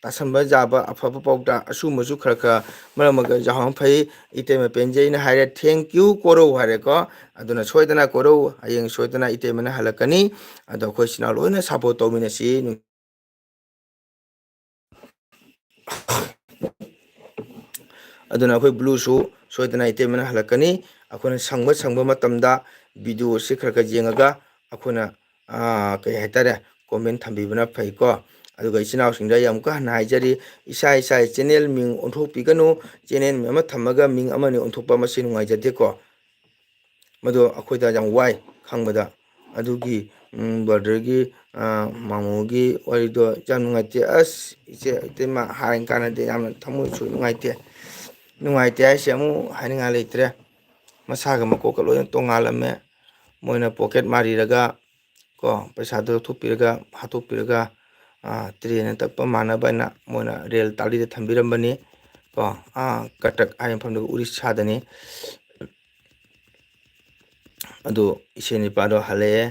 ꯇꯥꯁꯟꯕ ꯌꯥꯕ ꯑꯐꯕ ꯄꯥꯎꯇꯥꯛ ꯑꯁꯨꯝꯕꯁꯨ ꯈꯔ ꯈꯔ ꯃꯔꯛ ꯃꯔꯛꯇ ꯌꯥꯎꯍꯟꯕ ꯐꯩ꯫ ꯏꯇꯩꯃ ꯄꯦꯟꯖꯩꯅ ꯍꯥꯏꯔꯦ, thank you ꯀꯣꯔꯧ ꯍꯥꯏꯔꯦꯀꯣ꯫ ꯑꯗꯨꯅ ꯁꯣꯏꯗꯅ ꯀꯣꯔꯧ, ꯍꯌꯦꯡ ꯁꯣꯏꯗꯅ ꯏꯇꯩꯃꯅ ꯍꯜꯂꯛꯀꯅꯤ꯫ ꯑꯗꯣ ꯑꯩꯈꯣꯏ ꯏꯆꯤꯟ ꯏꯅꯥꯎ ꯂꯣꯏꯅ support ꯇꯧꯃꯤꯟꯅꯁꯤ꯫ ꯑꯗꯨꯅ ꯑꯩꯈꯣꯏ Blue ꯁꯨ ꯁꯣꯏꯗꯅ ꯏꯇꯩꯃꯅ ꯍꯜꯂꯛꯀꯅꯤ꯫ ꯑꯩꯈꯣꯏꯅ ꯁꯪꯕ ꯁꯪꯕ ꯃꯇꯝꯗ video ꯁꯤ ꯈꯔ ꯈꯔ ꯌꯦꯡꯉꯒ ꯑꯩꯈꯣꯏꯅ, ꯑꯥ, ꯀꯩ ꯍꯥꯏꯇꯥꯔꯦ, comment ꯊꯝꯕꯤꯕꯅ ꯐꯩꯀꯣ꯫ ꯑꯗꯨꯒ ꯏꯆꯤꯟ ꯏꯅꯥꯎꯁꯤꯡꯗ ꯑꯩ ꯑꯃꯨꯛꯀ ꯍꯟꯅ ꯍꯥꯏꯖꯔꯤ, ꯏꯁꯥ ꯏꯁꯥꯒꯤ channel ꯃꯤꯡ ꯑꯣꯟꯊꯣꯛꯄꯤꯒꯅꯨ꯫ Channel ꯃꯤꯡ ꯑꯃ ꯊꯝꯃꯒ ꯃꯤꯡ ꯑꯃꯅꯤ ꯑꯣꯟꯊꯣꯛꯄ, ꯃꯁꯤ ꯅꯨꯡꯉꯥꯏꯖꯗꯦꯀꯣ꯫ ꯃꯗꯨ ꯑꯩꯈꯣꯏꯗ ꯌꯥꯝ ꯋꯥꯏ ꯈꯪꯕꯗ꯫ ꯑꯗꯨꯒꯤ ꯕ꯭ꯔꯗꯔꯒꯤ ꯃꯥꯃꯣꯒꯤ ꯋꯥꯔꯤꯗꯣ ꯌꯥꯝ ꯅꯨꯡꯉꯥꯏꯇꯦ꯫ ꯑꯁ, ꯏꯆꯦ ꯏꯇꯩꯃ ꯍꯥꯏ ꯀꯥꯟꯅꯗꯦ, ꯌꯥꯝꯅ ꯊꯃꯣꯏꯁꯨ ꯅꯨꯡꯉꯥꯏꯇꯦ꯫ ꯅꯨꯡꯉꯥꯏꯇꯦ ꯍꯥꯏꯁꯦ ꯑꯃꯨꯛ ꯍꯥꯏꯅꯤꯡꯉꯥꯏ ꯂꯩꯇ꯭ꯔꯦ꯫ ꯃꯁꯥꯒ ꯃꯀꯣꯛꯀ ꯂꯣꯏꯅ ꯇꯣꯡꯉꯥꯜꯂꯝꯃꯦ꯫ ꯃꯣꯏꯅ ꯄꯣꯀꯦꯠ ꯃꯥꯔꯤꯔꯒ ꯀꯣ, ꯄꯩꯁꯥꯗꯣ ꯂꯧꯊꯣꯛꯄꯤꯔꯒ, ꯍꯥꯠꯇꯣꯛꯄꯤꯔꯒ, ꯇ꯭ꯔꯦꯟꯅ ꯇꯛꯄ ꯃꯥꯟꯅꯕ ꯍꯥꯏꯅ ꯃꯣꯏꯅ ꯔꯦꯜ ꯇꯥꯂꯤꯗ ꯊꯝꯕꯤꯔꯝꯕꯅꯤ ꯀꯣ꯫ ꯀꯇꯛ ꯍꯥꯏꯕ ꯃꯐꯝꯗꯨ ꯎꯔꯤꯁꯥꯗꯅꯤ꯫ ꯑꯗꯨ ꯏꯆꯦ ꯅꯨꯄꯥꯗꯣ ꯍꯜꯂꯛꯑꯦ꯫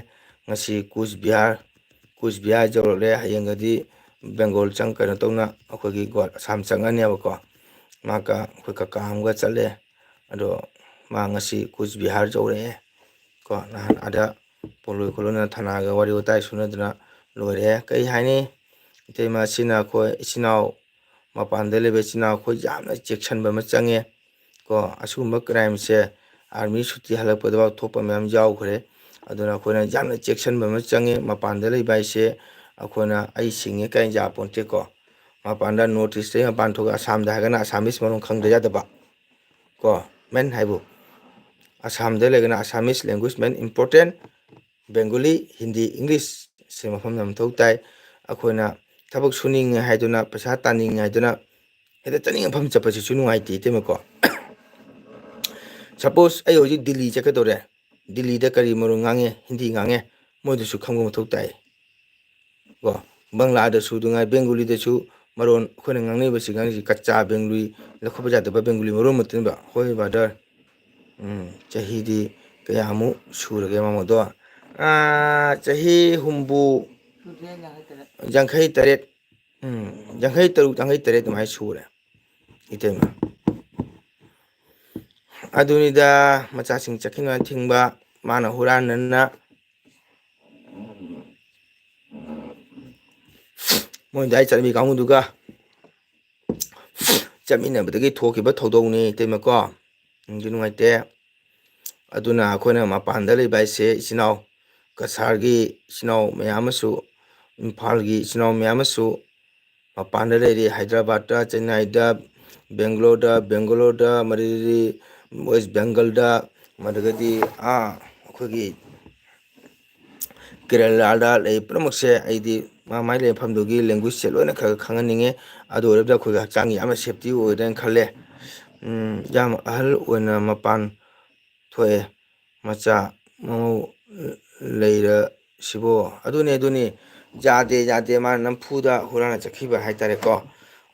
ꯉꯁꯤ ꯀꯨꯁ ꯕꯤꯍꯥꯔ, ꯀꯨꯁ ꯕꯤꯍꯥꯔ ꯌꯧꯔꯛꯂꯦ꯫ ꯍꯌꯦꯡꯒꯗꯤ ꯕꯦꯡꯒꯣꯜ ꯆꯪ, ꯀꯩꯅꯣ ꯇꯧꯅ ꯑꯩꯈꯣꯏꯒꯤ ꯒꯣ-, ꯑꯁꯥꯝ ꯆꯪꯉꯅꯦꯕꯀꯣ꯫ ꯃꯥꯒ ꯑꯩꯈꯣꯏ ꯀꯀꯥ ꯑꯃꯒ ꯆꯠꯂꯦ꯫ ꯑꯗꯣ ꯃꯥ ꯉꯁꯤ ꯀꯨꯁ ꯕꯤꯍꯥꯔ ꯌꯧꯔꯛꯑꯦ ꯀꯣ꯫ ꯅꯍꯥꯟ ꯑꯥꯗ ꯄꯣꯂꯣꯏ ꯈꯣꯠꯂꯣꯏꯅ ꯊꯅꯥꯒ ꯋꯥꯔꯤ ꯋꯥꯇꯥꯏ ꯁꯨꯅꯗꯅ ꯂꯣꯏꯔꯦ꯫ ꯀꯩ ꯍꯥꯏꯅꯤ? ꯏꯇꯩꯃ, ꯑꯁꯤꯅ ꯑꯩꯈꯣꯏ ꯏꯆꯤꯟ ꯏꯅꯥꯎ, ꯃꯄꯥꯟꯗ ꯂꯩꯕ ꯏꯆꯤꯟ ꯏꯅꯥꯎ ꯑꯩꯈꯣꯏ ꯌꯥꯝꯅ ꯆꯦꯛꯁꯤꯟꯕ ꯑꯃ ꯆꯪꯉꯦ ꯀꯣ꯫ ꯑꯁꯤꯒꯨꯝꯕ ꯀ꯭ꯔꯥꯏꯝꯁꯦ ꯑꯥꯔꯃꯤ ꯁꯨꯇꯤ ꯍꯜꯂꯛꯄꯗꯐꯥꯎ ꯊꯣꯛꯄ ꯃꯌꯥꯝ ꯌꯥꯎꯈ꯭ꯔꯦ꯫ ꯑꯗꯨꯅ ꯑꯩꯈꯣꯏꯅ ꯌꯥꯝꯅ ꯆꯦꯛꯁꯤꯟꯕ ꯑꯃ ꯆꯪꯉꯦ꯫ ꯃꯄꯥꯟꯗ ꯂꯩꯕ ꯍꯥꯏꯁꯦ ꯑꯩꯈꯣꯏꯅ ꯑꯩ ꯁꯤꯡꯉꯦ ꯀꯥꯏꯅ ꯌꯥꯄꯣꯟꯇꯦꯀꯣ꯫ ꯃꯄꯥꯟꯗ, ꯅꯣꯔꯠ ꯏꯁꯇꯒꯤ ꯃꯄꯥꯟ ꯊꯣꯛꯑꯒ ꯑꯁꯥꯝꯗ ꯍꯥꯏꯔꯒꯅ ꯑꯁꯥꯃꯤꯁ ꯃꯔꯣꯟ ꯈꯪꯗ ꯌꯥꯗꯕ ꯀꯣ꯫ ꯃꯦꯟ ꯍꯥꯏꯕꯨ ꯑꯁꯥꯝꯗ ꯂꯩꯔꯒꯅ Assamese language main important, Bengali, Hindi, English ꯁꯤ ꯃꯐꯝꯗ ꯃꯊꯧ ꯇꯥꯏ꯫ ꯑꯩꯈꯣꯏꯅ ꯊꯕꯛ ꯁꯨꯅꯤꯡꯉꯦ ꯍꯥꯏꯗꯨꯅ, ꯄꯩꯁꯥ ꯇꯥꯅꯤꯡꯉꯦ ꯍꯥꯏꯗꯨꯅ ꯍꯦꯛꯇ ꯆꯠꯅꯤꯡ ꯃꯐꯝ ꯆꯠꯄꯁꯤꯁꯨ ꯅꯨꯡꯉꯥꯏꯇꯦ, ꯏꯇꯩꯃꯀꯣ꯫ ꯁꯄꯣꯁ ꯑꯩ ꯍꯧꯖꯤꯛ ꯗꯤꯜꯂꯤ ꯆꯠꯀꯗꯧꯔꯦ, ꯗꯤꯜꯂꯤꯗ ꯀꯔꯤ ꯃꯔꯣꯟ ꯉꯥꯡꯉꯦ? ꯍꯤꯟꯗꯤ ꯉꯥꯡꯉꯦ꯫ ꯃꯣꯏꯗꯁꯨ ꯈꯪꯕ ꯃꯊꯧ ꯇꯥꯏ ꯀꯣ꯫ ꯕꯪꯂꯥꯗꯁꯨ ꯑꯗꯨꯉꯥꯏ, ꯕꯦꯡꯒꯣꯂꯤꯗꯁꯨ ꯃꯔꯣꯟ ꯑꯩꯈꯣꯏꯅ ꯉꯥꯡꯅꯔꯤꯕꯁꯤ, ꯉꯥꯡꯉꯤꯁꯤ ꯀꯆꯥ ꯕꯦꯡꯒꯣꯂꯤ, ꯂꯧꯈꯠꯄ ꯌꯥꯗꯕ ꯕꯦꯡꯒꯣꯂꯤ ꯃꯔꯣꯟ ꯑꯃꯠꯇꯅꯦꯕ꯫ ꯍꯣꯏ ꯕ꯭ꯔꯗꯔ꯫ ꯎꯝ, ꯆꯍꯤꯗꯤ ꯀꯌꯥꯃꯨꯛ ꯁꯨꯔꯒꯦ ꯃꯃꯣꯗꯣ? ꯑꯥ, ꯆꯍꯤ ꯍꯨꯝꯐꯨ, ꯌꯥꯡꯈꯩ ꯇꯔꯦꯠ꯫ ꯎꯝ, ꯌꯥꯡꯈꯩ ꯇꯔꯨꯛ, ꯌꯥꯡꯈꯩ ꯇꯔꯦꯠ ꯑꯗꯨꯃꯥꯏꯅ ꯁꯨꯔꯦ, ꯏꯇꯩꯃ꯫ ꯑꯗꯨꯅꯤꯗ, ꯃꯆꯥꯁꯤꯡ ꯆꯠꯈꯤꯅ ꯊꯤꯡꯕ, ꯃꯥꯅ ꯍꯨꯔꯥꯟꯅꯅ ꯃꯣꯏ ꯑꯗꯨꯋꯥꯏ ꯆꯠꯃꯤ ꯀꯥꯡꯕꯨꯗꯨꯒ ꯆꯠꯃꯤꯟꯅꯕꯗꯒꯤ ꯊꯣꯛꯈꯤꯕ ꯊꯧꯗꯣꯛꯅꯤ, ꯏꯇꯩꯃꯀꯣ꯫ ꯅꯨꯡꯗꯤ ꯅꯨꯡꯉꯥꯏꯇꯦ꯫ ꯑꯗꯨꯅ ꯑꯩꯈꯣꯏꯅ ꯃꯄꯥꯟꯗ ꯂꯩꯕ ꯍꯥꯏꯁꯦ, ꯏꯆꯤꯟ ꯏꯅꯥꯎ, ꯀꯁꯥꯔꯒꯤ ꯏꯆꯤꯟ ꯏꯅꯥꯎ ꯃꯌꯥꯝ ꯑꯃꯁꯨ, ꯏꯝꯐꯥꯜꯒꯤ ꯏꯆꯤꯟ ꯏꯅꯥꯎ ꯃꯌꯥꯝ ꯑꯃꯁꯨ ꯃꯄꯥꯟꯗ ꯂꯩꯔꯤ, ꯍꯥꯏꯗ꯭ꯔꯕꯥꯠꯇ, ꯆꯦꯟꯅꯥꯏꯗ, ꯕꯦꯡꯒ꯭ꯂꯣꯔꯗ, ꯕꯦꯡꯒ꯭ꯂꯣꯔꯗ, ꯃꯗꯨꯗꯤ ꯋꯦꯁ ꯕꯦꯡꯒꯜꯗ, ꯃꯗꯨꯒꯗꯤ ꯑꯥ ꯑꯩꯈꯣꯏꯒꯤ ꯀꯦꯔꯦꯂꯥꯗ ꯂꯩ ꯄꯨꯝꯅꯃꯛꯁꯦ ꯑꯩꯗꯤ ꯃꯥ ꯃꯥꯏ ꯂꯩꯐꯝꯗꯨꯒꯤ languageꯁꯦ ꯂꯣꯏꯅ ꯈꯔ ꯈꯔ ꯈꯪꯍꯟꯅꯤꯡꯉꯦ꯫ ꯑꯗꯨ ꯑꯣꯏꯔꯕꯗꯤ ꯑꯩꯈꯣꯏꯒꯤ ꯍꯛꯆꯥꯡꯒꯤ ꯌꯥꯝꯅ safety ꯑꯣꯏꯔꯦꯅ ꯈꯜꯂꯦ꯫ ꯎꯝ, ꯌꯥꯝ ꯑꯍꯜ ꯑꯣꯏꯅ ꯃꯄꯥꯟ ꯊꯣꯛꯑꯦ꯫ ꯃꯆꯥ ꯃꯃꯧ ꯂꯩꯔꯁꯤꯕꯣ? ꯑꯗꯨꯅꯦ, ꯑꯗꯨꯅꯦ꯫ ꯌꯥꯗꯦ, ꯌꯥꯗꯦ꯫ ꯃꯥꯅ ꯅꯝꯐꯨꯗ ꯍꯨꯔꯥꯟꯅ ꯆꯠꯈꯤꯕ ꯍꯥꯏꯇꯥꯔꯦꯀꯣ꯫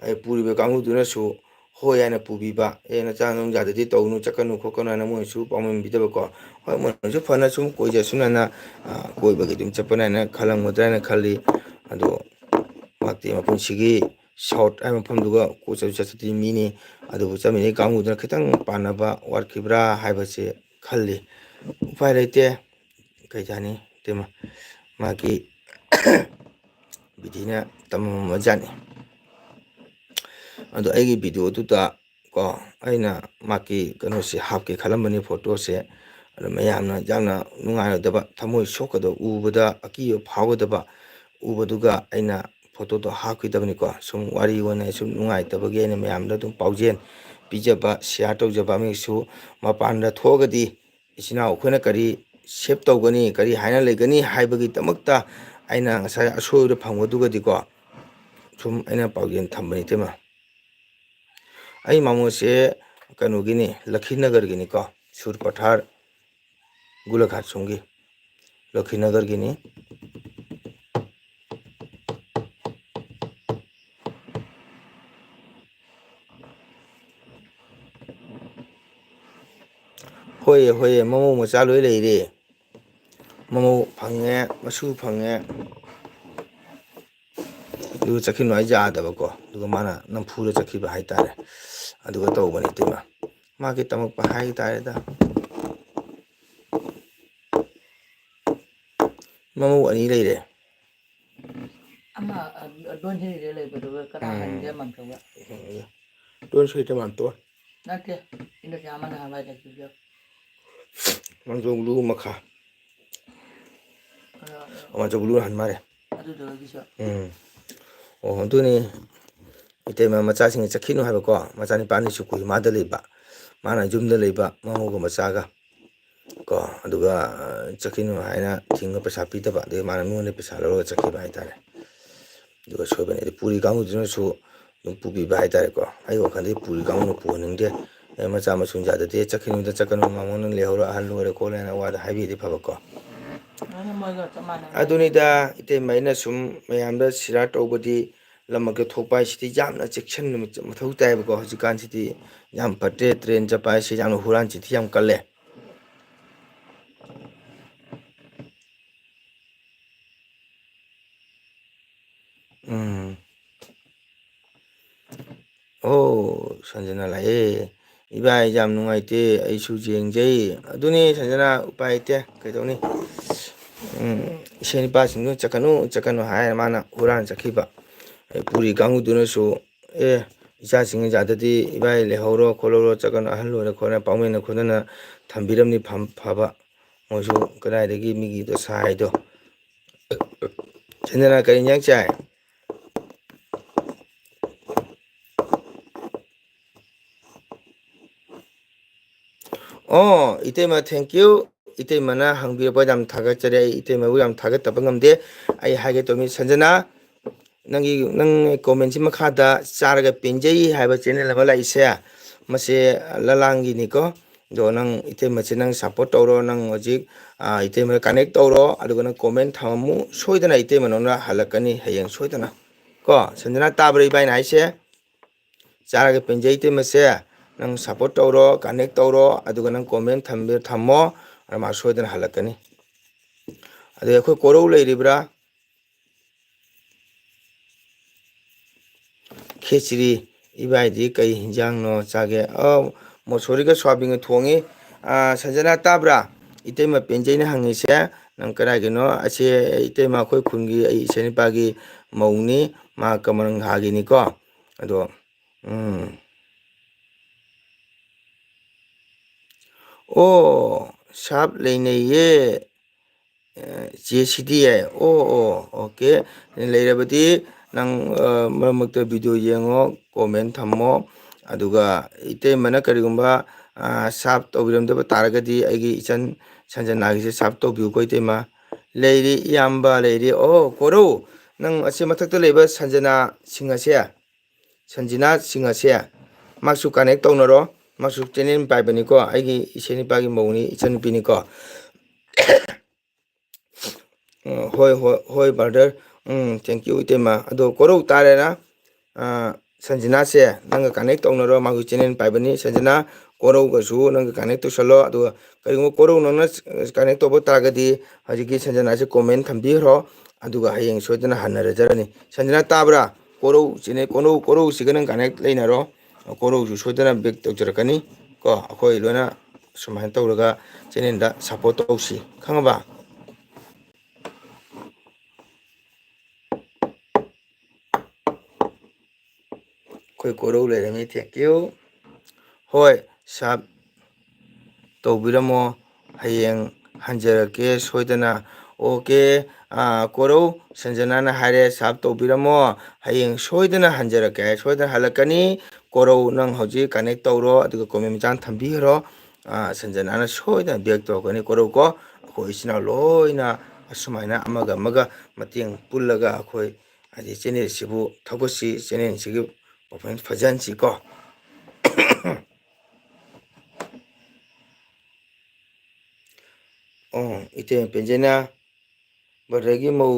ꯑꯩ ꯄꯨꯔꯤꯕ ꯀꯥꯡꯕꯨꯗꯨꯅꯁꯨ ꯍꯣꯏ ꯍꯥꯏꯅ ꯄꯨꯕꯤꯕ, "ꯑꯦ, ꯅꯆꯥ ꯅꯪ ꯌꯥꯗꯗꯤ ꯇꯧꯅꯨ, ꯆꯠꯀꯅꯨ ꯈꯣꯠꯀꯅꯨ" ꯍꯥꯏꯅ ꯃꯣꯏꯅꯁꯨ ꯄꯥꯎꯃꯟꯕꯤꯗꯕꯀꯣ꯫ ꯍꯣꯏ, ꯃꯣꯏꯅꯁꯨ ꯐꯅ ꯁꯨꯝ ꯀꯣꯏꯖꯁꯅꯨ ꯍꯥꯏꯅ, ꯑ, ꯀꯣꯏꯕꯒꯤ ꯑꯗꯨꯝ ꯆꯠꯄꯅꯦ ꯍꯥꯏꯅ ꯈꯜꯂꯝꯒꯗ꯭ꯔꯥ ꯍꯥꯏꯅ ꯈꯜꯂꯤ꯫ ꯑꯗꯣ ꯃꯍꯥꯛꯇꯤ ꯃꯄꯨꯟꯁꯤꯒꯤ South ꯍꯥꯏꯕ ꯃꯐꯝꯗꯨꯒ ꯀꯣꯏ ꯆꯠꯁꯨ ꯆꯠꯆꯗ꯭ꯔꯤ ꯃꯤꯅꯤ꯫ ꯑꯗꯨꯕꯨ ꯆꯠꯃꯤꯟꯅꯩ ꯀꯥꯡꯕꯨꯗꯨꯅ ꯈꯤꯇꯪ ꯄꯥꯟꯅꯕ ꯋꯥꯠꯈꯤꯕ꯭ꯔꯥ ꯍꯥꯏꯕꯁꯦ ꯈꯜꯂꯤ꯫ ꯎꯄꯥꯏ ꯂꯩꯇꯦ꯫ ꯀꯩ ꯍꯥꯏꯅꯤ? ꯏꯇꯩꯃ, ꯃꯥꯒꯤ ꯕꯤꯙꯤꯅ ꯇꯝꯃꯝꯕ ꯖꯥꯠꯅꯤ꯫ ꯑꯗꯣ ꯑꯩꯒꯤ videoꯗꯨꯗ ꯀꯣ, ꯑꯩꯅ ꯃꯥꯒꯤ ꯀꯩꯅꯣꯁꯦ ꯍꯥꯞꯀꯦ ꯈꯜꯂꯝꯕꯅꯤ, photoꯁꯦ꯫ ꯑꯗꯣ ꯃꯌꯥꯝꯅ ꯌꯥꯝꯅ ꯅꯨꯡꯉꯥꯏꯔꯣꯏꯗꯕ, ꯊꯃꯣꯏ ꯁꯣꯛꯀꯗꯕ ꯎꯕꯗ, ꯑꯀꯤꯕ ꯐꯥꯎꯒꯗꯕ ꯎꯕꯗꯨꯒ ꯑꯩꯅ photoꯗꯣ ꯍꯥꯞꯈꯤꯗꯕꯅꯤꯀꯣ꯫ ꯁꯨꯝ ꯋꯥꯔꯤ ꯑꯣꯏꯅ ꯁꯨꯝ ꯅꯨꯡꯉꯥꯏꯇꯕꯒꯤ ꯑꯩꯅ ꯃꯌꯥꯝꯗ ꯑꯗꯨꯝ ꯄꯥꯎꯖꯦꯜ ꯄꯤꯖꯕ, share ꯇꯧꯖꯕ꯫ ꯑꯃꯒꯤꯁꯨ ꯃꯄꯥꯟꯗ ꯊꯣꯛꯑꯒꯗꯤ ꯏꯆꯤꯟ ꯏꯅꯥꯎ ꯑꯩꯈꯣꯏꯅ ꯀꯔꯤ save ꯇꯧꯒꯅꯤ, ꯀꯔꯤ ꯍꯥꯏꯅ ꯂꯩꯒꯅꯤ ꯍꯥꯏꯕꯒꯤꯗꯃꯛꯇ ꯑꯩꯅ ꯉꯁꯥꯏ ꯑꯁꯣꯏꯕ ꯐꯪꯕꯗꯨꯒꯗꯤꯀꯣ, ꯁꯨꯝ ꯑꯩꯅ ꯄꯥꯎꯖꯦꯜ ꯊꯝꯕꯅꯤ, ꯏꯇꯩꯃ꯫ ꯑꯩ ꯃꯃꯣꯁꯦ ꯀꯩꯅꯣꯒꯤꯅꯤ, ꯂꯈꯤꯅꯒꯔꯒꯤꯅꯤꯀꯣ, ꯁꯨꯔ ꯄꯊꯥꯔ, ꯒꯨꯂꯥꯘꯥꯠ ꯁꯣꯝꯒꯤ ꯂꯈꯤꯅꯒꯔꯒꯤꯅꯤ꯫ ꯍꯣꯏꯌꯦ, ꯍꯣꯏꯌꯦ, ꯃꯃꯧ ꯃꯆꯥ ꯂꯣꯏ ꯂꯩꯔꯦ꯫ ꯃꯃꯧ ꯐꯪꯉꯦ, ꯃꯁꯨ ꯐꯪꯉꯦ꯫ ꯑꯗꯨꯒ ꯆꯠꯈꯤꯅꯨ ꯍꯥꯏ ꯌꯥꯗꯕꯀꯣ꯫ ꯑꯗꯨꯒ ꯃꯥꯅ ꯅꯝꯐꯨꯗ ꯆꯠꯈꯤꯕ ꯍꯥꯏꯇꯥꯔꯦ꯫ ꯑꯗꯨꯒ ꯇꯧꯕꯅꯤ, ꯏꯇꯩꯃ꯫ ꯃꯥꯒꯤ ꯇꯝꯃꯛꯄ ꯍꯥꯏꯇꯥꯔꯦꯗ꯫ ꯃꯃꯧ ꯑꯅꯤ ꯂꯩꯔꯦ꯫ ꯑꯃ, ꯑ, ꯗꯣꯟ ꯁꯤꯔꯤꯗ ꯂꯩꯕꯗꯨꯒ ꯀꯅꯥ ꯎꯝ꯫ ꯍꯟꯒꯦ, ꯃꯥꯝꯇꯣꯟꯒ? ꯗꯣꯟ ꯁꯤꯔꯤꯗ ꯃꯥꯝꯇꯣꯟ꯫ ꯅꯠꯇꯦ, ꯏꯟꯗꯣꯆꯥ ꯑꯃꯅ ꯍꯋꯥꯏ ꯂꯩꯈꯤꯕꯗꯣ꯫ ꯃꯥꯝꯇꯣꯟ ꯕ꯭ꯂꯨ ꯃꯈꯥ꯫ ꯑ, ꯑ, ꯃꯥꯝꯇꯣꯟ ꯕ꯭ꯂꯨ ꯍꯟ ꯃꯥꯜꯂꯦ꯫ ꯑꯗꯨꯗꯨꯒꯤꯁꯨ꯫ ꯎꯝ꯫ ꯑꯣ, ꯑꯗꯨꯅꯤ꯫ ꯏꯇꯩꯃ ꯃꯆꯥꯁꯤꯡ ꯆꯠꯈꯤꯅꯨ ꯍꯥꯏꯕꯀꯣ꯫ ꯃꯆꯥꯅꯤꯄꯥ ꯑꯅꯤꯁꯨ ꯀꯣꯍꯤꯃꯥꯗ ꯂꯩꯕ꯫ ꯃꯥꯅ ꯌꯨꯝꯗ ꯂꯩꯕ, ꯃꯃꯧꯒ ꯃꯆꯥꯒ꯫ ꯀꯣ, ꯑꯗꯨꯒ, ꯑ, ꯆꯠꯈꯤꯅꯨ ꯍꯥꯏꯅ ꯊꯤꯡꯉ ꯄꯩꯁꯥ ꯄꯤꯗꯕ, ꯑꯗꯨꯒꯤ ꯃꯥꯅ ꯃꯤꯉꯣꯟꯗ ꯄꯩꯁꯥ ꯂꯧꯔꯒ ꯆꯠꯈꯤꯕ ꯍꯥꯏꯇꯥꯔꯦ꯫ ꯑꯗꯨꯒ ꯁꯣꯏꯕꯅꯤ꯫ ꯑꯗꯩ ꯄꯨꯔꯤ ꯀꯥꯡꯕꯨꯗꯨꯅꯁꯨ ꯑꯗꯨꯝ ꯄꯨꯕꯤꯕ ꯍꯥꯏꯇꯥꯔꯦꯀꯣ꯫ ꯑꯩ ꯋꯥꯈꯜꯗꯤ ꯄꯨꯔꯤ ꯀꯥꯡꯕꯨꯅ ꯄꯨꯍꯟꯅꯤꯡꯗꯦ꯫ ꯑꯦ, ꯃꯆꯥ ꯃꯁꯨ ꯌꯥꯗꯗꯤ ꯆꯠꯈꯤꯅꯨꯗ, ꯆꯠꯀꯅꯨ, ꯃꯉꯣꯟꯗ ꯂꯩꯍꯧꯔꯣ, ꯑꯍꯜ ꯑꯣꯏꯔꯦ ꯈꯣꯠꯂꯦꯅ ꯋꯥꯗ ꯍꯥꯏꯕꯤꯔꯗꯤ ꯐꯕꯀꯣ꯫ ꯑꯗꯨꯅ ꯃꯣꯏꯒ ꯆꯞ ꯃꯥꯟꯅꯩ꯫ ꯑꯗꯨꯅꯤꯗ, ꯏꯇꯩꯃ, ꯑꯩꯅ ꯁꯨꯝ ꯃꯌꯥꯝꯗ ꯁꯤꯌꯥꯔ ꯇꯧꯕꯗꯤ, ꯂꯝꯃꯛꯇ ꯊꯣꯛꯄ ꯍꯥꯏꯁꯤꯗꯤ ꯌꯥꯝꯅ ꯆꯦꯛꯁꯤꯟꯕ ꯃꯊꯧ ꯇꯥꯏꯕꯀꯣ꯫ ꯍꯧꯖꯤꯛꯀꯥꯟꯁꯤꯗꯤ ꯌꯥꯝ ꯐꯠꯇꯦ, ꯇ꯭ꯔꯦꯟ ꯆꯠꯄ ꯍꯥꯏꯁꯤ ꯌꯥꯝꯅ ꯍꯨꯔꯥꯟ ꯆꯤꯟꯊꯤ ꯌꯥꯝ ꯀꯜꯂꯦ꯫ ꯎꯝ꯫ ꯑꯣ, ꯁꯟꯖꯅꯥ ꯂꯥꯛꯑꯦ꯫ ꯏꯕꯥꯏ, ꯌꯥꯝ ꯅꯨꯡꯉꯥꯏꯇꯦ, ꯑꯩꯁꯨ ꯌꯦꯡꯖꯩ꯫ ꯑꯗꯨꯅꯤ ꯁꯟꯖꯅꯥ, ꯎꯄꯥꯏ ꯂꯩꯇꯦ, ꯀꯩꯗꯧꯅꯤ? ꯎꯝ, ꯏꯁꯦꯟ ꯏꯄꯥꯁꯤꯡꯗꯨ ꯆꯠꯀꯅꯨ, ꯆꯠꯀꯅꯨ ꯍꯥꯏꯔ ꯃꯥꯅ ꯍꯨꯔꯥꯟ ꯆꯠꯈꯤꯕ꯫ ꯑꯩ ꯄꯨꯔꯤ ꯀꯥꯡꯕꯨꯗꯨꯅꯁꯨ, "ꯑꯦ, ꯏꯆꯥꯁꯤꯡ ꯏꯆꯥꯗꯗꯤ ꯏꯕꯥꯏ ꯂꯩꯍꯧꯔꯣ ꯈꯣꯠꯍꯧꯔꯣ, ꯆꯠꯀꯅꯨ, ꯑꯍꯜ ꯑꯣꯏꯔ ꯈꯣꯠꯅ ꯄꯥꯎꯃꯤꯅ ꯈꯣꯠꯅꯅ ꯊꯝꯕꯤꯔꯝꯅꯤ ꯐꯝ-, ꯐꯕ꯫ ꯃꯣꯏꯁꯨ ꯀꯗꯥꯏꯗꯒꯤ ꯃꯤꯒꯤ ꯗꯣꯁꯥ ꯍꯥꯏꯗꯣ"꯫ ꯁꯟꯖꯅꯥ, ꯀꯔꯤ ꯏꯟꯖꯥꯡ ꯆꯥꯏ? ꯑꯣ, ꯏꯇꯩꯃ, thank you꯫ ꯏꯇꯩꯃꯅ ꯍꯪꯕꯤꯔꯛꯄ ꯌꯥꯝ ꯊꯥꯒꯠꯆꯔꯤ꯫ ꯑꯩ ꯏꯇꯩꯃꯕꯨ ꯌꯥꯝ ꯊꯥꯒꯠꯇꯕ ꯉꯝꯗꯦ꯫ ꯑꯩ ꯍꯥꯏꯒꯦ ꯇꯧꯕꯅꯤ, ꯁꯟꯖꯅꯥ, ꯅꯪꯒꯤ, ꯅꯪ ꯀꯣꯃꯦꯟꯁꯤ ꯃꯈꯥꯗ "ꯆꯥꯔꯒ ꯄꯦꯟꯖꯩ" ꯍꯥꯏꯕ ꯆꯦꯅꯦꯜ ꯑꯃ ꯂꯥꯛꯏꯁꯦ, ꯃꯁꯦ ꯂꯂꯥꯡꯒꯤꯅꯤꯀꯣ꯫ ꯑꯗꯣ ꯅꯪ ꯏꯇꯩꯃꯁꯦ ꯅꯪ ꯁꯞꯄꯣꯔꯠ ꯇꯧꯔꯣ, ꯅꯪ ꯍꯧꯖꯤꯛ, ꯑ, ꯏꯇꯩꯃꯗ ꯀꯅꯦꯛ ꯇꯧꯔꯣ, ꯑꯗꯨꯒ ꯅꯪ ꯀꯣꯃꯦꯟ ꯊꯝꯃꯝꯃꯨ, ꯁꯣꯏꯗꯅ ꯏꯇꯩꯃ ꯅꯉꯣꯟꯗ ꯍꯜꯂꯛꯀꯅꯤ ꯍꯌꯦꯡ ꯁꯣꯏꯗꯅ꯫ ꯀꯣ, ꯁꯟꯖꯅꯥ, ꯇꯥꯕ꯭ꯔꯥ ꯏꯕꯥꯏꯅ ꯍꯥꯏꯁꯦ? "ꯆꯥꯔꯒ ꯄꯦꯟꯖꯩ" ꯏꯇꯩꯃꯁꯦ ꯅꯪ ꯁꯞꯄꯣꯔꯠ ꯇꯧꯔꯣ, ꯀꯅꯦꯛ ꯇꯧꯔꯣ, ꯑꯗꯨꯒ ꯅꯪ ꯀꯣꯃꯦꯟ ꯊꯝꯕ-, ꯊꯝꯃꯣ, ꯑꯗ ꯃꯥ ꯁꯣꯏꯗꯅ ꯍꯜꯂꯛꯀꯅꯤ꯫ ꯑꯗꯩ ꯑꯩꯈꯣꯏ ꯀꯣꯔꯧ ꯂꯩꯔꯤꯕ꯭ꯔꯥ? ꯈꯦꯆ꯭ꯔꯤ, ꯏꯕꯥꯏꯗꯤ ꯀꯩ ꯍꯤꯟꯖꯥꯡꯅꯣ ꯆꯥꯒꯦ? ꯑꯧ, ꯃꯣꯁꯣꯔꯤꯒ ꯁꯣꯌꯥꯕꯤꯟꯒ ꯊꯣꯡꯉꯤ꯫ ꯑꯥ, ꯁꯟꯖꯅꯥ ꯇꯥꯕ꯭ꯔꯥ? ꯏꯇꯩꯃ ꯄꯦꯟꯖꯩꯅ ꯍꯪꯉꯤꯁꯦ ꯅꯪ ꯀꯗꯥꯏꯒꯤꯅꯣ? ꯑꯁꯤ ꯏꯇꯩꯃ ꯑꯩꯈꯣꯏ ꯈꯨꯟꯒꯤ ꯑꯩ ꯏꯆꯟꯅꯨꯄꯥꯒꯤ ꯃꯧꯅꯤ, ꯃꯥ ꯀꯃꯔꯪꯒꯥꯒꯤꯅꯤꯀꯣ꯫ ꯑꯗꯣ, ꯎꯝ꯫ ꯑꯣ, ꯁꯥꯞ ꯂꯩꯅꯩꯌꯦ꯫ ꯑꯦ, ꯆꯦ ꯁꯤꯗꯤ ꯌꯥꯏ꯫ ꯑꯣ, ꯑꯣ, ꯑꯣꯀꯦ꯫ ꯂꯩꯔꯕꯗꯤ ꯅꯪ, ꯑ, ꯃꯔꯛ ꯃꯔꯛꯇ ꯚꯤꯗꯤꯑꯣ ꯌꯦꯡꯉꯣ, ꯀꯣꯃꯦꯟ ꯊꯝꯃꯣ꯫ ꯑꯗꯨꯒ ꯏꯇꯩꯃꯅ ꯀꯔꯤꯒꯨꯝꯕ, ꯁꯥꯞ ꯇꯧꯕꯤꯔꯝꯗꯕ ꯇꯥꯔꯒꯗꯤ ꯑꯩꯒꯤ ꯏꯆꯟ ꯁꯟꯖꯅꯥꯒꯤꯁꯦ ꯁꯥꯞ ꯇꯧꯕꯤꯌꯨꯀꯣ ꯏꯇꯩꯃ꯫ ꯂꯩꯔꯤ ꯏꯌꯥꯝꯕ, ꯂꯩꯔꯤ꯫ ꯑꯣ, ꯀꯣꯔꯧ, ꯅꯪ ꯑꯁꯤ ꯃꯊꯛꯇ ꯂꯩꯕ ꯁꯟꯖꯅꯥ ꯁꯤꯡ ꯑꯁꯦ, ꯁꯟꯖꯤꯅꯥ ꯁꯤꯡ ꯑꯁꯦ, ꯃꯥꯁꯨ connect ꯇꯧꯅꯔꯣ꯫ ꯃꯥꯁꯨ channel ꯄꯥꯏꯕꯅꯤꯀꯣ, ꯑꯩꯒꯤ ꯏꯆꯦ ꯅꯨꯄꯥꯒꯤ ꯃꯧꯅꯤ, ꯏꯆꯟꯅꯨꯄꯤꯅꯤꯀꯣ꯫ ꯎꯝ, ꯍꯣꯏ, ꯍꯣꯏ, ꯍꯣꯏ, brother꯫ Um, thank you, ꯏꯇꯩꯃ꯫ ꯑꯗꯣ ꯀꯣꯔꯧ ꯇꯥꯔꯦꯅ, ꯑ, ꯁꯟꯖꯤꯅꯥꯁꯦ ꯅꯪꯒ connect ꯇꯧꯅꯔꯣ, ꯃꯥꯒꯤ channel ꯄꯥꯏꯕꯅꯤ꯫ ꯁꯟꯖꯤꯅꯥ ꯀꯣꯔꯧꯒꯁꯨ ꯅꯪꯒ connect ꯇꯧꯁꯜꯂꯣ꯫ ꯑꯗꯨꯒ ꯀꯔꯤꯒꯨꯝꯕ ꯀꯣꯔꯧ ꯅꯪꯅ connect ꯇꯧꯕ ꯇꯥꯔꯒꯗꯤ ꯍꯧꯖꯤꯛꯀꯤ ꯁꯟꯖꯤꯅꯥꯁꯦ comment ꯊꯝꯕꯤꯈ꯭ꯔꯣ, ꯑꯗꯨꯒ ꯍꯌꯦꯡ ꯁꯣꯏꯗꯅ ꯍꯟꯅꯔꯖꯔꯅꯤ꯫ ꯁꯟꯖꯤꯅꯥ ꯇꯥꯕ꯭ꯔꯥ? ꯀꯣꯔꯧ channel, ꯀꯣꯔꯧ, ꯀꯣꯔꯧꯁꯤꯒ ꯅꯪ connect ꯂꯩꯅꯔꯣ꯫ ꯀꯣꯔꯧꯁꯨ ꯁꯣꯏꯗꯅ back ꯇꯧꯖꯔꯛꯀꯅꯤ ꯀꯣ꯫ ꯑꯩꯈꯣꯏ ꯂꯣꯏꯅ ꯁꯨꯃꯥꯏꯅ ꯇꯧꯔꯒ channelꯗ support ꯇꯧꯁꯤ, ꯈꯪꯉꯕ? ꯑꯩꯈꯣꯏ ꯀꯣꯔꯧ ꯂꯩꯔꯝꯃꯤ, thank you꯫ ꯍꯣꯏ, ꯁꯥꯞ ꯇꯧꯕꯤꯔꯝꯃꯣ, ꯍꯌꯦꯡ ꯍꯟꯖꯔꯛꯀꯦ ꯁꯣꯏꯗꯅ꯫ ꯑꯣꯀꯦ, ꯑꯥ, ꯀꯣꯔꯧ ꯁꯟꯖꯅꯥꯅ ꯍꯥꯏꯔꯦ, ꯁꯥꯞ ꯇꯧꯕꯤꯔꯝꯃꯣ, ꯍꯌꯦꯡ ꯁꯣꯏꯗꯅ ꯍꯟꯖꯔꯛꯀꯦ ꯍꯥꯏ, ꯁꯣꯏꯗꯅ ꯍꯜꯂꯛꯀꯅꯤ꯫ ꯀꯣꯔꯧ, ꯅꯪ ꯍꯧꯖꯤꯛ connect ꯇꯧꯔꯣ, ꯑꯗꯨꯒ comment ꯃꯆꯥ ꯑꯃ ꯊꯝꯕꯤꯈ꯭ꯔꯣ꯫ ꯑꯥ, ꯁꯟꯖꯅꯥꯅ ꯁꯣꯏꯗꯅ back ꯇꯧꯔꯛꯀꯅꯤ, ꯀꯣꯔꯧ ꯀꯣ꯫ ꯑꯩꯈꯣꯏ ꯏꯆꯤꯟ ꯏꯅꯥꯎ ꯂꯣꯏꯅ ꯑꯁꯨꯃꯥꯏꯅ ꯑꯃꯒ ꯑꯃꯒ ꯃꯇꯦꯡ ꯄꯨꯜꯂꯒ ꯑꯩꯈꯣꯏ ꯍꯥꯏꯗꯤ channelꯁꯤꯕꯨ ꯊꯧꯒꯠꯁꯤ, channelꯁꯤꯒꯤ performance ꯐꯖꯍꯟꯁꯤ ꯀꯣ꯫ ꯑꯣ, ꯏꯇꯩꯃ ꯄꯦꯟꯖꯅ, brotherꯒꯤ ꯃꯧ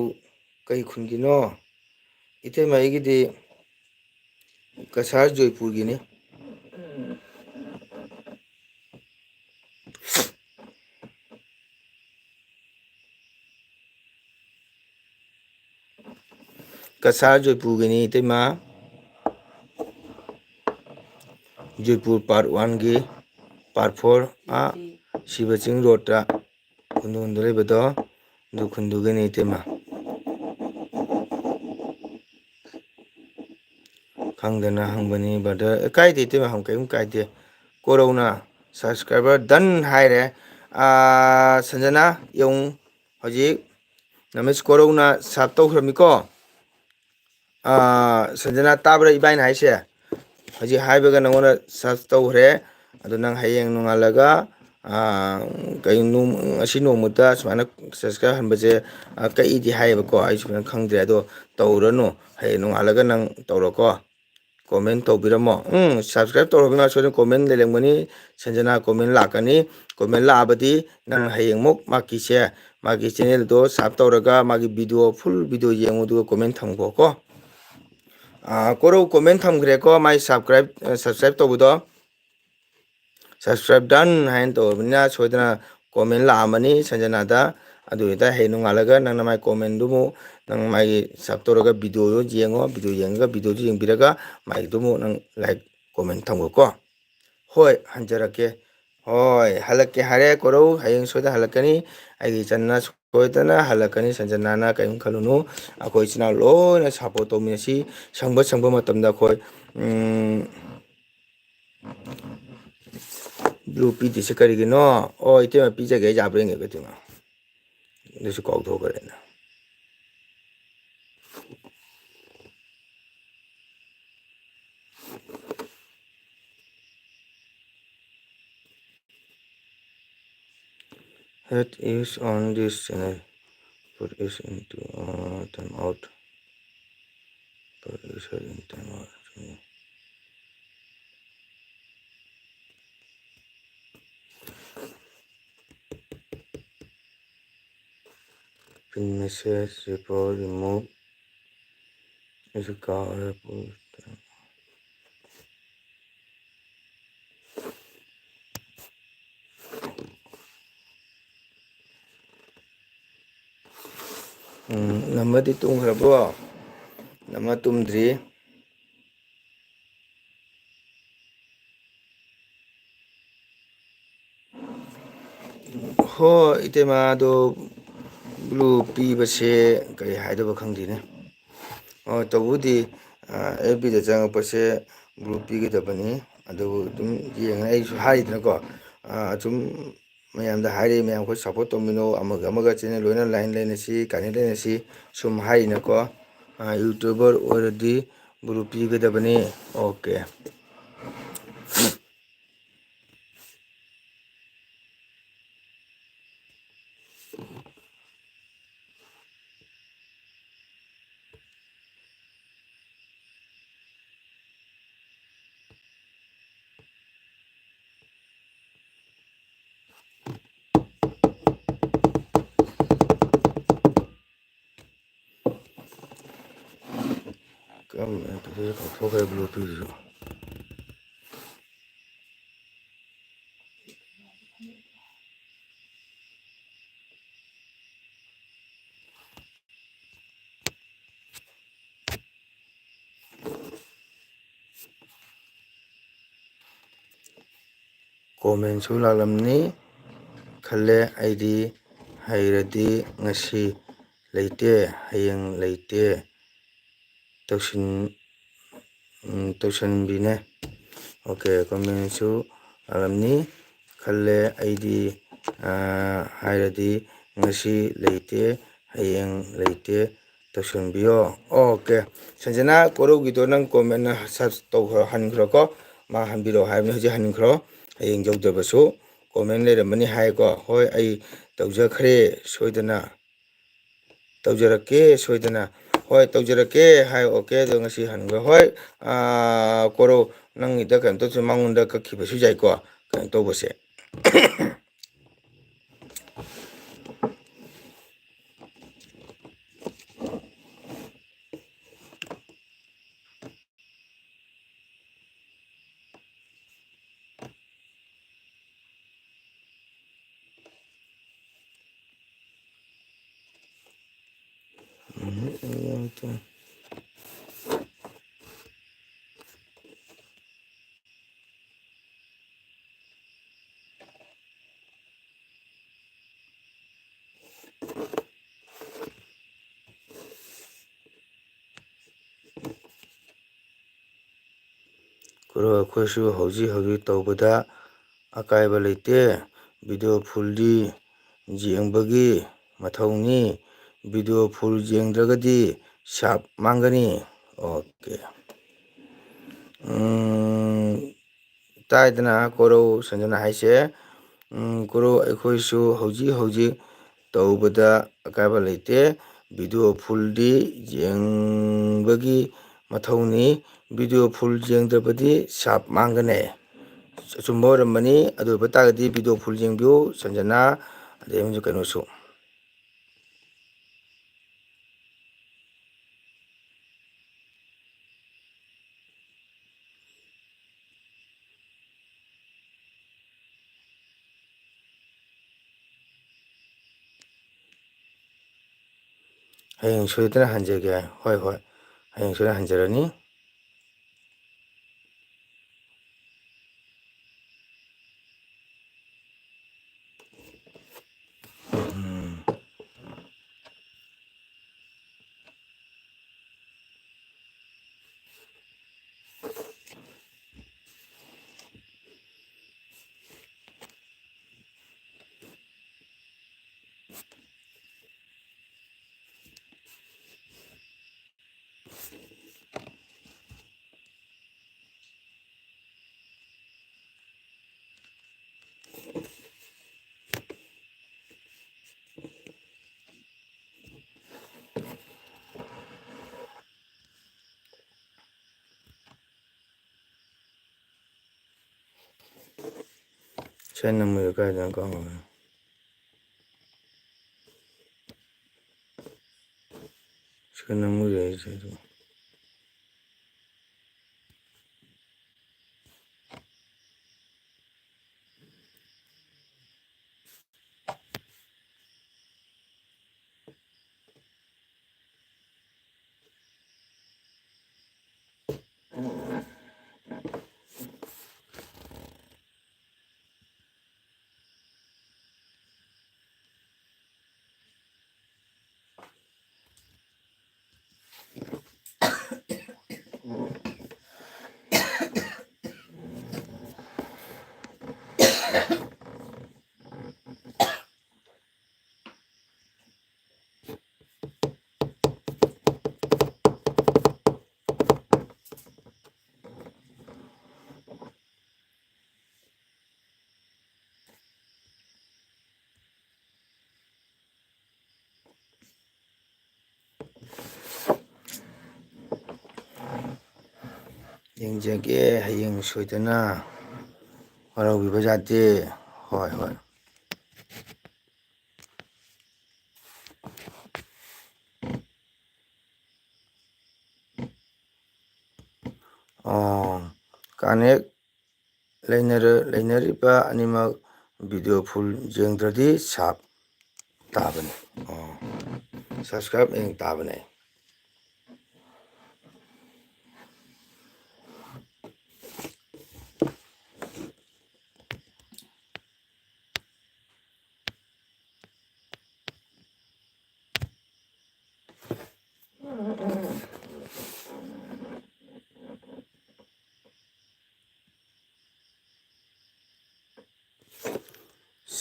ꯀꯩ ꯈꯨꯟꯒꯤꯅꯣ? ꯏꯇꯩꯃ ꯑꯩꯒꯤꯗꯤ Cachar ꯖꯣꯏꯄꯨꯔꯒꯤꯅꯤ꯫ Cachar ꯖꯣꯏꯄꯨꯔꯒꯤꯅꯤ ꯏꯇꯩꯃ꯫ Jaipur part oneꯒꯤ part four, ꯑꯥ, ꯁꯤꯕ ꯆꯤꯡ roadꯇ ꯈꯨꯟꯗꯣꯟꯗ ꯂꯩꯕꯗꯣ, ꯑꯗꯨ ꯈꯨꯟꯗꯨꯒꯤꯅꯤ ꯏꯇꯩꯃ꯫ ꯈꯪꯗꯅ ꯍꯪꯕꯅꯤ brother꯫ ꯑꯦ, ꯀꯥꯏꯗꯦ ꯏꯇꯩꯃ, ꯍꯪ ꯀꯔꯤꯝ ꯀꯥꯏꯗꯦ꯫ ꯀꯣꯔꯧꯅ subscriber done ꯍꯥꯏꯔꯦ꯫ ꯑꯥ, ꯁꯟꯖꯅꯥ ꯌꯦꯡꯉꯨ, ꯍꯧꯖꯤꯛ ꯅꯃꯤꯁ ꯀꯣꯔꯧꯅ ꯁꯥꯞ ꯇꯧꯈ꯭ꯔꯃꯤꯀꯣ꯫ ꯑꯥ, ꯁꯟꯖꯅꯥ ꯇꯥꯕ꯭ꯔꯥ ꯏꯕꯥꯏꯅ ꯍꯥꯏꯁꯦ? ꯍꯧꯖꯤꯛ ꯍꯥꯏꯕꯒ ꯅꯉꯣꯟꯗ ꯁꯥꯞ ꯇꯧꯈ꯭ꯔꯦ꯫ ꯑꯗꯣ ꯅꯪ ꯍꯌꯦꯡ ꯅꯣꯡꯉꯥꯜꯂꯒ, ꯑꯥ, ꯀꯩ ꯅꯣꯡ-, ꯉꯁꯤ ꯅꯣꯡꯃꯇ ꯁꯨꯃꯥꯏꯅ subscribe ꯍꯟꯕꯁꯦ, ꯑꯥ, ꯀꯛꯏꯗꯤ ꯍꯥꯏꯌꯦꯕꯀꯣ, ꯑꯩꯁꯨ ꯐꯖꯅ ꯈꯪꯗ꯭ꯔꯦ꯫ ꯑꯗꯣ ꯇꯧꯔꯅꯨ, ꯍꯌꯦꯡ ꯅꯣꯡꯉꯥꯜꯂꯒ ꯅꯪ ꯇꯧꯔꯣꯀꯣ꯫ Comment ꯇꯧꯕꯤꯔꯝꯃꯣ꯫ ꯎꯝ, subscribe ꯇꯧꯔꯕꯅꯤꯅ ꯁꯣꯏꯗꯅ comment ꯂꯩꯔꯝꯒꯅꯤ꯫ ꯁꯟꯖꯅꯥ comment ꯂꯥꯛꯀꯅꯤ꯫ Comment ꯂꯥꯛꯑꯕꯗꯤ ꯅꯪ ꯍꯌꯦꯡꯃꯨꯛ ꯃꯥꯀꯤꯁꯦ, ꯃꯥꯒꯤ channelꯗꯣ sub ꯇꯧꯔꯒ ꯃꯥꯒꯤ video, full video ꯌꯦꯡꯉꯨ, ꯑꯗꯨꯒ comment ꯊꯝꯈꯣꯀꯣ꯫ ꯑꯥ, ꯀꯣꯔꯧ comment ꯊꯝꯈ꯭ꯔꯦꯀꯣ, ꯃꯥꯏ subscribe, subscribe ꯇꯧꯕꯗꯣ꯫ Subscribe done ꯍꯥꯏꯅ ꯇꯧꯔꯕꯅꯤꯅ ꯁꯣꯏꯗꯅ comment ꯂꯥꯛꯑꯝꯃꯅꯤ ꯁꯟꯖꯅꯥꯗ꯫ ꯑꯗꯨ ꯑꯣꯏꯇꯥꯔꯗꯤ ꯍꯌꯦꯡ ꯅꯣꯡꯉꯥꯜꯂꯒ ꯅꯪꯅ ꯃꯥꯏ commentꯗꯨ ꯑꯃꯨꯛ, ꯅꯪ ꯃꯥꯒꯤ sub ꯇꯧꯔꯒ videoꯗꯣ ꯌꯦꯡꯉꯣ, video ꯌꯦꯡꯉꯒ videoꯗꯨ ꯌꯦꯡꯕꯤꯔꯒ ꯃꯥꯒꯤꯗꯨ ꯑꯃꯨꯛ ꯅꯪ like comment ꯊꯝꯈꯣꯀꯣ꯫ ꯍꯣꯏ, ꯍꯟꯖꯔꯛꯀꯦ꯫ ꯍꯣꯏ, ꯍꯜꯂꯛꯀꯦ ꯍꯥꯏꯔꯦ ꯀꯣꯔꯧ, ꯍꯌꯦꯡ ꯁꯣꯏꯗꯅ ꯍꯜꯂꯛꯀꯅꯤ꯫ ꯑꯩꯒꯤ ꯏꯆꯟꯅ ꯁꯣꯏꯗꯅ ꯍꯜꯂꯛꯀꯅꯤ, ꯁꯟꯖꯅꯥꯅ ꯀꯔꯤꯝ ꯈꯜꯂꯨꯅꯨ꯫ ꯑꯩꯈꯣꯏ ꯏꯆꯤꯟ ꯏꯅꯥꯎ ꯂꯣꯏꯅ support ꯇꯧꯃꯤꯟꯅꯁꯤ꯫ ꯁꯪꯕ ꯁꯪꯕ ꯃꯇꯝꯗ ꯑꯩꯈꯣꯏ, ꯎꯝ, blue ꯄꯤꯗ꯭ꯔꯤꯁꯦ ꯀꯔꯤꯒꯤꯅꯣ? ꯑꯣ, ꯏꯇꯩꯃ ꯄꯤꯖꯒꯦ, ꯑꯩ ꯌꯥꯕ꯭ꯔꯥ ꯌꯦꯡꯒꯦꯀꯣ, ꯏꯇꯩꯃ꯫ ꯑꯗꯨꯁꯨ ꯀꯥꯎꯊꯣꯛꯈ꯭ꯔꯦꯅ꯫ Head is on this channel. Put is into, uh, time out. Put is head in time out. Pin message report remove. ꯑꯩꯁꯨ ꯀꯥꯎꯔꯦ꯫ ꯎꯝ, ꯅꯝꯃꯗꯤ ꯇꯨꯝꯈ꯭ꯔꯕꯣ? ꯅꯝꯃ ꯇꯨꯝꯗ꯭ꯔꯤ꯫ ꯍꯣ, ꯏꯇꯩꯃ, ꯑꯗꯣ blue ꯄꯤꯕꯁꯦ ꯀꯔꯤ ꯍꯥꯏꯗꯧꯕ ꯈꯪꯗꯦꯅꯦ꯫ ꯑꯣ, ꯇꯧꯕꯨꯗꯤ, ꯑ, F Bꯗ ꯆꯪꯉꯛꯄꯁꯦ blue ꯄꯤꯒꯗꯕꯅꯤ꯫ ꯑꯗꯨꯕꯨ ꯑꯗꯨꯝ ꯌꯦꯡꯉꯦ, ꯑꯩꯁꯨ ꯍꯥꯏꯔꯤꯗꯅꯀꯣ, ꯑ, ꯑꯁꯨꯝ ꯃꯌꯥꯝꯗ ꯍꯥꯏꯔꯤ, ꯃꯌꯥꯝ ꯑꯩꯈꯣꯏ support ꯇꯧꯃꯤꯟꯅꯧ, ꯑꯃꯒ ꯑꯃꯒ channel ꯂꯣꯏꯅ line ꯂꯩꯅꯁꯤ, ꯀꯥꯏꯅ ꯂꯩꯅꯁꯤ, ꯁꯨꯝ ꯍꯥꯏꯔꯤꯅꯀꯣ꯫ ꯑ, YouTuber ꯑꯣꯏꯔꯗꯤ blue ꯄꯤꯒꯗꯕꯅꯤ꯫ Okay꯫ ꯀꯔꯝꯕ ꯇꯧꯗꯣꯏꯅꯣ? ꯀꯥꯎꯊꯣꯛꯈ꯭ꯔꯦ ꯕ꯭ꯂꯨꯇꯨꯠꯁꯤꯁꯨ꯫ ꯀꯣꯃꯦꯟꯁꯨ ꯂꯥꯛꯂꯝꯅꯤ ꯈꯜꯂꯦ ꯑꯩꯗꯤ꯫ ꯍꯩꯔꯗꯤ ꯉꯁꯤ ꯂꯩꯇꯦ, ꯍꯌꯦꯡ ꯂꯩꯇꯦ꯫ ꯇꯧꯁꯤꯟ-, ꯎꯝ, ꯇꯧꯁꯤꯟꯕꯤꯅꯦ꯫ ꯑꯣꯀꯦ, ꯀꯣꯃꯦꯟꯁꯨ ꯂꯥꯛꯂꯝꯅꯤ ꯈꯜꯂꯦ ꯑꯩꯗꯤ꯫ ꯑꯥ, ꯍꯥꯏꯔꯗꯤ ꯉꯁꯤ ꯂꯩꯇꯦ, ꯍꯌꯦꯡ ꯂꯩꯇꯦ꯫ ꯇꯧꯁꯟꯕꯤꯌꯣ꯫ ꯑꯣꯀꯦ꯫ ꯁꯟꯖꯅꯥ ꯀꯣꯔꯧꯒꯤꯗꯣ ꯅꯪ ꯀꯣꯃꯦꯟ ꯁꯔꯆ ꯇꯧꯈ꯭ꯔꯣ, ꯍꯟꯈ꯭ꯔꯣꯀꯣ꯫ ꯃꯥ ꯍꯟꯕꯤꯔꯛꯑꯣ ꯍꯥꯏꯕꯅꯤ, ꯍꯧꯖꯤꯛ ꯍꯟꯈ꯭ꯔꯣ꯫ ꯍꯌꯦꯡ ꯌꯧꯗ꯭ꯔꯕꯁꯨ ꯀꯣꯃꯦꯟ ꯂꯩꯔꯝꯃꯅꯤ ꯍꯥꯏꯀꯣ꯫ ꯍꯣꯏ, ꯑꯩ ꯇꯧꯖꯈ꯭ꯔꯦ ꯁꯣꯏꯗꯅ꯫ ꯇꯧꯖꯔꯛꯀꯦ ꯁꯣꯏꯗꯅ꯫ ꯍꯣꯏ, ꯇꯧꯖꯔꯛꯀꯦ ꯍꯥꯏ꯫ ꯑꯣꯀꯦ, ꯑꯗꯣ ꯉꯁꯤ ꯍꯟꯈ꯭ꯔꯣ꯫ ꯍꯣꯏ, ꯑꯥ, ꯀꯣꯔꯧ ꯅꯪꯒꯤꯗ ꯀꯩꯅꯣ ꯇꯧꯁꯤ, ꯃꯉꯣꯟꯗ ꯀꯛꯈꯤꯕꯁꯨ ꯌꯥꯏꯀꯣ, ꯀꯩꯅꯣ ꯇꯧꯕꯁꯦ꯫ ꯀꯣꯔꯧ, ꯑꯩꯈꯣꯏꯁꯨ ꯍꯧꯖꯤꯛ ꯍꯧꯖꯤꯛ ꯇꯧꯕꯗ ꯑꯀꯥꯏꯕ ꯂꯩꯇꯦ꯫ ꯚꯤꯗꯤꯑꯣ ꯐꯨꯜꯗꯤ ꯌꯦꯡꯕꯒꯤ ꯃꯊꯧꯅꯤ꯫ ꯚꯤꯗꯤꯑꯣ ꯐꯨꯜ ꯌꯦꯡꯗ꯭ꯔꯒꯗꯤ ꯁꯥꯞ ꯃꯥꯡꯒꯅꯤ꯫ ꯑꯣꯀꯦ꯫ ꯎꯝ, ꯇꯥꯏꯗꯅ ꯀꯣꯔꯧ ꯁꯟꯖꯅꯥ ꯍꯥꯏꯁꯦ꯫ ꯎꯝ, ꯀꯣꯔꯧ, ꯑꯩꯈꯣꯏꯁꯨ ꯍꯧꯖꯤꯛ ꯍꯧꯖꯤꯛ ꯇꯧꯕꯗ ꯑꯀꯥꯏꯕ ꯂꯩꯇꯦ꯫ ꯚꯤꯗꯤꯑꯣ ꯐꯨꯜꯗꯤ ꯌꯦꯡꯕꯒꯤ ꯃꯊꯧꯅꯤ꯫ ꯚꯤꯗꯤꯑꯣ ꯐꯨꯜ ꯌꯦꯡꯗ꯭ꯔꯕꯗꯤ ꯁꯥꯞ ꯃꯥꯡꯒꯅꯤ꯫ ꯑꯆꯨꯝꯕ ꯑꯣꯏꯔꯝꯃꯅꯤ꯫ ꯑꯗꯨ ꯑꯣꯏꯕ ꯇꯥꯔꯒꯗꯤ ꯚꯤꯗꯤꯑꯣ ꯐꯨꯜ ꯌꯦꯡꯕꯤꯌꯨ, ꯁꯟꯖꯅꯥ, ꯑꯗꯩ ꯑꯃꯁꯨ ꯀꯩꯅꯣꯁꯨ꯫ ꯍꯌꯦꯡ ꯁꯣꯏꯗꯅ ꯍꯟꯖꯒꯦ꯫ ꯍꯣꯏ, ꯍꯣꯏ, ꯍꯌꯦꯡ ꯁꯣꯏꯗꯅ ꯍꯟꯖꯔꯅꯤ꯫ ꯎꯝ꯫ ꯁꯤ ꯅꯝꯕꯔꯁꯦ ꯀꯥꯏꯗꯅꯣ ꯀꯥꯎꯔꯦ꯫ ꯁꯤ ꯅꯝꯕꯔꯁꯦ ꯑꯩꯁꯦ ꯑꯗꯨꯝ ꯌꯦꯡꯖꯒꯦ, ꯍꯌꯦꯡ ꯁꯣꯏꯗꯅ꯫ ꯋꯥꯔꯧꯕꯤꯕ ꯌꯥꯗꯦ꯫ ꯍꯣꯏ, ꯍꯣꯏ꯫ ꯑꯣ, connect ꯂꯩꯅꯔ-, ꯂꯩꯅꯔꯤꯕ ꯑꯅꯤꯃꯛ video full ꯌꯦꯡꯗ꯭ꯔꯗꯤ ꯁꯥꯞ ꯇꯥꯕꯅꯤ꯫ ꯑꯣ꯫ subscribe ꯌꯦꯡ ꯇꯥꯕꯅꯦ꯫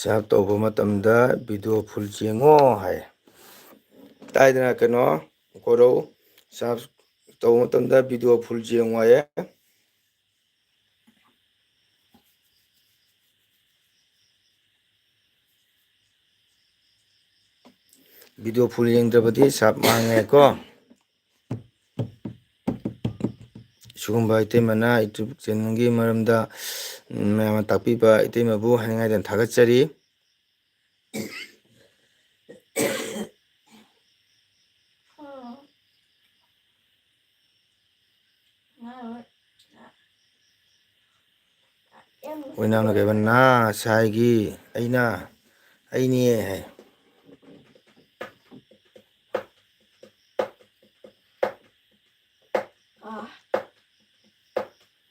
Save ꯇꯧꯕ ꯃꯇꯝꯗ video full ꯌꯦꯡꯉꯣ ꯍꯥꯏ꯫ ꯇꯥꯏꯗꯅ ꯀꯩꯅꯣ ꯀꯣꯔꯧ save ꯇꯧꯕ ꯃꯇꯝꯗ video full ꯌꯦꯡꯉꯣ ꯍꯥꯏꯌꯦ꯫ Video full ꯌꯦꯡꯗ꯭ꯔꯕꯗꯤ save ꯃꯥꯡꯉꯦꯀꯣ꯫ ꯁꯤꯒꯨꯝꯕ ꯏꯇꯩꯃꯅ YouTube channelꯒꯤ ꯃꯔꯝꯗ ꯃꯌꯥꯝꯅ ꯇꯥꯛꯄꯤꯕ ꯏꯇꯩꯃꯕꯨ ꯍꯥꯏꯅꯤꯡꯉꯥꯏꯗ ꯊꯥꯒꯠꯆꯔꯤ꯫ ꯑꯣꯏꯅꯥꯝꯅ ꯀꯩꯕ ꯅꯥ ꯁꯥꯏꯒꯤ ꯑꯩꯅ ꯑꯩꯅꯦ ꯍꯥꯏ꯫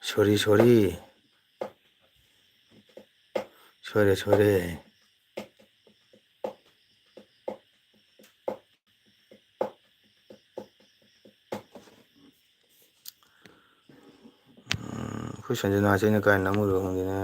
Sorry, sorry. ꯁꯣꯏꯔꯦ, ꯁꯣꯏꯔꯦ꯫ ꯎꯝ, ꯑꯩꯈꯣꯏ ꯁꯟꯖꯅꯥꯁꯦ ꯑꯩꯅ ꯀꯥꯏ ꯅꯝꯃꯨꯔꯤꯅꯣ ꯈꯪꯗꯦꯅꯦ꯫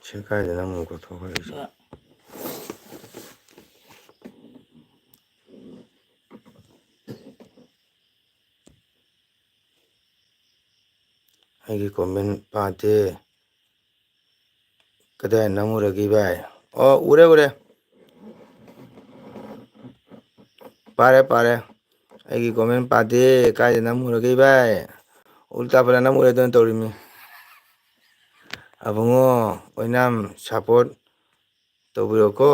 ꯁꯤ ꯀꯥꯏꯗꯅꯣ ꯑꯃꯨꯛ ꯀꯥꯎꯊꯣꯛꯈ꯭ꯔꯦ ꯑꯩꯁꯨ꯫ ꯑꯩꯒꯤ comment ꯄꯥꯗꯦ꯫ ꯀꯗꯥꯏ ꯅꯝꯃꯨꯔꯒꯦ ꯚꯥꯏ? ꯑꯣ, ꯎꯔꯦ, ꯎꯔꯦ꯫ ꯄꯥꯔꯦ, ꯄꯥꯔꯦ꯫ ꯑꯩꯒꯤ comment ꯄꯥꯗꯦ꯫ ꯀꯥꯏꯗ ꯅꯝꯃꯨꯔꯒꯦ ꯏꯕꯥꯏ? ꯎꯜꯇꯥ ꯄꯨꯜꯇꯥ ꯅꯝꯃꯨꯔꯦ ꯑꯗꯨꯅ ꯇꯧꯔꯤꯃꯤ꯫ ꯑꯕꯨꯡꯉꯣ, ꯑꯣꯏꯅꯥꯝ support ꯇꯧꯕꯤꯔꯣꯀꯣ꯫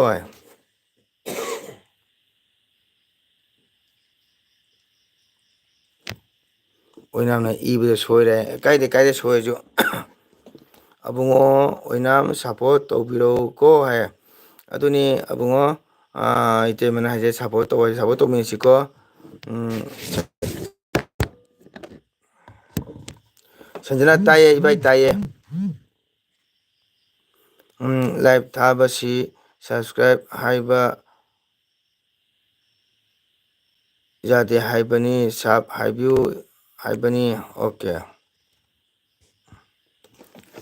ꯑꯣꯏꯅꯥꯝꯅ ꯏꯕꯗ ꯁꯣꯏꯔꯦ꯫ ꯀꯥꯏꯗꯦ, ꯀꯥꯏꯗꯦ, ꯁꯣꯏꯔꯁꯨ꯫ ꯑꯕꯨꯡꯉꯣ, ꯑꯣꯏꯅꯥꯝ support ꯇꯧꯕꯤꯔꯣꯀꯣ ꯍꯥꯏ꯫ ꯑꯗꯨꯅꯤ ꯑꯕꯨꯡꯉꯣ, ꯑꯥ, ꯏꯇꯩꯃꯅ ꯍꯥꯏꯁꯦ, support ꯇꯧ ꯍꯥꯏꯁꯦ, support ꯇꯧꯃꯤꯟꯅꯁꯤꯀꯣ꯫ ꯎꯝ꯫ ꯁꯟꯖꯅꯥ, ꯇꯥꯏꯌꯦ ꯏꯕꯥꯏ, ꯇꯥꯏꯌꯦ꯫ ꯎꯝ, live ꯊꯥꯕꯁꯤ subscribe ꯍꯥꯏꯕ ꯌꯥꯗꯦ ꯍꯥꯏꯕꯅꯤ, sub ꯍꯥꯏꯕꯤꯌꯨ ꯍꯥꯏꯕꯅꯤ꯫ OK꯫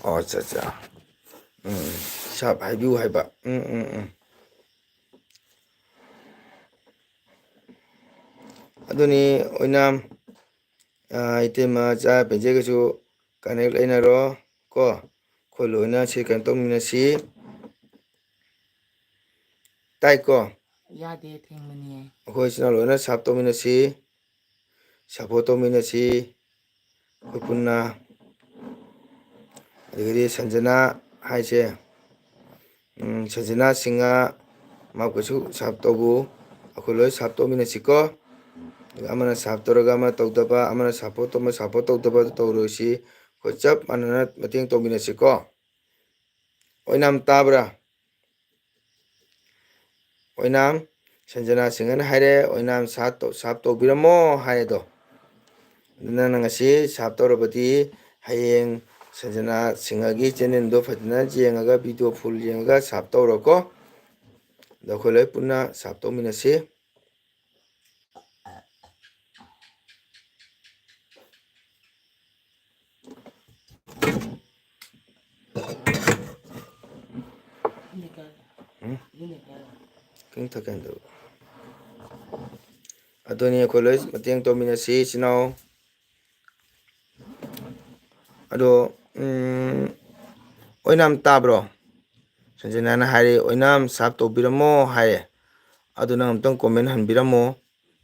ꯑꯣ, ꯑꯠꯆꯥ, ꯑꯠꯆꯥ꯫ ꯎꯝ, sub ꯍꯥꯏꯕꯤꯌꯨ ꯍꯥꯏꯕ꯫ ꯎꯝ, ꯎꯝ, ꯎꯝ꯫ ꯑꯗꯨꯅꯤ, ꯑꯣꯏꯅꯥꯝ, ꯑꯥ, ꯏꯇꯩꯃ ꯆꯥ ꯄꯦꯟꯖꯒꯁꯨ connect ꯂꯩꯅꯔꯣ ꯀꯣ꯫ ꯑꯩꯈꯣꯏ ꯂꯣꯏꯅ ꯁꯤ ꯀꯩꯅꯣ ꯇꯧꯃꯤꯟꯅꯁꯤ꯫ ꯇꯥꯏꯀꯣ? ꯌꯥꯗꯦ, ꯊꯦꯡꯕꯅꯤ꯫ ꯑꯩꯈꯣꯏ ꯏꯆꯤꯟ ꯏꯅꯥꯎ ꯂꯣꯏꯅ sub ꯇꯧꯃꯤꯟꯅꯁꯤ, support ꯇꯧꯃꯤꯟꯅꯁꯤ ꯑꯩꯈꯣꯏ ꯄꯨꯟꯅ꯫ ꯑꯗꯒꯤꯗꯤ ꯁꯟꯖꯅꯥ ꯍꯥꯏꯁꯦ, ꯎꯝ, ꯁꯟꯖꯅꯥ ꯁꯤꯡꯍ, ꯃꯥꯕꯨꯁꯨ sub ꯇꯧꯕꯨ꯫ ꯑꯩꯈꯣꯏ ꯂꯣꯏ sub ꯇꯧꯃꯤꯟꯅꯁꯤꯀꯣ꯫ ꯑꯗꯨꯒ ꯑꯃꯅ sub ꯇꯧꯔꯒ ꯑꯃꯅ ꯇꯧꯗꯕ, ꯑꯃꯅ support ꯇꯧꯕ, support ꯇꯧꯗꯕ ꯑꯗꯨ ꯇꯧꯔꯣꯏꯁꯤ꯫ ꯑꯩꯈꯣꯏ ꯆꯞ ꯃꯥꯟꯅꯅ ꯃꯇꯦꯡ ꯇꯧꯃꯤꯟꯅꯁꯤꯀꯣ꯫ ꯑꯣꯏꯅꯥꯝ ꯇꯥꯕ꯭ꯔꯥ? ꯑꯣꯏꯅꯥꯝ, ꯁꯟꯖꯅꯥ ꯁꯤꯡꯍꯅ ꯍꯥꯏꯔꯦ, "ꯑꯣꯏꯅꯥꯝ sub ꯇꯧ-, sub ꯇꯧꯕꯤꯔꯝꯃꯣ" ꯍꯥꯏ ꯑꯗꯣ꯫ ꯑꯗꯨ ꯅꯪꯅ ꯉꯁꯤ sub ꯇꯧꯔꯕꯗꯤ ꯍꯌꯦꯡ ꯁꯟꯖꯅꯥ ꯁꯤꯡꯍꯒꯤ channelꯗꯣ ꯐꯖꯅ ꯌꯦꯡꯉꯒ, video full ꯌꯦꯡꯉꯒ sub ꯇꯧꯔꯣꯀꯣ꯫ ꯑꯗꯣ ꯑꯩꯈꯣꯏ ꯂꯣꯏ ꯄꯨꯟꯅ sub ꯇꯧꯃꯤꯟꯅꯁꯤ꯫ ꯎꯝ? ꯀꯩꯝ ꯊꯛꯀꯦ ꯍꯟꯗꯛ꯫ ꯑꯗꯨꯅꯤ, ꯑꯩꯈꯣꯏ ꯂꯣꯏ ꯃꯇꯦꯡ ꯇꯧꯃꯤꯟꯅꯁꯤ, ꯏꯆꯤꯟ ꯏꯅꯥꯎ꯫ ꯑꯗꯣ, ꯎꯝ, ꯑꯣꯏꯅꯥꯝ ꯇꯥꯕ꯭ꯔꯣ? ꯁꯟꯖꯅꯥꯅ ꯍꯥꯏꯔꯦ, "ꯑꯣꯏꯅꯥꯝ sub ꯇꯧꯕꯤꯔꯝꯃꯣ" ꯍꯥꯏꯔꯦ꯫ ꯑꯗꯨ ꯅꯪ ꯑꯝꯇꯪ comment ꯍꯟꯕꯤꯔꯝꯃꯣ꯫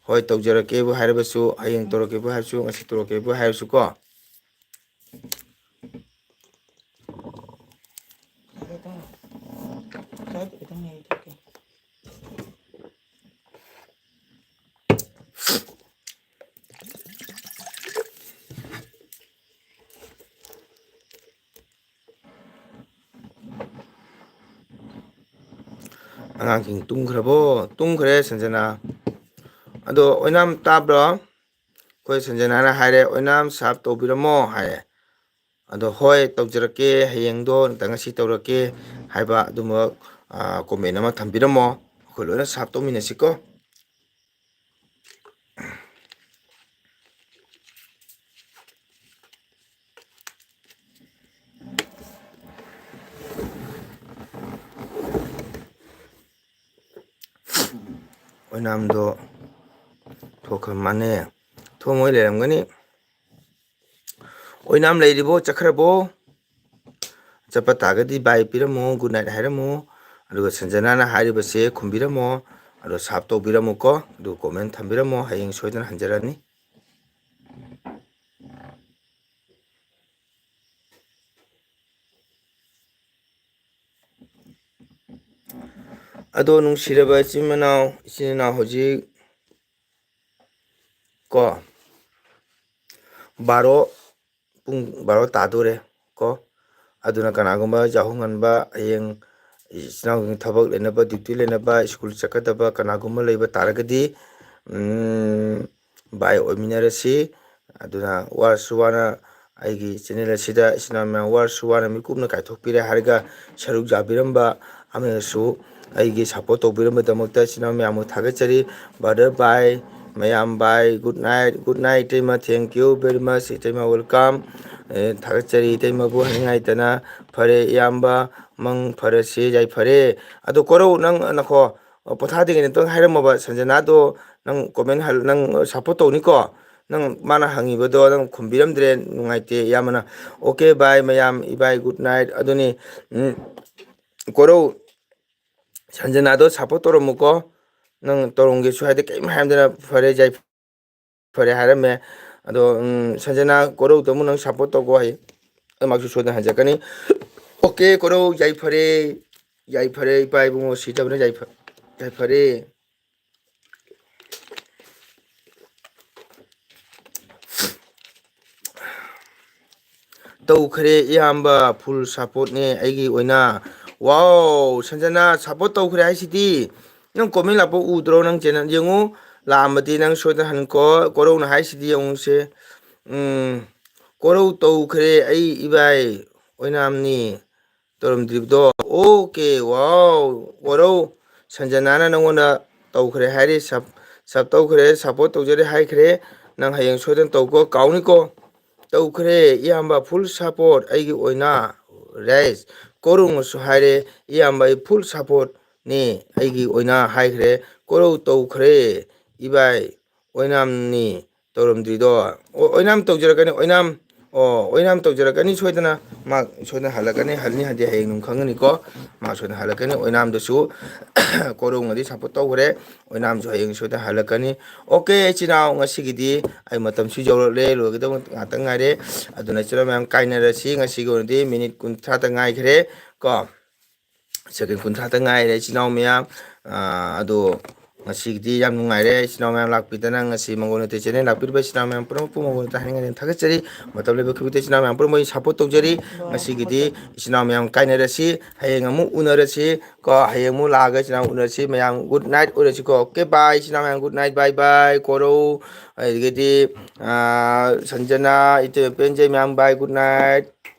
ꯍꯣꯏ, ꯇꯧꯖꯔꯛꯀꯦꯕꯨ ꯍꯥꯏꯔꯕꯁꯨ, ꯍꯌꯦꯡ ꯇꯧꯔꯛꯀꯦꯕꯨ ꯍꯥꯏꯔꯁꯨ, ꯉꯁꯤ ꯇꯧꯔꯛꯀꯦꯕꯨ ꯍꯥꯏꯔꯁꯨ ꯀꯣ꯫ ꯑꯉꯥꯡꯁꯤꯡ ꯇꯨꯝꯈ꯭ꯔꯕꯣ? ꯇꯨꯝꯈ꯭ꯔꯦ, ꯁꯟꯖꯅꯥ꯫ ꯑꯗꯣ ꯑꯣꯏꯅꯥꯝ ꯇꯥꯕ꯭ꯔꯣ? ꯑꯩꯈꯣꯏ ꯁꯟꯖꯅꯥꯅ ꯍꯥꯏꯔꯦ, "ꯑꯣꯏꯅꯥꯝ ꯁꯥꯞ ꯇꯧꯕꯤꯔꯝꯃꯣ" ꯍꯥꯏꯔꯦ꯫ ꯑꯗꯣ, "ꯍꯣꯏ, ꯇꯧꯖꯔꯛꯀꯦ, ꯍꯌꯦꯡꯗꯣ ꯅꯠꯇ꯭ꯔ ꯉꯁꯤ ꯇꯧꯔꯛꯀꯦ" ꯍꯥꯏꯕ ꯑꯗꯨꯝꯕ, ꯑ, comment ꯑꯃ ꯊꯝꯕꯤꯔꯝꯃꯣ꯫ ꯑꯩꯈꯣꯏ ꯂꯣꯏꯅ ꯁꯥꯞ ꯇꯧꯃꯤꯟꯅꯁꯤꯀꯣ꯫ ꯑꯣꯏꯅꯥꯝꯗꯣ ꯊꯣꯛꯈ꯭ꯔ ꯃꯥꯅꯦ꯫ ꯊꯣꯡ ꯃꯣꯏ ꯂꯩꯔꯝꯒꯅꯤ꯫ ꯑꯣꯏꯅꯥꯝ ꯂꯩꯔꯤꯕꯣ? ꯆꯠꯈ꯭ꯔꯕꯣ? ꯆꯠꯄ ꯇꯥꯔꯒꯗꯤ bye ꯄꯤꯔꯝꯃꯣ, good night ꯍꯥꯏꯔꯝꯃꯣ꯫ ꯑꯗꯨꯒ ꯁꯟꯖꯅꯥꯅ ꯍꯥꯏꯔꯤꯕꯁꯦ ꯈꯨꯝꯕꯤꯔꯝꯃꯣ꯫ ꯑꯗꯣ ꯁꯥꯞ ꯇꯧꯕꯤꯔꯝꯃꯨꯀꯣ꯫ ꯑꯗꯨ comment ꯊꯝꯕꯤꯔꯝꯃꯣ꯫ ꯍꯌꯦꯡ ꯁꯣꯏꯗꯅ ꯍꯟꯖꯔꯛꯑꯅꯤ꯫ ꯑꯗꯣ ꯅꯨꯡꯁꯤꯔꯕ ꯏꯆꯤꯟ ꯃꯅꯥꯎ, ꯏꯆꯤꯟ ꯏꯅꯥꯎ ꯍꯧꯖꯤꯛ ꯀꯣ ꯕꯥꯔꯣ, ꯄꯨꯡ ꯕꯥꯔꯣ ꯇꯥꯗꯣꯔꯦ ꯀꯣ꯫ ꯑꯗꯨꯅ ꯀꯅꯥꯒꯨꯝꯕ ꯌꯥꯍꯧ ꯉꯟꯕ, ꯍꯌꯦꯡ ꯏꯆꯤꯟ ꯏꯅꯥꯎꯁꯤꯡ ꯊꯕꯛ ꯂꯩꯅꯕ, duty ꯂꯩꯅꯕ, school ꯆꯠꯀꯗꯕ ꯀꯅꯥꯒꯨꯝꯕ ꯂꯩꯕ ꯇꯥꯔꯒꯗꯤ, ꯎꯝ, bye ꯑꯣꯏꯃꯤꯟꯅꯔꯁꯤ꯫ ꯑꯗꯨꯅ ꯋꯥꯔꯁꯨ ꯋꯥꯅ ꯑꯩꯒꯤ channel ꯑꯁꯤꯗ ꯏꯆꯤꯟ ꯏꯅꯥꯎ ꯃꯌꯥꯝ ꯋꯥꯔꯁꯨ ꯋꯥꯅ ꯃꯤꯀꯨꯞꯅ ꯀꯥꯏꯊꯣꯛꯄꯤꯔꯦ ꯍꯥꯏꯔꯒ ꯁꯔꯨꯛ ꯌꯥꯕꯤꯔꯝꯕ ꯑꯃꯁꯨ ꯑꯩꯒꯤ support ꯇꯧꯕꯤꯔꯝꯕꯗꯃꯛꯇ ꯏꯆꯤꯟ ꯏꯅꯥꯎ ꯃꯌꯥꯝꯕꯨ ꯊꯥꯒꯠꯆꯔꯤ꯫ Brother bye, ꯃꯌꯥꯝ bye, good night, good night ꯏꯇꯩꯃ, thank you very much ꯏꯇꯩꯃ, welcome꯫ ꯑꯦ, ꯊꯥꯒꯠꯆꯔꯤ ꯏꯇꯩꯃꯕꯨ ꯍꯥꯏꯅꯤꯡꯉꯥꯏꯇꯅ꯫ ꯐꯔꯦ ꯏꯌꯥꯝꯕ, ꯃꯪ ꯐꯔꯁꯦ, ꯌꯥꯏꯐꯔꯦ꯫ ꯑꯗꯣ ꯀꯣꯔꯧ, ꯅꯪ ꯅꯈꯣ, ꯄꯣꯊꯥꯗ꯭ꯔꯤꯉꯩꯗ ꯑꯝꯇꯪ ꯍꯥꯏꯔꯝꯃꯣꯕ, ꯁꯟꯖꯅꯥꯗꯣ ꯅꯪ comment ꯍꯜ-, ꯅꯪ support ꯇꯧꯅꯤꯀꯣ? ꯅꯪ ꯃꯥꯅ ꯍꯪꯉꯤꯕꯗꯣ ꯅꯪ ꯈꯨꯝꯕꯤꯔꯝꯗ꯭ꯔꯦ, ꯅꯨꯡꯉꯥꯏꯇꯦ ꯏꯌꯥꯝꯕꯅ꯫ Okay bye ꯃꯌꯥꯝ, bye, good night꯫ ꯑꯗꯨꯅꯤ, ꯎꯝ, ꯀꯣꯔꯧ ꯁꯟꯖꯅꯥꯗꯣ support ꯇꯧꯔꯝꯃꯨꯀꯣ꯫ ꯅꯪ ꯇꯧꯔꯝꯒꯦꯁꯨ ꯍꯥꯏꯗꯦ, ꯀꯔꯤꯝ ꯍꯥꯏꯔꯝꯗꯅ ꯐꯔꯦ, ꯌꯥꯏꯐꯔꯦ ꯍꯥꯏꯔꯝꯃꯦ꯫ ꯑꯗꯣ, ꯎꯝ, ꯁꯟꯖꯅꯥ, ꯀꯣꯔꯧꯗ ꯑꯃꯨꯛ ꯅꯪ ꯁꯞꯄꯣꯔꯠ ꯇꯧꯀꯣ ꯍꯥꯏ꯫ ꯑꯩꯃꯛꯁꯨ ꯁꯣꯏꯗꯅ ꯍꯟꯖꯔꯛꯀꯅꯤ꯫ ꯑꯣꯀꯦ, ꯀꯣꯔꯧ, ꯌꯥꯏꯐꯔꯦ꯫ ꯌꯥꯏꯐꯔꯦ, ꯏꯄꯥ ꯏꯕꯨꯡꯉꯣ ꯁꯤꯗꯕꯅ ꯌꯥꯏꯐ-, ꯌꯥꯏꯐꯔꯦ꯫ ꯇꯧꯈ꯭ꯔꯦ ꯏꯌꯥꯝꯕ, ꯐꯨꯜ ꯁꯞꯄꯣꯔꯠꯅꯦ ꯑꯩꯒꯤ ꯑꯣꯏꯅ꯫ ꯋꯥꯎ, ꯁꯟꯖꯅꯥ ꯁꯞꯄꯣꯔꯠ ꯇꯧꯈ꯭ꯔꯦ ꯍꯥꯏꯁꯤꯗꯤ꯫ ꯅꯪ ꯀꯣꯃꯦꯟ ꯂꯥꯛꯄ ꯎꯗ꯭ꯔꯣ? ꯅꯪ ꯆꯦꯅꯦꯜ ꯌꯦꯡꯉꯨ, ꯂꯥꯛꯑꯝꯃꯗꯤ ꯅꯪ ꯁꯣꯏꯗꯅ ꯍꯟꯀꯣ꯫ ꯀꯣꯔꯧꯅ ꯍꯥꯏꯁꯤꯗꯤ ꯌꯦꯡꯉꯨꯁꯦ꯫ ꯎꯝ, ꯀꯣꯔꯧ ꯇꯧꯈ꯭ꯔꯦ ꯑꯩ ꯏꯕꯥꯏ ꯑꯣꯏꯅꯥꯝꯅꯤ꯫ ꯇꯧꯔꯝꯗ꯭ꯔꯤꯕꯗꯣ꯫ ꯑꯣꯀꯦ, ꯋꯥꯎ, ꯀꯣꯔꯧ ꯁꯟꯖꯅꯥꯅ ꯅꯪꯉꯣꯟꯗ ꯇꯧꯈ꯭ꯔꯦ ꯍꯥꯏꯔꯤ, ꯁꯞ-, ꯁꯞ ꯇꯧꯈ꯭ꯔꯦ, ꯁꯞꯄꯣꯔꯠ ꯇꯧꯖꯔꯦ ꯍꯥꯏꯈ꯭ꯔꯦ꯫ ꯅꯪ ꯍꯌꯦꯡ ꯁꯣꯏꯗꯅ ꯇꯧꯀꯣ, ꯀꯥꯎꯅꯤꯀꯣ꯫ ꯇꯧꯈ꯭ꯔꯦ ꯏꯌꯥꯝꯕ, ꯐꯨꯜ ꯁꯞꯄꯣꯔꯠ ꯑꯩꯒꯤ ꯑꯣꯏꯅ꯫ ꯔꯥꯏꯁ ꯀꯣꯔꯧꯅꯁꯨ ꯍꯥꯏꯔꯦ, ꯏꯌꯥꯝꯕ ꯑꯩ ꯐꯨꯜ ꯁꯞꯄꯣꯔꯠꯅꯤ ꯑꯩꯒꯤ ꯑꯣꯏꯅ ꯍꯥꯏꯈ꯭ꯔꯦ꯫ ꯀꯣꯔꯧ ꯇꯧꯈ꯭ꯔꯦ ꯏꯕꯥꯏ꯫ ꯑꯣꯏꯅꯥꯝꯅꯤ ꯇꯧꯔꯝꯗ꯭ꯔꯤꯗꯣ꯫ ꯑꯣ, ꯑꯣꯏꯅꯥꯝ ꯇꯧꯖꯔꯛꯀꯅꯤ, ꯑꯣꯏꯅꯥꯝ꯫ ꯑꯣ, ꯑꯣꯏꯅꯥꯝ ꯇꯧꯖꯔꯛꯀꯅꯤ ꯁꯣꯏꯗꯅ꯫ ꯃꯥ ꯁꯣꯏꯗꯅ ꯍꯜꯂꯛꯀꯅꯤ, ꯍꯜꯅꯤ ꯍꯥꯏꯗꯤ ꯍꯌꯦꯡ ꯑꯗꯨꯝ ꯈꯪꯒꯅꯤꯀꯣ꯫ ꯃꯥ ꯁꯣꯏꯗꯅ ꯍꯜꯂꯛꯀꯅꯤ꯫ ꯑꯣꯏꯅꯥꯝꯗꯁꯨ ꯀꯣꯔꯧꯅꯗꯤ ꯁꯞꯄꯣꯔꯠ ꯇꯧꯈ꯭ꯔꯦ꯫ ꯑꯣꯏꯅꯥꯝꯁꯨ ꯍꯌꯦꯡ ꯁꯣꯏꯗꯅ ꯍꯜꯂꯛꯀꯅꯤ꯫ ꯑꯣꯀꯦ, ꯏꯆꯤꯟ ꯏꯅꯥꯎ, ꯉꯁꯤꯒꯤꯗꯤ ꯑꯩ ꯃꯇꯝꯁꯨ ꯌꯧꯔꯛꯂꯦ, ꯂꯣꯏꯒꯗꯕ ꯉꯥꯛꯇ ꯉꯥꯏꯔꯦ꯫ ꯑꯗꯨꯅ ꯏꯆꯤꯟ ꯏꯅꯥꯎ ꯃꯌꯥꯝ ꯀꯥꯏꯅꯔꯁꯤ꯫ ꯉꯁꯤꯒꯤ ꯑꯣꯏꯅꯗꯤ ꯃꯤꯅꯤꯠ ꯀꯨꯟꯊ꯭ꯔꯥꯇ ꯉꯥꯏꯈ꯭ꯔꯦ ꯀꯣ꯫ ꯁꯦꯀꯦꯟ ꯀꯨꯟꯊ꯭ꯔꯥꯇ ꯉꯥꯏꯔꯦ, ꯏꯆꯤꯟ ꯏꯅꯥꯎ ꯃꯌꯥꯝ꯫ ꯑꯥ, ꯑꯗꯣ ꯉꯁꯤꯒꯤꯗꯤ ꯌꯥꯝ ꯅꯨꯡꯉꯥꯏꯔꯦ, ꯏꯆꯤꯟ ꯏꯅꯥꯎ ꯃꯌꯥꯝ ꯂꯥꯛꯄꯤꯗꯅ꯫ ꯉꯁꯤ ꯃꯪꯒꯣꯜ ꯅꯠꯇꯦ ꯆꯦꯅꯦꯜ ꯂꯥꯛꯄꯤꯔꯤꯕ ꯏꯆꯤꯟ ꯏꯅꯥꯎ ꯃꯌꯥꯝ ꯄꯨꯝꯅꯃꯛꯄꯨ ꯃꯪꯒꯣꯜ ꯅꯠꯇꯦ ꯍꯥꯏꯅꯤꯡꯉꯥꯏ ꯊꯥꯒꯠꯆꯔꯤ꯫ ꯃꯇꯝ ꯂꯩꯕ ꯈꯨꯗꯤꯡꯃꯛꯇ ꯏꯆꯤꯟ ꯏꯅꯥꯎ ꯃꯌꯥꯝ ꯄꯨꯝꯅꯃꯛ ꯑꯩ ꯁꯞꯄꯣꯔꯠ ꯇꯧꯖꯔꯤ꯫ ꯉꯁꯤꯒꯤꯗꯤ ꯏꯆꯤꯟ ꯏꯅꯥꯎ ꯃꯌꯥꯝ ꯀꯥꯏꯅꯔꯁꯤ, ꯍꯌꯦꯡ ꯑꯃꯨꯛ ꯎꯅꯔꯁꯤ ꯀꯣ꯫ ꯍꯌꯦꯡ ꯑꯃꯨꯛ ꯂꯥꯛꯑꯒ ꯏꯆꯤꯟ ꯏꯅꯥꯎ ꯎꯅꯔꯁꯤ꯫ ꯃꯌꯥꯝ ꯒꯨꯗ ꯅꯥꯏꯠ ꯑꯣꯏꯔꯁꯤꯀꯣ꯫ ꯑꯣꯀꯦ, ꯕꯥꯏ, ꯏꯆꯤꯟ ꯏꯅꯥꯎ ꯃꯌꯥꯝ ꯒꯨꯗ ꯅꯥꯏꯠ, ꯕꯥꯏ ꯕꯥꯏ꯫ ꯀꯣꯔꯧ, ꯑꯗꯒꯤꯗꯤ, ꯑꯥ, ꯁꯟꯖꯅꯥ, ꯏꯇꯩ ꯄꯦꯟꯖꯩ ꯃꯌꯥꯝ, bye, good night.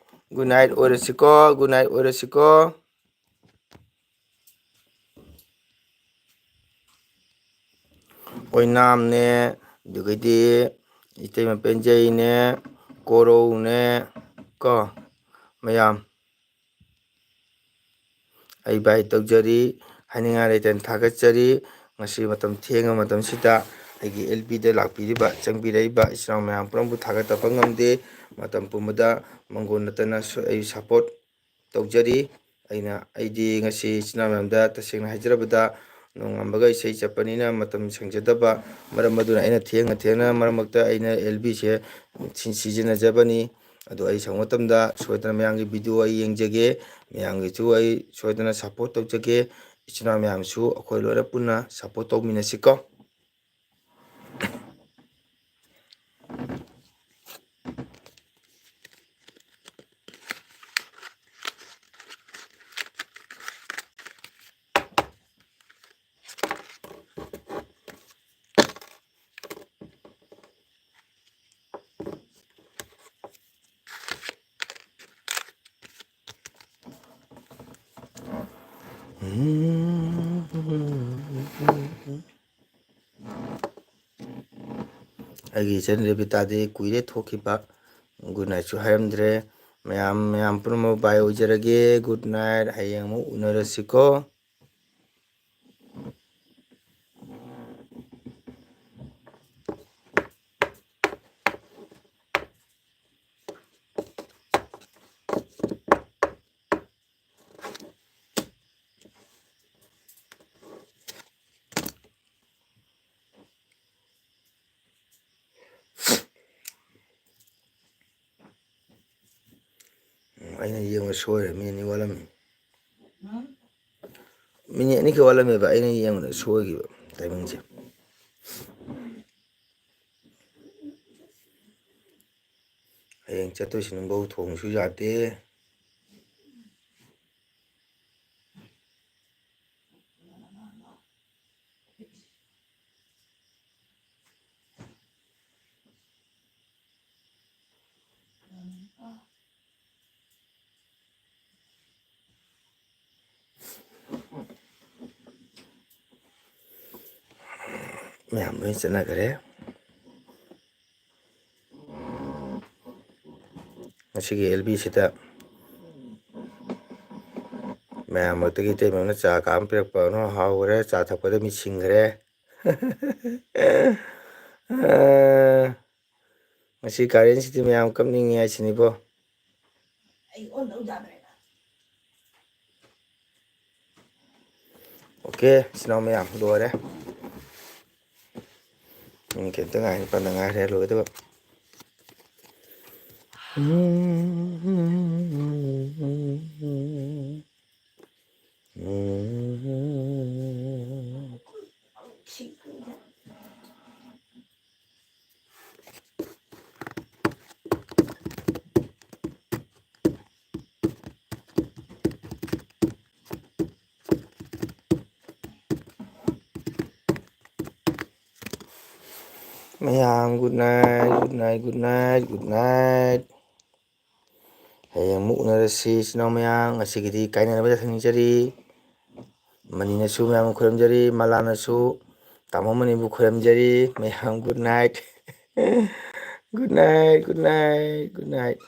Good night ꯑꯣꯏꯔꯁꯤꯀꯣ, ꯒꯨꯗ ꯅꯥꯏꯠ ꯑꯣꯏꯔꯁꯤꯀꯣ꯫ ꯑꯣꯏꯅꯥꯝꯅꯦ, ꯑꯗꯨꯒꯩꯗꯤ ꯏꯇꯩꯃ ꯄꯦꯟꯖꯩꯅꯦ, ꯀꯣꯔꯧꯅꯦ, ꯀꯣ, ꯃꯌꯥꯝ꯫ ꯑꯩ ꯕꯥꯏ ꯇꯧꯖꯔꯤ, ꯍꯥꯏꯅꯤꯡꯉꯥꯏ ꯂꯩꯇꯅ ꯊꯥꯒꯠꯆꯔꯤ꯫ ꯉꯁꯤ ꯃꯇꯝ ꯊꯦꯡꯉ ꯃꯇꯝꯁꯤꯗ ꯑꯩꯒꯤ ꯑꯦꯜ ꯄꯤꯗ ꯂꯥꯛꯄꯤꯔꯤꯕ, ꯆꯪꯕꯤꯔꯛꯏꯕ ꯏꯆꯤꯟ ꯏꯅꯥꯎ ꯃꯌꯥꯝ ꯄꯨꯝꯅꯃꯛꯄꯨ ꯊꯥꯒꯠꯇꯕ ꯉꯝꯗꯦ꯫ ꯃꯇꯝ ꯄꯨꯝꯕꯗ ꯃꯪꯒꯣꯜ ꯅꯠꯇꯅ ꯁꯨ-, ꯑꯩ ꯁꯞꯄꯣꯔꯠ ꯇꯧꯖꯔꯤ꯫ ꯑꯩꯅ, ꯑꯩꯗꯤ ꯉꯁꯤ ꯏꯆꯤꯟ ꯏꯅꯥꯎ ꯃꯌꯥꯝꯗ ꯇꯁꯦꯡꯅ ꯍꯥꯏꯖꯔꯕꯗ ꯅꯣꯡꯉꯥꯟꯕꯒ ꯏꯁꯩ ꯆꯠꯄꯅꯤꯅ ꯃꯇꯝ ꯁꯪꯖꯗꯕ꯫ ꯃꯔꯝ ꯑꯗꯨꯅ ꯑꯩꯅ ꯊꯦꯡꯅ ꯊꯦꯡꯅ ꯃꯔꯛ ꯃꯔꯛꯇ ꯑꯩꯅ ꯑꯦꯜ ꯕꯤꯁꯦ ꯁꯤ-, ꯁꯤꯖꯤꯟꯅꯖꯕꯅꯤ꯫ ꯑꯗꯣ ꯑꯩ ꯁꯪꯕ ꯃꯇꯝꯗ ꯁꯣꯏꯗꯅ ꯃꯌꯥꯝꯒꯤ ꯚꯤꯗꯤꯑꯣ ꯑꯩ ꯌꯦꯡꯖꯒꯦ, ꯃꯌꯥꯝꯒꯤꯁꯨ ꯑꯩ ꯁꯣꯏꯗꯅ ꯁꯞꯄꯣꯔꯠ ꯇꯧꯖꯒꯦ꯫ ꯏꯆꯤꯟ ꯏꯅꯥꯎ ꯃꯌꯥꯝꯁꯨ ꯑꯩꯈꯣꯏ ꯂꯣꯏꯅ ꯄꯨꯟꯅ ꯁꯞꯄꯣꯔꯠ ꯇꯧꯃꯤꯟꯅꯁꯤꯀꯣ꯫ ꯑꯩꯒꯤ ꯏꯆꯟ ꯔꯦꯕꯤꯇꯥꯗꯤ ꯀꯨꯏꯔꯦ ꯊꯣꯛꯈꯤꯕ꯫ ꯒꯨꯗ ꯅꯥꯏꯠꯁꯨ ꯍꯥꯏꯔꯝꯗ꯭ꯔꯦ꯫ ꯃꯌꯥꯝ, ꯃꯌꯥꯝ ꯄꯨꯝꯅꯃꯛ ꯕꯥꯏ ꯑꯣꯏꯖꯔꯒꯦ꯫ Good night. ꯍꯌꯦꯡ ꯑꯃꯨꯛ ꯎꯅꯔꯁꯤꯀꯣ꯫ ꯎꯝ, ꯑꯩꯅ ꯌꯦꯡꯕ ꯁꯣꯏꯔꯦ, ꯃꯤꯅꯤꯠ ꯑꯅꯤ ꯋꯥꯠꯂꯝꯃꯤ꯫ ꯃꯤꯅꯤꯠ ꯑꯅꯤꯈꯛ ꯋꯥꯠꯂꯝꯃꯦꯕ ꯑꯩꯅ ꯌꯦꯡꯕꯗ ꯁꯣꯏꯈꯤꯕ ꯇꯥꯏꯃꯤꯡꯁꯦ꯫ ꯍꯌꯦꯡ ꯆꯠꯇꯣꯏꯁꯤ ꯅꯨꯡꯕꯧ ꯊꯣꯡꯁꯨ ꯌꯥꯗꯦ꯫ ꯃꯌꯥꯝ ꯂꯣꯏ ꯆꯠꯅꯈ꯭ꯔꯦ꯫ ꯉꯁꯤꯒꯤ ꯑꯦꯜ ꯕꯤꯁꯤꯗ ꯃꯌꯥꯝ ꯃꯔꯛꯇꯒꯤ ꯏꯇꯩꯃ ꯑꯃꯅ ꯆꯥ ꯀꯥ ꯑꯃ ꯄꯤꯔꯛꯄ, ꯑꯗꯨ ꯍꯥꯎꯈ꯭ꯔꯦ, ꯆꯥ ꯊꯛꯄꯗ ꯃꯤꯠ ꯁꯤꯡꯈ꯭ꯔꯦ꯫ ꯉꯁꯤ ꯀꯥꯔꯦꯟꯁꯤꯗꯤ ꯃꯌꯥꯝ ꯀꯞꯅꯤꯡꯉꯤ ꯍꯥꯏꯁꯤꯅꯤꯕꯣ꯫ ꯑꯩ ꯑꯣꯟꯗꯧ ꯌꯥꯗ꯭ꯔꯦ꯫ ꯑꯣꯀꯦ, ꯏꯆꯤꯟ ꯏꯅꯥꯎ ꯃꯌꯥꯝ, ꯂꯣꯏꯔꯦ꯫ ꯎꯝ, ꯀꯩꯝꯇ ꯉꯥꯏ-, ꯄꯟꯗ ꯉꯥꯏꯔꯦ ꯂꯣꯏꯗꯕ꯫ ꯃꯌꯥꯝ, good night, good night, good night, good night. ꯍꯌꯦꯡ ꯑꯃꯨꯛ ꯎꯅꯔꯁꯤ, ꯏꯆꯤꯟ ꯏꯅꯥꯎ ꯃꯌꯥꯝ꯫ ꯉꯁꯤꯒꯤꯗꯤ ꯀꯥꯏꯅꯅꯕ ꯌꯥꯊꯪ ꯅꯤꯖꯔꯤ꯫ ꯃꯅꯤꯅꯁꯨ ꯃꯌꯥꯝ ꯈꯨꯔꯨꯝꯖꯔꯤ, ꯃꯂꯥꯅꯁꯨ ꯇꯥꯃꯣ ꯃꯅꯤꯕꯨ ꯈꯨꯔꯨꯝꯖꯔꯤ꯫ ꯃꯌꯥꯝ, good night꯫ Good night, good night, good night꯫